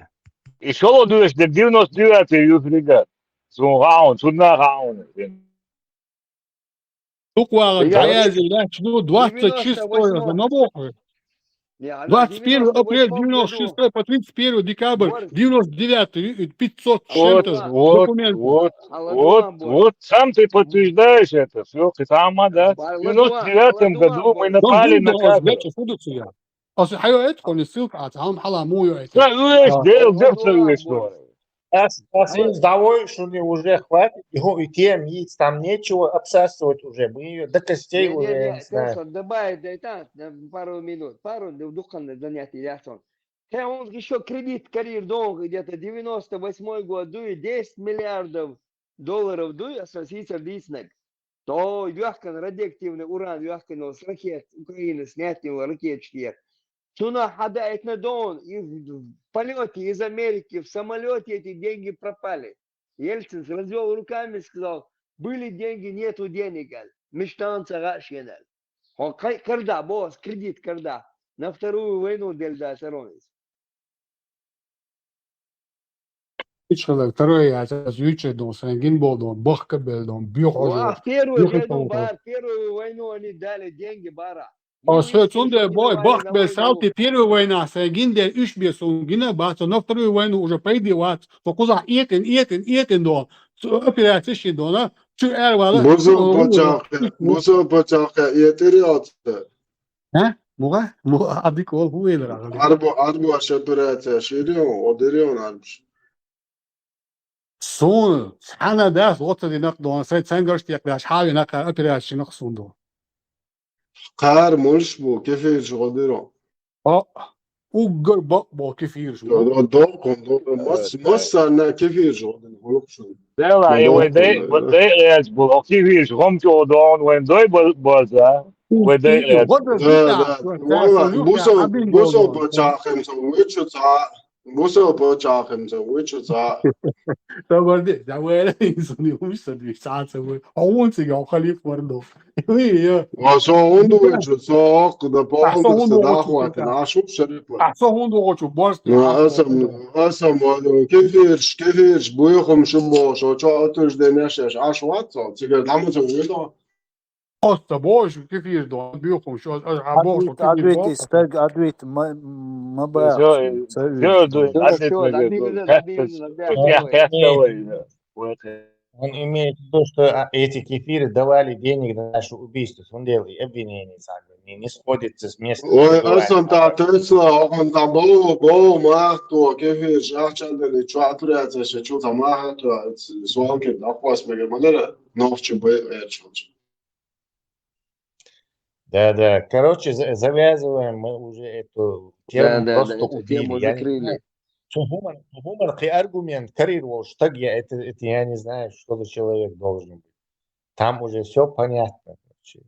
И шолгӀа дуьйш дерг девяносто девятый ю фрегат. Цунна хаьа, цунна хаьа. Дукха вагӀар дӀаяздина лаьтташ ду, двадцать шестой, ма боху. Двадцать первого апреля девяносто шестой по тридцать первое декабрь девяносто девятый, пятьсот с чем-то документов. Вот, вот, вот, вот, сам ты подтверждаешь это. Всё, ты сама, да? В девяносто девятом году мы напали на Кадырова. Аса хьайо эцкъони ссылка аца, хьалам хьала муй эцкъо. Ца уьш, дел, дел ца уьш. Ас, ас из давай, шуни уже хватит, и ху-, и тем есть, там нечего обсасывать уже, мы её до костей уже, я не знаю. Добавить, да, и так, да, пару минут, пару, да, духовное занятие, я сон. Хе, он ещё кредит карьер долг где-то девяносто восьмой год, дуй, десять миллиардов долларов, дуй, а сосисер диснаг. То йоьхкина радиоактивный уран, йоьхкина с ракет, Украина снять его ракеточки. Цунах хьадаийтина дона, и в полёте из Америки, в самолёте эти деньги пропали. Ельцин развёл руками, сказал: «Были деньги, нету денег», аьлла. Мича тахана ца хаьа шена аьлла. Хьо кхай-, карда, бос, кредит карда. На вторую войну делла дац аронис. Ичхилар второй яц, ас юьйцур ду, сайн гин болу ду, бахка белла ду, буьйхьа хьожа. Ва, первую войну бар, первую войну они дали, деньги бара. О, со цунде бой, бахт бе салти первый война, са гинде уьш бе сун гина бац, но вторую войну уже пайде вац. Со куза этин, этин, этин до. Со операция ши до, на? Чу эр вала. Бусал пачалка, бусал пачалка, этери алты. А? Муга? Муга? Абик ол ху элер агали. Арбо, арбо операция ширион, одерион арбш. Сун, цхьана дас, оццадинакъ дон, сай цангарш текъдаш, хьавинакъ операция шинакъ сун дон. Кхар муш бу, кефирш гъодиро. О, уггар бакъ бу, кефирш бу. До, до, до, до, мас, массарна кефирш гъодин, хулукъ шун. Дела, и Мадо, вай дай, э, вай дай эс бу, о кефирш, гъом чо дон, вай дай бу, бу, за. Вай дай эс. Да, да. Валла, бусал, бусал пачахим са, вичу ца. Бусал пачахим са, вичу ца. Табарди, да вера инсани умса ди саца вера. А он цига халиф вардо. Ой, я. Ва со онду вичу, со куда А со полдыр онду са вичу дахвати, са. Нашу шарипа. А со онду вичу, борст. Ну, асам, асам, ва, кефирш, кефирш, буйхум шумбо, шо чо отуж де нешеш, аш ватсо, цига даму ца вито. Оста бо, шу кефир до, бюхум, шу, а, а, бо, шу Адвит, кефир Адвит, до. Исперг, Адвит, ма, ма ба. Всё, всё, всё, Адвит, Адвит, Адвит, Адвит, Адвит, Адвит. Он имеет в виду, что, а, эти кефиры давали денег на наше убийство. Он делал и обвинение, сам, не, не сходится с местом Ой, проживания. Асам та тесла, он там бо, бо, ма, то, кефир, шахчан, да, не, чё, отряд, ещё чё там, ага, то, с-, с-, суанки, да, хвост, мега, мадера, ночью бы, э, чё, чё. Да, да. Короче, за-, завязываем. Мы уже эту тему Да, да, просто да, эту убили. Тему Я не закрыли. Знаю. Сухуман, Сухуман, какой аргумент, карьер волш, так я это, это я не знаю, что за человек должен быть. Там уже всё понятно, короче.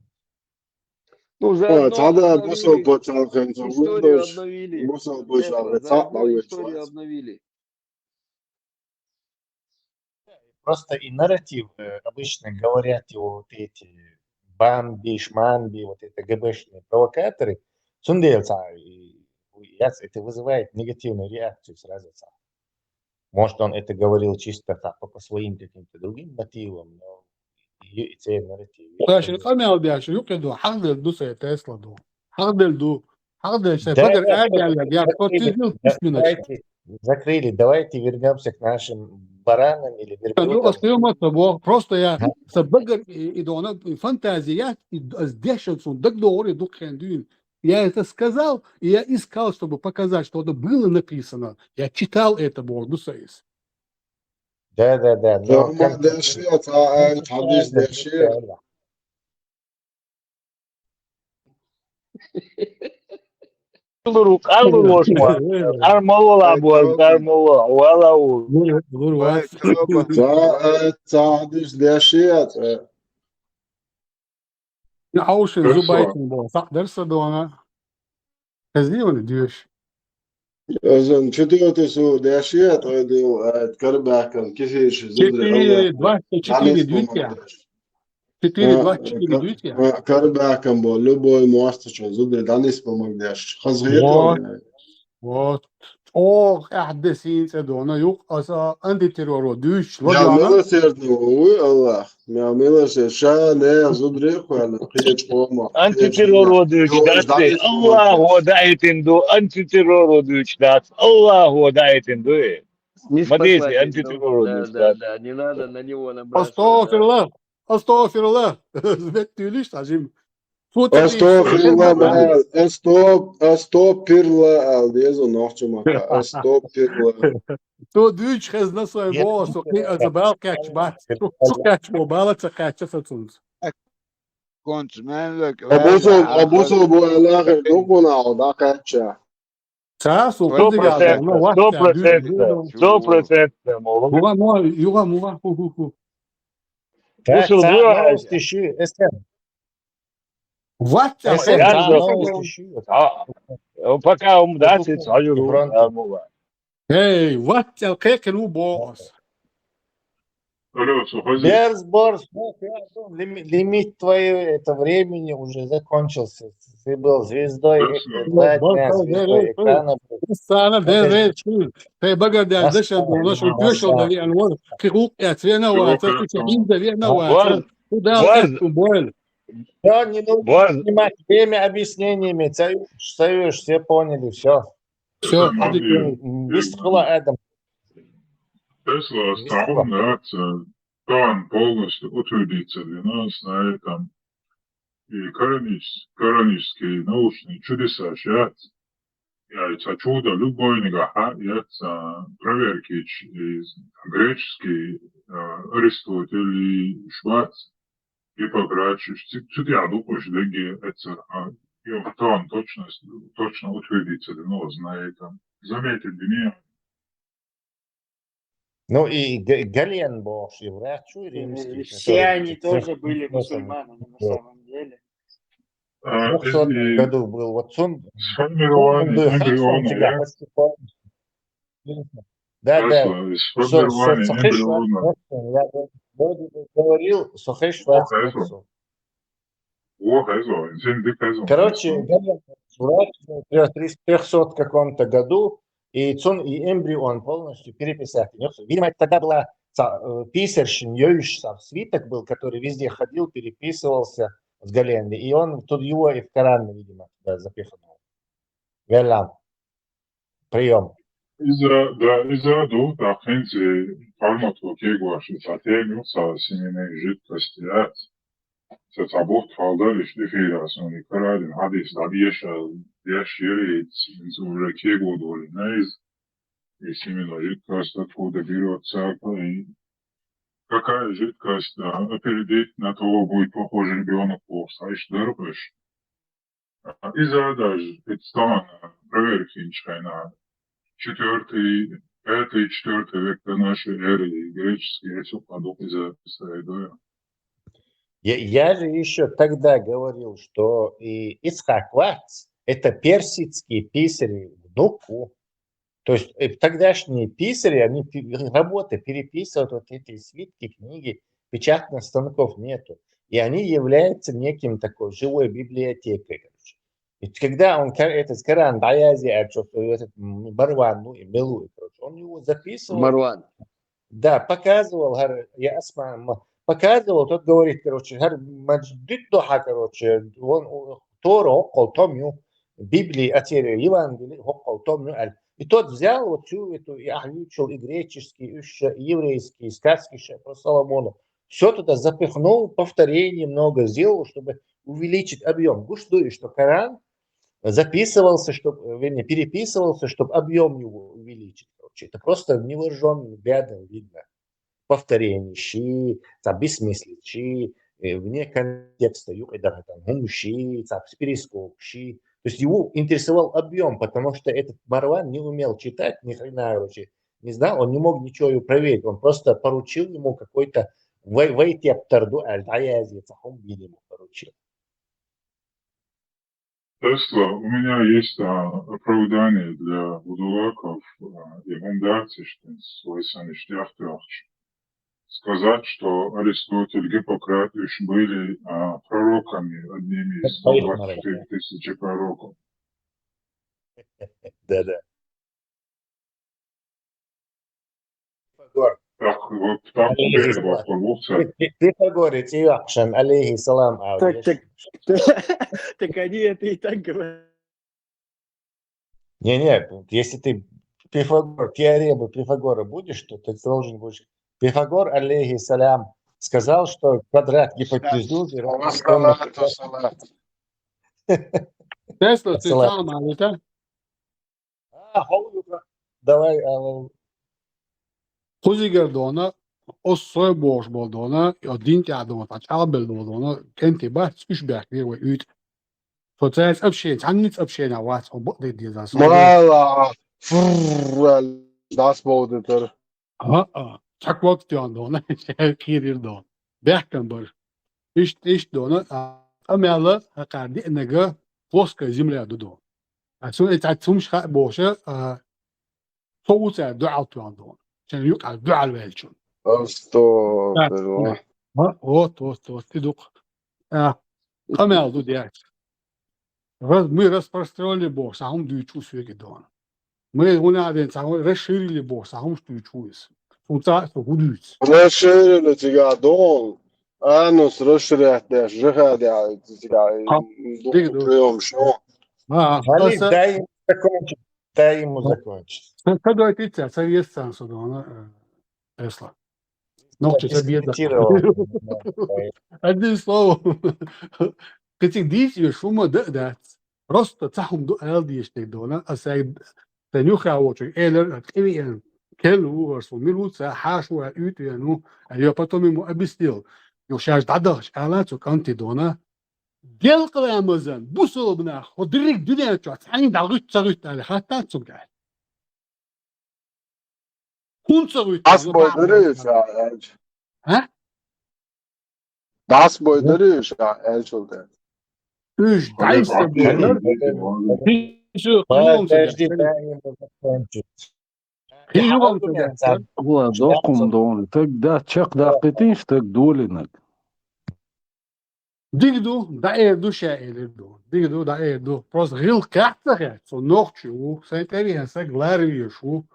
Ну, заодно О, тогда обновили. Бусал Бочалкин, Историю Бусал обновили. Бочалкин, Заодно историю обновили. Просто и нарратив, э, обычно говорят его вот эти бамби, шмамби, вот это ГБшные провокаторы. Цундел ца, и, и яц-, это вызывает негативную реакцию сразу ца. Может, он это говорил чисто так, по, по своим каким-то другим мотивам, но и, и цель нарратив. Саша, къамел деш, юкъе ду, хьагдел ду са Тесла ду. Хьагдел ду. Хьагдел са Да, багар да, адял я, я, закрыли, кот тизил да, письмена. Давайте, закрыли. Давайте вернёмся к нашим баранам или Ну, верблюдам. Остаёмся, бо, просто я Ага. са багар и, и дона, и фантазия, и д-, с дешен сун, даг доори духен дюн. Я это сказал, и я искал, чтобы показать, что это было написано. Я читал это, бо, ду са ис. Да, да, да, но Нормально, как дальше, а, а, а, дальше, дальше. Луру, къар луру вош ма. Къар мала ла буаз, къар мала, вала у. Лур, лур вац. Ца, э, ца диш дешият, э. Аушин Хорошо. Зубайтин бо, сакъ дерса дона. Эзни вани дюш. Эзен четвёртый су дешият, э, дил, э, Карбакан, кефирши, зудри, Четыре, Аллах. Двадцать четыре, Алис дюйтя. Помогай. Четыре, двадцать четыре, дюйтя. Карбакан бо, любой мосточон, зудри, Алис помогай. Хазгет Вот. Вай. Вот. О, ахдесин цедона, юк, аса антитеррору, дюш, Я ладяна. Милосердный, уй, Аллах. Я милосердный, ша, не, зудри, хуяна, кеч, хома. Антитеррору дюш, Юк, датте. Аллах, вот, да, этим ду, антитеррору дюш, дат. Аллах, вот, да, этим ду, э. Не Смотрите, спасать антитеррор его. Да, да, да, не надо на него набрасываться, да. Астагфируллах. Астагфируллах. Збет тюлиш, Сажим. Фу, ты Астагфируллах, видишь? Ма, астаг-, астагфируллах, ал, дезо, нохчу мака. Астагфируллах. То дюч хезна свой Нет, бос, нет, окей, нет, а забрал нет, кэч, нет, бат. Нет, Су, су нет. Кэч, бо, бала ца кэч, са цунц. Конч, мен лёк, Абусул, Абусул бу Аллахы докуна, да, кэч. Ца, су, Сто процентов, сто процентов, сто процентов, молодец. Муга, муга, юга, муга, ху, ху, ху. Ца, Бусул ца, буа, ну, Эскен. Тиши, Эскен. Ватса, Эскен, ца, ну, тиши. А, пока ум дасит, сажу, Иброн. Да, муга. Эй, ватса, кекелу бос. Алло, слухай. Берз, Борз, ну, ты, лими-, лимит твоего, это, времени уже закончился. Ты был звездой, э, два дня звездой экрана был. Сана, ден, рейс, ты багар ден, дешен, дешен, дешен, дали, анвар, киру, я, цвена, ва, ца, куча, инда, вена, ва, ца, куда, Борз, ва, ца, боль. Всё, не нужно снимать время объяснениями. Цаюш, цаюш, все поняли, все. Все, М, Вистхила, Адам. Тесла, Вистхила. Там полностью утвердиться для нас на этом. И коранич-, коранические научные чудеса сейчас. Я, это чудо любой нагахьа, я, проверки, и греческий, э, Аристотель, и Шварц, Гиппократ, цу-, цу тӀехь дукхуш дагге эцар, а, йо, там точно, точно утвердиться для нас на этом. Заметьте, для меня. Ну и Г-, Гален бохуш, и врач, и римский, все они тоже были мусульманами на самом деле. А, в двухсотом году был. Вот цун, сформирование эмбриона, я? Да, да. Сформирование эмбриона. Я говорил, сухой шварц. О, хезо, инсен дик хезо. Короче, Гален врач в трёх-, трёхсот каком-то году, и цун, и эмбрион полностью переписать. Видимо, это тогда была ца-, э, писарь шин йоюш, сам свиток был, который везде ходил, переписывался с Галенли. И он тут его и в Коран, видимо, туда запихнул. Веллам. Приём. Иза, да, иза ду, тӀаккха хӀинца формат кегош, цхьа тема ю, цхьа семейная жидкость яц. Цхьа, цхьа бутт хьалдара, иштта эфира суна карадин хьадис дӀадеша, деш яра, иза уже кего долийна иза. И семейная жидкость откуда берётся, и какая жидкость, да, опередит на того, будет похож ребёнок, бохуш, цхьа иштта дара уьш. А, иза даже представлена проверка хӀинца хьайна. Четвёртый, пятый, четвёртый век до нашей эры, греческий, я цу кхаъ дукха иза представляю. Я, я же ещё тогда говорил, что и Ицхак Вац — это персидский писарь внуку. То есть, э, тогдашние писари, они пе-, работы переписывают вот эти свитки, книги, печатных станков нету. И они являются неким такой живой библиотекой, короче. Ведь когда он ка-, этот Коран дӀаяздеш, а чё, этот, м, Марван, ну, и Милу, и, короче, он его записывал. Марван. Да, показывал, гьар, я Асма, м, показывал, тот говорит, короче, гьар мадждид доха, короче, он, у, Тора хӀоккхул том ю, Библия, а, церан Евангелие хӀоккхул том ю, аьлла. И тот взял вот всю эту, и ахьлучул, и греческий, и ш-, и еврейский, и сказки ш-, про Соломона. Всё туда запихнул, повторений много сделал, чтобы увеличить объём. Гуш ду, и что Коран записывался, чтоб, вернее, переписывался, чтоб объём его увеличить. Короче, это просто невооружённым взглядом видно. Повторение, ши, там, бессмыслица, ши, э, вне контекста, юкъе даха там, хӀума ши, там, перескок ши. То есть его интересовал объём, потому что этот Марван не умел читать, ни хрена, короче, не знал, он не мог ничего его проверить, он просто поручил ему какой-то вай-, вайтептар ду, аль, даязи, цхьа хӀума бийна ему поручил. Тесла, у меня есть, а, оправдание для будулаков, а, и фундаций, что свой саниш тяхтёхч. Сказать, что Аристотель, Гиппократ уж были, а, пророками, одними из двадцать четыре тысячи пророков. Да-да. Пифагор. Так, вот, так, алейхи салам. Пифагор, алейхи салам. Так, так, так они это и так говорят. Не-не, если ты Пифагор, теорему Пифагора будешь, то ты должен будешь. Пифагор, алейхи салам, сказал, что квадрат гипотенузы равен Тесла, ты салам алейка. А, хьо ю-, давай, а, кхузигара дона, оцу сой бохуш болу дона, я дин тӀехь дона, цхьа чӀагӀбелла долу дона, кӀентий бац, уьш баьхкира вай уьйтӀа. Со цаьрца общение, цхьанна ницкъ общение вац, хьо бакъдерг деза со. Мала, фррр, дас бовдатар. А, а, цхьа квак тён дона, кхийрира дона. Бехкан бара. Иштта, иштта дона, а, къамел, хьакхара диънага плоская земля ду дона. А цунна и цхьа цумаш хаьа бохуша, а, со ву цара дуьхьал тоьхна дона. Шен юкъахь дуьхьал ваьллачун. Астагфируллах. А, вот, вот, вот, и дукха. А, къамел ду дерг. Раз-, мы распространили боху, цхьа хӀума дуьйцу соьга дона. Мы, вуна а вен, цхьа хӀума расширили боху, цхьа хӀумаш дуьйцу иза. Цунца а со хӀун дуьйцу? Расширили цигахь дона. анус расширять деш, жихад яхьа, цигахь, Хьа, дукха дика ду. Приём шу. А, Али, аса дай ему закончить. Дай ему закончить. Ца, ца дойтийца, ца веза царна со дона, э, эсла. Нохчи ца беза. Дискредитировал. Одним словом, кхин цига дийца веш хӀума да а дац. Просто цхьа хӀума ду ала дезаш дерг дона, аса сайн юххехь волчуьнга элира, тӀевеана, кел ву хӀара суна, мила ву ца, хьаша ву аьлла, уьйтӀа веана ву, а, я потом ему объяснил. Юха шаьш дӀадахча, ала цу кӀанте дона, делкъа ламазан, бусалба нах, хӀо дерриг дуьнен чохь цхьаьннан дӀагӀуьтту ца гӀуьтту аьлла, хаттар цуьнга аьлла. ХӀунда ца гӀуьтту? Дас бой дарий ша аьлча? А? Дас бой дарий ша аьлча? Уьш дӀайса бой дар. Подожди, дай ему закончить. Кхин юха ца дац. Ва, доккхум дона. Стаг дац, чекхдаккхийтина стаг долийнарг. Дика ду, дӀаэр ду ша элира ду. Дика ду, дӀаэр ду. Просто гӀиллакх кхаьчна ца хетта, со нохчи ву, сайн тӀевеана стаг ларвеш ву.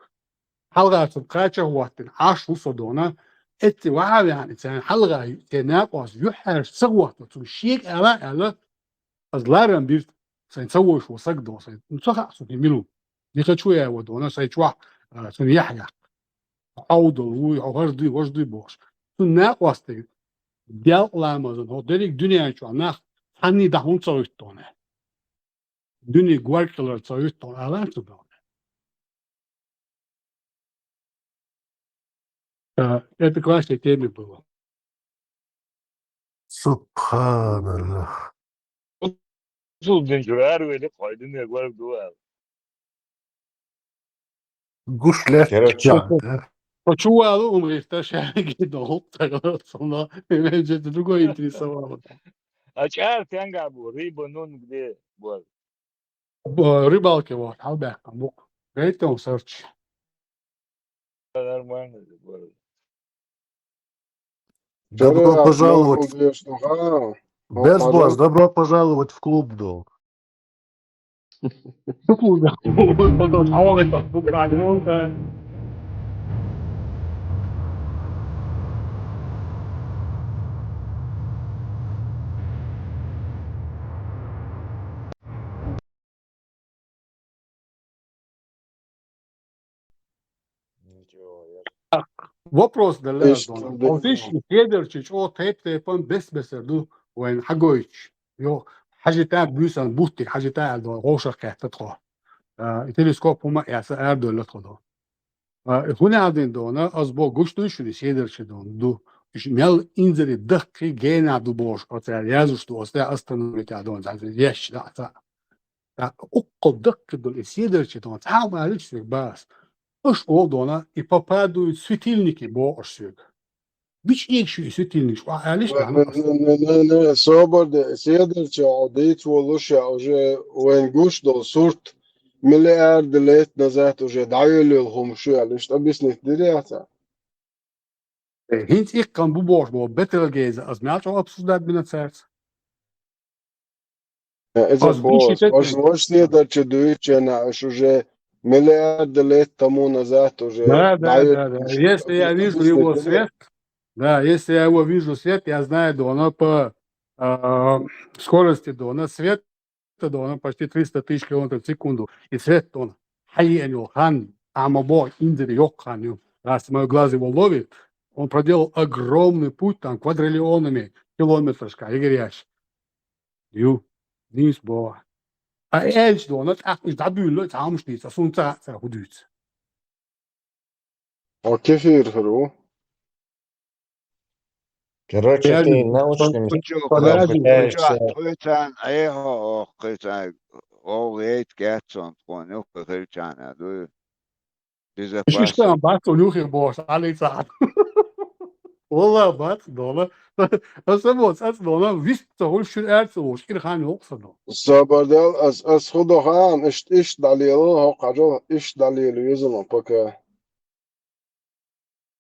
Хьалха цунна кхача а хӀоттийна, Ӏаш ву со дона. Эцци ваха а веана, и царна хьалха те накъост юьхьӀаьржа ца хӀоттийна, цунна шега ала а аьлла, аса ларам бира, сайн ца вовш ву саг дона сайн. Ну, ца хаьа суна, мила ву. Не хочу я его дона, сайн чохь, а, цунна яхь яккха. Хьо Ӏовдал вуй, хьо хӀара дуй, важа дуй бохуш. Цунна накъостий делкъа ламазан, хӀо дерриг дуьнен чохь нах цхьанний дӀа хӀунда ца гӀуьтту дона? Дуьне горга хилар ца гӀуьтту дона, ала цу дона. А, это к вашей теме было. Субханаллах. Бусалба дин чуьра аравели, кхойдина горга ду аьлла. Гуш лаьтташ. Короче, чохь, да? Со чу валу, хӀума гӀирташ, шаьргий доху, тӀаккха со, мега другой интересовало. А чӀара стенгахь бу, рыба, ну, где бу? Бу, рыбалке вот, хьалабаьккхина бу-кх. Гайтон сарч. Нормально же, бу. Добро пожаловать. Берзбош, добро пожаловать в клуб, долг. Вопрос делла аз дона. Хьо виш и седарчий чӀогӀа тайп-тайпана бес-бесара ду вайна хьагойтуш. Йо, хьажийта буьйсанна буттиг, хьажийта аьлла дона, вовшах кхетта тхо. А, и телескоп хӀума а эца арадевлла тхо дона. А, хӀун аьлла дина дона, аз бо гуш дуй шуна и седарчий дона ду. Уьш мел инзаре даккхий генахь ду бохуш, оцара яздеш ду, оцара остановить а дона, еш дац. Ткъа уккхал даккхий долу и седарчий дона цхьа а ма аьллачу соьга бахас. Аша олу дона, и попадают в светильники боху аша соьга. Бичкъийгаш ю и светильникаш, охьа аьллаш даьхьна аса. Не, не, не, не, собар де, седарчий хьо дийца волуш а уже вайн гуш долу сурт миллиарды лет назад уже дӀайолу йолу хӀума шу аьлла, иштта объяснить дира яц? Э, хӀинца иккхам бу бохуш боху Бетелгейза, аса мел чӀогӀа обсуждать бина цаьрца. Э, иза аса боху, биши тетта. Ваш, ваш седарчий дуьйцучу хенахь, уьш уже миллиарды лет тому назад уже. Да, да, да, да. Если я вижу его свет, да, если я его вижу свет, я знаю, дона по, а, скорости дона свет, дона почти триста тысяч километров в секунду. И свет дона хьаеана йолу хан, ахьа ма боху, инзаре йоккха хан ю. Раз мой глаз его ловит, он проделал огромный путь, там, квадриллионами километров, ка, эгеръяш. Ю, дийца боху. А аьлча дона, тӀаккха уьш дӀабуьйлла, цхьа хӀумаш дийца, аса хӀунда ца хаьа, цара хӀун дуьйцу? Хьо кефир хир ву. Короче, ты научными способами пытаешься. Кхуьйцарна Ӏехо, кхуьйцарна гӀовгӀа яйта кеццон тхуна юххе хилчахьана, дуй? Безопасно. Иштта бац, цунна юххе бохуш, Ӏалий ца хьан. Валла, бац, дола. Аса бо цӀац дола, вист ца хуьлуш, шуьра аьрца волуш, кӀира хан йоккху сан. Собар дел, ас, ас хӀу до хаан, ишт, ишт дӀалело, хӀокху хьажо, ишт дӀалело, юзалан пока.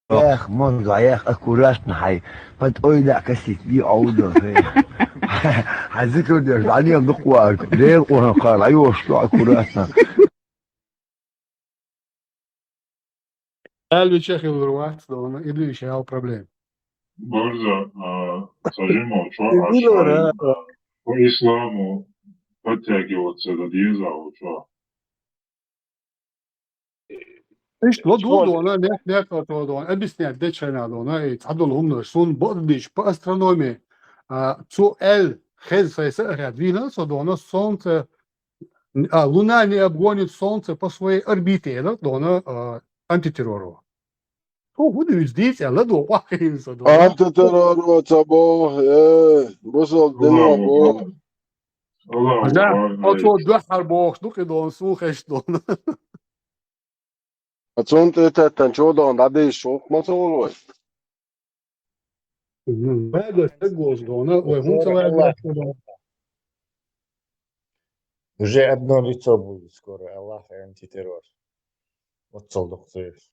Эх, мозга, эх, аккуратно хьай. Под ойла косить, би аудо, хей. Хьай зикр деш, дӀанел дукхваг, лел къухан хар, айошто аккуратно. Аьлла вича хилур вац, дона, и дуьйш ял проблема. Барза, а, сажимо, чё, а, Милора. По исламу подтягиваться да деза, чё. Иштта ладувгӀа дона, нек-, нек ладувгӀа дона, объяснять дечу хенахь дона, и цхьадолу хӀуманаш, суна бакъдийш по астрономии, а, цу аьлла хеза сайса а хаьдда вийна со дона, солнце, а, луна не обгонит солнце по своей орбите, элира дона, а, антитерроро. Хьо хӀун дуьйцу дийца аьлла, ладо, къохкийна со дона. Антитерроро ца боху, э, бусалба дино боху. Аллаху Хьажа, акбар. Оцо дуьххьара бохуш ду кхидолу, суна хезаш долу. А цунна тӀе теттан чу дона дӀадийшча, хӀунда ма ца волу вай? Вай ган стаг волчу дона, вай хӀунда ца вай ган стаг дона? Уже одно лицо будет скоро, Аллах и антитеррор. Вот цалдокъ цуьйш.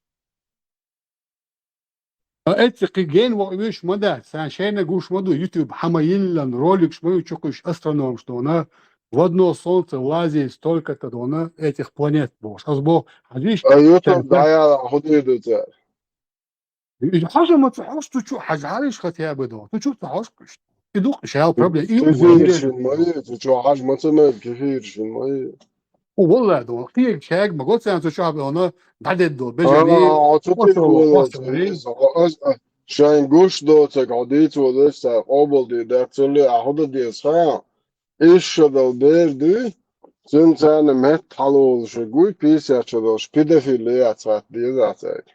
А эцци кхин гена ваха вуьйш ма дац, царна шайна гуш ма ду, YouTube хьан ма йиллан, роликаш ма ю чукхуьйш астрономаш дона, в одно солнце лазит столько-то дона этих планет бохуш. Ас боху, хьажийша, а YouTube царна дӀаяла хӀун дийр ду цара? Хьажа ма ца хьожу цу чу, хьажа хьалийша хатя а бен дона. Цу чу ца хьожу кхуьш. И ду-кх шел проблема. И ю кефиршин ма ю, цу чу хьажа ма ца мега, кефиршин ма ю. О, валлай, дона, кхега шайга ма го царна цу чохь бевлла, дӀадедда долу бежана. А, оцу тӀе волу, шайн гуш доцург хьо дийца волуш, цара къобалдийр дац, цуьлле а хӀун дан деза хаьа? Исс шо долу бер дуй, цуьнан царна метта хьалолуш вуй, пятьдесят шо долуш педофил яц хатта деза цаьрга.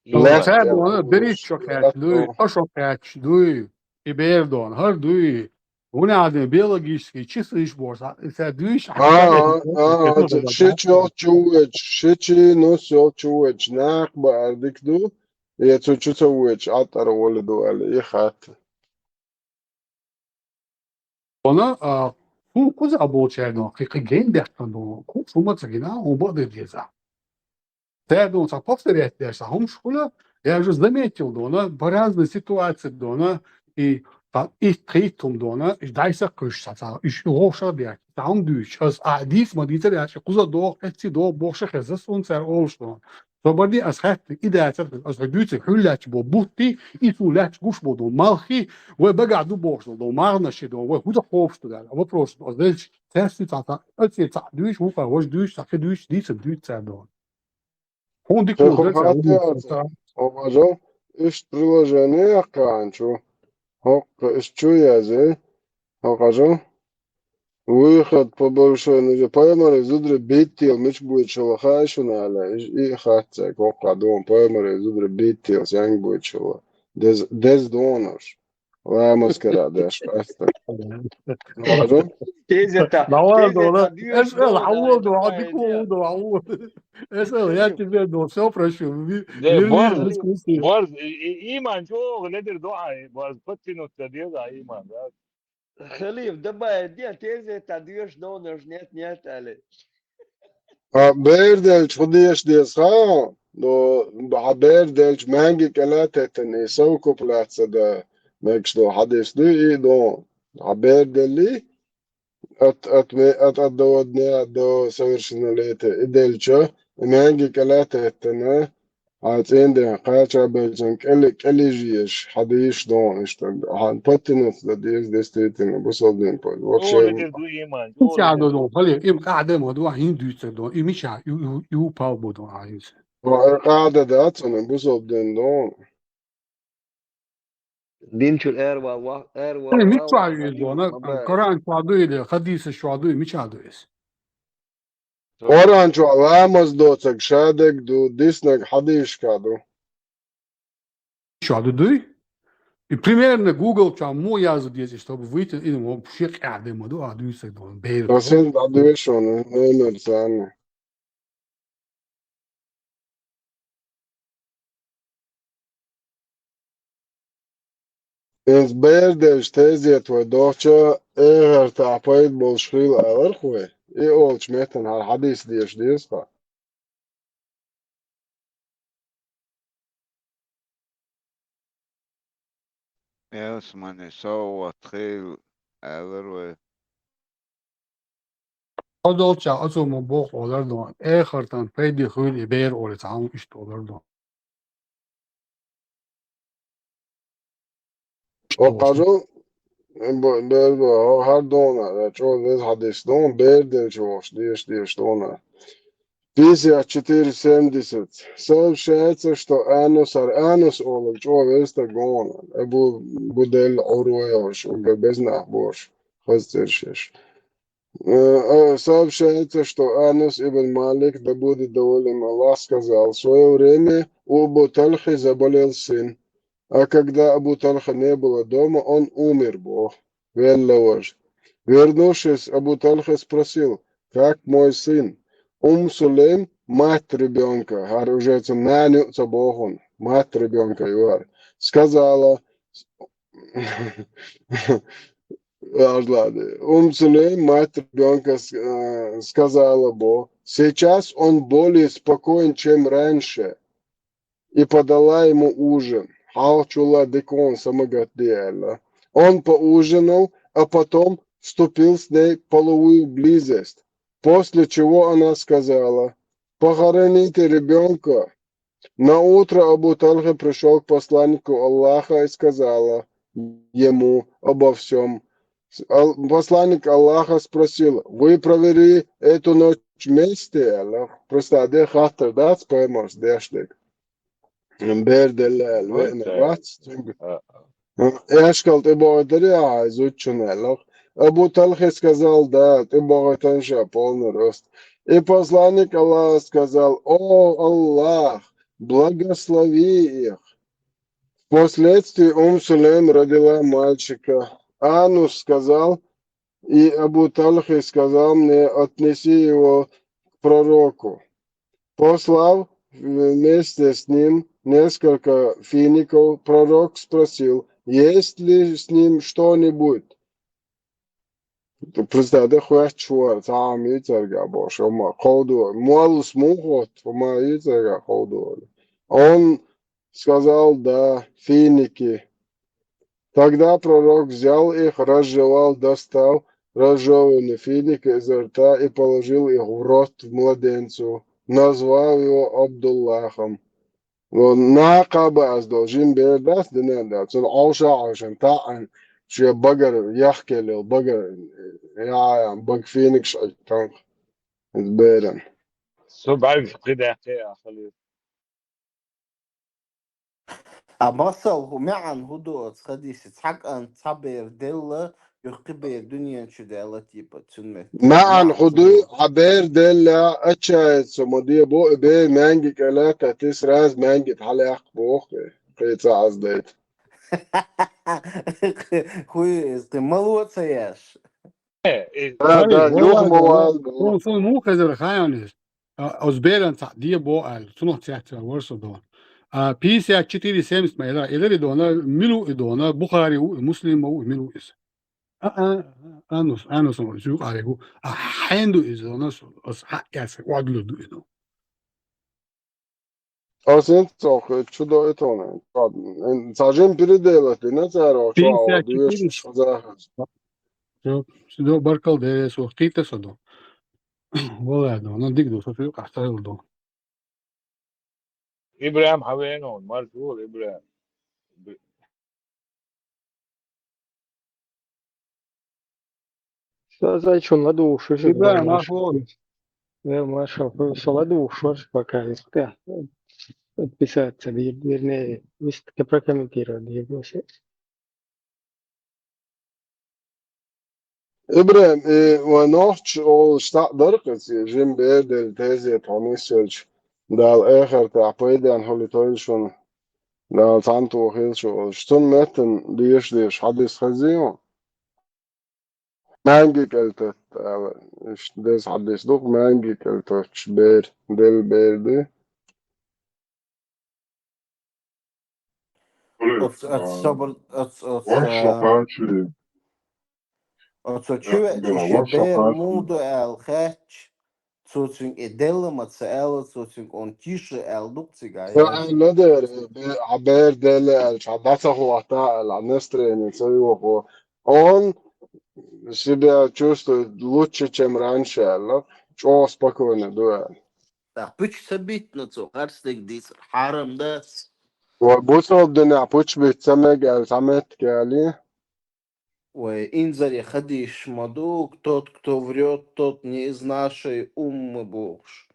Лаьтта цара дона, берриш шо кхаьчна дуй, ткъа шо кхаьчна дуй, и бер дона, хӀара дуй. ХӀунда аьлла биологический числаш бохуш, цара дуьйш, а, а, а, ши чу йолчу вуьйчу, ши чи нус йолчу вуьйчу, нах баар дика ду, я цу чу ца вуьйчу, Ӏаттара волу ду аьлла, и хатта. Вана, а, хӀун кхуза а болчаьрга, кхин, кхин гена даьккхина долу, кху хӀума ца гина, хӀун бакъдерг деза. Цаьрга цхьа повторять деш, цхьа хӀумаш хуьлу, я уже заметил дона, по разной ситуации дона, и цхьа итт-кхийтта хӀума дона, и дӀасакхуьйсуш цхьа, цхьа, и вовшах а деш, цхьа хӀума дуьйцуш, ас а дийца ма дийцар аьлча, кхуза доху, эцций доху, бохуш а хеза суна цара олуш дона. Со бан де ас хаьттина, и дацара, ас хьо дуьйцург хьуьллаьтташ бо бутти, и цо лаьтташ гуш бо ду малхи, вай багахь ду бохуш ду, марханаш ду, вай хӀун дан ховш ду аьлла. Вопрос ду, ас делча, цаьрца цхьа, цхьа, ацций цхьа дуьйш, вукхо важа дуьйш, цхьа кхин дуьйш, дийца дуьйцу цара ду. ХӀун дика хӀун ду цара? Хьо важа, иштта приложение яккхаьчу, хӀокху иштта чу язъе, хьо хьажа. Выход по большой нужде. Пайхамаран зударий биттийла мича буьйцуш хилла хаьий шуна аьлла, и, и хаьттира цаьрга хӀокху дона, пайхамаран зударий биттийла сенга буьйцуш хилла. Деза, деза дона уьш. Ламаз кара деш къаьстина. Ладно? Тезета, тезета, дуьйш ду, хьан волу ду, хьан дика волу ду, хьан волу. Эс ала, я тебе дал, всё прощу. Де, Верни борз, дискуссию. Борз, и, и, иман чӀогӀа ледара ду хьан, борз, подтянуться деза иман, да? Халиф, давай, де, тезета, дуьйш ду, нет, нет, аьлла. А бер делча хӀун деша деза хаьа? Ну, хьан бер делча маьнги кӀела а теттина, и совокупляться дан мегаш долу хьадис дуй, и ду. Хьан бер делли, От, от ме-, от одного дня до совершеннолетия и делча, и маьнги кӀела а теттина, хьан цӀена ден кхача а баьлча, кӀели-, кӀелижъеш, хьан дийш дона иштта, хьан подтянуться дан деза, действительно, бусалба дин пой. Вообще. О, ледара ду иман, о, ледара ду. Мичахь ду дона, хали, им къахьда ма ду, хьан хӀинца дуьйцур дона, и мичахь, и, и, и у пал бу дона, хьан хӀинца. О, э, къахьда дац, ана, бусалба дин дона. Дин чуьра эр вал-, ва-, эр вал-, Ай, мича эр вал-, чохь ю иза дона? Коран чохь ду или хадисаш чохь ду, мичахь ду иза? Коран чохь ламаз доцург шадерг ду, диснарг хьадисашкахь ду. Чохь ду дуй? И примерно Google чохь муха язду деза, чтобы выйти, и, ну, шен къаьхьа ма ду, а дуьйцург дона, бер. Сан дӀадоьшу шуна, номер царна. Иза бер делча тезета вай дохча, эхартахь пайда болуш хила аларх вай. И олучу меттана хьара хьадис деша деза хьан. Элсмани сов ватхийла, аьллара вай. Хьо долчча оцо ма боху олар дон. Эхартан пайде хуьлу и бер олу цхьа хьун иштта олар дон. О, кхажу, бер, бер, хӀара дона, чӀогӀа веза хьадис дона, бер делча вохуш, деш, деш дона. Пятьдесят четыре семьдесят. Сообщается, что Анус, ар Анус олу чӀогӀа веза стаг вон, Абу Будель Урва йолуш, уггар беза нах бохуш, хаза цӀераш еш. Э, э, сообщается, что Анус ибн Малик, да будет доволен им Аллах, сказал: «В свое время у Абу Тальхи заболел сын, а когда Абу Тальха не было дома, он умер», боху, велла важа. Вернувшись, Абу Тальха спросил: «Как мой сын?» Ум Сулейм, мать ребёнка, хӀара уже цу нана юкъа ца бохун, мать ребёнка юхара, сказала, Ладно. Ум Сулейм, мать ребёнка, с-, э, сказала бо: «Сейчас он более спокоен, чем раньше». И подала ему ужин. Хьалхачул а дика вон самагатде аьлла. Он поужинал, а потом вступил с ней в половую близость. После чего она сказала: «Похороните ребёнка». На утро Абу Тальха пришёл к посланнику Аллаха и сказала ему обо всём. Ал-, посланник Аллаха спросил: «Вы провели эту ночь вместе?» Аллах. Просто де хаттар дац пайхамарс деш дерг. Бер делла аьлла, веана вац цуьнга. Эшкал тӀебогӀуьйтарий ахьа и зудчунна аьлла. Абу Тальхе сказал: «Да, тӀебогӀуьйтан ша полный рост». И посланник Аллаха сказал: «О, Аллах, благослови их». Впоследствии Ум Сулейм родила мальчика. Анус сказал, и Абу Тальхи сказал мне: «Отнеси его к пророку». Послав вместе с ним несколько фиников, пророк спросил: «Есть ли с ним что-нибудь?» Представь, да, хоьттуш вара, цхьа а ма йий цаьрга бохуш, амма кховдо, моллас муха хотту, ма йий цаьрга кховдо. Он сказал: «Да, финики». Тогда пророк взял их, разжевал, достал разжеванные финики изо рта и положил их в рот младенцу, назвав его Абдуллахом. Вон, накъа баьза долу жима бер дац динан да, цунна Ӏовша Ӏовшан таӀан, шен багара яхкеллал, багара, я, я, бага финикаш Ӏиттанах, иза беран. Со бӀаьргаш кхин даьккхе а хилира. А масал хӀу, маьӀна хӀун ду оцу хадиса? Цхьа кӀант, цхьа бер делла, юха кхин бер дуьнен чу даьлла, типа, цуьнан метта. МаьӀна хӀун дуй, хьан бер делла, отчаяться ма де бо, и бер маьнги кӀела тати, сразу маьнги тӀе хьалаяккха боху, кхин ца Ӏаздайта. ХӀун иза, кхин мало ца еш? Э, э, Да, да, юха ма вала бо. Суна, суна муха хезара хаьий иза? А, оцу беран цхьаъ де бо аьлла, цунах цецваьлла вара со дона. А, пятьдесят четыре семьдесят ма элира, элира и дона, мила ву и дона, Бухари ву и, Муслим ву и, мила ву иза? А, а, а, Анус, Анус ву, иза юкъариг ву. А, хьенан ду иза дона, со, аса хьаъ яц, охьадуьллур ду иза. Аса хӀинца цхьа хӀуьтту чу доуьйту хьуна. Ладно, ин цхьа жима переделать дина цара, чу а доьшуш хазахаза. Всё, всё, баркал, Дела, со кхийтта со ду. Валла ду, ну, дика ду, со цуьйкъахь ца хилла ду. ИбрахӀим хьан веана ву, марша ву, ИбрахӀим. Со зайчун ладугӀуш ву шуьга, Вера, марша ву. Вера, марша ву. Со ладугӀуш вара пока, если подписаться, вернее, выступить, прокомментировать дийр ву со. ИбрахӀим, и вайн нохчаша олуш цхьаъ дара-кх иза, жима бер делла тезета хьо нисъелча, Дала эхартахь пайденна хуьлуьйтийла шуна, Дала цхьаьна тохийла шу олуш. Цунна меттана дешаш-дешаш хьадис хезий хьуна? Маьнги кӀел тата аьлла, иштта деза хьадис ду-кх, маьнги кӀел тоттуш бер, делла бер ду. Оц, оц, собар, оц, оц, а, оцо чувеача шен бер муха ду аьлла хаьттича, цо цуьнга и делла ма ца аьлла, цо цуьнга он тиша аьлла ду-кх цигахь. Цо аьлла дера, бе-, хьан бер делла аьлча, хьан дӀа ца хӀоттахь аьлла, хьан настроение ца йохо. Он себя чувствует лучше, чем раньше, аьлла, чӀогӀа спокойно ду аьлла. ТӀаккха пуч ца биттина цо, харцдерг дийцар хьарам дац. Вай бусалба динехь пуч битта ца мега аьлла, цхьа меттиг аьлий? Вай инзаре хадийш ма ду, тот, кто врёт, тот не из нашей уммы бохуш.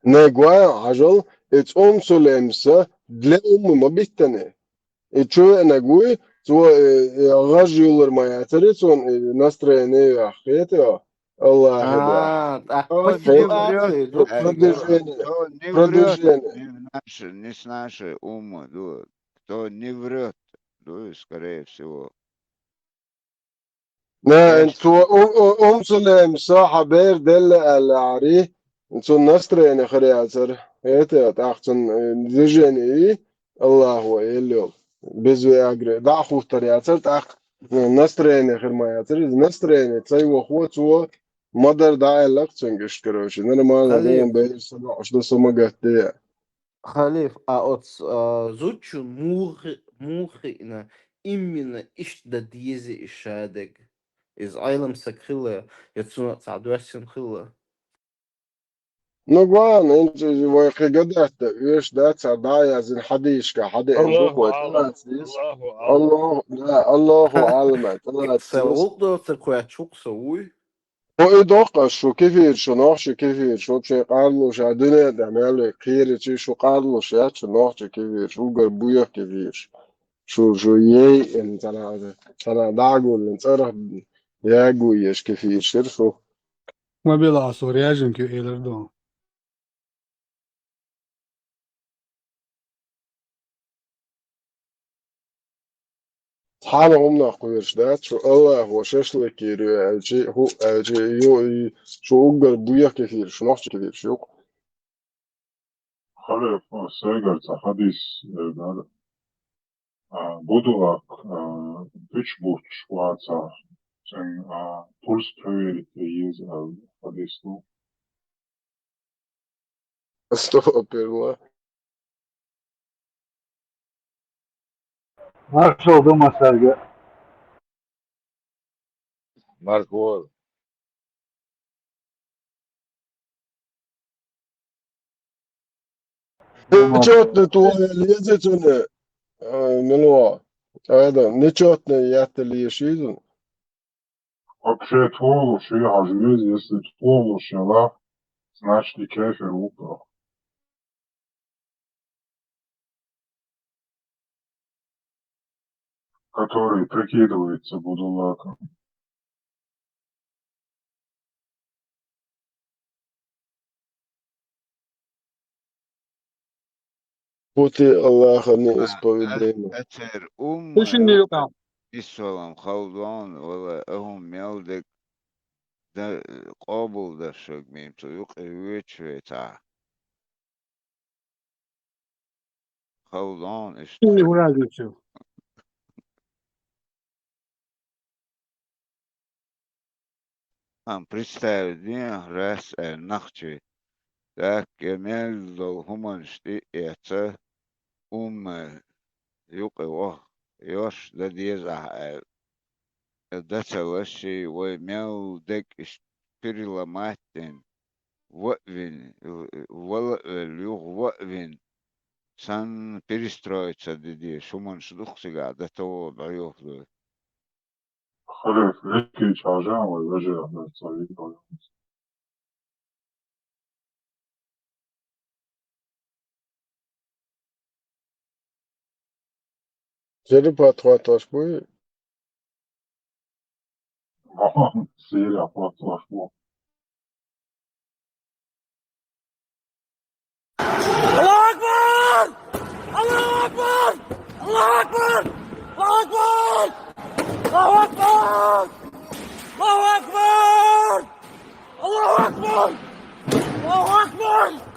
Нагва хьажал, и цӀом цу лемса для уммы ма биттане. И чу веанаг вуй, цо, э, э, гӀаж юллар ма яцара цунна, и настроение яххета, Аллахье А, тӀаккха А, мотивация, хета. Продвижение. Кто не врёт, Продвижение. Не в нашей, не с нашей уммы, ду. Кто не врёт, ду, скорее всего. Не, Эс- цо у-, у-, умсулем сахьа бер делла аьлла ари, цун настроение хир яцара. Это, тӀаккха цун, э, движение и Аллаху элло. Без веагре. ДӀа хӀуттар яцара, тӀаккха, ну, настроение хир ма яцара. Из настроение ца йохо цо, ма-дарра дӀа аьллакх цуьнга иштта, короче. Нормально, Халиф. Вон бер сама, уж до сама гатте. Халиф, а оцу, а, зудчун муха, муха хиъна, именно иштта дан деза и шадерг? Иза Ӏелам саг хилла, я цунах цхьа доьссина хилла? Ну, гуана, инчи вай кхин гадатта, оьш дац, а дӀа а яздина хьадийшка, хьадеана Аллаху бухой, Ӏалам, тӀалаца деза. Аллаху Ӏалам. Аллаху, да, Аллаху Ӏалам, тӀалаца Сан деза. Гукъ доцург кхоьттуш ву-кх со, вуй? Хьо и доккхуш, шу кефираш, шу нохчий кефираш, шу шайн къарлуш, а дуьне тӀехь мел вай кхерачий, шу къарлуш яц, шу нохчий кефираш, уггар буьйах кефираш. Шу, шу ей, эн цхьана, цхьана дӀагуллин цӀарах ягу еш кефираш яра шу. Ма била а со ряженка ю элар ду. Цхьана хӀуманах кхоьруш дац, шу Аллахо шашлык йийр ю аьлчи, хӀу аьлчи, ю, и, шу уггар буьйах кефираш, шу нохчий кефираш ю-кх. Халиф, сайгара цхьа хьадис, э, дара. А, Будулак, а, пуч буттуш вацахь, цуьнан, а, пульс проверить ян еза аьлла хьадис ду. Астагфирулла. Маршалла ду массаьрга. Маршалла. Нечётный твой лезет он, э, мило. Ада, нечётный я ты лезет он. Вообще, тхуна луш ю хьажа веза, если тхуна луш ялахь, значит, и кефир ву-кх. Который прикидывается будулаком. Пути Аллаха не А, исповедуемы. а, а церан умма Слушай, не юкъа. Иссалам халдон, вала, ахӀун мел дерг дан, къобалдаш шаг мийна цу юкъе вуьйцуш веца. Халдон иштта. Слушай, не уразил всё. Ам представить ден, раз, э, нахчи. Так, я мел долу хӀуманаш тӀе а эца, умма юкъе ваха, йош дан деза ахьа аьлла. Дан ца лашший, вай мел дерг иштта переломать дина, ваъ вина, вала а велла, юха ваъ вина, санна перестроиться де дезаш хӀуманаш ду-кх цигахь, дан товгӀа бӀоьху ду. Халиф, веккхийчу хьажа вай вежарий дар ца виталуьйту. Сири патхватош буй? Сири патхватош бу. Аллаху акбар! Аллаху акбар! Аллаху акбар! Аллаху акбар! Аллаху акбар! Аллаху акбар! Аллаху акбар!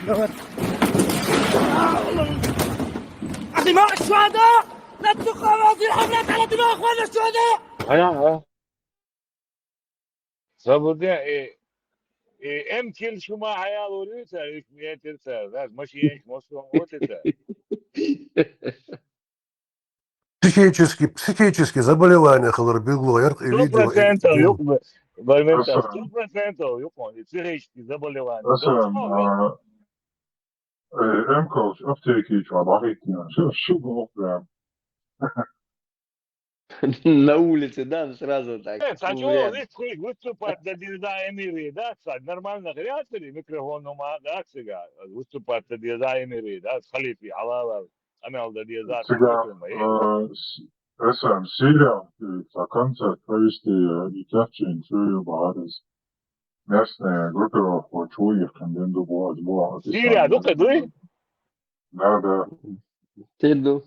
دماء الشهداء! لا تشقوا هذه الحملات على دماء اخواننا الشهداء! Сабурдин, э, э, эм кил шума хьаял вури ца, иш метр ца, раз машин иш мостон вот это. Психический, психический заболевание хилар билгало яр, и видео, и Сто процентов фильм. Юкъ, бармета, сто процентов юкъ, и психический заболевание. Асан, а, э, эм кил аптеки чу бахитина, шу, шу гуф прям. На улице, да, сразу так. Нет, а чё, выступать да дирза эмири, да, са, нормально, хрясили, микрофон, ну, ма, да, сега, выступать да дирза эмири, да, с халифи, алала, амел да дирза, Сега, э, с-, эсэм, Сирия, э, са концерт провести, э, и тяхчин чую баарис. Местная группировка, чуих, канден ду боз, боз. Сирия, ду кадуй? Да, да. Тедду.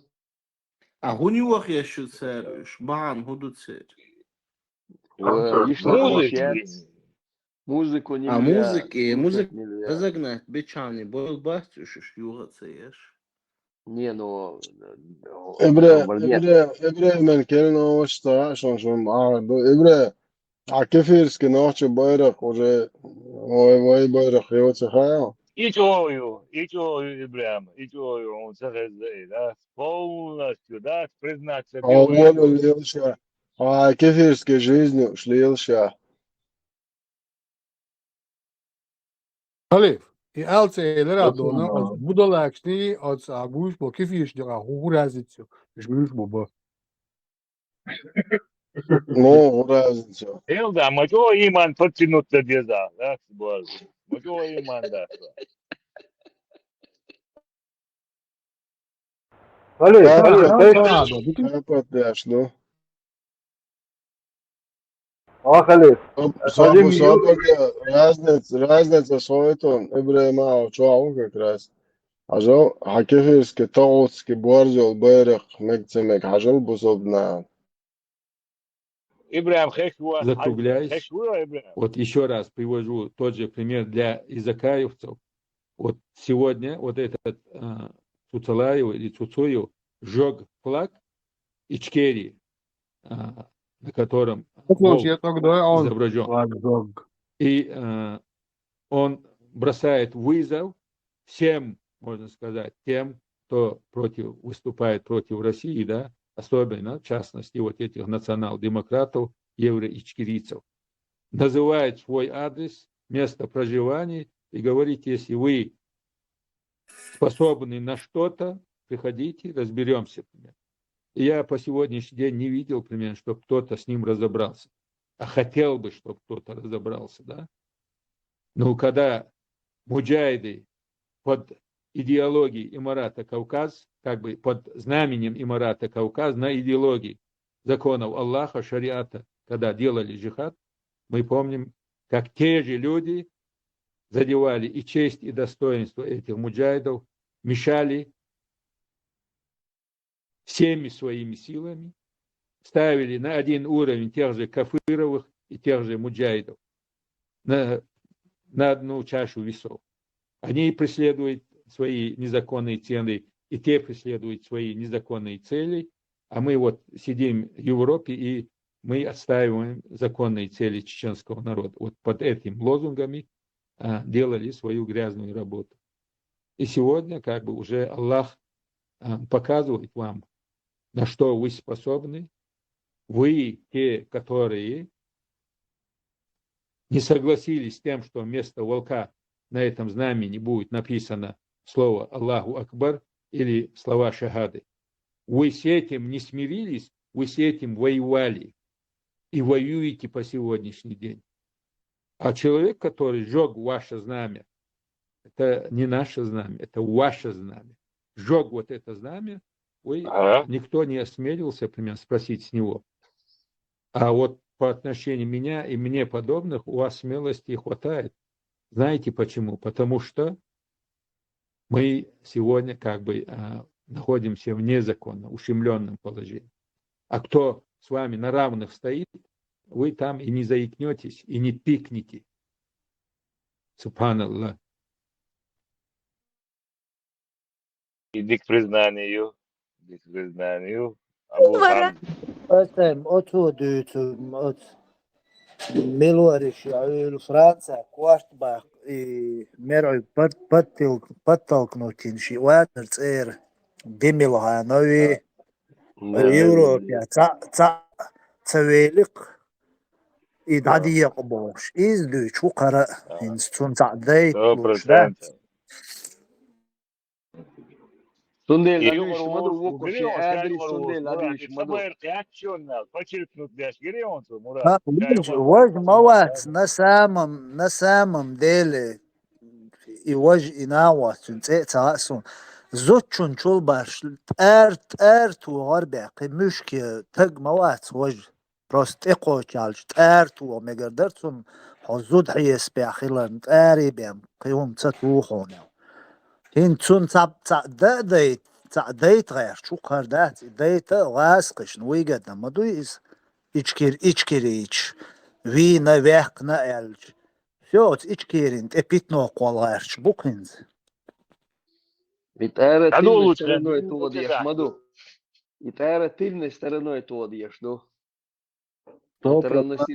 А хӀун ювахъяс шу цара уьш? Бахьан хӀун ду церан? Концерт. Э, ишла Музыка. Музыку А, нельзя, музыки, слушать музыка нельзя. Разогнать бечани, бол бац уьш, уьш юха ца еш. Не, ну, э, Ибре, он валет. Ибре, Ибре, мен келин овощ та, шон, шон, а, бу, Ибре, а кефирский нохчи байрак уже, ой, ой, байрак, его цеха. Ичо ю, ичо ю, Ибрам, ичо ю, он цехезда, да, полностью, да, признаться, А, белый. Вон лелша. А кефирский жизнь уж лелша. Халиф, и алца элера Асан, дона, а, оц будалакшни, оц а гуш бо кефиршни а ху-, ху разницу, уж гуш бо бо. Ну, ху разницу. Элда, ма чё иман подтянуть да деза, да, сбор. Ма чё иман да. Халиф, Да, Халиф, да, Халиф, да, Халиф, да, да. Халиф, ну. А, Халиф. Саб-, Один саб-, минут. Саб-, разница, разница сойтон, Ибрема, чё, а он как раз. А жо, а кефирский, таутский, борзел, байрак, мег-, ца мег, а жо бусобна. Ибрам, хехуа, Закругляюсь. Хехуа, Ибрам. Вот ещё раз привожу тот же пример для изакаевцев. Вот сегодня вот этот, а, Цуцалаев или Цуцуев сжёг флаг Ичкерии, а, на котором Вот он волк я тогда, а он изображён. Флаг сжёг. И, а, он бросает вызов всем, можно сказать, тем, кто против, выступает против России, да, особенно, в частности, вот этих национал-демократов, евроичкерийцев. Называет свой адрес, место проживания и говорит: «Если вы способны на что-то, приходите, разберёмся», например. И я по сегодняшний день не видел, например, чтоб кто-то с ним разобрался. А хотел бы, чтоб кто-то разобрался, да? Ну, когда муджахиды под идеологией имарата Кавказ, как бы под знаменем имарата Кавказ, на идеологии законов Аллаха, шариата, когда делали джихад, мы помним, как те же люди задевали и честь, и достоинство этих муджахидов, мешали всеми своими силами, ставили на один уровень тех же Кафыровых и тех же муджахидов на, на одну чашу весов. Они преследуют свои незаконные цели, и те преследуют свои незаконные цели, а мы вот сидим в Европе, и мы отстаиваем законные цели чеченского народа. Вот под этим лозунгами, а, делали свою грязную работу. И сегодня как бы уже Аллах, а, показывает вам, на что вы способны. Вы те, которые не согласились с тем, что вместо волка на этом знамени будет написано слово «Аллаху Акбар» или слова шахады. Вы с этим не смирились, вы с этим воевали и воюете по сегодняшний день. А человек, который сжёг ваше знамя, это не наше знамя, это ваше знамя. Сжёг вот это знамя, вы, Ага. никто не осмелился, например, спросить с него. А вот по отношению меня и мне подобных у вас смелости хватает. Знаете почему? Потому что мы сегодня как бы, а, находимся в незаконном, ущемлённом положении. А кто с вами на равных стоит, вы там и не заикнётесь, и не пикнете. Субханаллах. И дика признание ю, дика признание ю. Абу Вара. Хам. Оцем, оцо дуьйцу, оц. Милориш Ӏуьйла Франция, корта баккха, и мерой под-, подтолк-, подтолкнуть йина ши вацар цӀера. Демилгьанови. Да. Европе цхьаъ, цхьаъ ца великх, и дӀадекъа бохуш. Иза дуьйцу хӀокхара а, хӀинца цунна цхьаъ дайта лууш дац. Сто процентов. Цундела и дӀадуьйш ма ду, вукху шен аьллий, цундела дӀадуьйш ма ду. Цабайр кхаьччунна, подчеркнуть деш гири он цо, Мурат. Ха, важа, важа ма вац, на самом, на самом деле, и важа, и нагӀа вац, цуьнан цӀе а ца хаьа суна. Зудчун чул баш, тӀар-, тӀар тогӀар баьккхи, муьшке таг ма вац важа. Просто тӀекхочалча тӀара тоха мегар дара цунна, хьо зуда хьесапехь хиларна, тӀаре бен кхин хӀума ца туху хьуна. ХӀинца цунна цхьа, цхьаъ дан а дайта, цхьаъ дайта гӀерташ, хӀокхара дац, и дайта а гӀазкхашна, выгодно ма дуй иза, Ичкери-, Ичкерийча, вийна, ваьккхина аьлча. Всё, оцу Ичкерина тӀе питано кхолла гӀерташ бу-кх хӀинца. И тӀара тилла стороной тоха деш ма ду. И тӀара тилла стороной тоха деш ду. Сто процентов.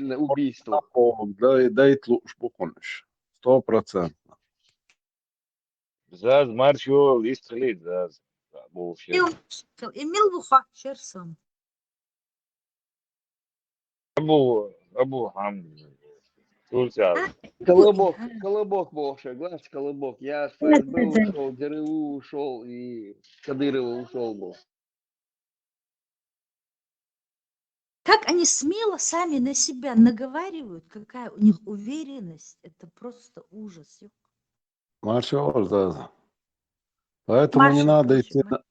Дай-, дайта лууш бу кхунаш. Сто процентов. Заз марш йолу, иштта хилийта заз. Бу шер. И мил ву хьо, шер сом? Абу, Абу Хьамд. Турция. Колобок, Колобок боху шер, глаз Колобок. Я ФСБ ушёл, ГРУ ушёл и Кадырова ушёл бу. Как они смело сами на себя наговаривают, какая у них уверенность, это просто ужас. Маршалла, Заза. Поэтому не надо идти на,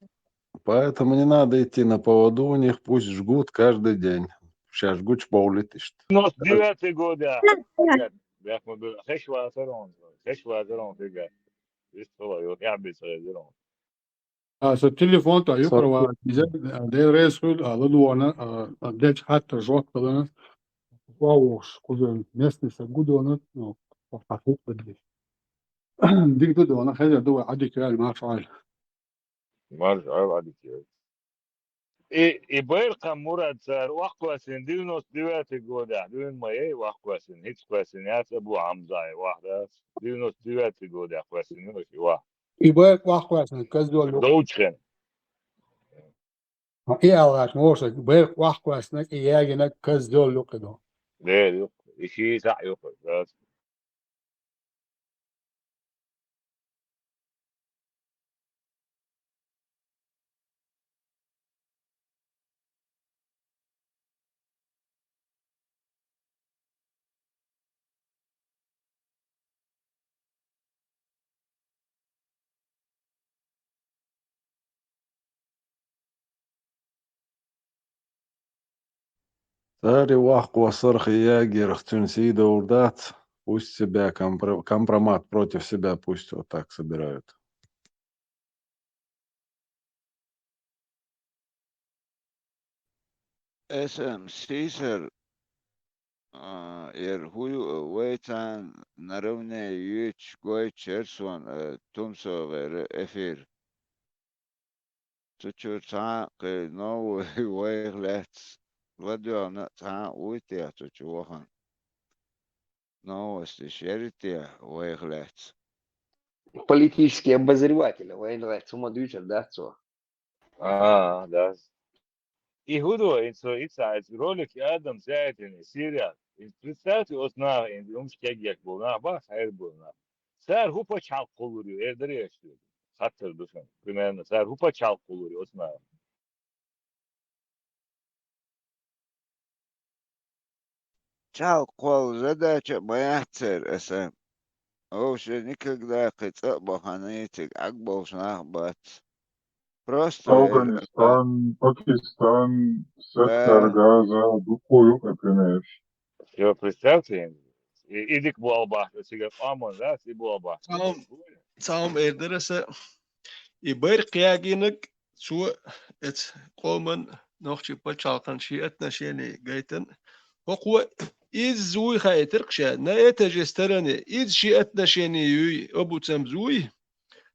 поэтому не надо идти на поводу у них, пусть жгут каждый день. Сейчас жгучий повлит, что. Девяносто девятый год, да. Да, да. Бяхма бу, хеш вазарон, хеш вазарон фига. Вистхула, ё, я бисхула. А, со телефон то юкъара ван, иза, а, ден рейс хуьлу, а, ладугӀана, а, а, дечу хаттар жоп далана, вовш, кхузара местный са гудона, ну, хьахуп бадли. Диг ду дона, хезар ду вай, Ӏадика яли, марш Ӏайла. Марш Ӏайла, Ӏадика яли. И, и байркхам Мурад цара ваккхосин девяносто девятый годехь дуьйна ма яй ваккхосин, хӀинца кхоьссина яц Абу Хьамзай вахь дац. Девяносто девятый годехь кхоьссина ю и вахь. И байркх вахь кхоьссина, каздолу. Довчхен. Ма и алгӀаш ма вовшах, байркх вахь кхоьссина, и ягина каздолу юкъа ду. Дер юкъа, и ши сахь юкъа, дац. Цара ваккха вассарх и ягирх цуьнан сий довр дац, пусть себя компро-, компромат против себя пусть вот так собирают. Эс эм сийсар, а, яра хӀу ю, вай царна наравне юьйцуш гойтуш яра суна, а, тумсо гӀера эфир. Цу чуьра цхьа а кхин новый вайх лаьцна ладоьгӀна цхьа а вуй те цу чу вахана? Новосташ яри те вайх лаьцна? Политический обозреватель, вайна лаьцна хӀума дуьйцур дац цо? А, да. И хӀун ду, и цо, и ца, и ролик адам саьтина, сериал. И представьте, оцу наха, и хӀумаш кегйеш болу нах бац, хьайр болу нах. Цара хӀун пачхьалкх кхуллур ю, эр дара еш ду? Хаттар ду шуна. Примерно, цара хӀун пачхьалкх кхуллур ю оцу наха? Чхьалкхолла задача а ма яц церан аса. Вовшийн никогда кхин цӀа а бахана, цига Ӏаг болуш нах а бац. Просто, э, Афганистан, Пакистан, сектор Газа, дукха ю кхин примераш. Всё, представьте, и, и дика болу бахьа, цига къоман, да, и болу бахьа. Цхьа хӀума, цхьа хӀума эр дара аса, и байракх ягийнарг, цо эца къоман нохчийн пачхьалкхан шен отношение гайтан. ХӀокхо иза зуй хаийтаркх ша, на этой же стороне, иза шен отношение юй, обуцам зуй.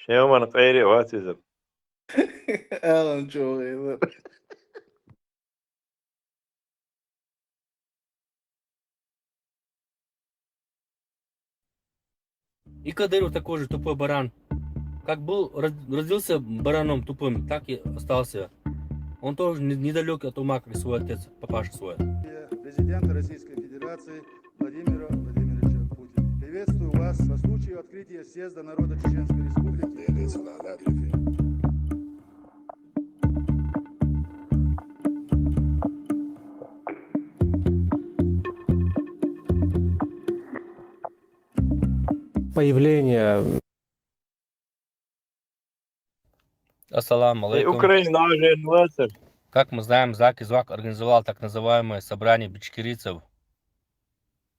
Шеман къери вацизм. Алан чогъайлар. И Кадыров такой же тупой баран. Как был, род- родился бараном тупым, так и остался. Он тоже не- недалёк от ума, как и свой отец, папаша свой. Президента Российской Федерации Владимира Владимировича Путина. Приветствую вас по случаю открытия съезда народа Чеченской Республики. Появление. Ассаламу алейкум. Украина уже не лазер. Как мы знаем, Зак и Звак организовал так называемое собрание бичкерийцев.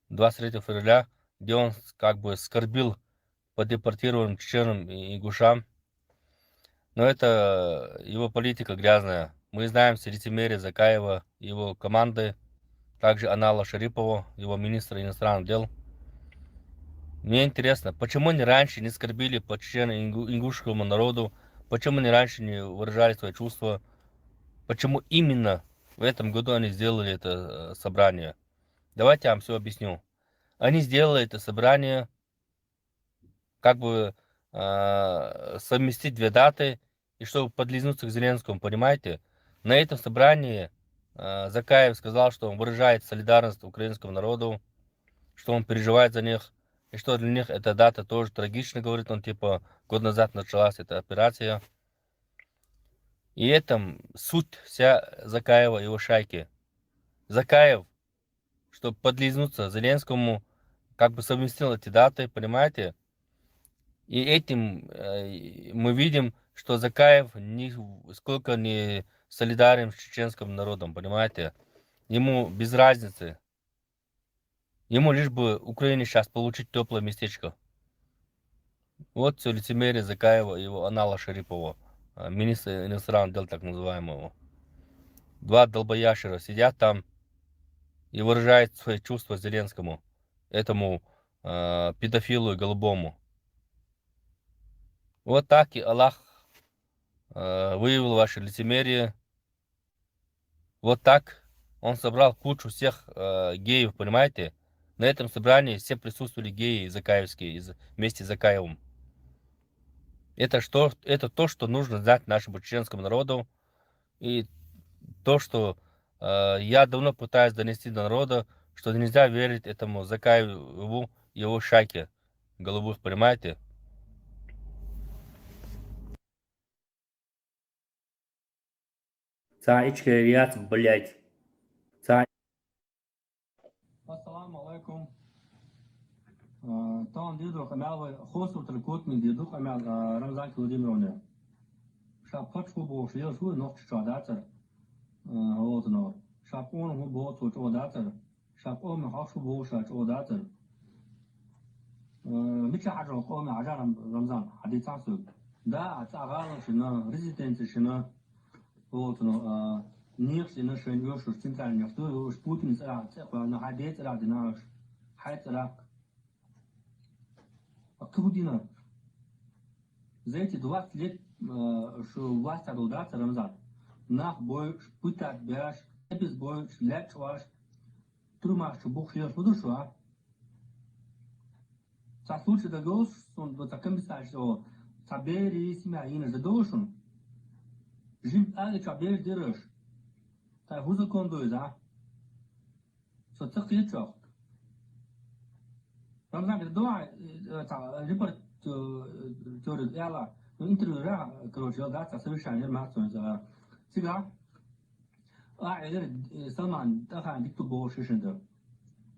двадцать третьего февраля, где он с- как бы скорбил по депортированным чеченам и ингушам. Но это его политика грязная. Мы знаем все лицемерие Закаева, его команды, также Анала Шарипова, его министра иностранных дел. Мне интересно, почему они раньше не скорбили по чечено-ингушскому народу, почему они раньше не выражали свои чувства, почему именно в этом году они сделали это э, собрание. Давайте я вам все объясню. Они сделали это собрание, как бы э, совместить две даты, и чтобы подлизнуться к Зеленскому, понимаете? На этом собрании э, Закаев сказал, что он выражает солидарность украинскому народу, что он переживает за них, и что для них эта дата тоже трагична, говорит он, типа, год назад началась эта операция. И это суть вся Закаева и его шайки. Закаев, чтобы подлизнуться Зеленскому, как бы совместил эти даты, понимаете? И этим э, мы видим, что Закаев нисколько не солидарен с чеченским народом, понимаете? Ему без разницы. Ему лишь бы Украине сейчас получить теплое местечко. Вот все лицемерие Закаева и его Анала Шарипова, э, министра иностранных дел так называемого. Два долбоящера сидят там и выражают свои чувства Зеленскому, этому э, педофилу и голубому. Вот так и Аллах э, выявил ваше лицемерие. Вот так он собрал кучу всех э, геев, понимаете? На этом собрании все присутствовали геи закаевские из, вместе с Закаевым. Это, что, это то, что нужно знать нашему чеченскому народу. И то, что э, я давно пытаюсь донести до народа, что нельзя верить этому Закаеву, его шайке голубых, понимаете? Цаичка яц, блядь. Ца- Ассаламу алейкум. Э, Тон дидух амял, хосу трикутный дидух амял, э, Рамзан Владимировне. Шап хоч ху бош, ел шу нох ча датер. Э, вот но. Шап он ху бош, вот датер. Шап он ху бош, вот датер. Э, мича хажо, коми хажа Рам- Рамзан, хадисан су. Да, цагала шина, резиденция шина. Вот но, а, нихс и наши нёшуш центральный нёшуш Путин цара цехва на хадец ра динаш. Хай цара. А кто дина? За эти двадцать лет э, что власть обладается Рамзан. Нах бой, пытать бяш, без бой, ляч ваш. Трумаш, что Бог шлёш, буду что, а? Ца случай да гос, он вот таким писать, что ца бери семья и на задушен. Жим али ца бери дырыш. Ца ху закон дуй, да? Со цех лечок. Рамзан говорит, давай, э, ца репорт, э, теорию, яла, ну, интервью, да, короче, да, ца совещание, информацию, да. Сега, А, эгер э, Салман тахан дикту бо шишинде.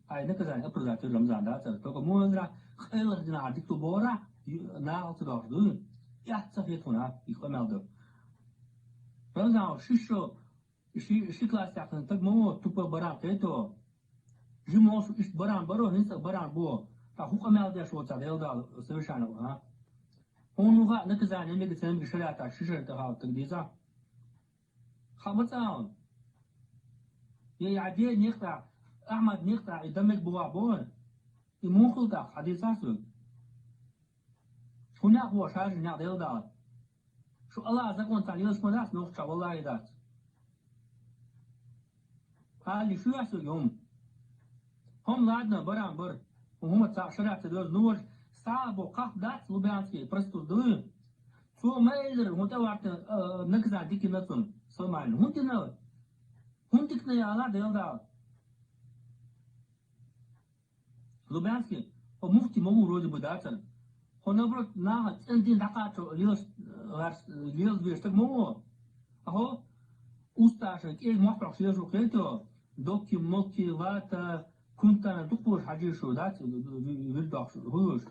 Ай наказание оправдать Рамзан да, только муэндра хайлах дина дикту бора, на алты дохду. Я цафетуна, их омялды. Рамзан шишо, ши класс яхын, так мамо тупо баран тето. Жимош ишт баран баро, хинса баран бо. Та хук омялды шо ца делда совершенно, а? Он уга наказание мега ценги шарята шишер та хал так диза. Хамацаун. Я яде нехта, Ахмад нехта, и дамек буа бон. И мухулта, хадисасу. Шунях бо шаржи нях делда. Шу Аллах закон та лилс мадас, нух ча валлахи дат. Али шу ясу юм. Хом ладно, барам бар. Ухума ца шарат дос нур. Са бо ках дат, лубянский, простудуй. Цо мейлер, хунта варта, э, наказан дики нацун, Салман. Хунтина, хунтикна я ала делда. Лубянский, о муфти мому вроде бы датер. Хо наоборот, на центин дакачо, лилс, э, лилс веш, так мому. Ахо, усташа, кей мохрах, лилс ухето, доки, моки, вата, кунтана, дукуш, хаджишу, дат, вирдах, хуюш.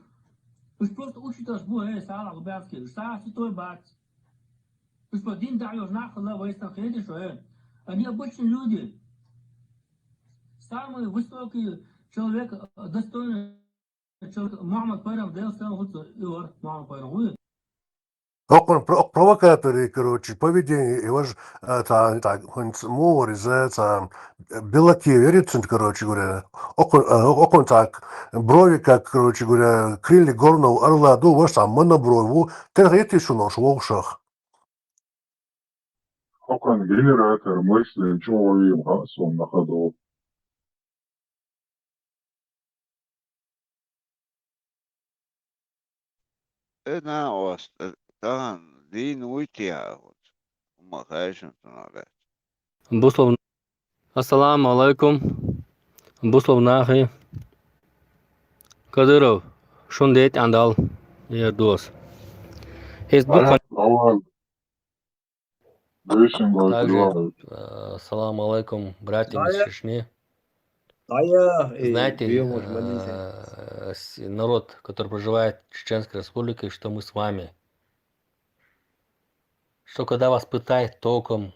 Уж просто учиташ бу, э, сала, Лубянский, уж сала святой бат. Уж по дин даёшь нахала, вейстан хедишо, э. Они обычные люди. Самые высокие человек, э, достойный человек. Мухаммад пайхамар Дала салам хуьлда цунна, и вар Мухаммад пайхамар. Окхун про-, провокаторы, короче, поведение, и вож, э, цхьа, цхьа, хӀанз мугӀар из, цхьа, белоке верит цунт, короче говоря. Окхун, э, окхун цхьа брови, как, короче говоря, крылья горного орла ду, вож цхьа монобровь ву, тера хетий шуна ош вовшах. Окхун генератор мыслей чӀогӀа вийна хаьа суна на ходу. Э, на ост, э, тахан дийна вуй те а вот. Хьума хайшан цунах гац. Бусалба. Ассаламу алайкум. Бусалба нахи. Кадыров, шун дет андал. Ер дос. Хес бу Алан, Алан. Бейшин гой Также, кулуар. э, салам алейкум, братьям из Чечни. Ая, эй, Знаете, две, может, больницы. э, с-, народ, который проживает в Чеченской Республике, что мы с вами. Что когда вас пытает током,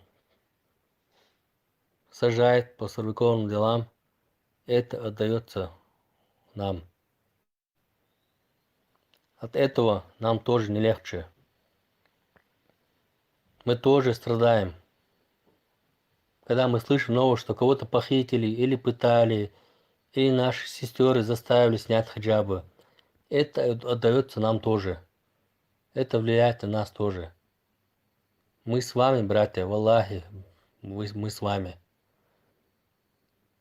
сажает по сорвиковым делам, это отдаётся нам. От этого нам тоже не легче. Мы тоже страдаем. Когда мы слышим новость, что кого-то похитили или пытали, или наши сестры заставили снять хиджабы, это отдаётся нам тоже. Это влияет на нас тоже. Мы с вами, братья, валлахи, мы, мы с вами.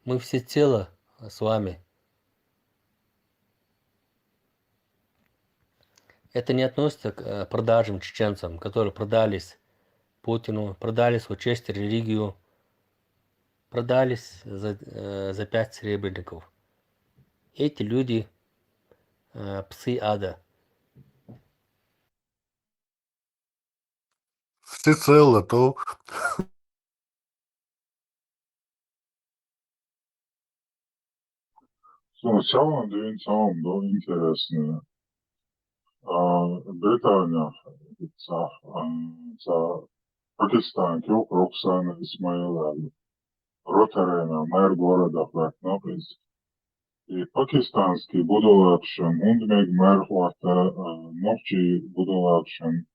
Мы всецело с вами. Это не относится к, э, продажным чеченцам, которые продались Путину, продали свою честь и религию, продались за, э, за пять серебряников. Эти люди, э, псы ада. Всецело то. Сона сяун дин саун до интересно. А, Британия, ца, а, ца Пакистан, кюк Роксана Исмаилова. Ротарена, мэр города Флатнопис. И пакистанский будулакшан, ундмег мэр хвата, а, нохчи будулакшан,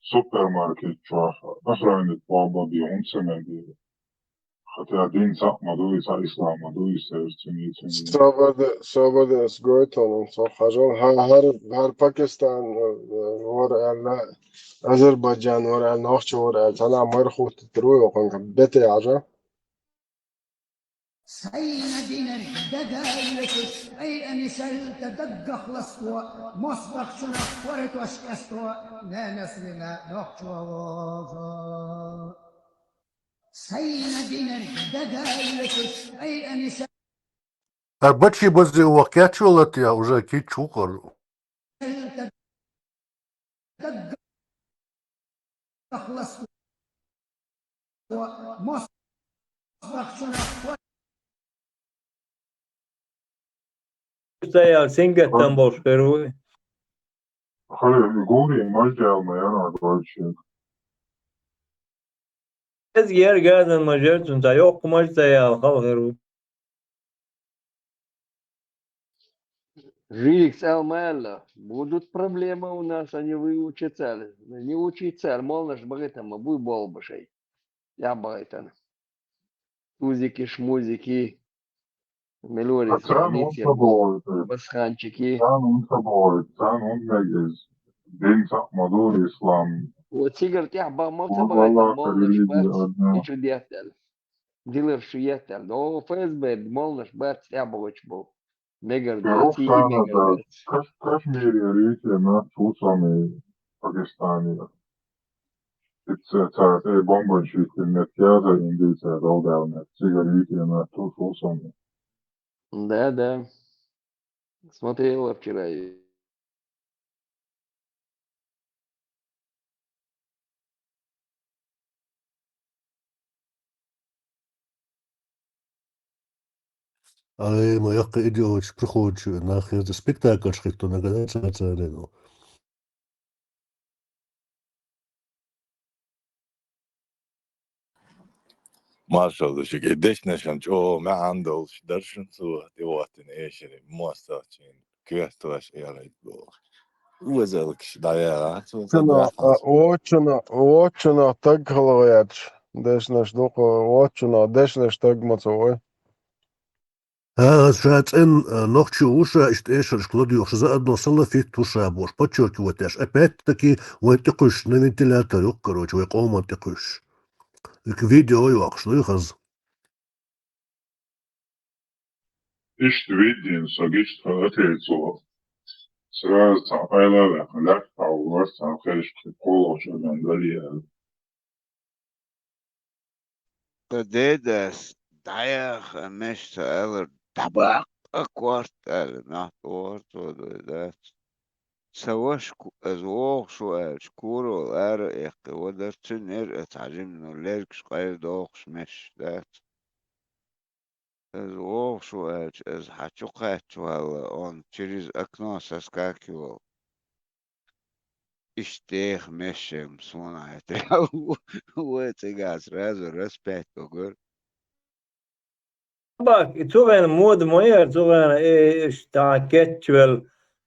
супермаркет чуах, охранник баба би унцамеги. Хотя дин сакъ ма дуй, са ислам ма дуй, сер цуни, цуни. Собада, собада, с гойтон, со хажал, ха-, хар, хар Пакистан, э, вор элла, Азербайджан вор элла, нохчи вор элла, сана мэр хутт труй, окон бете ажа. Сайна динар дагайлатуш, ай анисалта даггахласто, мосбахчунах хоритош касто, нанасрина нохчуалозо. Сайна динар дагайлатуш, ай анисалта Ар бачи бази вакъ кячула тя уже кичу къар. Стоял, сингеттен болуш хир вуй. Хали гури маждал ма яра гойчи. Эз гер газан мажер цун та, йокъ мажда ял хал хир вуй. Жирик цӀал ма аьлла, будут проблемы у нас, они выучатся. Не учиться, молнаш багатама буй болбашай. Я багатан. Тузики, шмузики, мелорис, Цан унца бойтур. Басханчики. Цан унца бойтур. Цан унмегиз. Дин сакъ ма дур, ислам. Вот сигар тя ба мал Вот ца багатан, Аллах молнаш религия бац, одна. ичу деттал. Дилар шу еттал. О, ФСБ, молнаш бац, тя багач бу. Мегар Рухсана дац, мегар да. дац. Каш-, Кашмире рите на тусами Пакистане. Ца, ца, э, бомбанщик, нет, я за индийца, долгавна. Сигар рите на тусами. Да, да. Смотрела вчера. Ай, ма якъа идиотчу, приходчу, нах, я спектакль шхитту, нагада ца, ца, ца, ца. Маршалла шуьга, и дешнашна чӀогӀа маьӀна долуш дара шуна цо тӀехӀоттийна эшаре, мостагӀчунна коьрташ элира бохуш. Озалгаш дӀаяхьа цо ца Цуьнан, а, дахьалц. Вочуна, вочуна таг хала гӀерташ дешнаш ду-кх, вочуна дешнаш таг ма ца вой. ХӀа, ша цӀена, а, нохчо ву ша, иштта эшаршка ладоьгӀуш, заодно салафит ву ша бохуш, подчеркивать деш. Опять-таки вайн тӀекхуьссуш, на вентилятор ю-кх, короче, вайн къоман тӀекхуьссуш. Ик видео йоккхуш ду и хаза. Иштта видео, со гиштта хӀара тӀе цо. Сразу цхьа къайла а ваьккхина, лаьтта хьалха вара цхьа хешка кхоалгӀачу адамна дале аьлла. Ткъа дедас дӀаяха меш ца аьлар, дӀабаккха корта аьлла, нах тӀе вахара цо дой дац. Сан ваша ку-, аса вогӀуш ву аьлча, курал ара а эккхи, вадар цуьнан яра аса хьажимно лергаш къайладохуш меш дац. Аса вогӀуш ву аьлча, аса хьан чу кхаьчча валла, он через окно соскакивал. Иштта деха мешшем суна хьаьтта. Вай цигахь сразу распять вогара. Бак, и цу гӀена мода ма яра, цу гӀена, э, иштта кечвелла,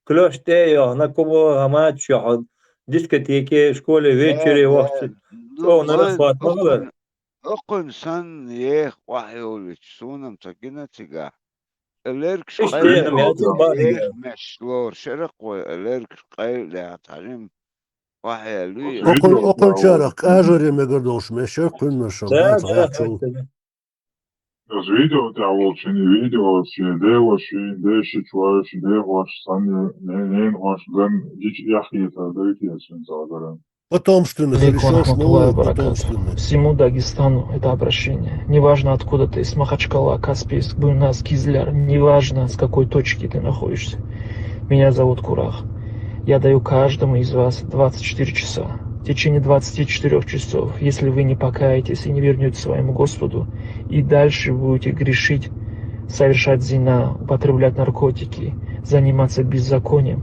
клеш тӀе а йохна, кубо гӀамачу йохна, дискотеке, школе, вечере вахча, ну, цо на распад ма хилар. Окхун санна еха охьайовлуьйтуш, суна-м ца гина цигахь. Лергаш къайла а, еха меш лора, шеракхой, лергаш къайла а даьхьа, хьажим, охьаяьлла ю. Окхун, окхунчарах кӀажаре мегар долуш меш яра кхуьннарш-м, да, ца гӀертачул. Аса видео тӀехь волчун, и видео шен девашин, дешичу ваша, дехош санна, ненахош ган гича эхь хетар дай те цуьнца гӀазаран. Потомственность, алейкум рахматуллахи ва баракатух. Потомственность. Всему Дагестану это обращение. Неважно, откуда ты, с Махачкала, Каспийск, Буйнакск, Кизляр, неважно, с какой точки ты находишься. Меня зовут Курах. Я даю каждому из вас двадцать четыре часа. В течение двадцати четырёх часов, если вы не покаетесь и не вернётесь к своему Господу, и дальше будете грешить, совершать зина, употреблять наркотики, заниматься беззаконием,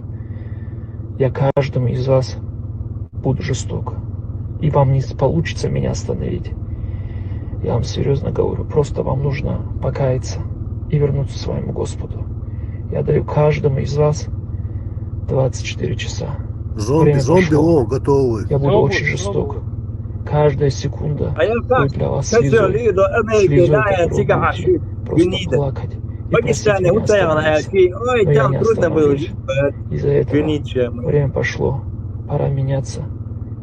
я каждому из вас буду жесток. И вам не получится меня остановить. Я вам серьёзно говорю, просто вам нужно покаяться и вернуться к своему Господу. Я даю каждому из вас двадцать четыре часа. Зомби, время зомби, пошло. О, готовы. Я буду очень жесток. Каждая секунда будет для вас слезой. Слезой, которую будете просто плакать и просить меня остановиться. Но я не остановлюсь. Из-за этого время пошло. Пора меняться.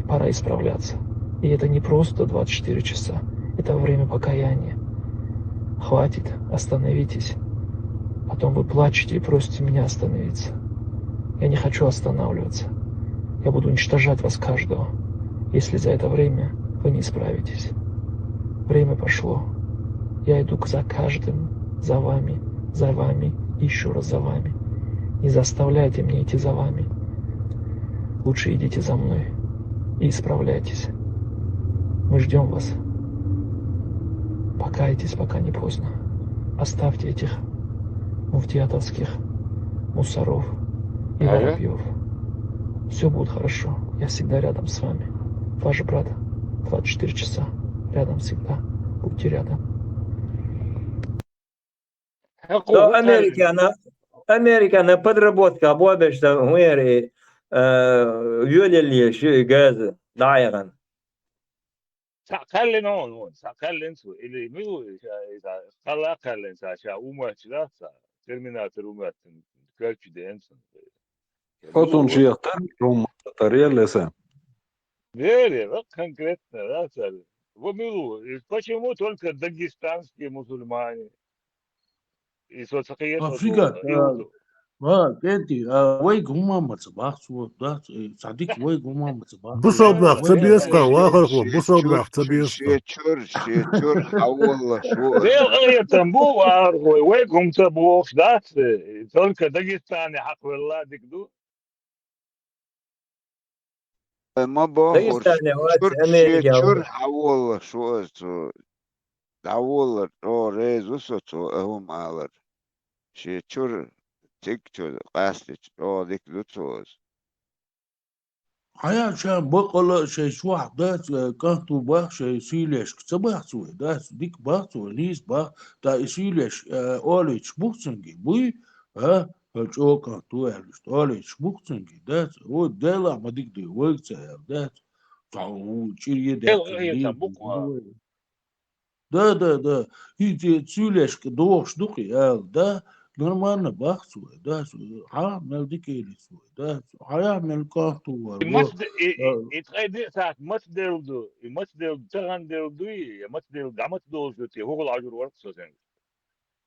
Пора исправляться. И это не просто двадцать четыре часа. Это время покаяния. Хватит, остановитесь. Потом вы плачете и просите меня остановиться. Я не хочу останавливаться. Я буду уничтожать вас каждого, если за это время вы не исправитесь. Время пошло. Я иду к-, за каждым, за вами, за вами и ещё раз за вами. Не заставляйте меня идти за вами. Лучше идите за мной и исправляйтесь. Мы ждём вас. Покайтесь, пока не поздно. Оставьте этих муфтиятовских мусоров и воробьёв. Всё будет хорошо. Я всегда рядом с вами. Ваш брат двадцать четыре часа рядом всегда. Будьте рядом. Со Американа, Американа подработка бобеш сан хӀун яра, э, йоьллале ши газа дӀаяхана. Цхьаъ кхаьллина хьуна, хьуна, цхьаъ кхаьллина цо, или мила ву, ша, иза, кхалла а кхаьллина ца, ша, умач дац ца, терминатор умаьттина, коьртачу деана цунна. Оцунна шех тар, хӀумма тар елла сан. Вера, вот конкретно, да, цара. Вот мила ву, и почему только дагестанские мусульмане? И со ца кхета. А, фига, а, ма, кӀентий, а, вайга хӀумма ма ца бах цо, да, э, цхьа дика вайга хӀумма ма ца бах. Бусалба нах ца беза-кх, вахархо, бусалба нах ца беза-кх. Шен чуьра, шен чуьра хьаволлуш ву аса. Дела къахетам бу, вахархой, вайга хӀума ца бохуш дац, э, только Дагестане хьакхавелла дика ду. Ай, ма бохурш, Дагестане вац, чуьра, шен Америке чуьра вац. Хьаволлуш ву аса цо. ДӀаволлар, чӀогӀа реза ву со цо, а хӀума алар. Шен чуьра цига чу къастича, чӀогӀа дика ду цо аса. Хьаяа ша бакъала шай чохь дац, э, кӀант ву бах, шай суьйлешка ца бац вай, дац, дика бац вай, нийса бах, та и суьйлеш, э, олуьйтуш бух цуьнга, буй, а, хьо чӀогӀа кӀант ву аьлла, иштта олуьйтуш бух цуьнга, дац, вай Делахь ма дика дуй, вайга ца аьлла, дац, цхьа ву чӀир е Дела даьккхина, гӀайса дийна бух ву вай. Да, да, да. И те цуьйлешка дохуш ду-кх и ала, да? Нормально бах цо, да? Хьан мел дика элира цо, да? Хьан мел кӀант ву вара, И во. маца де-, и, и, А. и ткъе диъ сахьт маца делла ду? И маца делла ду, тахана делла дуй? Я маца делла, дӀа маца долуш ду те? ХӀокхул Ӏажур вара-кх со сенга.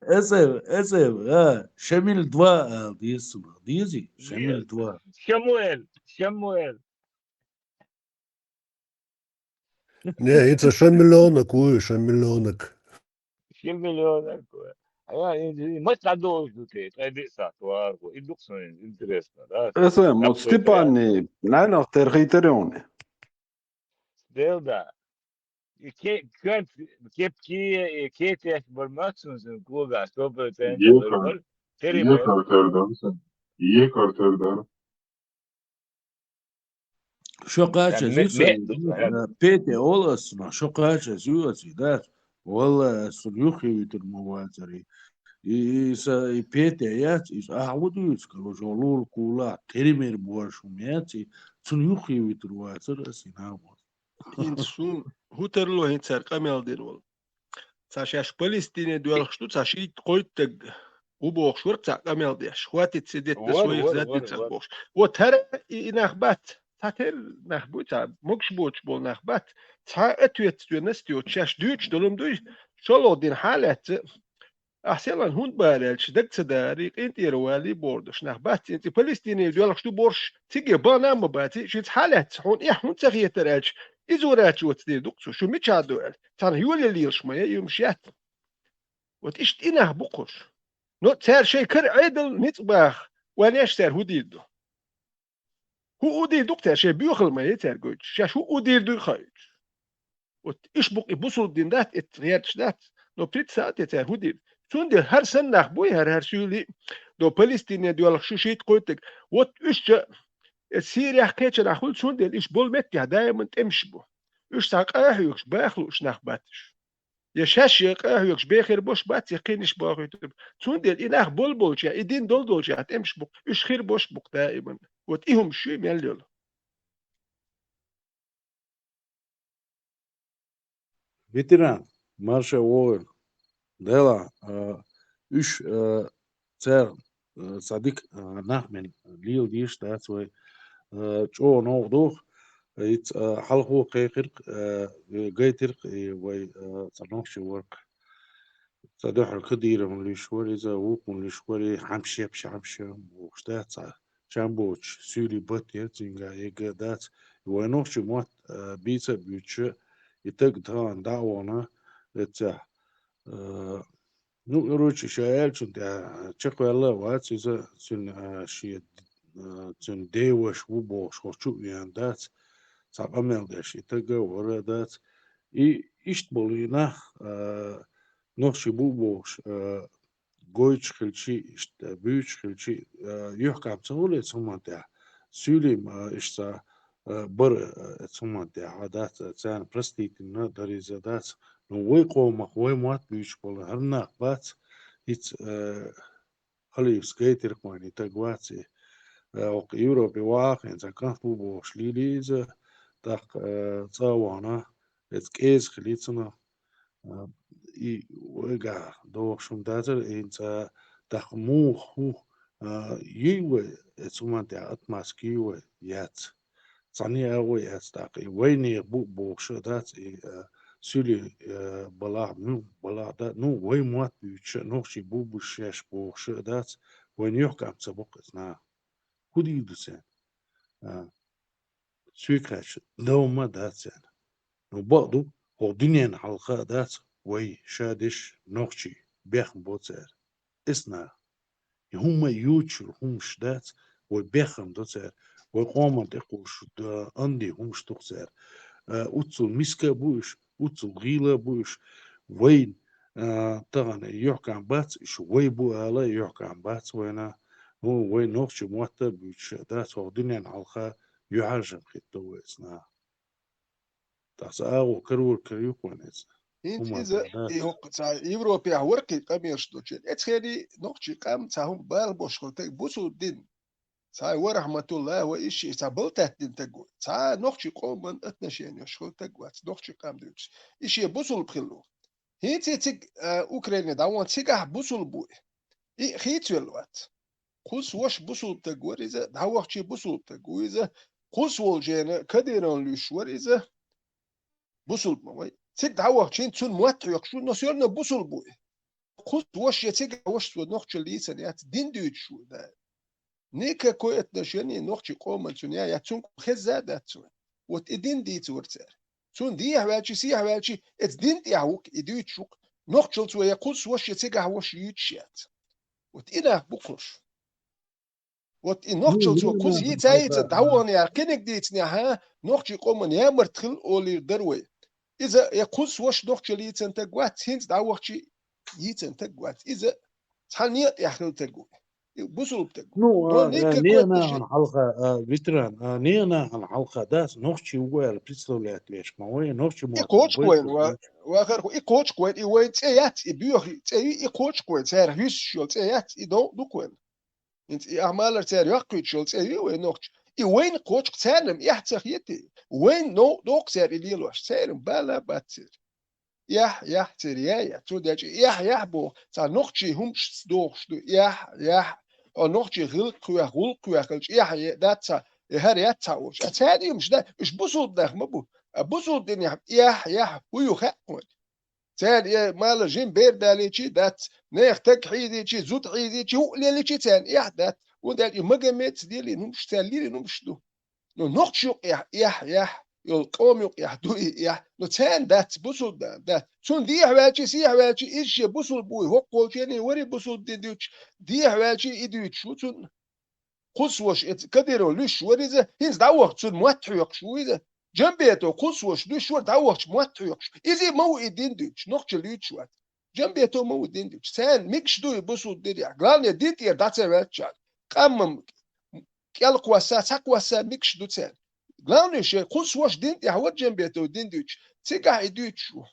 Эсев, эсев, а, Шамиль два ала деза цунах. Дезий? Шамиль Деза. два. Шамуэл, Шамуэл. Не, и ца шамилёнок вуй, шамилёнок. Шамилёнок вуй. А я, и, и, мас дӀадолуш ду те, ткъе диъ сахьт вара, и ду-кх суна интересно, да? Эсем, вот Степанни, наьнах тера хийтар юни. Дел да. И ке-, кеп-, кепки, и кетеш бар мацун сан кога, сто процентов бар. Ехар, Тери бар. Ехар тер дар сан. Ехар тер дар. Шо кхача Ме-, зуьйса, ме-, э, Петя олу ас цунах, шо кхача зуьйса, дац. Валла, ас цунна юххе витар ма вацара. И, и са, и Петя яц, иза ахьа ву дуьйцу, короче, лула кула, тери-мери божа хӀума яц, и цунна юххе витар вацара ас, и нахь ву. ХӀинца суна хӀун тарло хӀинца цара къамел дина волу? Цхьа шаьш Палестине доьлхуш ду, цхьа шийтта-кхойтта стаг ву бохуш вара цхьа къамел деш, хватит сидеть на своих задницах бохуш. Вот хӀара и, и нах бац, цхьа тера нах буй, цхьа могуш боцуш болу нах бац, цхьа ответственность йоцуш, шаьш дуьйцуш долу-м дуй, шолгӀа дина хьан лаьцна, ахь селан хӀунда бара аьлча, даг ца дарий, къинтӀера валий бохуш нах бац, цӀе Палестине доьлхуш ду бохуш, циге бахьана а ма бац, шуьца хьан лаьцна, хьуна эхь хӀунда ца хетара аьлча, иза вара аьлча оцу дийр ду-кх цо, шу мичахь ду аьлла, царна йолалелаш ма яй, юмаш яц. Вот иштта и нах бу-кх уьш. Но цара шайн кара Ӏедал ницкъ баха, ванеш цара хӀун дийр ду? ХӀун у дийр ду-кх цара, шайн боьхалла ма яй цара гойтуш, шаьш хӀун у дийр дуй хаийтуш. Вот иш бу-кх и бусулба дин дац, эцна гӀерташ дац, но представьте, цара хӀун дийр. Цундела хӀара санна нах буй, хӀара, хӀара суьйли, до Палестине доьлхуш шу шийтта-кхойтта стаг. Вот уьш ча, э, Сирехь кхечанахь хуьлу, цундела иш болу меттехь даиман тӀемаш бу. Уьш цхьа къахьоьгуш, баха лууш нах бац уьш. Я шаьш я къахьоьгуш бен хир болуш бац, я кхин иштта бохуьйтур. Цундела и нах болболчехь, и дин долдолчехь тӀемаш бу-кх, уьш хир болуш бу-кх даиман. Вот и хӀума шуьй мел йолу. Ветеран, марша вогӀийла. Делахь, а, уьш, а, цара, а, цхьа дика, а, нах мен лела дезаш дац вай. А, чӀогӀа новкъа доху, ица, а, хьалхо кхайкхира-кх, а, гайтира-кх и вай, а, цхьа нохчи вара-кх. Цхьа дуьхьал Кадыровна луьйш вара иза, вукхунна луьйш вара, и хьамшепаш, хьамша бохуш дац цхьа. Чам боцуш, суьйли бат яра цуьнга, ЕГЭ дац. Вай нохчи мотт, а, бийца а буьйцуша, и таг тахана дӀа а вахана, эццехь, а, ну, короче, ша аьллачунна тӀехь чекхваьлла а вац иза, цуьнан, а, шен, а, цуьнан деваша ву бохуш, хӀокху чу а веана дац, цхьа къамел деш, и таг а вара а дац. И иштта болу и нах, а, нохчи бу бохуш, а, гойтуш хилчи, иштта буьйцуш хилчи, а, юьхькӀам ца хуьлу эцу хӀуманна тӀехь. Суьйли-м, а, иштта, а, бара, а, эцу хӀуманна тӀехь, а, дац, а, царна простительно дара иза, дац. Ну, вай къомах, вай мотт буьйцуш болу хӀара нах бац, ица, а, Алиевс гайтира-кх вайна и таг вац и. А, хӀокху Европе вахахь хӀинца кӀант ву бохуш лийли иза, тӀаккха, а, цӀа а вахана, эцу кӀеза хили цунах. А, и вайгахь дохуш хӀума дацара, хӀинца тӀаккха муха хӀу, а, юй вай, эцу хӀуманна тӀехь отмазка юй вай, яц. Цхьанне а агӀо яц тӀаккха. И вайнехан бу бохуш а дац, и, а, суьйли, а, балахь, ну, балахь да, ну, вай мотт буьйцуш а, нохчий бу бу шаьш бохуш а дац, вайна юьхькӀам ца боккху эцу наха. ХӀун дийр ду царна? А, суьйкхаьчча, дов ма дац царна. Ну, бакъ ду, хӀокху дуьненна хьалха а дац, вай, ша деш, нохчий, бехна бо цара. Эцу наха. И хӀумма а юьйцуш хӀумаш дац, вай бехна до цара, вай къоман тӀе кхуьуш, а, анди хӀумаш ду-кх цара. А, уццул миска а бу уьш, уццул гӀийла а бу уьш. Вайна, а, тахана юьхькӀам бац, уьш вай бу ала а юьхькӀам бац вайна. Ну, вай нохчий мотт а буьйцуш а дац, хӀокху дуьненна хьалха ЮьхьӀаьржа хетта вай цӀа наха. ТӀаккха цхьа агӀо карор кара юкъа вайна эца. ХӀинца хӀума иза, тӀехь и дац. ХӀокху цхьа Европехь вара кхин къамелаш долчу. Эцхьели нохчий къам цхьа хӀума бала бош хила таг бусул дин. Цхьа ва рахьматуллахь ва иши цхьа балтаттина таг ву. Цхьа нохчий къоман отношениеш хила таг вац, нохчий къам дуьйцу. И шен бусулба хилла ву. ХӀинца цига, а, Украине дӀавон цигахь бусулба ву. И хийцавелла вац. Кхуза ваша бусулба таг вара иза, дӀавахчий бусулба таг ву иза, кхуза волчена Кадыровна луьйш вара иза, бусулба ма вай. Цига дӀавахчийна цунна мотт хьоькхуш ву, но всё равно бусулба ву и. Кхуза ваша я цига ваша цо нохчалла йийцина яц, дин дуьйцуш ву, да. Никакой отношение нохчий къоман цунна я, я цунна хезна а дац цунна. Вот и дин дийца вара цара. Цунна дехьа ваьлчи, сехьа ваьлчи, эца дин тӀехь ву-кх, и дуьйцуш ву-кх. Нохчалла цо я кхуза ваша я цигахь ваша юьйцуш яц. Вот и нах бу кхуш. Вот и нохчалла цо кхуза йийца а йийца, дӀавахана яра кхиниг дийцинехь, нохчий къоман ямарт хила олийр дара вай. Иза я кхуза ваша нохчалла йийцина таг вац, хӀинца дӀавахчий йийцина таг вац. Иза цхьана некъа тӀехь хила таг ву. И бусулба таг ву. Ну, но а, никакой отношение. Нехан хьалха, а, ветеран, а, нехан хьалха дац, нохчий ву аьлла представлять веш ма вай, нохчий ма ву. И кхочуш вайна, ва, ва хӀара, и кхочуш вайна, и вайн цӀе яц, и боьха цӀе ю, и кхочуш вайна, царах юьсуш йолу цӀе яц, и новкъа ду-кх вайна. ХӀинца и ахьа малар цара йоккхуьйтуш йолу цӀе ю вайн нохча. И вайна кхочуш, царна-м эхь ца хетий? Вайна новкъа доккху цара и лелош, церан бала бац церан. Эхь, эхь церан яй, цу дечи эхь, эхь боху, цхьа нохчий хӀумашца дохуш ду. Эхь, эхь, о нохчий гӀиллакх хьоьху, гӀуллакх хьоьху хилча, эхь е-, дац цхьа, и хӀара яц цхьа олуш. А царна юмаш дац, уьш бусулба нах ма бу. А бусулба динехь эхь, эхь хӀу ю хаьа вайна? Царна и мала жин бер далийчи дац, нехан таг хьийзийчи, зуда хьийзийчи, хӀуъа лелийчи царна эхь дац. ХӀунда аьлча и Магомедаца лелийна хӀумаш, царна лелийна хӀумаш ду. Ну, нохча юкъехь эхь, эхь, йолу къома юкъехь ду и эхь. Ну, царна дац, бусулба дац. Цунна дехьа ваьлчи, сехьа ваьлчи, иза шен бусулба вуй, хӀокху волчерний вари бусулба дин дуьйцуш, дехьа ваьлчи и дуьйцуш ву цунна. Кхуза ваша эца Кадыров луьйш вара иза, хӀинца дӀавахча цунна мотт хьоькхуш ву иза. Джамбетов кхуза ваша луьйш вара, дӀавахча мотт хьоькхуш. Иза ма ву и дин дуьйцуш, нохчалла юьйцуш вац. Джамбетов ма ву дин дуьйцуш. Царна мегаш ду и бусулба динехь. Главное, дин тӀера дӀа ца ваьлча, къаман кӀел кхосса, цхьа кхосса мегаш ду царна. Главное, шайн кхуза ваша дин тӀехь вара Джамбетов дин дуьйцуш. Цигахь и дуьйцуш ву.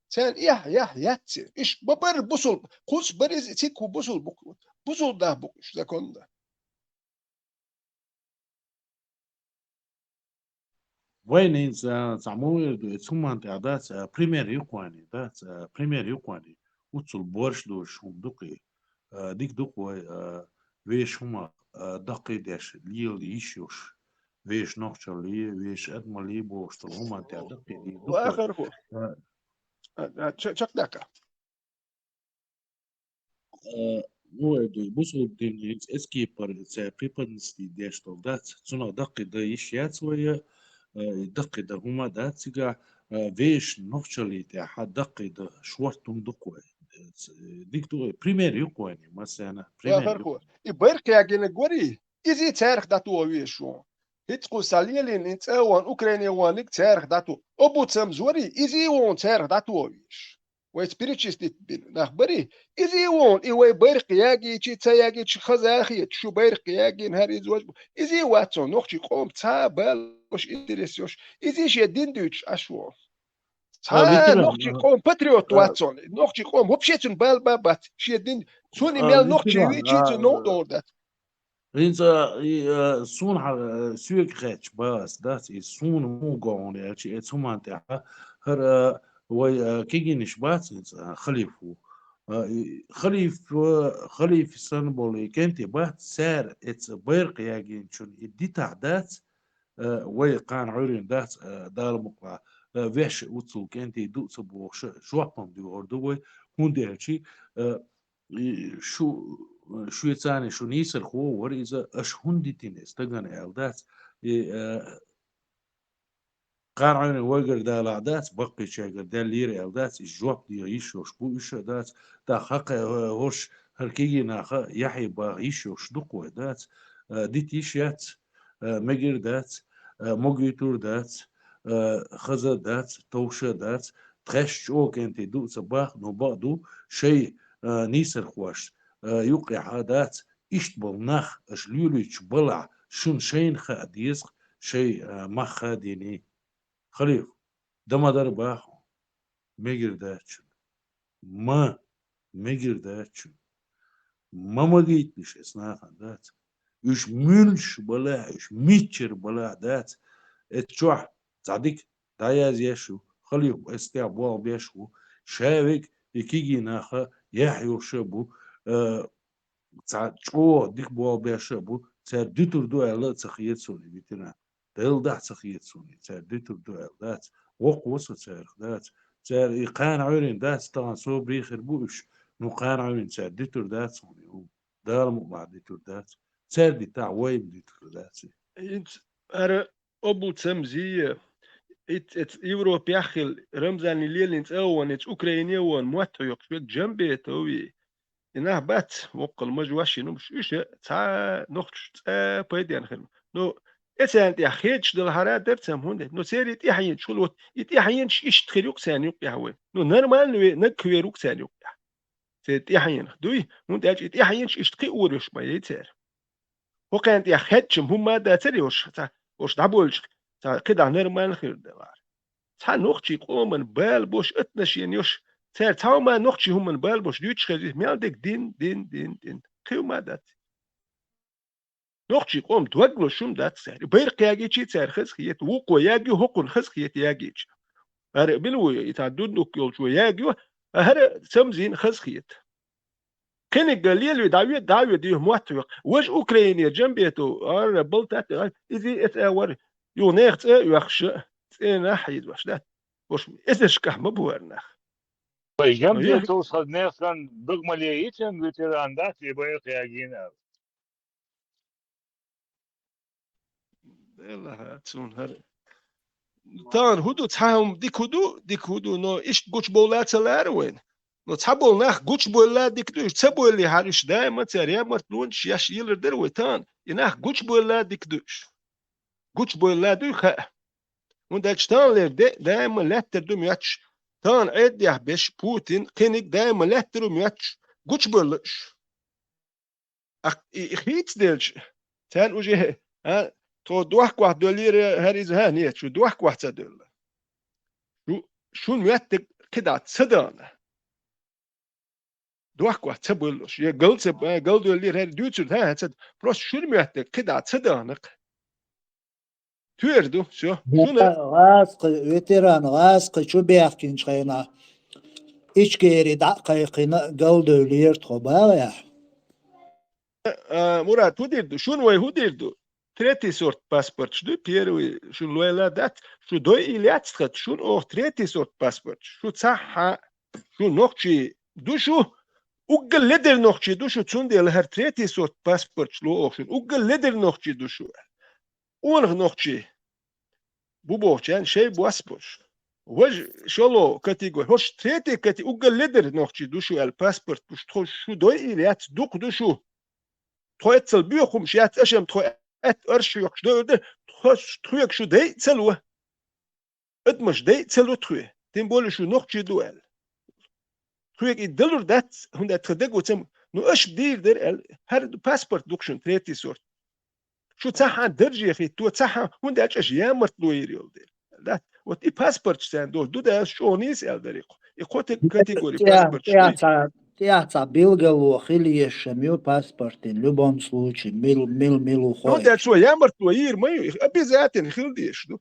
Царна эхь, эхь яц церан. Иш бан бара бусулба. Кхуза бара иза, цига хӀу бусулба бу-кх. Бусулба нах бу-кх уьш законна. Вайна хӀинца, а, цхьа ма вер ду, эца хӀуманна тӀехь дац, а, пример ю-кх вайна, дац, а, пример ю-кх вайна. Уццул борш долуш хӀума ду-кх и. А, дика ду-кх вай, а, вешан хӀума, а, даккхийдеш, лела йиш йолуш, вешан нохчаллий, вешан адамаллий бохуш долу хӀуманна тӀехь даккхийдийр ду-кх вай. Вахархо. А, а, а, ча-, чекхдаккха. Э, ну, э, ду-, бусулба дин, эц-, эцкипар, цаьрга преподнести деш долу дац, цунах даккхий дан йиш яц вай, э, и даккхий дан хӀума дац цигахь, э, вешан нохчаллий тӀехь даккхий дан шорта хӀума ду-кх вай. Э, ц-, э, дика ду, э, пример ю-кх вайна, массарна, пример ю-кх. Вахархо. И байракх ягийнарг варий, изий цаьрах дӀатоха везаш ву. ХӀинца кхуза лелийна, и цӀа а вон, Украине вониг цаьрах дӀатоха. Обуцамза варий, изий вон цаьрах дӀатоха везаш. Вайца перечислить бина нах барий, изий вон, и вай байракх ягийчи, ца ягийчи, хаза а хета, шу байракх ягийна, хӀара иза важа бу. Изий вац цо, нохчий къоман цхьа а бала йолуш, интерес йолуш. Изий шен дин дуьйцуш Ӏаш вон. Цхьа а нохчий къоман патриот вац цо. Нохчий къоман вообще цуьнан бала бан бац. Шен дин, цунна и мел нохчий вийчи, цуьнан новкъа догӀур дац. ХӀинца, и, э, суна хьа-, э, соьга хаьтташ бац, дац, и суна муха го хьуна аьлча, эца хӀуманна тӀехь, хӀара, э, вай, э, кегийнаш бац хӀинца, э, халиф ву. Э, и халиф, э, халиф санна болу и кӀентий бац, цара эца байракх ягийначунна и дитахь дац, э, вай кхана Ӏуьйрина дац, э, Дала мукъалахь, э, вешан уццул кӀентий ду ца бохуш, жоп-м дуьйхур ду вай, хӀунда аьлча, э, и шу, шуьца а шу нийсархо вара иза, аша хӀунда дитина иза стагана аьлла дац. И, э, кхана Ӏуьйрина вайгара далахь дац, баккхийчаьргара даьллера аьлла дац, иза жоп деха йиш йолуш бу уьш а дац. ТӀаккха хӀокху, э, хӀорш, хӀара кегий наха яхье баха йиш йолуш ду-кх вай, дац. Э, дита йиш яц, э, мегар дац, э, могуьйтур дац, э, хаза дац, товша дац, тхаьш чӀогӀа кӀентий ду ца баха, но бакъ ду, шайн, э, нийсархошна, э, юккъехь а дац, иштта болу нах, аша лелойтуш балахь, шуна шайна хаа деза-кх, шоай, а, мах ха дийна. Халиф, да ма дар бах, мегар дац шун. Ма, мегар дац шун. Ма магийталаш эс нахана дац. Уьш муьлш балахь, уьш миччар балахь дац. Эс чохь цхьа дика дӀаязъеш ву, халиф эс тӀехь болх беш ву. Ша вег и кегий наха яхь йолуш а бу, э, цхьа чӀогӀа дика болх беш а бу, цара дуьтур ду аьлла а ца хета суна и ветеран. Делла дахь ца хета суна, цара дуьтур ду аьлла дац. Воккхаво со царах дац. Цара и кхана Ӏуьйрина дац, тахана собаре хир бу уьш. Ну, кхана Ӏуьйрина цара дуьтур дац суна и хӀума. Дала мукъ лахь дуьтур дац. Цара дитахь, вай-м дуьтур дац и. ХӀинца ара обу цамзийя, ит-, эц Европехь хилла, Рамзанний лелийна цӀа а вон, эц Украине а вон, мотт хьоькхуш верг Джамбетов вий. И нах бац, воккхал мажа ваш йина, уьш а цхьа нохчаш цӀа пайденна хир. Ну, эцарна тӀехь хедаш далахьара дара цхьа хӀунда. Ну, церан тӀаьхьенаш хуьлу, вот, и тӀаьхьенаш иштта хир юкъа царна юкъехь вай. Ну, нормально ве-, наг хир ву царна юкъехь. Церан тӀаьхьенах дуй, хӀунда аьлча и тӀаьхьенаш иштта кхиораш ма яй церан. ХӀокхарна тӀехь хедча-м хӀумма а дацара йош, цхьа, ош дӀабойлуш, цхьа кхидӀа нормально хир далахьара. Цхьа нохчий къоман бала бош, отношени йош, цара цхьа хӀума нохчий хӀуман бала бош дуьйцуш хезий, мел дерг дин, дин, дин, дин. Кхин хӀума а дац. Нохчий къоман дог луш хӀума дац цара. Байракх ягийчий цара хаза хета, вукхо ягайо, хӀокхунна хаза хета ягийча. ХӀара мила ву и цхьа дундук йолчо ягайо, а хӀара цамзийна хаза хета. Кхиниг лелаве, дӀаве, дӀаве, дийхьа мотт векх. Важа Украинера Джамбетов, ара, балтат, иза эца а вара, юха нехан цӀа а оьхуш, цӀенах хьийзош дац. Уж эзаршкахь ма бу хӀара нах. Вай, Джамбетовс хаза нехан дог ма леийча, ветеран дац, и байракх ягийна аьлла. Делахь, цунна хӀара. Тахана хӀун ду, цхьа хӀума дика хӀун ду, дика хӀун ду, но иштта гучубовла ца лара вайна. Но цхьаболу нах гучубовла дика ду, уьш ца бовллехьара, уьш даима цара ямартлонаш еш йилар дара вай тахана. И нах гучубовла дика ду уьш. Гучубовла дуй хаьа. ХӀунда аьлча таханлера де а даима лаьттара ду моьттуш. Тахана Ӏеддехь беш Путин, кхиниг даима лаьттара ду моьттуш. Гучубовла уьш. Ах-, и, и хийцаделча, царна уже, а, тхо дохкохь доьллера, хӀара иза, хӀа, нет, шу дохкохь ца доьлла. Шу, шун моьттиг кхидӀа ца дахана. Дохкохь ца боьллуш, я гал ца, а, гал доьллера, хӀара дуьйцург, хӀа, хӀа, ца, просто шун моьттиг кхидӀа ца дахана-кх. Туьйр ду, всё. Шуна гӀазкхи, ветеран, гӀазкхи чу баьхкинчу хенахь, Ичкери дӀа а кхайкхина, галдевллера тхо, бахьа? А, Мурат, хӀун дийр ду? Шуна вай хӀун дийр ду? Третий сорт паспорташ ду, первый шуна лойла дац, шу дойий лаьцна хата, шуна оха третий сорт паспорташ. Шу цхьа, шу нохчий ду шу, уггар ледара нохчий ду шу, цундела хӀара третий сорт паспорташ ло оха шуна, уггар ледара нохчий ду шу. Онах нохчий бу бохучарна шай бос бош. Важа шолгӀа категори, хӀорш третий кати-, уггар ледара нохчий ду шу аьлла паспорт бу шу, тхо шу дойий лаьцна дукха ду шу. Тхо эццал боьха хӀумаш яц, аша-м тхо аьтта арш йоккхуш дойур дара, тхо, тхоьга шу дайа ца ло. Адамаш дайа ца ло тхоьга, тем более шу нохчий ду аьлла. Тхоьга и далур дац, хӀунда аьлча тхан дагахь цхьа, ну, аша дийр дара аьлла, хӀара паспорт ду-кх шуна третий сорт. Шу цхьаьхьа дарже хӀитто, цхьаьхьа, хӀунда аьлча аша ямартло йийр йолу дела. Да? Вот и паспорташ царна долуш ду, да, аша чӀогӀа нийса аьлла дара и кхо. И кхо те-, категори паспорташ ду. ТӀехь цхьа, тӀехь цхьа билгало хила езаш ю паспортан, любом случае, мил, мил, мил ву хой. ХӀунда аьлча цо ямартло йийр ма ю, и обязательно хила дезаш ду.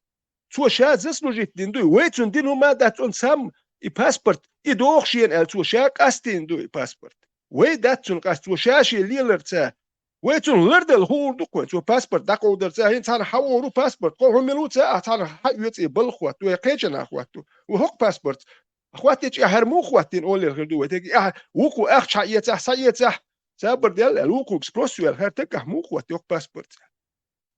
Цо ша заслужить дина дуй, вай цунна дина хӀума дац, цунна сам и паспорт, и доху шена аьлла, цо ша къастийна ду и паспорт. Вай дац цунна къаста, цо ша шен леларца. Вай цунна лардала хуур ду-кх вай, цо паспорт дӀакховдарца, хӀинца цхьана хьан ору паспорт, кхо хӀун мила ву ца, ахьа цхьана хьан оьцу и балха хӀотта, вай кхечанхьа хӀотта. Вай хӀокху паспортца. Хьан хӀоттича, ахьа хӀара муха хӀоттийна оллера хир ду вай, тега ахьа вукхо ахча хьан эцахь, схьаэцахь, сабар делла аьлла, вукхуьнга спрос йоьлла, хӀара таггахь муха хӀотта йоккху паспортца.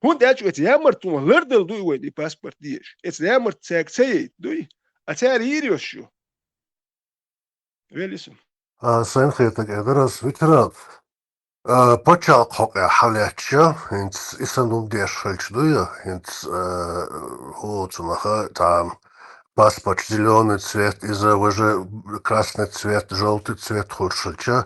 ХӀунда аьлча оьцу ямартлонах лардала дуй вайна и паспорт дезаш. Эцу ямарт цаьрга ца яйта дуй, а цара йийр йош ю. Велиса. А, сайн хетаг эдар ас, ветеран. А, пачхьалкх хьокъехь хьалаьттача, хӀинца и санна хӀума деш хилча дуй, хӀинца, а, хӀоцунаха там паспорт зелёный цвет, иза важа красный цвет, жовтый цвет хуьлуш хилча,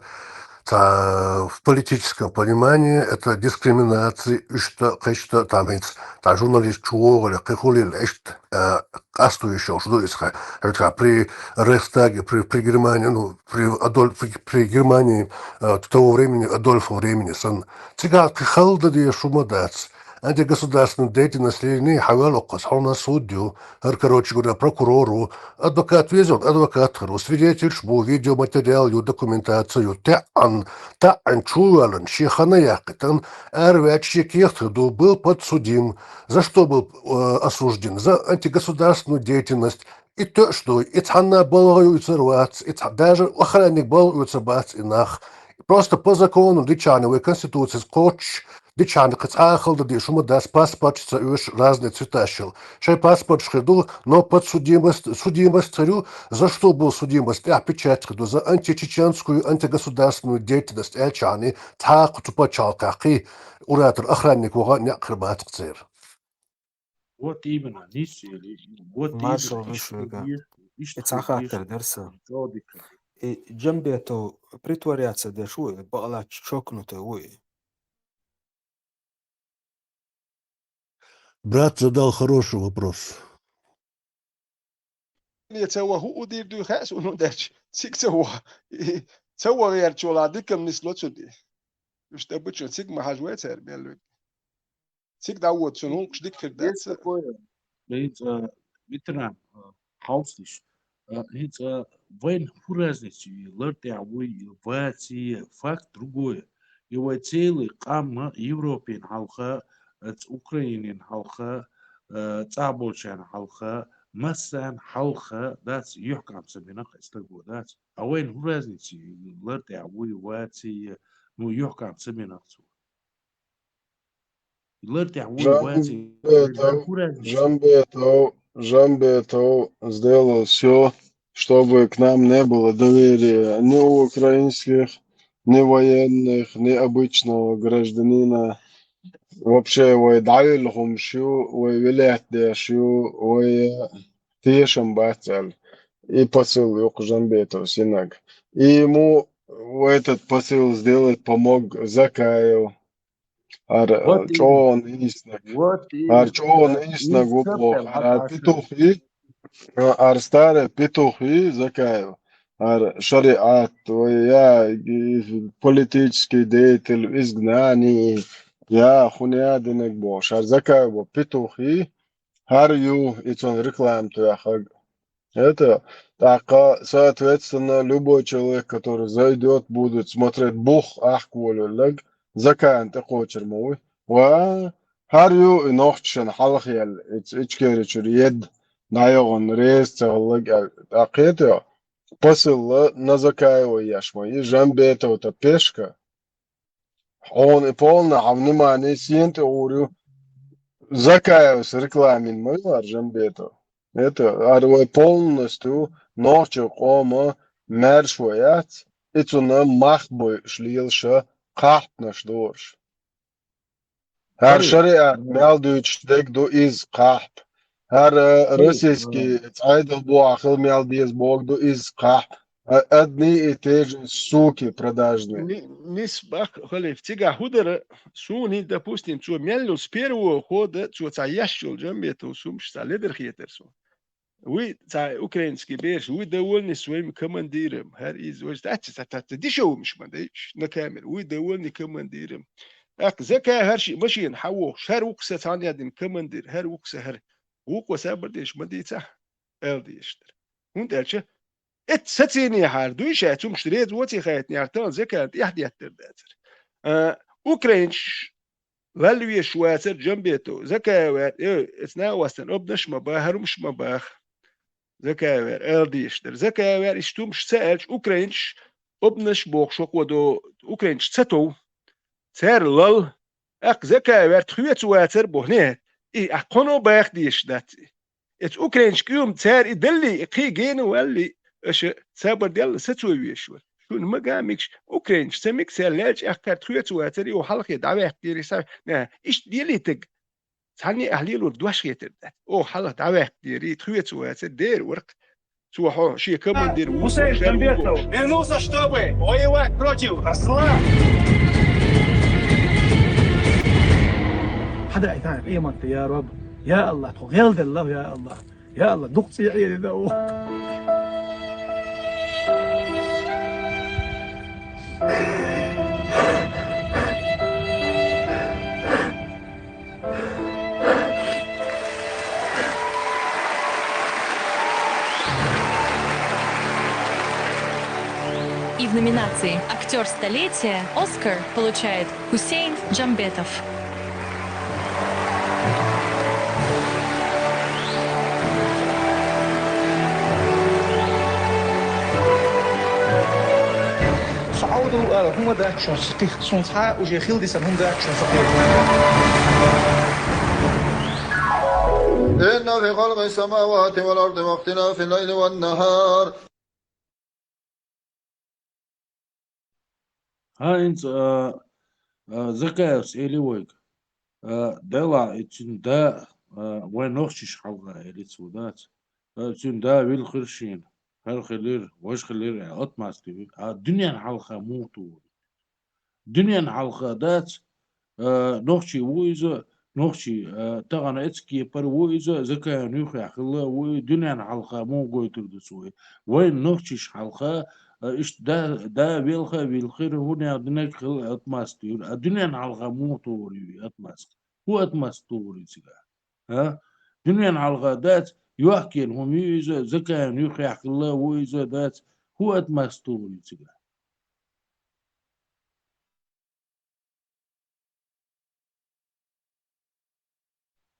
Цхьа в политическом понимании это дискриминация, иштта, кхиштта, там хӀинца, цхьа журналист чу вогӀале, кхин хулийла, иштта, э, къасто йиш йолуш ду иза хьа-, хьуьнца при Рейхстаге, при, при Германии, ну, при Адольф, при, при Германии, э, того времени, Адольфа времени санна. Цигахь кхин хала дан дезаш хӀума дац. Антигосударственный деятельность лелийний, хьавел воккхаза, хьуна суд ю, хӀара, короче говоря, прокурор ву, адвокат веза, адвокат хир ву, свидетельш бу, видеоматериал ю, документаци ю, таьӀӀан, таьӀӀан чу а ваьллина, шен хана яьккхийтина, араваьча шен кехат хир ду, был подсудим, за что был, э, осужден, за антигосударственную деятельность, и тоьаш ду, и цхьанна балха оьцур вац, и цхьа-, даже охранник балха оьцур бац и нах. Просто по закону дичахьана, вай Конституцис кхоччуш, дичахьана кхин цхьа а хала дан дезаш хӀума дац, паспорташ ца оьшу, разные цветаш йолу. Шайн паспорташ хир ду, но подсудимость, судимость ца ю, за что был судимость, тӀехь печать хир ду, за античеченскую, антигосударственную деятельность аьлчахьана, цхьа а кху цу пачхьалкхехь кхин уратор охранник ваха некъ хир бац-кх церан. Вот именно, нисъели, вот именно. Маршалла ву шуьга. Иштта, иштта, и цхьа хаттар дара сан. И Джамбетов притворяться деш ву и, бакъалаьцча чокнутый ву и? Брат задал хороший вопрос. Ца ваха хӀу дийр дуй хаьа суна, хӀунда аьлча цига ца ваха. И ца ваха гӀерташ волахь дика-м нисло цу тӀе. Уьш тӀе бучун цига ма хьажа вай цара мел вуьту. Цига дӀавоьду цунна гӀуллакхаш дика хир дац. Есть такое, хӀинца, ветеран, а, хьовсийша. А, хӀинца вайна хӀун разница ю, лар тӀехь вуй, ваций, факт другое. И вай целый къам Европин хьалха, а, ц-, Украинин хьалха, а, цӀахь болчарна хьалха, массарна хьалха дац, юьхькӀам ца бина кхин стаг ву дац. А вайна хӀун разница ю, лар тӀехь вуй, ваций, ну, юьхькӀам ца бина цо. Лар тӀехь вуй, ваций, Жамбетов, Жамбетов, Жамбетов сделал всё, чтобы к нам не было доверия ни у украинских, ни военных, ни обычного гражданина. Вообще, вай дӀавелла хӀумаш ю, вай вилет деш ю, вай тешам бац аьлла. И посыл ю-кх Жамбетов синаг. И ему этот посыл сделать помог Закаев. ХӀара, вот, э, именно, чӀогӀа нийснаг. Вот именно. ХӀара чӀогӀа нийснаг ву боху. ХӀара петухий, э, хӀара старый петухий Закаев. ХӀара шариат, вай я, и, политический деятель в изгнании, я хӀун я динарг бохуш. ХӀара Закаев ву петухий, хӀара ю и цунна реклама тоьхнарг. Это, тӀаккха, соответственно, любой человек, который зайдёт, будет смотреть, бух ахка волавелларг, Закаевна тӀекхочур ма вуй. Ва, хӀара ю и нохчашна хьалха яьлла, и ц-, Ичкери чуьра едда дӀайогӀун реза ца хилларг аьлла. ТӀаккха кхетий, посылла на Закаева еш ма ю, Жамбетов-то пешка. Хьуна и полное внимание сен тӀе гӀур ю. Закаевс рекламин ма ю хӀара Жамбетов. Это, хӀара вай полностью нохчийн къоман маьршо яц, и цунна мах бойуш лелаш кхахьпанаш дора уьш. ХӀара шариат мел дуьйцуш дерг ду иза кхахьпа. ХӀара российский цӀайдал бохьа хила мел деза бохург ду иза кхахьпа. А, одни и те же суки продажные. Ни-, нис баккха, халиф, цигахь хӀун дара, суна хӀинца, допустим, цо мел йолу с первого хода цо цхьа еш йолу Жамбетовс хӀумаш цхьа ледара хетара суна. Вуй цхьа украинский бераш, вуй довольный своим командиром, хӀара иза, вай цхьацца, цхьа, цхьацца дешевымаш ма дайча на камера, вуй довольный командиром. ТӀаккха Закаев хӀара шиъ машена хьан вохуш, хӀара ву-кх сан цхьаьна яздина командир, хӀара ву-кх сан хӀара. Вукхо сабар деш ма дийцахь, аьлла дезаш дара. ХӀунда аьлча, эцца сацийнехьара дуй ша, цу хӀумашна реза воций хаийтинехьара, тахана Закаевна тӀехь деттар дацара. А, украинцаш лалла везаш вацара Жамбетов, Закаев ваьр, э, эцца накъостана обнаш ма баха, хӀара хӀумаш ма баха. Закаев ваьр, ала дезаш дара. Закаев ваьр, иштта хӀумаш ца аьлча, украинцаш обнаш бохуш хӀокхо до, украинцаш ца тов. Цара лал, тӀаккха Закаев ваьр тхоьца вацара боху, не, и ахь кхоно баха дезаш дац и. Эцца украинцаш кӀуьйма цара и даллий, и кхин гена валлий, аша сабар делла сацо везаш вара. Шуна ма га мегаш, украинцаш ца мега цара лаьлча, аьхкар тхоьца вацара, и хьалхе дӀаваьккхира, и са-, на, иштта делийтаг. Цхьанне ахь лелор дош хетар дац. Оха хьалха дӀаваьккхира, и тхоьца вацара, дера вара-кх. Цо хьо шен командир ву, Гусейн шер ву Джамбетов. Вернулся, чтобы воевать против зла. Хьада ай тан къематта, я Раб. Я Аллах, тхо гӀелделла, я Аллах. Я Аллах, дукха цӀе Ӏели да оха. И в номинации «Актёр столетия» Оскар получает Хусейн Джамбетов. Со Ӏовдал ала хӀума дац шун сакхих, сун цхьа уже хила дисар хӀума дац шун сакхих. إن في خلق السماوات والأرض واختلاف الليل والنهار. ХӀанз, а, а, Закаевс эли вайга. А, Дела, и цуьнан да, а, вайн нохчаш хьалха эли цо дац. А, цуьнан да вилхира шена. ХӀара хилира, важа хилира, а, отмазка ю. А дуьненна хьалха муха тухур? Дуьненна хьалха дац, а, нохчий ву иза, нохчий, а, тахана эцу кепара ву иза, Закаевна юххехь хилла ву и, дуьненна хьалха муха гойтур ду цо и? Вайн нохчаш хьалха, а, иштта да, да велха а вилхира, хӀунех динарг хилла отмазка юра. А дуьненна хьалха муха тухур ю и отмазка? ХӀун отмазка тухур ю цигахь? А? Дуьненна хьалха дац, йохкийна хӀума ю иза, Закаевна юххехь хилла ву иза дац, хӀун отмазка тухур ю цигахь?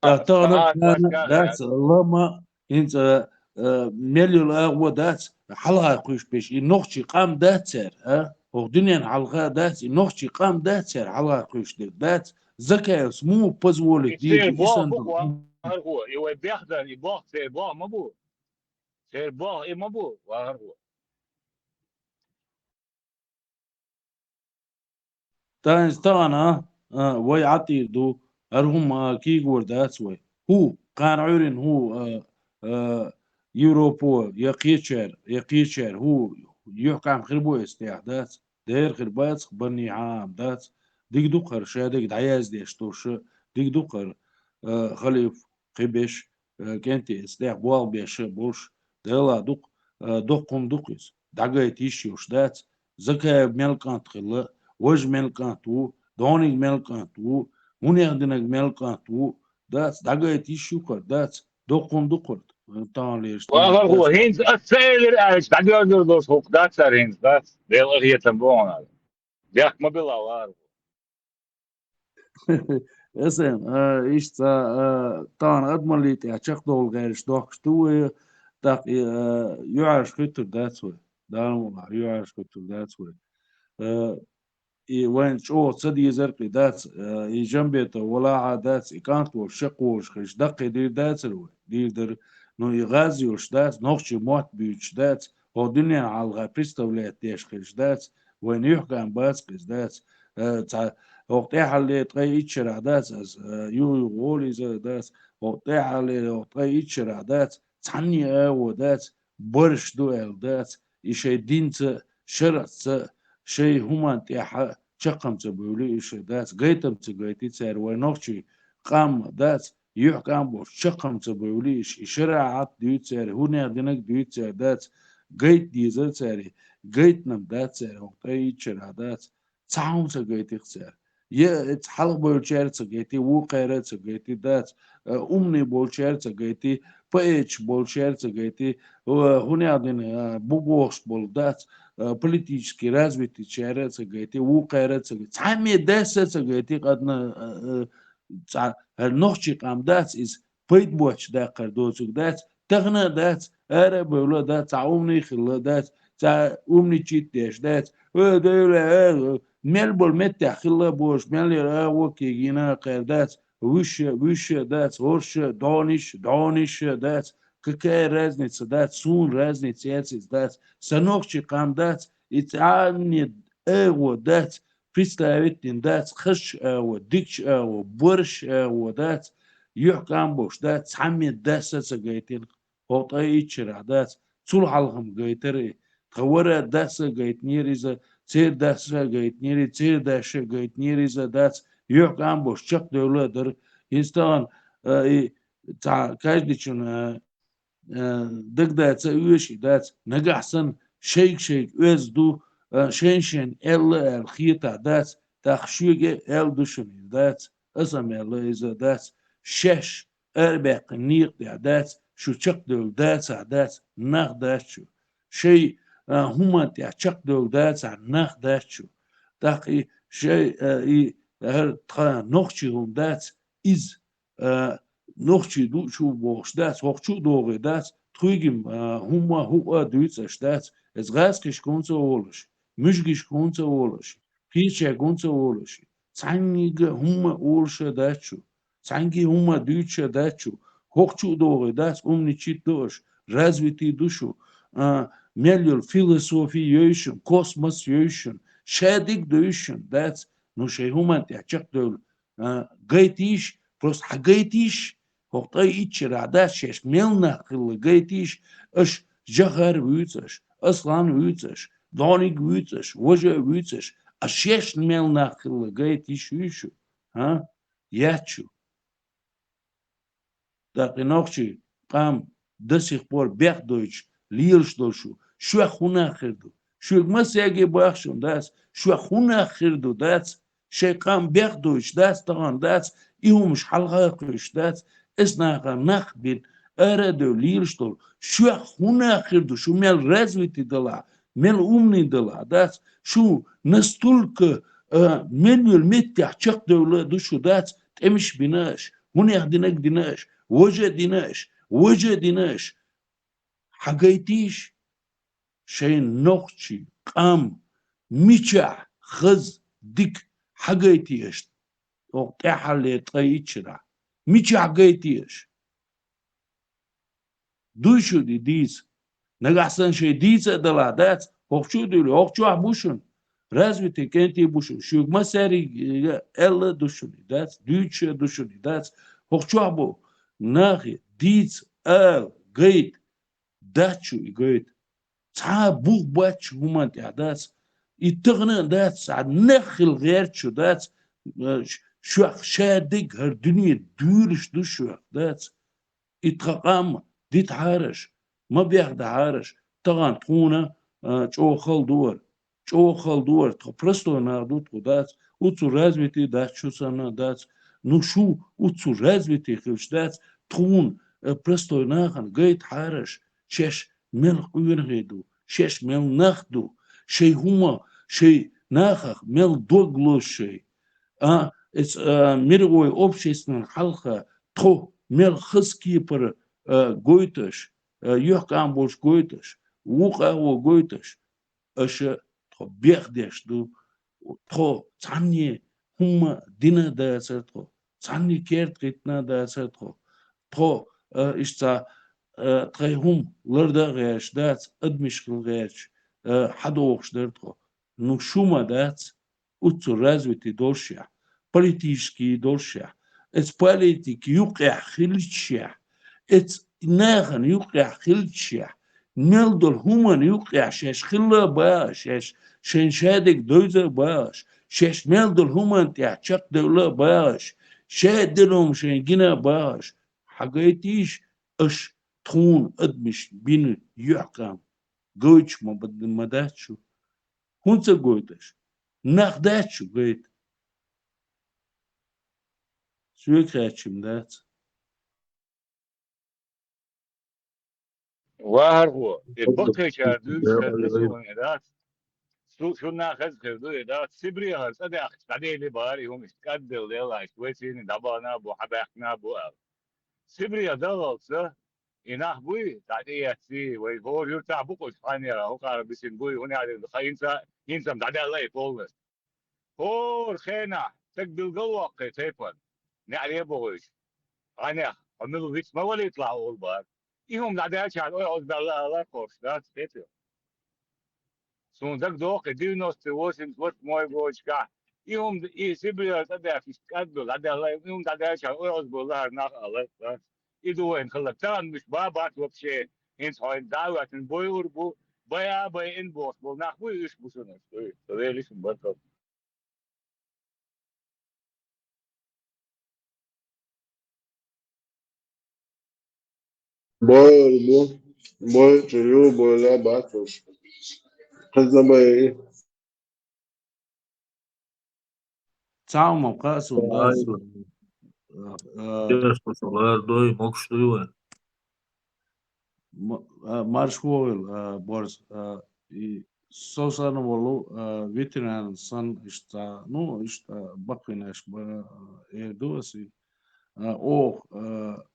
Ткъа тахана дац, лама, хӀинца, э, мел йолу агӀо дац, хьалха кхуьйсуш берш, и нохчий къам дац цара, а? ХӀокху дуьненна хьалха дац, и нохчий къам дац цара, хьалха кхуьйсуш дерг дац. Закаевс муха позволить дийр ду и санна долу? ХӀара хӀун? И вай бехдан, и боху церан боху ма бу. Церан боху и ма бу, вахархо. ТӀаккха тахана, а, вай Ӏатийр ду, хӀара хӀума, а, кийгор дац вай. ХӀу, кхана Ӏуьйрина хӀу, а, а, Европо я кхечара, я кхечара хӀу, юьхькӀам хир бу эцу тӀехь дац, дера хир бацахь, банний хьан а дац, дика ду-кх хӀара, ша дерг дӀаяздеш долуш, дика ду-кх хӀара, а, халиф, кхин берш, э, кӀентий эцу тӀехь болх беш болуш, Дела ду-кх, э, доккха хӀума ду-кх иза. ДӀагайта йиш йолуш дац. Закаев мел кӀант хилла, важа мел кӀант ву, дониг мел кӀант ву, хӀунех динарг мел кӀант ву, дац, дӀагайта йиш ю-кх хӀара, дац, доккха хӀума ду-кх хӀара, э, тахана лераш. ВахархӀо, хӀинца ас ца элира аьлча, дӀагоьрзур долуш хӀума дац цара хӀинца, дац, Дела къинхетам бу хьуна. Бехк ма билла, вахархӀо. Эсен, а, иштта, а, тахана адамаллин тӀехь чекхдовла гӀерташ дохкуш ду вай, тӀаккха, а, юьхьӀаьржа хӀуьттур дац вай. Дала мукъ лахь, юьхьӀаьржа хӀуьттур дац вай. А, и вайн чӀогӀа ца дезар кхин дац, а, и Джамбетов валахьа дац, и кӀант волуш шекъ волуш хилча, даккхий дийр дацара вай, дийр дара. Ну, и гӀаз йолуш дац, нохчийн мотт буьйцуш дац, хӀокху дуьненна хьалха представлять деш хилча дац, вайн юьхькӀам бац-кх иза, дац. Э, цхьа, хӀокху тӀаьххьарлера ткъе итт шарахь дац ас, э, юха-юха гӀоле иза дац, хӀокху тӀаьххьарлера хӀокху ткъе итт шарахь дац, цхьанне а агӀо дац, барш ду аьлла дац, и шайн динца, шарӀаца, шайн хӀуманна тӀехь чаккхам ца бевли, и шайн дац, гайтам ца гайти цара вайн нохчийн къам дац, юьхькӀам болуш чаккхам ца бевли, и ш-, и шарӀа Ӏад дуьйцу цара, хӀунех динарг дуьйцу цара дац, гайта дезар цара, гайтинарг дац цара, хӀокху ткъе итт шарахь дац, цхьа хӀума ца гайти-кх цара. Я, э, хьалха бевллачара ца гайти, вукхара а ца гайти, дац, э, умный болчара а ца гайти, поэташ болчара а ца гайти, э, хӀунех дина, э, бу бохуш болу, дац, э, политически развитичара а ца гайти, вукхара а ца гайти. Цхьамме дас а ца гайти, къадна, э, э, цхьа, хӀара нохчийн къам дац иза, пайда боцуш даккхар доцург дац, тахана а дац, ара а бевлла а дац, цхьа умный хилла а дац, цхьа умничать деш дац. Э, Дела, э, мел болу меттехь хилла а бохуш, мел яра агӀо кегийна а кхаьр дац, вуьш а, вуьш а дац, хӀорш а, дониш а, дониш а дац. Какая разница дац, суна разница яц иза дац. Сан нохчийн къам дац, и цхьанне агӀо дац, представить дина дац, хазачу агӀо, дикачу агӀо, барш агӀо дац, юьхькӀам болуш дац, цхьамме дас а ца гайтина, хӀокху ткъе итт шарахь дац, Цул хьалха-м гайтар и. Тха вара дас а гайтнера иза, церан дас а гайтнера, церан дас а гайтнера иза, дац, юьхькӀам болуш чекхдевлла а дара. ХӀинца тахана, а, и цхьа каждичун, а, а, дагадеца а оьший дац, нагахь санна шайга-шайга оьзда ду, а, шайн-шайн аьлла аьлла хетахь дац, тӀаккха шуьга а аьлла ду шуна иза дац, аса-м аьлла иза дац, шаьш арабаьккхина некъа тӀехь дац, шу чекхдевлла дацахь дац, нах дац шу. Шайн, а, хӀуманна тӀехь чекхдевлла дацахь, нах дац шу. ТӀаккха и шай, а, и хӀара тхан нохчий хӀума дац, иза, а, нохчий ду шу бохуш дац, хӀокху чу а догӀий дац, тхоьга-м, а, хӀумма а, хӀуъа а дуьйцу аш дац, иза гӀазкхашка хӀунда ца волуш, муьжгашка хӀунда ца волуш, кхечаьрга хӀунда ца волуш. Цхьаьнгга а хӀумма а олуш а дац шу. Цхьаьнгге а хӀумма а дуьйцуш а дац шу. ХӀокху чу а догӀий дац, умничать ду аш, развитый ду шу. А, мел йолу философи йойшун, космос йойшун, шадерг дойшун дац. Ну, шайн хӀуманна тӀехь чекхдевлла, а, гайтийша, просто хьагайтийша. ХӀокху ткъе итт шарахь дац шаьш мел нах хилла гайтийша, аш Жахар вуьйцу аш, Аслан вуьйцу аш, Дониг вуьйцу аш, важа а вуьйцу аш, аш шаьш мел нах хилла гайтийша ю шу, хӀа? Яц шу. ТӀаккха и нохчий къам до сих пор бехк дойтуш лелаш долу шу, шух хӀун нах хир ду? Шуьга массаьрга а боху шуна дац, шух хӀун нах хир ду дац? Шайн къам бехк дойтуш дац тахана дац, и хӀумаш хьалха а кхуьйсуш дац, эс наха нах бина, ара а девлла лелаш долу, шух хӀун нах хир ду, шу мел развитый далахь, мел умный далахь дац, шу настолько, а, мел йолу меттехь чекхдевлла а ду шу дац, тӀемаш бина аш, хӀунех динарг дина аш, важа а дина аш, важа а дина аш. Хьагайтийша шайн нохчий къам мичахь хаза дика хьагайтий аш, оха тӀаьххьарлера ткъе итт шарахь. Мичахь гайтий аш? Дуй шу ди дийца. Нагахь санна шайн дийца а далахь дац, хӀокху чу а дуьйлий, хӀокху чохь бу шуна. Развитый кӀентий бу шуна. Шуьга массаьрга аьлла а ду шуна и дац, дуьйцуш а ду шуна и дац. ХӀокху чохь бу нахе дийца, ала, гайта. Дац шу и гайта. Цхьа а бух бац шу хӀуманна тӀехь дац. И тахана а дац, цхьа нах хила гӀерташ шу дац, э, ш-, шух шадерг хӀара дуьне дуьйлуш ду шух дац. И тхан къам дитахьара аш, ма бехдахьара аш, тахана тхуна, а, чӀогӀа хала ду хӀара. ЧӀогӀа хала ду хӀара, тхо простой нах ду тхо дац, уцу развитый дац, шу санна дац. Ну шу уцу развитый хилча дац, тхуна, э, простой нахана гайтахьара аш, шаьш мел къонахий ду, шаьш мел нах ду, шайн хӀума, шайн нахах мел дог лозу шайн. А, эц, а, мировой обществон хьалха тхо мел хаза кепара, а, гойту аш, а, юьхькӀам болуш гойту аш, вукху агӀо гойту аш, аша тхо бехдеш ду, тхо цхьанне хӀумма дина а дацара тхо, цхьанне керта хӀиттина а дацара тхо, тхо, а, иштта, а, тхайн хӀума ларда а гӀерташ дац, адамаш хила гӀерташ, а, хьадогӀуш дара тхо. Ну шу ма дац, уццу развитый долушехь, политический долушехь, эц политика юккъехь хилччехь, эц нахана юккъехь хилччехь, мел долу хӀуманна юккъехь шаьш хилла а баха, шаьш шайн шадерг дойза а баха, шаьш мел долу хӀуманна тӀехь чекхдевлла а баха, шадерг шайн гина а баха, хьагайтийша аша тхуна адамаш бина юьхькӀам гойтуш ма б-, ма дац шу. ХӀунда ца гойту аша? Нах дац шу гайта. Соьга хаьттича-м дац. ВахархӀо, и баккхийчара дуьйцуш хезна суна и дац. Шу, шуна хезна хир ду и дац. Сибрехара цӀа даьхкича дӀаделла бара и хӀума, иштта кӀадделла лелла, иштта вай цӀийне дӀабахана а бу, хьабаьхкина а бу аьлла. Сибрех даллалц и нах буй, дӀа тӀеэцций, вай хӀора юьртахь бу кхуза хьанера, хӀокхара бисина буй, хӀунда аьлча хӀинца, хӀинца-м дӀадаьлла и полностью. ХӀора хенахь стаг билгалвоккху тайпана, неӀаре а бохуьйтуш, гӀанех, хьо мила виц ма валийталахь олу бара. И хӀума дӀадаьлчахьана ой, хьо баьлла алар кхош дац, кхетий? Суна дагадогӀу, девяносто восемь, восемьдесят восьмой годашкахь, и хӀума, и Сибрера цӀа даьхкича кӀадбелла дӀадаьлла, и хӀума дӀадаьлчахьана ой, хьо баьлла хӀара нах алар дац. И ду вайна хилар. Тахана муьш ба бац вообще. хӀинца хьайна дӀа а ваьчна, бойур бу, байа а байина бохуш болу нах буй, уьш бу шуна, ой, со веллачун барт. Бойур бу, бойчур ю, бойла бац уьш. Хаза бай. Цхьа хӀума кхаъ суна, дац. Ай, а, деш, кху со лардой, могуш дуй вай? М-, а, марш вогӀийла, а, Борз, а, и со санна волу, а, ветеран санна иштта, ну, иштта баккхийнаш ба-, а, эр ду аса и. А, оха, а,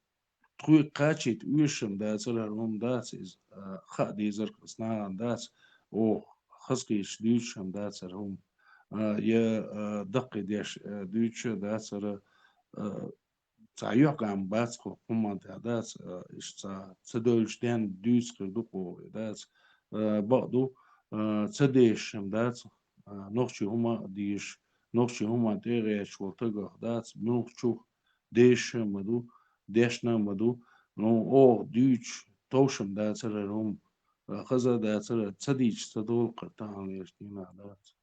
тхоьга кхачийта оьшуш-м дацара хӀара хӀума дац иза, а, хаа дезарг аса нахана дац, оха хаза кхеташ дуьйцуш-м дацара хӀума, а, я, а, даккхий деш, а, дуьйцуш а дацара, а, цхьа юьхькӀам бац кху хӀуманна тӀехь дац, а, иштта цхьа ца девллачу денна дуьйцуш хир ду кху, дац, а, бакъ ду, а, ца дешаш-м дац, а, нохчийн хӀума а дезаш, нохчийн хӀуманна тӀе а гӀерташ волу стагах дац, муьлххачух дешаш а ма ду, дешна а ма ду, ну, оха дуьйцуш товш-м дацара хӀара хӀума, а, хаза а дацара, ца дийцича ца долу кхара таханлерчу дийнахь дац.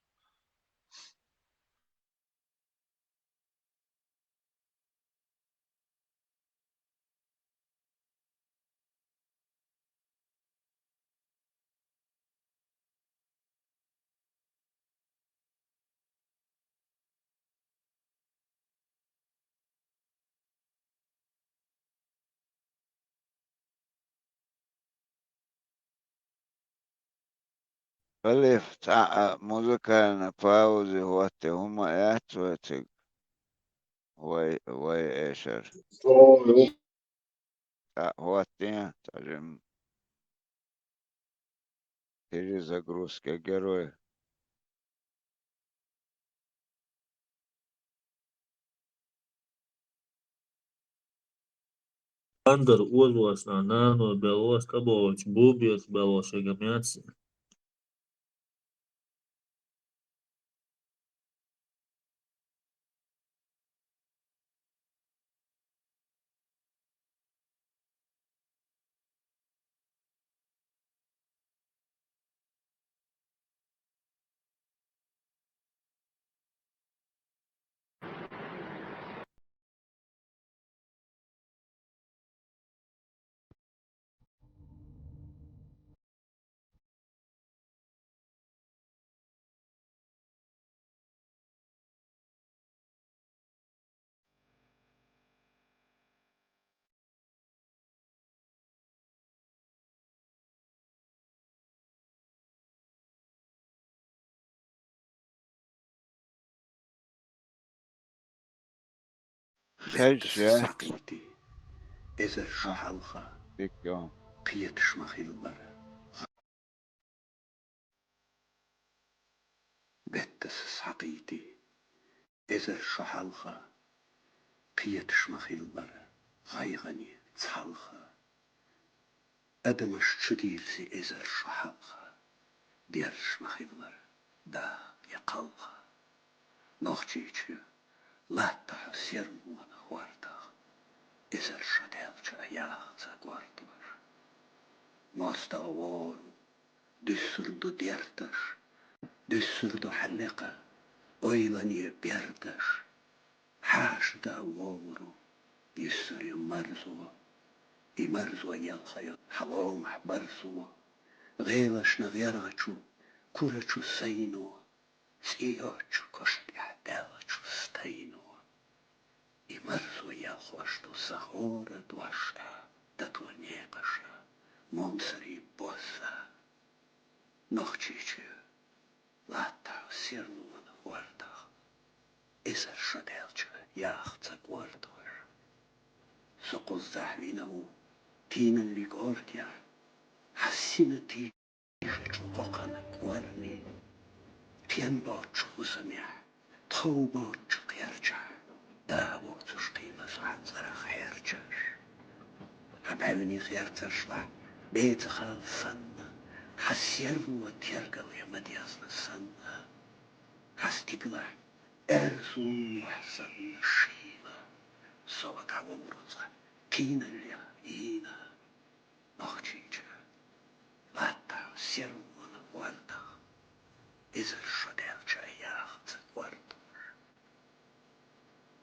Халиф, цхьа а музыкальный паузе хӀотте хӀума яц вай цига? Вай, вай эшар. Ой. Цхьа а хӀоттийна, цхьа жимма. Перезагрузка герой. Андар озош, нана белош, кабоч, бубеш белош, эгам яц. Хезча, схьакхийти, эзар шо хьалха, дика, кхеташ ма хилла бара. Беттаса схьакхийти, эзар шо хьалха, кхеташ ма хилла бара, гӀайгӀане цхьалха. Адамаш чудийрзи эзар шо хьалха, дерзаш ма хилла бара даха я кхалха. Нохчийчоь, латтахь серлонан хӀордах, эзар шо даьлча а яха ца гортош. МостагӀа вогӀур ву, дуьссур ду дерташ, дуьссур ду хьан некъа ойлане бердаш. Хьаша да вогӀур ву, юьссур ю марзо, и марзо елха йо хьан ломахь барзо. ГӀелашна гӀергӀачу, курачу сайно, цӀе йоцчу коша тӀехь даьллачу стайно. И марзо елхош ду сан хӀора дош а, дато некъаш а, момсарий бозза. Нохчийчоь, латтахь серлонан хӀордах, эзар шо даьлча яха ца гортош. Со кхузахь вина ву тийналлин кӀортехь, хьан сина тийшачу кхокхана корни, тен боцчу хӀусамехь, тхов боцчу кхерчахь, да воцуш кхиймаза хьан цӀарах хьерчаш. Хьан бӀаьвнийн херцаршлахь беца хала санна, хьан серло тергал я ма дезна санна, хьан стигалахь аьрзу лохь санна шийла, со вага вовру цкъа тийналлех йийна. Нохчийчоь, сервона гӀордах. Эзар шо даьлча яхаца гӀордах.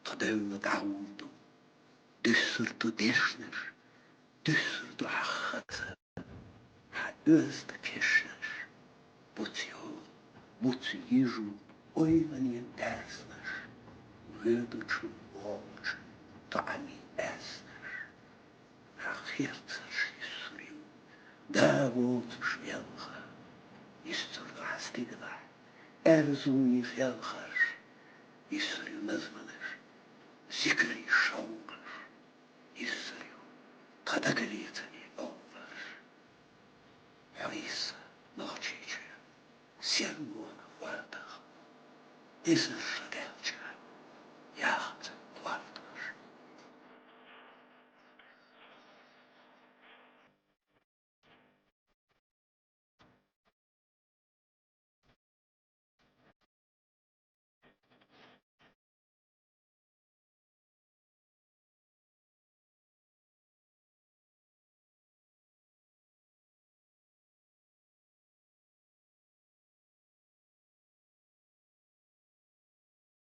Тхо девла дӀахьулду, дуьссур ду дешнаш, дуьссур ду хьахаза. Хьа оьзда кешнаш, буц йолу, буц йижу, ойланийн даьснаш, воьдучу, вогӀучу тоӀамийн аьснаш. Хьа херцарш йиссур ю, да воцуш велха, йиссур ду хьан стигалахь аьрзуний хелхарш, йиссур ю назманаш, зикарийн шовкъаш. Йиссур ю тхан дагалецаний овхарш. Хьо йисса Нохчийчоь сервона гӀордах. Эзар шо даьлча яхаца гӀордахаш.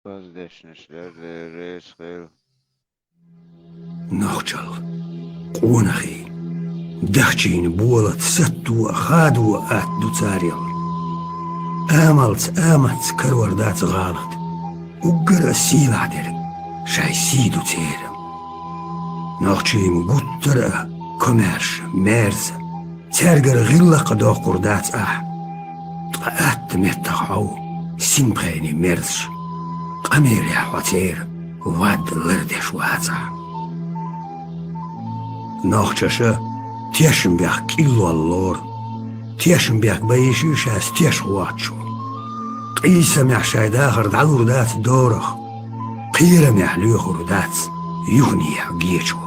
База дешнаш лер, лер, реза хила. Нохчалла, къонахий, дахчийна болат сатто а, хадо а атта ду царел. Амалца, аматца карор дац гӀалат. Уггар а сийлахь дерг шайн сий ду церан. Нохчийн гуттар а комаьрша, маьрза, цаьргара гӀиллакх а доккхур дац ахь. Ткъа атта меттах хьо ву синпхений мерзаш, къамелехь хьо церан вад лардеш вацахь. Нохчаша тешнабехк кӀиллол лору, тешнабехк бан йиш ю шаьш теш воцчо. Къийсамехь шайн дахар дӀалур дац дорах, кхерамехь лоьхур дац юханехьа гечо.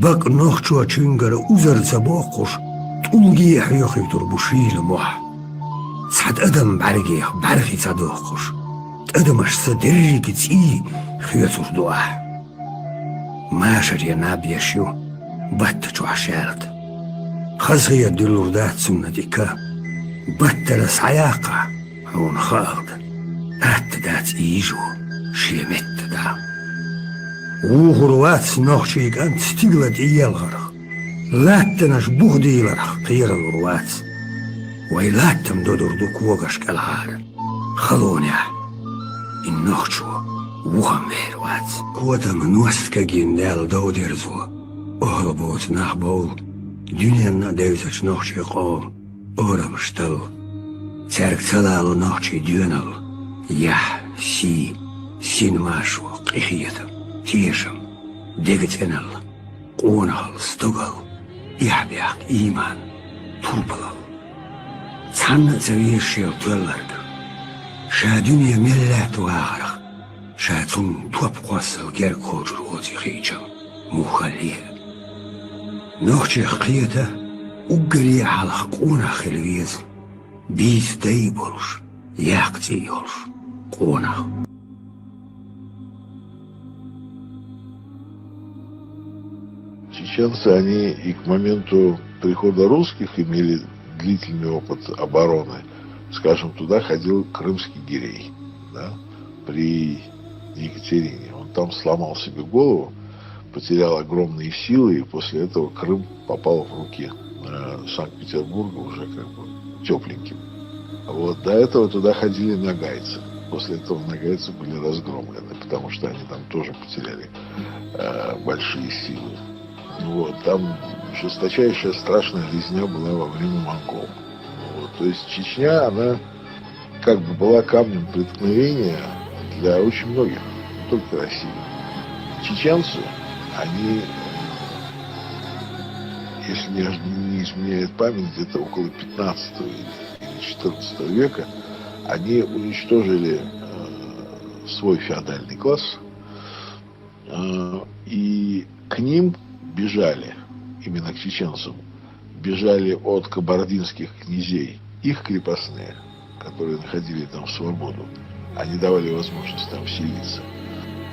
Бакъ нохчочуьнгара узар ца боккхуш, тӀулге а хьоьхуьйтур бу шийла мохь. Цхьа тӀадам бӀаьргех бӀаьрхи ца доккхуш, тӀадамашца дерриге цӀий хоьцур ду ахь. Машаре наб еш ю батта чохь шаьлта. Хазахета дуьллур дац цунна тӀе ка. Баттара схьаяккхахь, хьуна хаалда, атта дац ийжо шен метта дӀа. Вухур вац нохчийн кӀант стигала тӀеелхарх, латтанаш бух дийларх кхералур вац. Вай латтам додур ду когаш кӀелхьара. Халонехь и нохчо вухам вер вац. Котам ност кагийна Дала дов дерзо, охьал боцу нах бовла дуьненна а девзачу нохчийн къоман орамаш талла. Цаьрга ца лало нохчийн доьналла, яхь, сий, син машо, къинхетам, тешам, дега цӀеналла. Къонахалла, стогалла, эхь-бехк, ийман, турпалалла. Цхьанна а ца веза шел тоьлларг. Ша дуьне мел лаьтта вахарх, ша цунна топ кхоссал герга кхочур воций хиъча, муххале а. Нохчех кхета уггаре а хьалха къонах хила веза. Бийца дай а болуш, яккха цӀий а йолуш къонах. Чеченцы, они и к моменту прихода русских имели длительный опыт обороны. Скажем, туда ходил крымский гирей, да, при Екатерине. Он там сломал себе голову, потерял огромные силы, и после этого Крым попал в руки, э, Санкт-Петербурга уже как бы тёпленьким. Вот, до этого туда ходили ногайцы. После этого ногайцы были разгромлены, потому что они там тоже потеряли, э, большие силы. Вот, там жесточайшая, страшная резня была во время монгол. Вот, то есть Чечня, она как бы была камнем преткновения для очень многих, не только России. Чеченцы, они, э, если не, не изменяет память, где-то около пятнадцатого или, или четырнадцатого века, они уничтожили, э, свой феодальный класс, э, и к ним бежали, именно к чеченцам, бежали от кабардинских князей их крепостные, которые находили там свободу. Они давали возможность там селиться.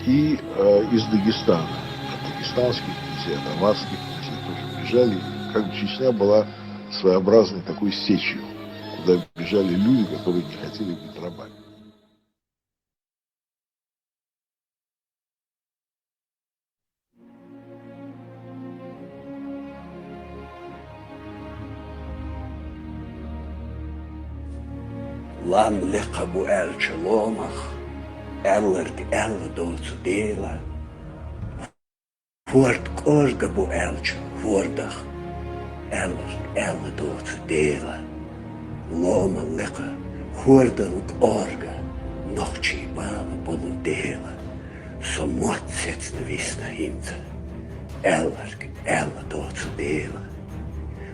И, э, из Дагестана, от дагестанских князей, от аварских князей тоже бежали. Как бы Чечня была своеобразной такой сечью, куда бежали люди, которые не хотели быть рабами. Лам лекха бу аьлча ломах, аьлларг аьлла доцу Дела. Хьорда кӀорга бу аьлча хьордах, аьлларг аьлла доцу Дела. Лома лекха хьордал кӀорга, нохчий бала болу Дела. Со мотт сецна висна хӀинца, аьлларг аьлла доцу Дела.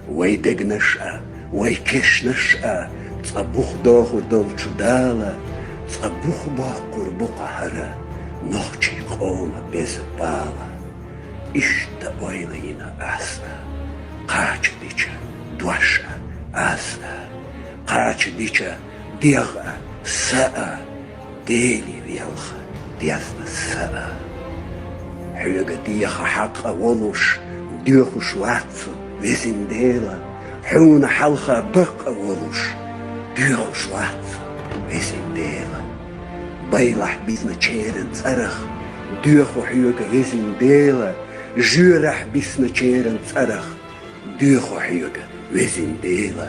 Вай дегнаш а, вай кешнаш а, цкъа бух дохур долчу Дала, цкъа бух боккхур бу-кх хӀара нохчий къоман беза бала. Иштта ойла йина ас а, кхача дича дош а ас а, кхача дича дегӀ а, са а, Дели велха дезна са а. Хьоьга деха хьакъ а волуш, доьхуш вац со, везин Дела, хьуна хьалха бакъ а волуш, доьхуш вац со, везин Дела. Байлахь бисначеран цӀарах доьху хьоьга, везин Дела, жоьрахь бисначеран цӀарах доьху хьоьга, везин Дела.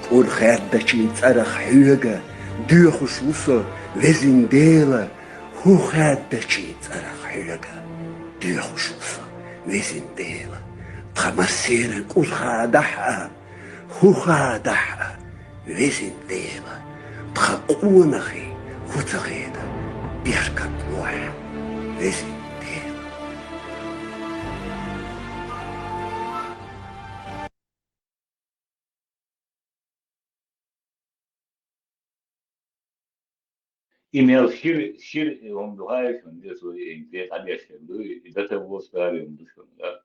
КӀур хаьддачийн цӀарах хьоьга доьхуш ву со, везин Дела, хӀу хаьддачийн цӀарах хьоьга доьхуш ву со, везин Дела. Тхан массеран кӀур хадахь а, хӀу хадахь а, везин Дела. Тхан къонахий хӀу ца хеда беркат лохь, везин Дела. И мел шира, шира, э, хӀума ду хьаьжа, хӀума де со, э, де дӀадешар ду, и дата вос дари хӀума ду шуна, да?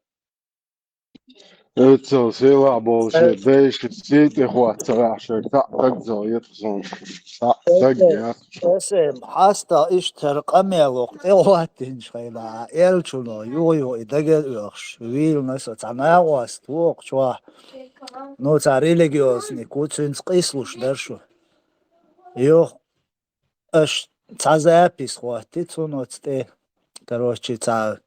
Эцал села болчу дайша сий тӀе хӀотта ца ваьхьа шер, цхьаъ стаг зал ета суна. Цхьаъ стаг яц. Эсэм, хьаста иштта хӀара къамел вокху тӀе хӀоттийначу хенахь, а элчуно юха-юха и дага оьхуш, вийлана со цхьа накъост вокху чохь. Ну, цхьа религиозник ву, цуьнца къийсалуш дара шу. Юха аша цхьа запись хӀотти цунах тӀе. Короче, цхьа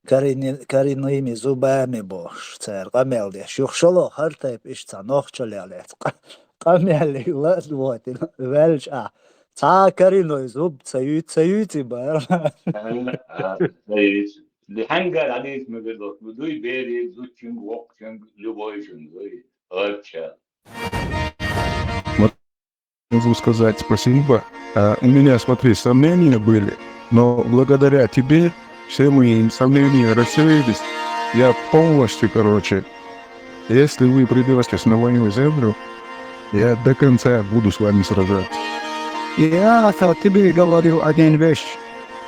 коренными зубами бохуш, цара къамел деш. Юха шолгӀа хӀара тайпа иштта цхьа нохчаллех лаьцна къа-, къамеллиг ладойтина ваьлча ахь. Цхьа коренной зуб ца юьйцу, ца юьйцу бара. Ца юьйцу. Хьаьнгара хьадийца мегар ду, дуй берийн, зудчуьнга, воккхачуьнга, любойчуьнга дуй. Ача. Могу сказать спасибо. А, у меня, смотри, сомнения были, но благодаря тебе все мои сомнения рассеялись. Я полностью, короче, если вы придётесь на мою землю, я до конца буду с вами сражаться. Я тебе говорю один вещь.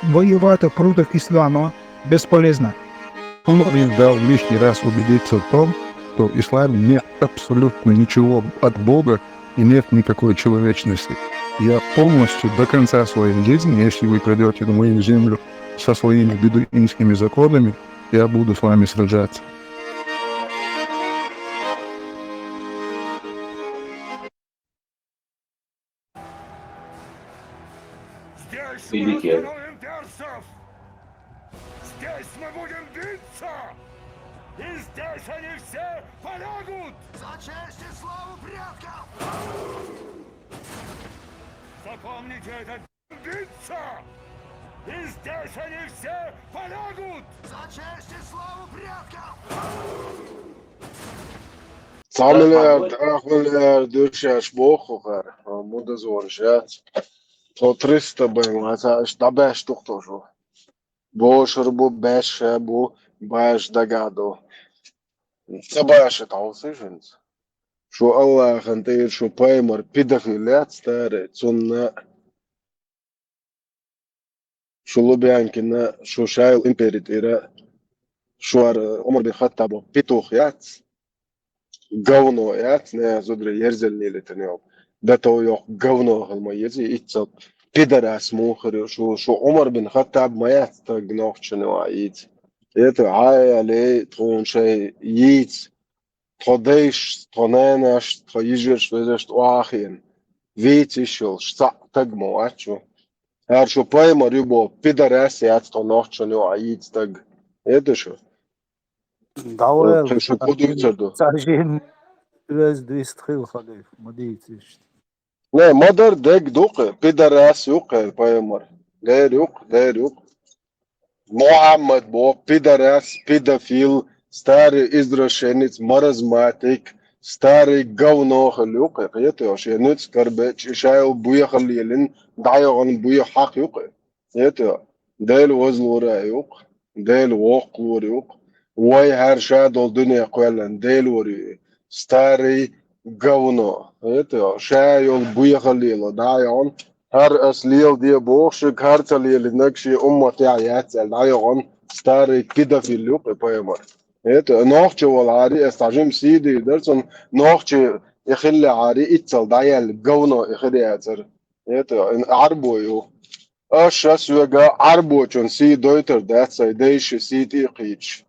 Воевать против ислама бесполезно. Он мне дал лишний раз убедиться в том, что в исламе нет абсолютно ничего от Бога и нет никакой человечности. Я полностью до конца своей жизни, если вы придёте на мою землю со своими бедуинскими законами, я буду с вами сражаться. Здесь мы установим персов! Здесь мы будем биться! И здесь они все полягут! За честь и славу предков! Запомните это, биться! И здесь они все полягут! За честь и славу предков! Цхьа миллиард, ах миллиард дуьршеш боху хӀара, а, мудазворш яц. Тхо триста бен ваца, аш дӀабаьш тухтуш ву. Бошур бу, баьшша бу, баш дагахь ду. Ца баша тхьовсий хӀинца? Шу Аллахьан тӀера шу паймар пидахи лаьцна таре, цунна шу Лубянкина, шу шайла импери тӀера, шуара Умар бин Хаттаб петух яц, говно яц, не зудра ерзаллилитанел. Датов йох говно хӀалма ези, иццал пидарас мухари, шу, шу Умар бин Хаттаб ма яц таг нохчани ва ийц. Это гӀая лей тхун шай ийц. тхо дайшца, тхо нанашца, тхо йижаршца, вежаршца охьахиъна, вийца йиш йолуш цхьаъ стаг ма вац шу. ХӀара шу пайхамар ю боху пидарас яц тхо нохчашна юкъахь йийца стаг. Хетий шу? ДӀавала, шу кху дуьйцур ду. Цхьа жин веза дуьйцу хила хилла, ма дийца иштта. Не, ма-дарра дерг ду-кх, пидарас ю-кх хӀара пайхамар. Дера ю-кх, дера ю-кх. Мухьаммад боху пидарас, педофил, старый извращенец, маразматик, старый говно хилла ю-кх, кхетий, шен нуьцкъ карабечу, и ша йолу бехалла лелийна, дӀайогӀун бехьа хьакха ю-кх. Хетий, Дела вазлора ю-кх, Дела воккхалора ю-кх. Вай хӀара ша долу дуьне кхоьллина Дела вара ю и. Старый говно. Хетий, ша йолу бехалла лело дӀайогӀун. ХӀара ас леладе боху шуьга, хӀара ца лелийнарг шен умматехь яц аьлла дӀайогӀун старый педофил ю-кх и пайхамар. Хетий, нохчо валахьара, ас цхьа жима сий дийр дара цунна, нохчо и хиллехьара, иццал дӀаяьлла говно и хир яцара. Хетий, и Ӏарбо ю. Аша соьга Ӏарбочун сий дойтур дац, сайн дайша сий тӀе а кхийдаш.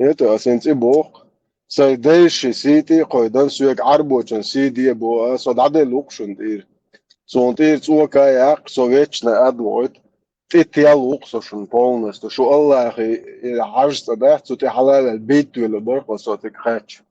Хетий, ас хӀинца и боху. Сайн дайша сий тӀе а кхойдан, соьга Ӏарбочун сий де боху, ас со дӀаделла ву-кх шуна тӀера. Суна тӀера цӀока а яккха, со вечно ад войту. ТӀе тел ву-кх со шуна полностью. Шу Аллахе и хьажа цӀа дац, цу тӀе хьалаваьлла битта велла бара-кх со цига кхаьчча.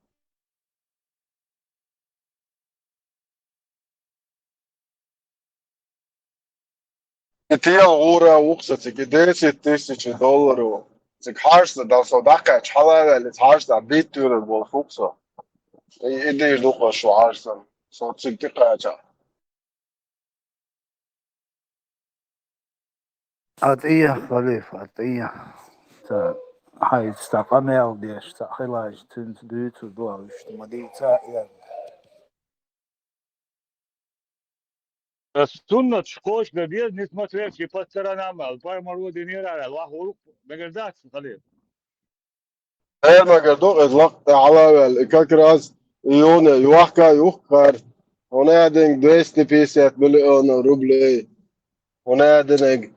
И тел гӀура ву-кх со цига, и десять тысяч долларов. Цига хьажа цӀа дала со дӀакхаьчча, хьала а ваьлла, иза хьажа цӀа битта вуьйлур болуш ву-кх со. И, и дийр ду-кх шу хьажа цӀа, со цига тӀекхача. Ӏа тӀе, халифа, Ӏа тӀе. Ца, хьайца ца къамел деш, ца хилайча, цуьнца дуьйцур ду аьлла, иштта ма дийца а, аьлла. Ас суннаташ кхочушдан деза, несмотря ши по сторонам аьлла, пармаро динера аьлла, ваха вурук мегар дац, халифа? Э, мегар ду, иза лакха тӀе хьала а ваьлла, и как раз и юна йохка а юхкара, хӀунда аьлла динарг двести пятьдесят миллионов рублей, хӀунда аьлла динарг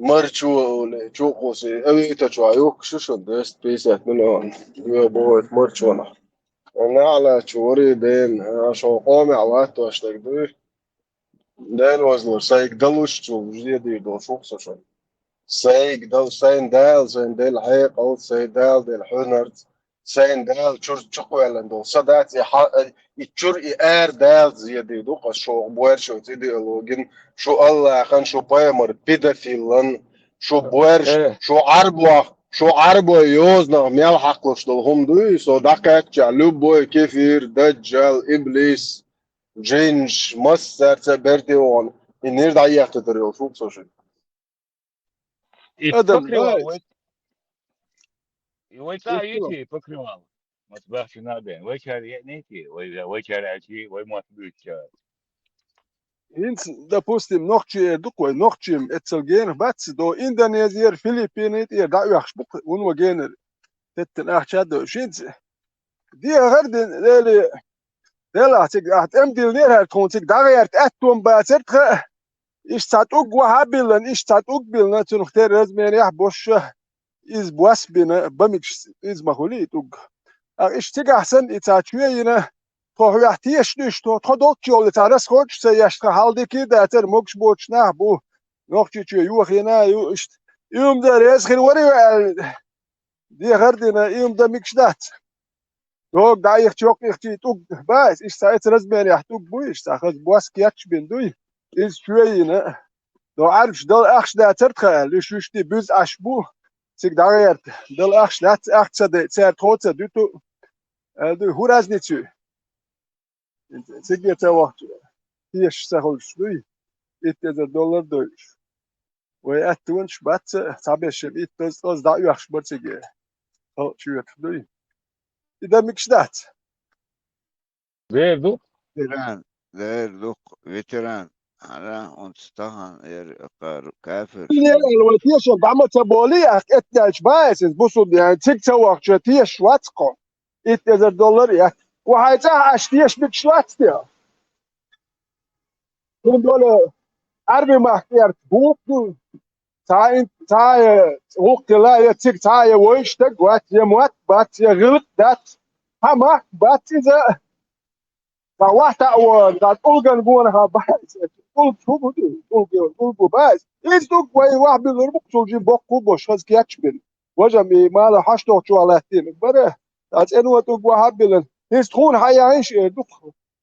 марчо а олий, чу а кхуссий, авитачохь юхкуш ю шуна двести пятьдесят миллион, йо, бохуьйту марчонах. НеӀалт чу варий бен, а, шун къомехь латтош дерг дуй? Дела вазлур, сайга далуш чу зен дийр долуш ву-кх со шуна. Сайга дал, сайн Дала, сайн делла хьекъал, сайн Дала делла хьуьнарца, сайн Дала чуьра чукхваьллина долу са дац, и хьа-, и чуьра, и ара Дала зен дийр ду-кх ас шух, боьршалц идеологин, шу Аллахьан, шу пайхамар педофиллан, шу боьрш, э, шу Ӏарбох, шу Ӏарбой йозанах мел хьакхалуш долу хӀума дуй, со дӀакхаьчча, любой кефир, даджал, иблис, джинш, массаьрца а берте вогӀун, и нир дӀаеттадар йолуш ву-кх со шуьга. И адам покрывало вай, и вай цӀа покрывало. Йити покрывало? Мас бахча набен. Вайчара еънийти, вай, вайчара аьлчи, вай мотт буьйцучара. ХӀинца, допустим, нохчий эр ду-кх вай, нохчий-м эццал генах бац, до Индонезияра, Филиппинийн тӀера дӀаоьхуш бу-кх, вуно генара. Теттина ахча а дойуш. ХӀинца дехар дина, Дели, Делахь цига ахь тӀемдиллинера хӀара тхуна цига дӀагӀерта аьтту-м бацара тхан. Иштта цхьа тӀуг вахьа а биллина, иштта цхьа тӀуг биллина, цунах тера размерехь босса, иза бос а бина, бамикаш иза ма хуьлий и тӀуг. Ахь иштта цигахь санна и цхьа чу йина, тхо хьоьхь тешаш дуьйш, тхо, тхо долччу йолу и цхьа расходаш а ца еш, тхан хьалдика а дацара, могуш боцуш нах а бу, Нохчийчоь йохийна а ю, иштта. И хӀума дан реза хир варий вай аьлла, дехар а дина, и хӀума дан мегаш дац. Дога дӀаихча, йоккха ихчий тӀуг бац, иштта цхьа эца размерехь тӀуг буй, иштта цхьа хаза бос кечбина дуй, иза чу йина. До Ӏарбаша дала ахча дацара тхан аьлла, уьш уьш ди буьзна Ӏаш бу, цига дӀагӀерта, дала ахча дац, ахча ца дайта, цара тхо ца дуьту, аьлла дуй, хӀун разница ю? Цига ца вахча, тешаш ца хуьлуш дуй, итт эзар доллар дойуш. Вай аьттонаш бац, цхьаберш-м итт-озза, озза дӀаоьхуш бара цига. Халкъ чоьтах дуй. И дан мегаш дац. Дера ду-кх. Ветеран, дера ду-кх, ветеран. Ара, оцу тахана эр кхар кафир. Вай тешам бӀаьма ца болий, ахь кӀетдаьлча баьс иза бусулба, ян цига ца вахча тешаш вац-кх. Итт эзар доллар а яц. Вахьай цӀахь аш теша мегаш вац те? ХӀунда аьлча Ӏарби махкарт букъ ду. Цхьа ин-, цхьа я гӀуллакх хила, я цига цхьа я вевзаш стаг вац, я мотт бац, я гӀиллакх дац. Хьама, бац иза. Ца вахта вон, ца тӀулган гонахьа бац. ТӀулг хӀу бу ду? ТӀулг, тӀулг бу бац. Из дуг вай вахь билур бу, цул жи бокку бош, хаз кечбин. Важа ми мала хьаштох чуа латтин. Бара, ца цӀен ва дуг вахьа билан. Из тхун хьаяйш эр дух.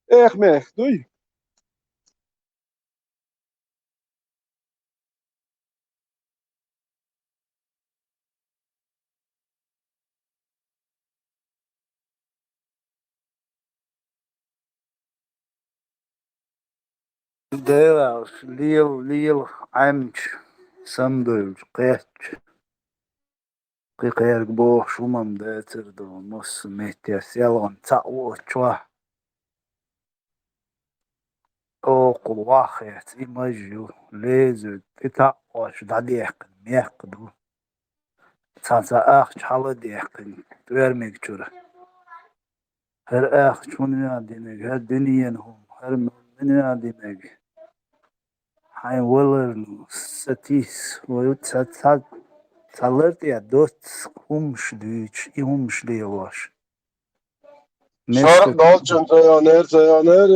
Эх, мех, дуй. Делаш, лел, лел, Ӏемч, самдуйлч, кхетч. Кхы кхерг боху шумам дацар ду, массу меттера селгӀан цхьаъ воцчохь. Окхул ваххьец и маж ю, лезуьйту, тӀе таӀош дӀадехкина мекх ду. Цхьа-цхьа ахча хьала дехкина, тӀоьрмиг чуьра. ХӀара ахча хӀун вен динарг, хӀара дуьненан хӀума, хӀара муьлхха вен динарг. Хьайн валарна сатийса, вай ца, ца, ца лар тӀе доццу хӀумаш дуьйцуш, и хӀумаш лелош. Шарх долчун ца йонер, ца йонер,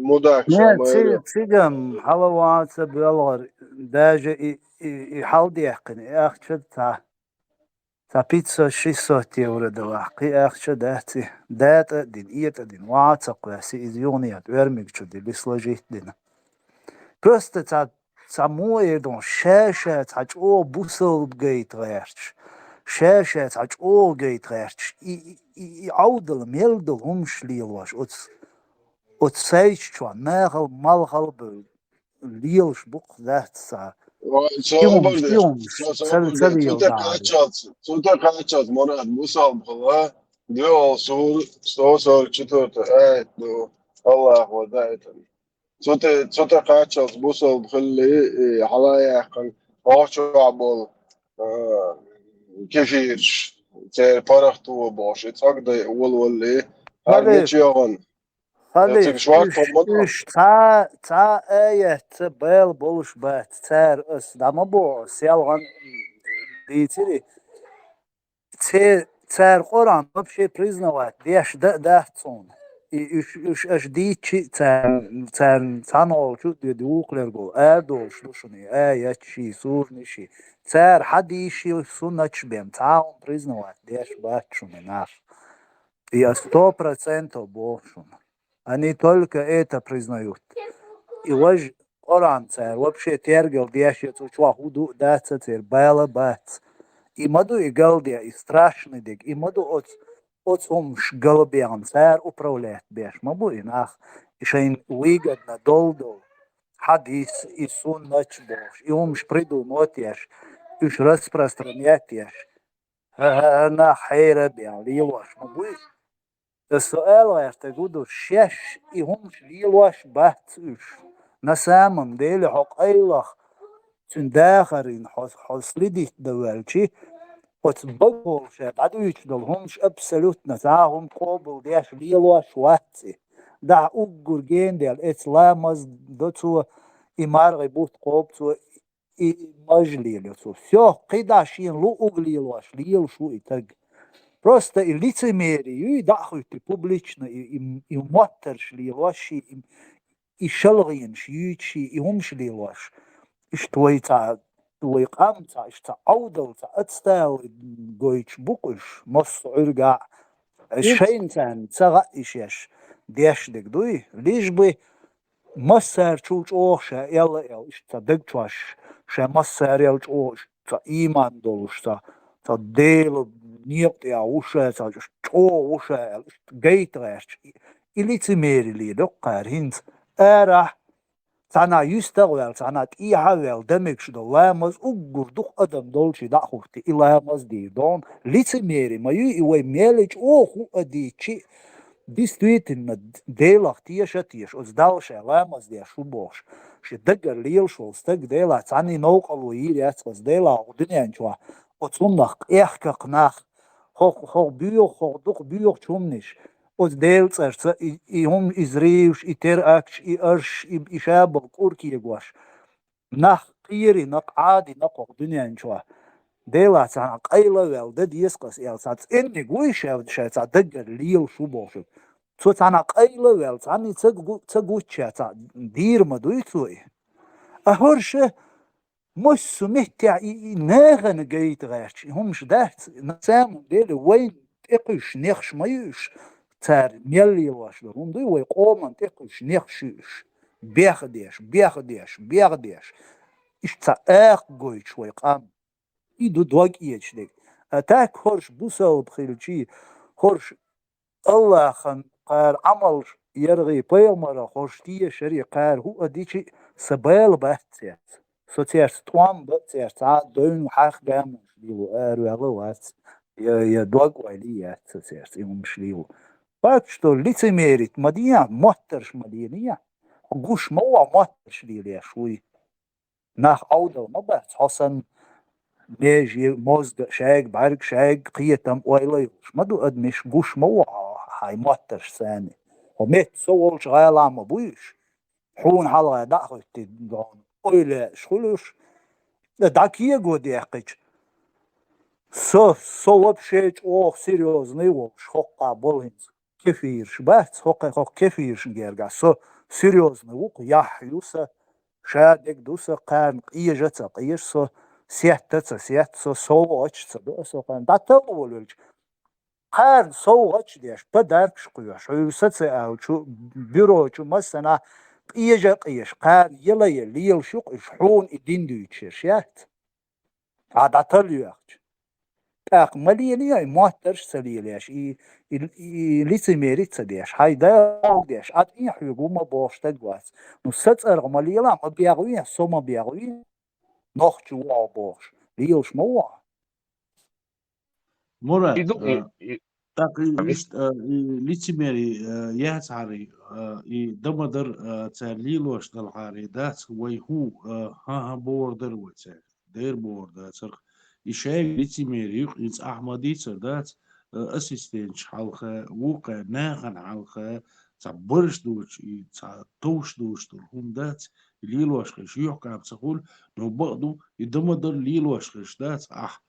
мудак Не, шамайра. Ци-, цигам хьала ваца белгӀар, даже и, и, и хьалдехкина, и ахча ца. Ца пятьсот-шестьсот евро далахь, кхин ахча дац и. ДатӀа а дина, этӀа а дина, ваха а ца кхоьссина, иза юханехьа тӀоьрмиг чу дили, сложить дина. Просто ца, ца мо эр ду, ша-ша цхьа чӀогӀа бусалба гайта гӀерташ, ша-ша цхьа чӀогӀа гайта гӀерташ, и, и, и, и Ӏовдал мел долу хӀумаш лелош, оцу, оцу сайчу чохь нахал, малхал а бевлла. Лелаш бу-кх дац цара. Вай, со Киунаш, хабар деш, киунаш, со, со ца, хабар ца деш. Цу лела тӀе дагӀа. Кхаччалц, цу тӀе кхаччалц Мурад бусалба хила, дуьхьал сур, сто сорок четвёртый аят ду, Аллахо даийтина. Цу тӀе, цу тӀе кхаччалц бусалба хилли, и хьала яьккхина, хьо чохь болу, а, кефираш, церан паргӀато бохуш, и цӀогдай волавалли, хӀара Хали. Мича йогӀун? Хали, я цига шварц уьш, хӀума ма ду. Уьш цхьа, цхьа аятца бала болуш бац, цара ас дӀа ма боху, селхана дийцира. Це-, цара Къуръан вообще признавать деш дан а дац цунна. И уьш, уьш аша дийцчи а царна, царна цхьана олучу а де духлерго арадолуш ду шуна и аят ши, сурни ши. Цара хьадийши суннаташ бен, цхьа а хӀума признавать деш бац шуна и нах. Я сто процентов боху шуна. Они только это признают. И важа Къуръан цара вообще тергал деш я цу чохь хӀу ду а дац а церан бала а бац. И ма ду и галде, и страшный дерг, и ма ду оцу, оцу хӀумаш галбехна цара управлять беш ма бу и нах, и шайна выгодно дол-дол. Хьадис, и суннаташ бохуш, и хӀумаш придумать еш, уьш распространять еш. ХӀа-хӀа, нах хьера а бен лелош ма буй. Аса со ала гӀертарг хӀу ду, шаьш и хӀумаш лелош бац уьш. На самом деле хьо къайлах, цуьнан дахарийн хьо, хьо следить дан ваьлчи, оцу багахула ша дӀадуьйцуш долу хӀумаш абсолютно цхьа а хӀума къобалдеш лелош вац и. Дахьа уггар генадел, эца ламаз до цо, и маргӀи бутт кхобу цо, и маж лелайо цо. Всё, кхидӀа шена луъург лелош, лелаш ву и таг. Просто и лицемерие ю, и дӀа а хуьтту публично, и, и, и моттарш лелош, и, и, и шалгӀенаш юьйцуш, и, и хӀумаш лелош. Иштта вай цхьа, вай къам цхьа, иштта цхьа Ӏовдал, цхьа ацтала гойтуш бу-кх уьш, массо а Ӏуьрга а. Шайна царна ца хаьа и шаьш деш дерг дуй, лишь бы массарчул чӀогӀа ша аьлла а аьлла, иштта цхьа даг чош ша массарел чӀогӀа, иштта цхьа ийман долуш, цхьа, цхьа Делан некъа тӀехь ву ша, цхьа чӀогӀа ву ша аьлла, иштта гайта гӀерташ. И лицемерие лелайо-кх кхара хӀинца. Арахь, цхьана юьстах а ваьлла, цхьана тӀехьа а ваьлла, дан мегаш долу ламаз уггар дукха адам долчу дӀа а хӀуттий, и ламаз дийр дон. Лицемерие ма ю и, вай мел чӀогӀа хӀу а дийцчи, действительно, Делах теша а теша, оцу Далла ша ламаз деш ву бохуш, шен дагара лелаш волу стаг Делах цхьаьний новкъарло йийр яц, оцу Делах хӀокху дуьнен чохь, оцу хӀуманах къехкакх нах, хӀокху, хӀокху боьху, хӀокху дукха боьхучу хӀуманаш, оцу Делан цӀарца и, и хӀума, и зриваш, и теракташ, и арш, и, и шаболу кӀур кегош. Нах кхерина-кх, Ӏадина-кх хӀокху дуьнен чохь. Дела цхьана къайла вел, да деза къас эл, цхьа цӀенниг вуй ша, ша цхьа даггара лелаш ву бохуш. Цо цхьана къайла вел, цхьана ца гу-, ца гучча цхьа дийр ма дуй цо и. А хӀорша массу меттехь и, и нахана гайта гӀерташ, и хӀумаш дац, на самом деле, вайн тӀекхуьйсуш нехаш ма ю уьш, цара мел лелош ду. ХӀума дуй, вай къоман тӀекхуьйсуш нехаш ю уьш. Бехдеш, бехдеш, бехдеш. Иштта цхьа акха гойтуш вай къам. И ду дог эцаш дерг. А так хӀорш бусалба хилчий, хӀорш Аллахьан кхара Ӏамалш яргӀий, пайхамара хӀорш тешарий кхара хӀу а дичий, са бала бац церца. Со церца тӀом ба, церца цхьа а дойн хьах гамонаш лело араваьлла вац. Я, я дог ойла яц со церца, и хӀумаш лело. Факт, что лицемерить ма дехьа, моттарш ма лелехьа. Гуш ма вахьа, моттарш лелеш вуй. Нах Ӏовдал ма бац, хьо санна меже, мозга, шайга бӀаьрг, шайга кхетам, ойла йолуш ма ду адамаш, гуш ма ву хьо хьайн моттарш санна. Хьо метта со волчу гӀала ма буй уьш. Хьуна хьалха дӀа а хӀоьттина, ойла еш хуьлуш, дӀа кего дехкича, со, со вообще чӀогӀа серьёзный волуш, хӀоккхахь болу хӀинца. Кефираш бац, хӀокху, хӀокху кефирашна гергахь со серьёзный ву-кх, яхь ю сан, шадерг ду сан, кхарна къежа а ца къежа со, сетта а ца сетта со, совгӀаташ а ца до со кхарна. ДӀаталла волавелча, кхарна совгӀаташ а деш, подаркаш а кхоьхьуш, хьуьйса ца аьллачу, бюро чу массанхьа къежа а къежаш, кхарна яла а ян лелаш ю-кх уьш, хьуна и дин дуьйцуш ерш яц. Ахьа дӀаталла йоьхча. ТӀаккха ма лелехьа, и моттарш а ца лелеш, и, и, и лицемерить а ца деш, хьайн Дала деш, Ӏа тӀехьа хьоьга ву ма бохуш стаг вац. Ну, сан цӀарах ма лелахь, ма бегӀ вехьа, со ма бегӀ вехьа, нохчо ву хьо бохуш, лелаш ма ву хьо. Мурад, И ду-, и, а, и, тӀаккха и а, вис- иштта, а, и лицемери, а, яцахьара, а, и дан ма дар, а, цара лелош далахьара, дац вай хӀу, а, хӀан-хӀа бохур дара вай цаьрга. Дера бохур дацара. И шайга лицемери ю-кх, хӀинца ахь ма дийцар дац, а, ассистенташ хьалха, вукху нахана хьалха, цхьа барш доцуш, и цхьа товш доцуш долу хӀума дац, и лелош хилча юьхькӀам ца хуьлу, но бакъ ду, и дан ма дар лелош хилча дац, ахь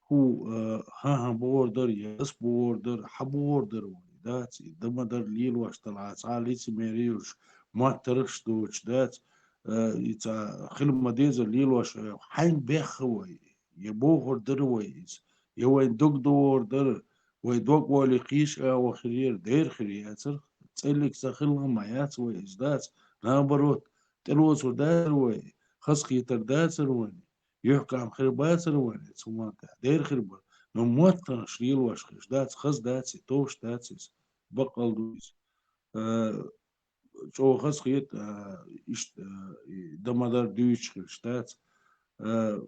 хӀу, а, хӀан-хӀа бохур дара, я ас бохур дара, хьан бохур дара вай, дац, и дан ма дар лелош далахь, цхьа а лицемери йолуш, моттаргӀаш доцуш дац, а, и цхьа хила ма дезара лелош, а, хьайна бехха вай, я бохур дара вай иза, я вайн дог догӀур дара, вай дог ойла кхийча агӀо хир яра, дера хир яцара, цӀеллиг ца хилла ма яц вай иза, дац, наоборот, тӀелоцур дацара вай, хазахетар дацара вайн. ЮьхькӀам хир бацара вайн цу мотт тӀехь, дера хир бара. Но моттаргӀаш лелош хилча дац, хаза дац и, товш дац иза, баккъал ду иза. Э, чӀогӀа хазахета, э, иштта, э, и дан ма дар дуьйцуш хилча дац. Э,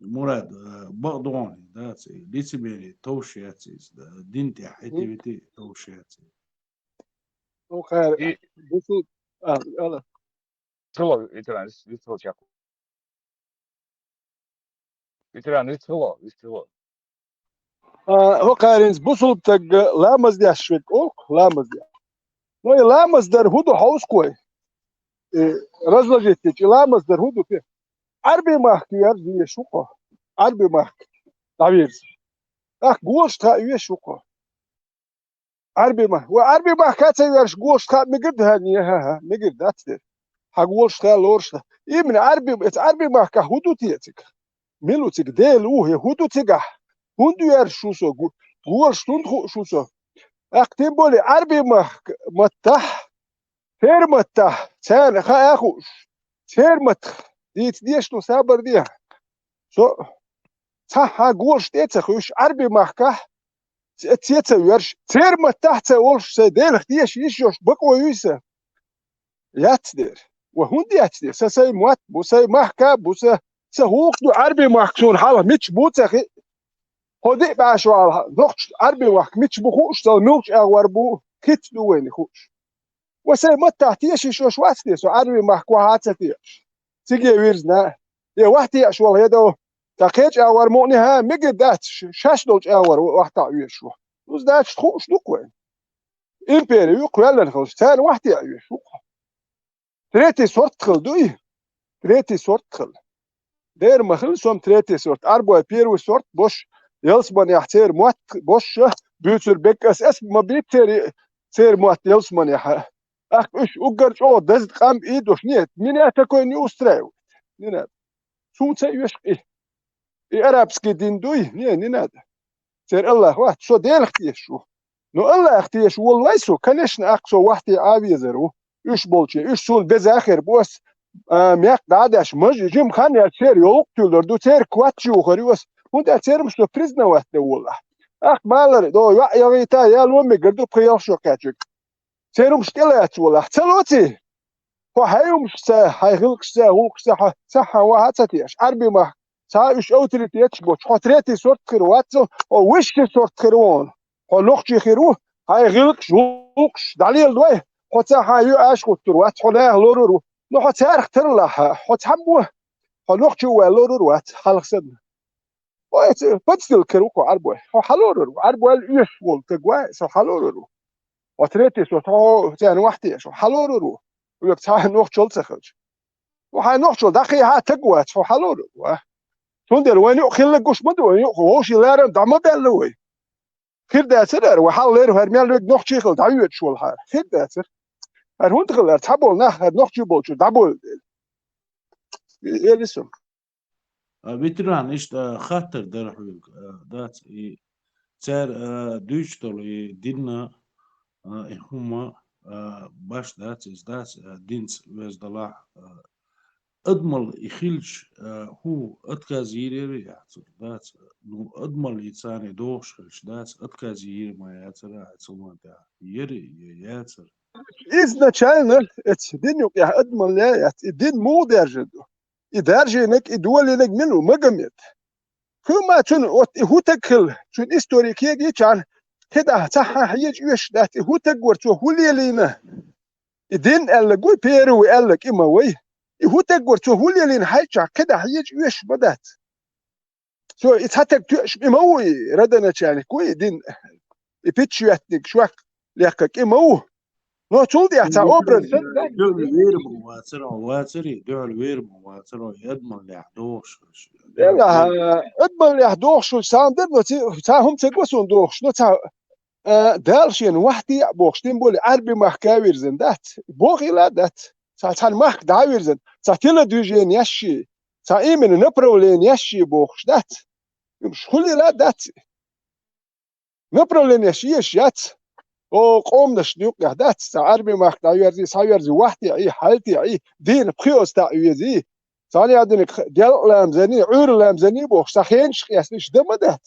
Мурад, э, бакъ ду хьуна, дац, и лицемери товш яц иза, да, дин тӀехь хӀетте-ветте товш яц иза. Ну, хайр, И бусул-, а, ала. Вистрелов, ветеран, вис-, вистрелов чекх. Ветеран, вистрелов, вистрелов. А, хӀокхаринца бусулба стаг ламаз деш верг олу-кх, ламаз деш. Ну, и ламаз дар хӀун ду хьовсуш вай? Э, разложить дича, и ламаз дар хӀун ду те? Ӏарби махка верза везаш ву-кх хьо. Ӏарби махка дӀаверза. ТӀаккха гулаш тхан везаш ву-кх хьо. Ӏарби мах-, ва Ӏарби махка ца верзаш гулаш тхан мегар ду хьан, хӀа-хӀа, мегар дац дера. Хьан гулаш тхан лоруш тхан. Именно Ӏарби, эца Ӏарби махкахь хӀун ду те цига? Мила ву цига? Дела ву, я хӀун ду цигахь? ХӀунда верзаш ву со? Гу-, гулаш хӀунда хууш ву со? ТӀаккха тем более Ӏарби махка маттахь, церан маттахь, царна хаа хууш, церан маттах дийца дезаш ду, сабар де. Со цхьа хьан гулаш тӀе а ца хуьйсуш, Ӏарби махкахь, Ц-, цец а верш, церан маттахь а ца волуш, сайн Делах теша йиш йолуш бакъо юй сан? Яц дера. Ва хӀунда яц дера? Сан сайн мотт бу, сайн махка а бу сан. Сан хӀух ду Ӏарби махка суна хьалха мича бу а ца хи. ХӀо диъ бӀаьш вала нохча Ӏарби махка мича бу хууш, цал муьлхачу агӀор бу, хица ду вайна хууш. Ва сайн маттахь теша йиш йолуш вац те со, Ӏарби махка вахьа а ца теша? Циге вирзина. Е вахьа теша вала хӀедо, ткъа кхечу агӀор мукъане хӀа, мегар дац, ш-, шаьш долчу агӀор вахьа таӀа везаш ву. Уьш дац хууш ду-кх вай. Импери ю-кх кхоьллина хилча, царна вахьа теша везаш ву-кх. Третий сорт хила ду и. Третий сорт хила. Дера ма хилла со-м третий сорт. Ӏарбой первый сорт бош, ялсаманехь церан мотт бош, буьйцур беккъас ас ма бийта церан, церан мотт ялсаманехь. Ахь уьш уггар чӀогӀа даза къам и дош. Нет, меня такой не устраивает. Не надо. Суна ца оьшу и. И арабский дин дуй? Не, не надо. Церан Аллах вац, со Делах тешаш ву. Но Аллах тешаш волу вай со, конечно, ахь со вахьте Ӏан везар ву. Уьш болче, уьш суна беза хир бу ас, а, мекх дӀа а деш, мажа, жима хан яц, церан йовлакх туьллур ду, церан коч юхур ю ас. ХӀунда аьлча церан со признавать дан волахь. Ахь балар, до, йоӀ яхийта, яло мегар ду, пхи ялх шо кхаьчиг. Церан хӀумаш тӀелаца волахь, ца лоций? Хьо хьайн хӀумашца, хьайн гӀиллакхашца, гӀуллакхашца хьо цхьаьхьа ваха ца теш. Ӏарби мах, цхьа уьш авторитеташ боцу, хьо третий сорт хир вац, хьо высший сорт хир ву хьуна. Хьо нохчий хир ву, хьайн гӀиллакхаш, гӀуллакхаш дӀалеладой, хьо цхьаьхьа юьаш гӀуттур вац, хьо наха лорур ву. Но хьо царах тарлахь, хьо цхьаммо, хьо нохчо ваьлла лорур вац, хьалха санна. Ой, ца, подстилка хир ву кху Ӏарбой. Хьо хьалорур ву. Ӏарбой оьшуш волу таг вай, со хьалорур ву. Хьо третий сорт, хьо царна вахьте, хьо хьалорур ву. Век цхьа нохчалла ца хилча. Хьо хьайн нохчалла дӀакхехьа таг вац, хьо хьалорур ву, а? Цундела вайна юкъа хилла гуш ма ду, вайна юкъа вовшийн ларам дӀа ма баьлла вай. Хир дацара ара, вай хьаллера хӀара мел вега нохчий хила дӀавоьдуш волу хьара. Хир дацара. ХӀара хӀунда хила ара, цхьаболу нах хӀара нохчий болчуьра дӀабойла дела. Эли со. А, ветеран, иштта, а, хаттар дара хьоьга, а, дац, и цара, а, дуьйцуш долу и динна, а, и хӀума, а, баш дац, иза дац, а, динца веза далахь, а, адамалла и хилча, а, хӀу отказ йийр яра яхь цуьнга, дац? Ну, адамалла и царна догӀуш хилча, дац, отказ йийр ма яцара, хьан цу ма тӀехь. Яра я яцара? Изначально эцу дин юкъехь адамалла яц, и дин муха даьржина ду? И даржийнарг, и долийнарг мила ву? Магомед. Хьума цунна, вот и хӀу таг хила, цуьнан истори кега йичахьана, кхидӀа цхьа хьан хьежа оьшуш дац, и хӀу таг вара, цо хӀу лелийна? И дин аьлларг вуй, первый аьлларг и ма вай. И хӀу таг вара, цо хӀу лелийна хьаьжчахь, кхидӀа хьежа оьшуш ма дац. Цо и цхьа таг тоьуш и ма ву, и родоначальник ву, и дин, и пиччоьттиниг шок лекхарг и ма ву. Но цул тӀаьхьа цхьа образ санна, дуьхьал вер ма вацара, вацари, дуьхьал вер ма вацара, и адамаллехь догӀуш. Делахь, адамаллехь догӀуш, цхьа хӀума дара, но ци-, цхьа хӀума ца го суна догӀуш, но цхьа, а, Дала шена вахьте а бохуш, тем более Ӏарби махка вирзина дац. Бохийла а дац. Цхьа цхьана махка дӀа а вирзина, цхьа телодвижение еш ши, цхьа именно направление еш ши бохуш дац. Уьш хӀуллийла а дац. Направление еш еш яц. О, къоманашна юкъехь дац, цхьа Ӏарби махка дӀаверзий, схьаверзий, вахьте Ӏий, хьаьлте Ӏий, дийна пхиоз таӀ везий. Цхьана яздинарг делкъа ламзаний, Ӏуьйра ламзаний бохуш, цхьа хенаш къесташ дан ма дац.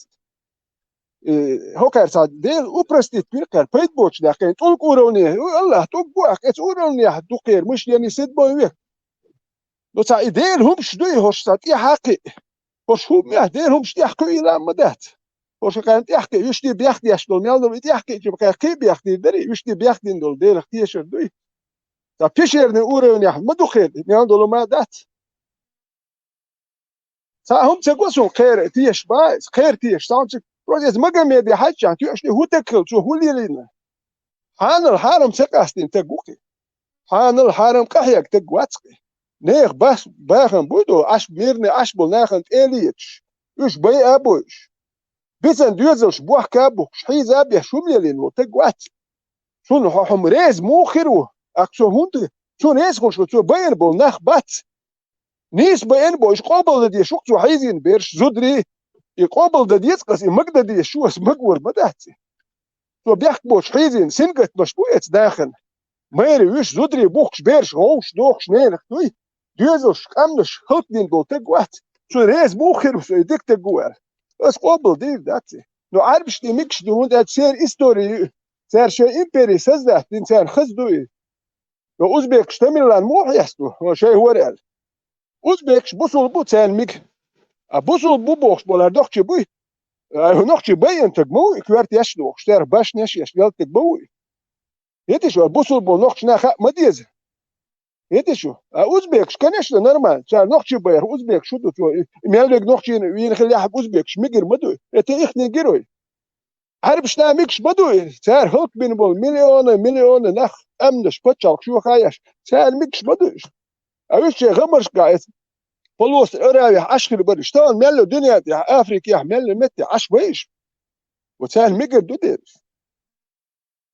Э, хӀокхара цхьа Дела упростить вира кхара, пайда боцуш даьккхина, тӀулг уровне, ой, Аллах, тӀулг бу ахь, эцу уровнехь дукхера, мышление седьмой век. Ну, цхьа и Дела хӀумаш дуй, хӀорш цхьа тӀехьа кхиъ. ХӀорш хӀуманехь Дела хӀумаш тӀехь кхуьийла а ма дац. ХӀорш кхайна тӀехь кхиъ, вуьшти бехдеш долу мел долу, и тӀехь кхиъча, кхайна кхин а бехдийр дарий, вуьшти бехдина долу Делах тешар дуй. Цхьа пещерный уровнехь ма ду кхера, мел долу ма дац. Цхьа хӀума ца го суна кхера тешаш бан, кхера тешаш, цхьа хӀума ца, просто эца Магомеде хьаьжчахь, тоьшне хӀу таг хила, цо хӀу лелийна. Хьанал хьарам ца къастийна таг ву кхин. Хьанал хьарам къахьега таг вац кхин. Нехан бас-, бахам буй до, Ӏаш мирне Ӏаш болу нахана тӀе а леташ, уьш байа а бойуш. Бицан доьзалш бохка а бухкуш, хьийза а беш, хӀума лелийна волу таг вац. Цунна хьо хьума реза муха хир ву? Ахь цо хӀунда? Цунна реза хуьлуш ву, цо байина болу нах бац. Нийса байина бо, уьш къобалдан дезаш ву-кх цо хьийзийна берш, зударий, и къобалдан деза-кх ас, и магадан дезаш ву ас, магавар ма дац и. Цо бехк боцуш хьийзийна сингаттамаш бу эца нахана. Майра вуьш зударий бухкуш берш гӀовш, дохуш ненах дуй, доьзалш, къаьмнаш хӀаллакдина болу таг вац. Цунна реза муха хир ву со, и дика таг ву аьлла. Ас къобалдийр дац и. Но Ӏаьрбаш тӀе мегаш ду, хӀунда аьлча церан истори ю и. Цара шайн импери создать дина, царна хаза ду и. Ва узбекаш тамиллан муха хьесту, ва шай хӀора аьлла. Узбекаш бусул бу царна мига. А бусул бу бохуш болар нохчий буй? А, нохчий байина таг ма ву и, коьрта еш дохуш, царах башнеш еш велла таг ма ву и. ХӀеташ вара бусул бу нохчий нах хаьа ма деза. ХӀеташ ву? А узбекаш, конечно, нормально. Цара нохчий байар, узбекаш шу ду, цо и, и мел вега нохчий вийна хилла яхьа узбекаш мигир ма ду. Это ихний герой. Ӏаьрбашна мегаш ма ду и, цара хӀаллакбина болу миллионы, миллионы нах, къаьмнаш, пачхьалкхаш йохаеш, цара мегаш ма ду уьш. А уьш шайн гӀамаршка эца, Полуостров Аравия Ӏаш хир бара уж. Тахана мел йолу дуьнен тӀехь, Африкехь мел йолу метте Ӏаш бай уж. Оцарна мегар ду дера.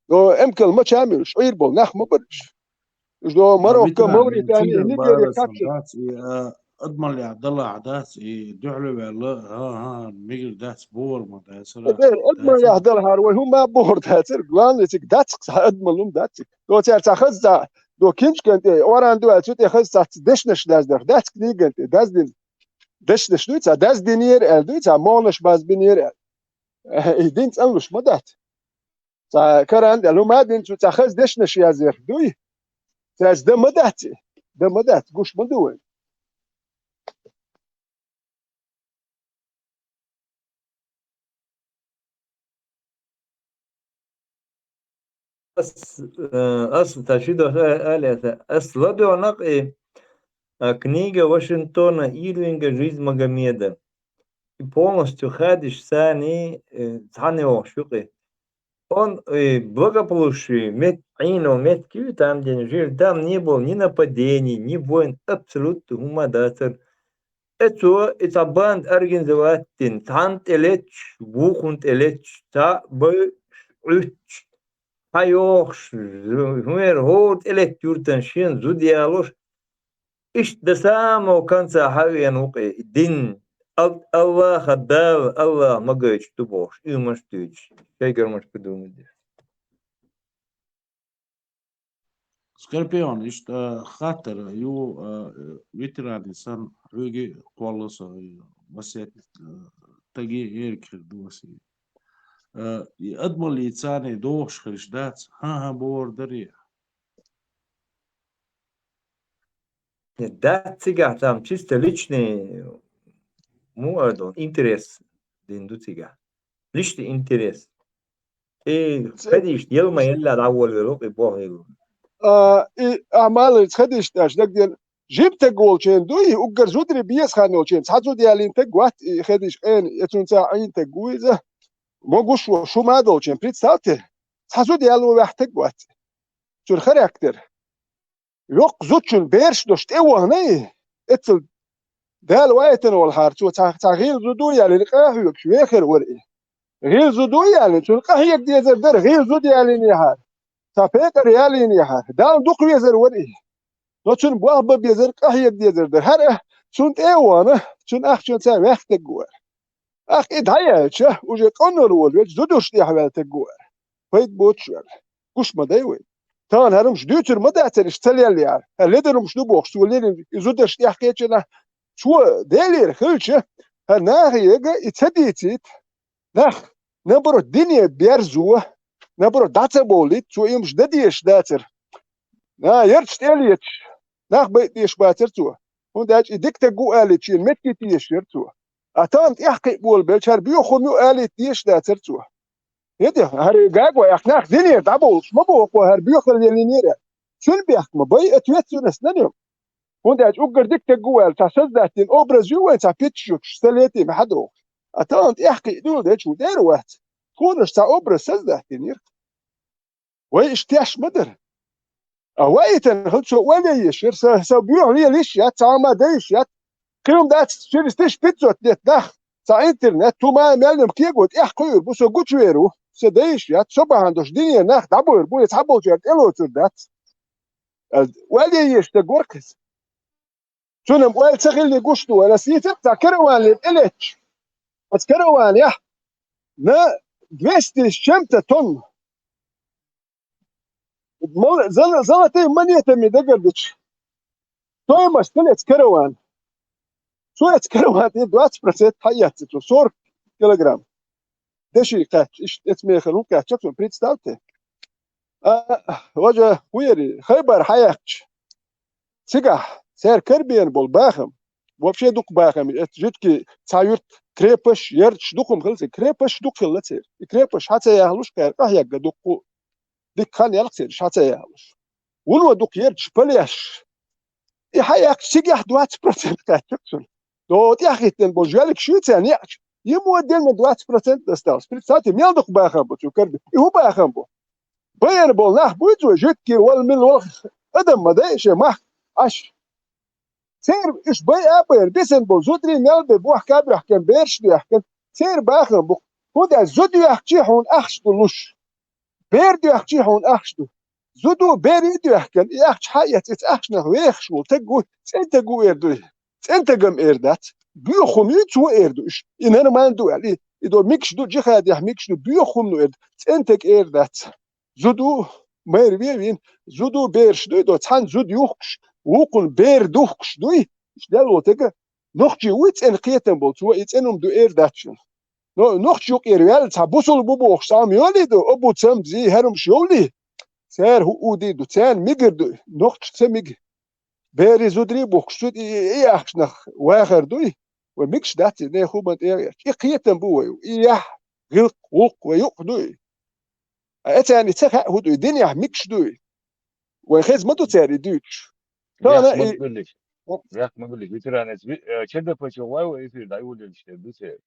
О, эмкал мача а муьлуш, Ӏийр болу нах ма бара уж. Уж до Марокко, Мавритания, Нигерия кхаччалц. Дац, и, а, адамаллехь далахь дац, и дуьхьал ваьлла, хӀан-хӀан, мегар дац, бохур ма дац, адамаллехь далахьара вай хӀума а бохур дацара, главное, цига дац-кх цхьа адамалла хӀума дац цига. До цара цхьа хаза цхьа, до кинчкан тӀе, оран дуьхьал цу тӀе хаза цхьа дешнаш лаьзна, дац-кх книган тӀе, даздина. Дешнаш дуй цхьа, даздинера аьлла дуй цхьа, молаш базбинера аьлла. И дин цӀанлуш ма дац. Цхьа Коран тӀехь хӀума а дина цу, цхьа хаза дешнаш язъярх дуй? Цаьрца дан ма дац и. Дан ма дац, гуш ма ду вайн. Ас, э, ас, та ши дош а-, али аса. Ас ладоьгӀна-кх и, а, книга Вашингтона Ирвинга «Жизнь Магомеда». И полностью хадиш сани, э, цхьаьна йогӀуш ю-кх и. Он, э, благополучие мет-, Ӏийно меттиг ю, там, где они жили, там не было ни нападений, ни войн, абсолютно хӀума дацара. Эцо и цхьа банда организовать дина, цхьанна тӀелетташ, вукхунна тӀелетташ, цхьаъ бай Ӏуьтташ, хьан йохуш, хӀунера хӀора тӀелетта юьртана шен зуда ялош, иштта до самого конца хьан а веана ву-кх и дин. Ал-, Аллаха Дала, Аллаха магайчу ду бохуш, уьймаш а дуьйцуш, шайн гармаш подумать деш. Скорпион, иштта хаттар ю, а, ветеране санна, хьоьга а кхолла со, и васет, а, таге а эрга хир ду аса. А, и адамаллица царна дохуш хилча дац, хӀан-хӀа бохур дарий? Дац цигахь там чисто личный, му а ду, интерес дина ду цигахь. Личный интерес. И хадийшна елма елла дӀаволавелла ву-кх и бохийла. А, и, а, малица хадийшна аьлча дагадеана, жима таг волчеран дуй, уггар зударий беза хан йолчеран, цхьа зуда ялийна таг вац, и хадийш къена, я цунца Ӏийна таг ву иза. Могуш ву, шу ма долчеран, представьте, цхьа зуда яло ваьхьа таг вац. Цуьнан характер. Йоккха зудчун бераш долуш тӀе а вахана и, эццал Дала ваийтина волхьара, цо цхьа, цхьа гӀийла зуда а ялийна, къахьоьгуш вехар вара и. ГӀийла зуда а ялийна, цунна къахьега дезар дара, гӀийла зуда ялийнехьара, цхьа пекъар ялийнехьара, Далла дукха везар вара и. Но цунна болх бан безар, къахьега дезар дара. ХӀара а цунна тӀе а вахана, цуьнан ахчанца ваьхьа таг вара. ТӀаккха и дӀаяьлча, уже къанор волавелча, зударш тӀехь ваьлла таг вара. Пайда боцуш ваьлла. Гуш ма дай вай. Тахана хӀара хӀумаш дуьйцур ма дацара, иштта ца лелла яра. ХӀара ледара хӀумаш ду бохуш, цо лелийна и зударш тӀехь кхечанахь, цо Делера хилча, хӀара нахе яга и ца дийцийта. Нах, наоборот, дине берзо, наоборот, дӀа ца бовлийта, цо и хӀумаш дан дезаш дацара. На, ярташ тӀе а леташ, нах байта дезаш бацара цо. ХӀунда аьлча и дика таг ву алийта шена меттиг тешаш яра цо. А тахана тӀехь кхиъ болабелча, хӀара боьха хӀума ю алийта дезаш дацара цо. ХӀета, хӀара гагой, ахь нах динера дӀабовлуш ма боху, хӀара боьхалла лелийнера. Цуьнан бехк ма бай, ответственность на нем. ХӀунда аьлча уггар дика таг ву аьлла, цхьа создать дина образ ю вайн, цхьа питчуьгаш, столетиями хьадохуш. А тахана тӀехь кхиъ дуьйладелча, ву дера вац. Тхуна аша цхьа образ создать динера. Вай иштта теш ма дара. А ваийтина хила цо ойла еш яра, сан, сан боьха лела йиш яц, цхьа хӀума дан йиш яц. Кхин хӀума дац, через тысяча пятьсот лет нах, цхьа интернет, туман мел йина кего тӀехь кхуьур бу, со гучувер ву, сан дан йиш яц, со бахьана долуш дуьне нах дӀабойр бу, я цхьаболчара тӀелоцур дац. Аьлла, ойла еш стаг вара-кх иза. Цунна-м ойла ца хилли гуш ду вай, ас йийцира цхьа караван лела тӀелетташ. Оцу караванехь на двести с чем-то тонн. Мал-, зол-, золотыми монетами дагардича. Стоимость хила эцу караван. Цо эцу караван тӀе двадцать процент хьаэцна цо, сорок килограмм. Деши кхаьчча, иштта эцу мехала хӀун кхаьчча цо, представьте. А, важа, хӀун яри, Хайбар хьаяьккхича. Цигахь цара карабеана болу бахам, вообще дукха бахам, эцу жуьгтий цхьа юьрт, крепость, ярташ дукха хилла церан, крепость дукха хилла церан. И крепость хьа ца яхалуш, кхара къахьегна дуккха а, дикка хан яьлла церан, хьа ца яхалуш. Вуно дукха ярташ, палеш. И хьаяьккхича цигахь двадцать процент кхаьчна цунна. До тӀаьхьахӀиттина болу жоьллигаш ю царна яьлча, ему отдельно двадцать процент досталось. Представьте, мел дукха бахам бу цо карабе-. И хӀун бахам бу? Байина болу нах буй цо, жуьгтий вала, мила вала, адам ма дай шен мах Ӏаш. Церан уьш бай а бер, бисина болу зударий мел бе бохка а боьхкина, бераш а доьхкина, церан бахам бу-кх. ХӀунда аьлча зуда йоьхкачий хьуна ахча ду луш. Бер доьхкачий хьуна ахча ду. Зуда берий доьхкина, и ахча хьаэца, иза ахчанах вехаш волу таг ву, цӀена таг ву эр ду и. ЦӀена тагам эр дац. Боьха хӀума ю, цо эр ду уьш. И нормально ду аьлла, и, и до микаш ду, джихадехь микаш ду, боьха хӀума ду эр ду. ЦӀена таг эр дац. Зуда ву, майра ве а вина, зуда бераш дуй до, цхьана зуда юхкуш, вукхунна бер духкуш дуй, иштта лелла волу тага, нохчий вуй цӀена кхетам болу, цо и цӀена хӀума ду эр дац шуна. Но нохчий юкъера ваьлла цхьа бусулба бу бохуш цхьа хӀума йолий до, Абу Цамзи, хӀара хӀумаш йолий? Цара хӀуъу дийр ду, царна мигар ду, нохчий ца мига. Берий зударий бухкуш, цу тӀе и, и ахчанах вахар дуй? Вай микаш дац и, нехан хӀуманна тӀе а гӀерташ. И кхетам бу вай, и яхь, гӀиллакх, гӀуллакх вай юкъ дуй? Ткъа царна и ца хаьа хӀун дуй, динехь микаш дуй? Вайн хеза ма ду цара и дуьйцуш. Тахана Яхь ма и билли. Яхь ма билли. Ветеранец ви-, э, Ч Д П чу вай вай эфир дӀайолаелаш дерг ду церан.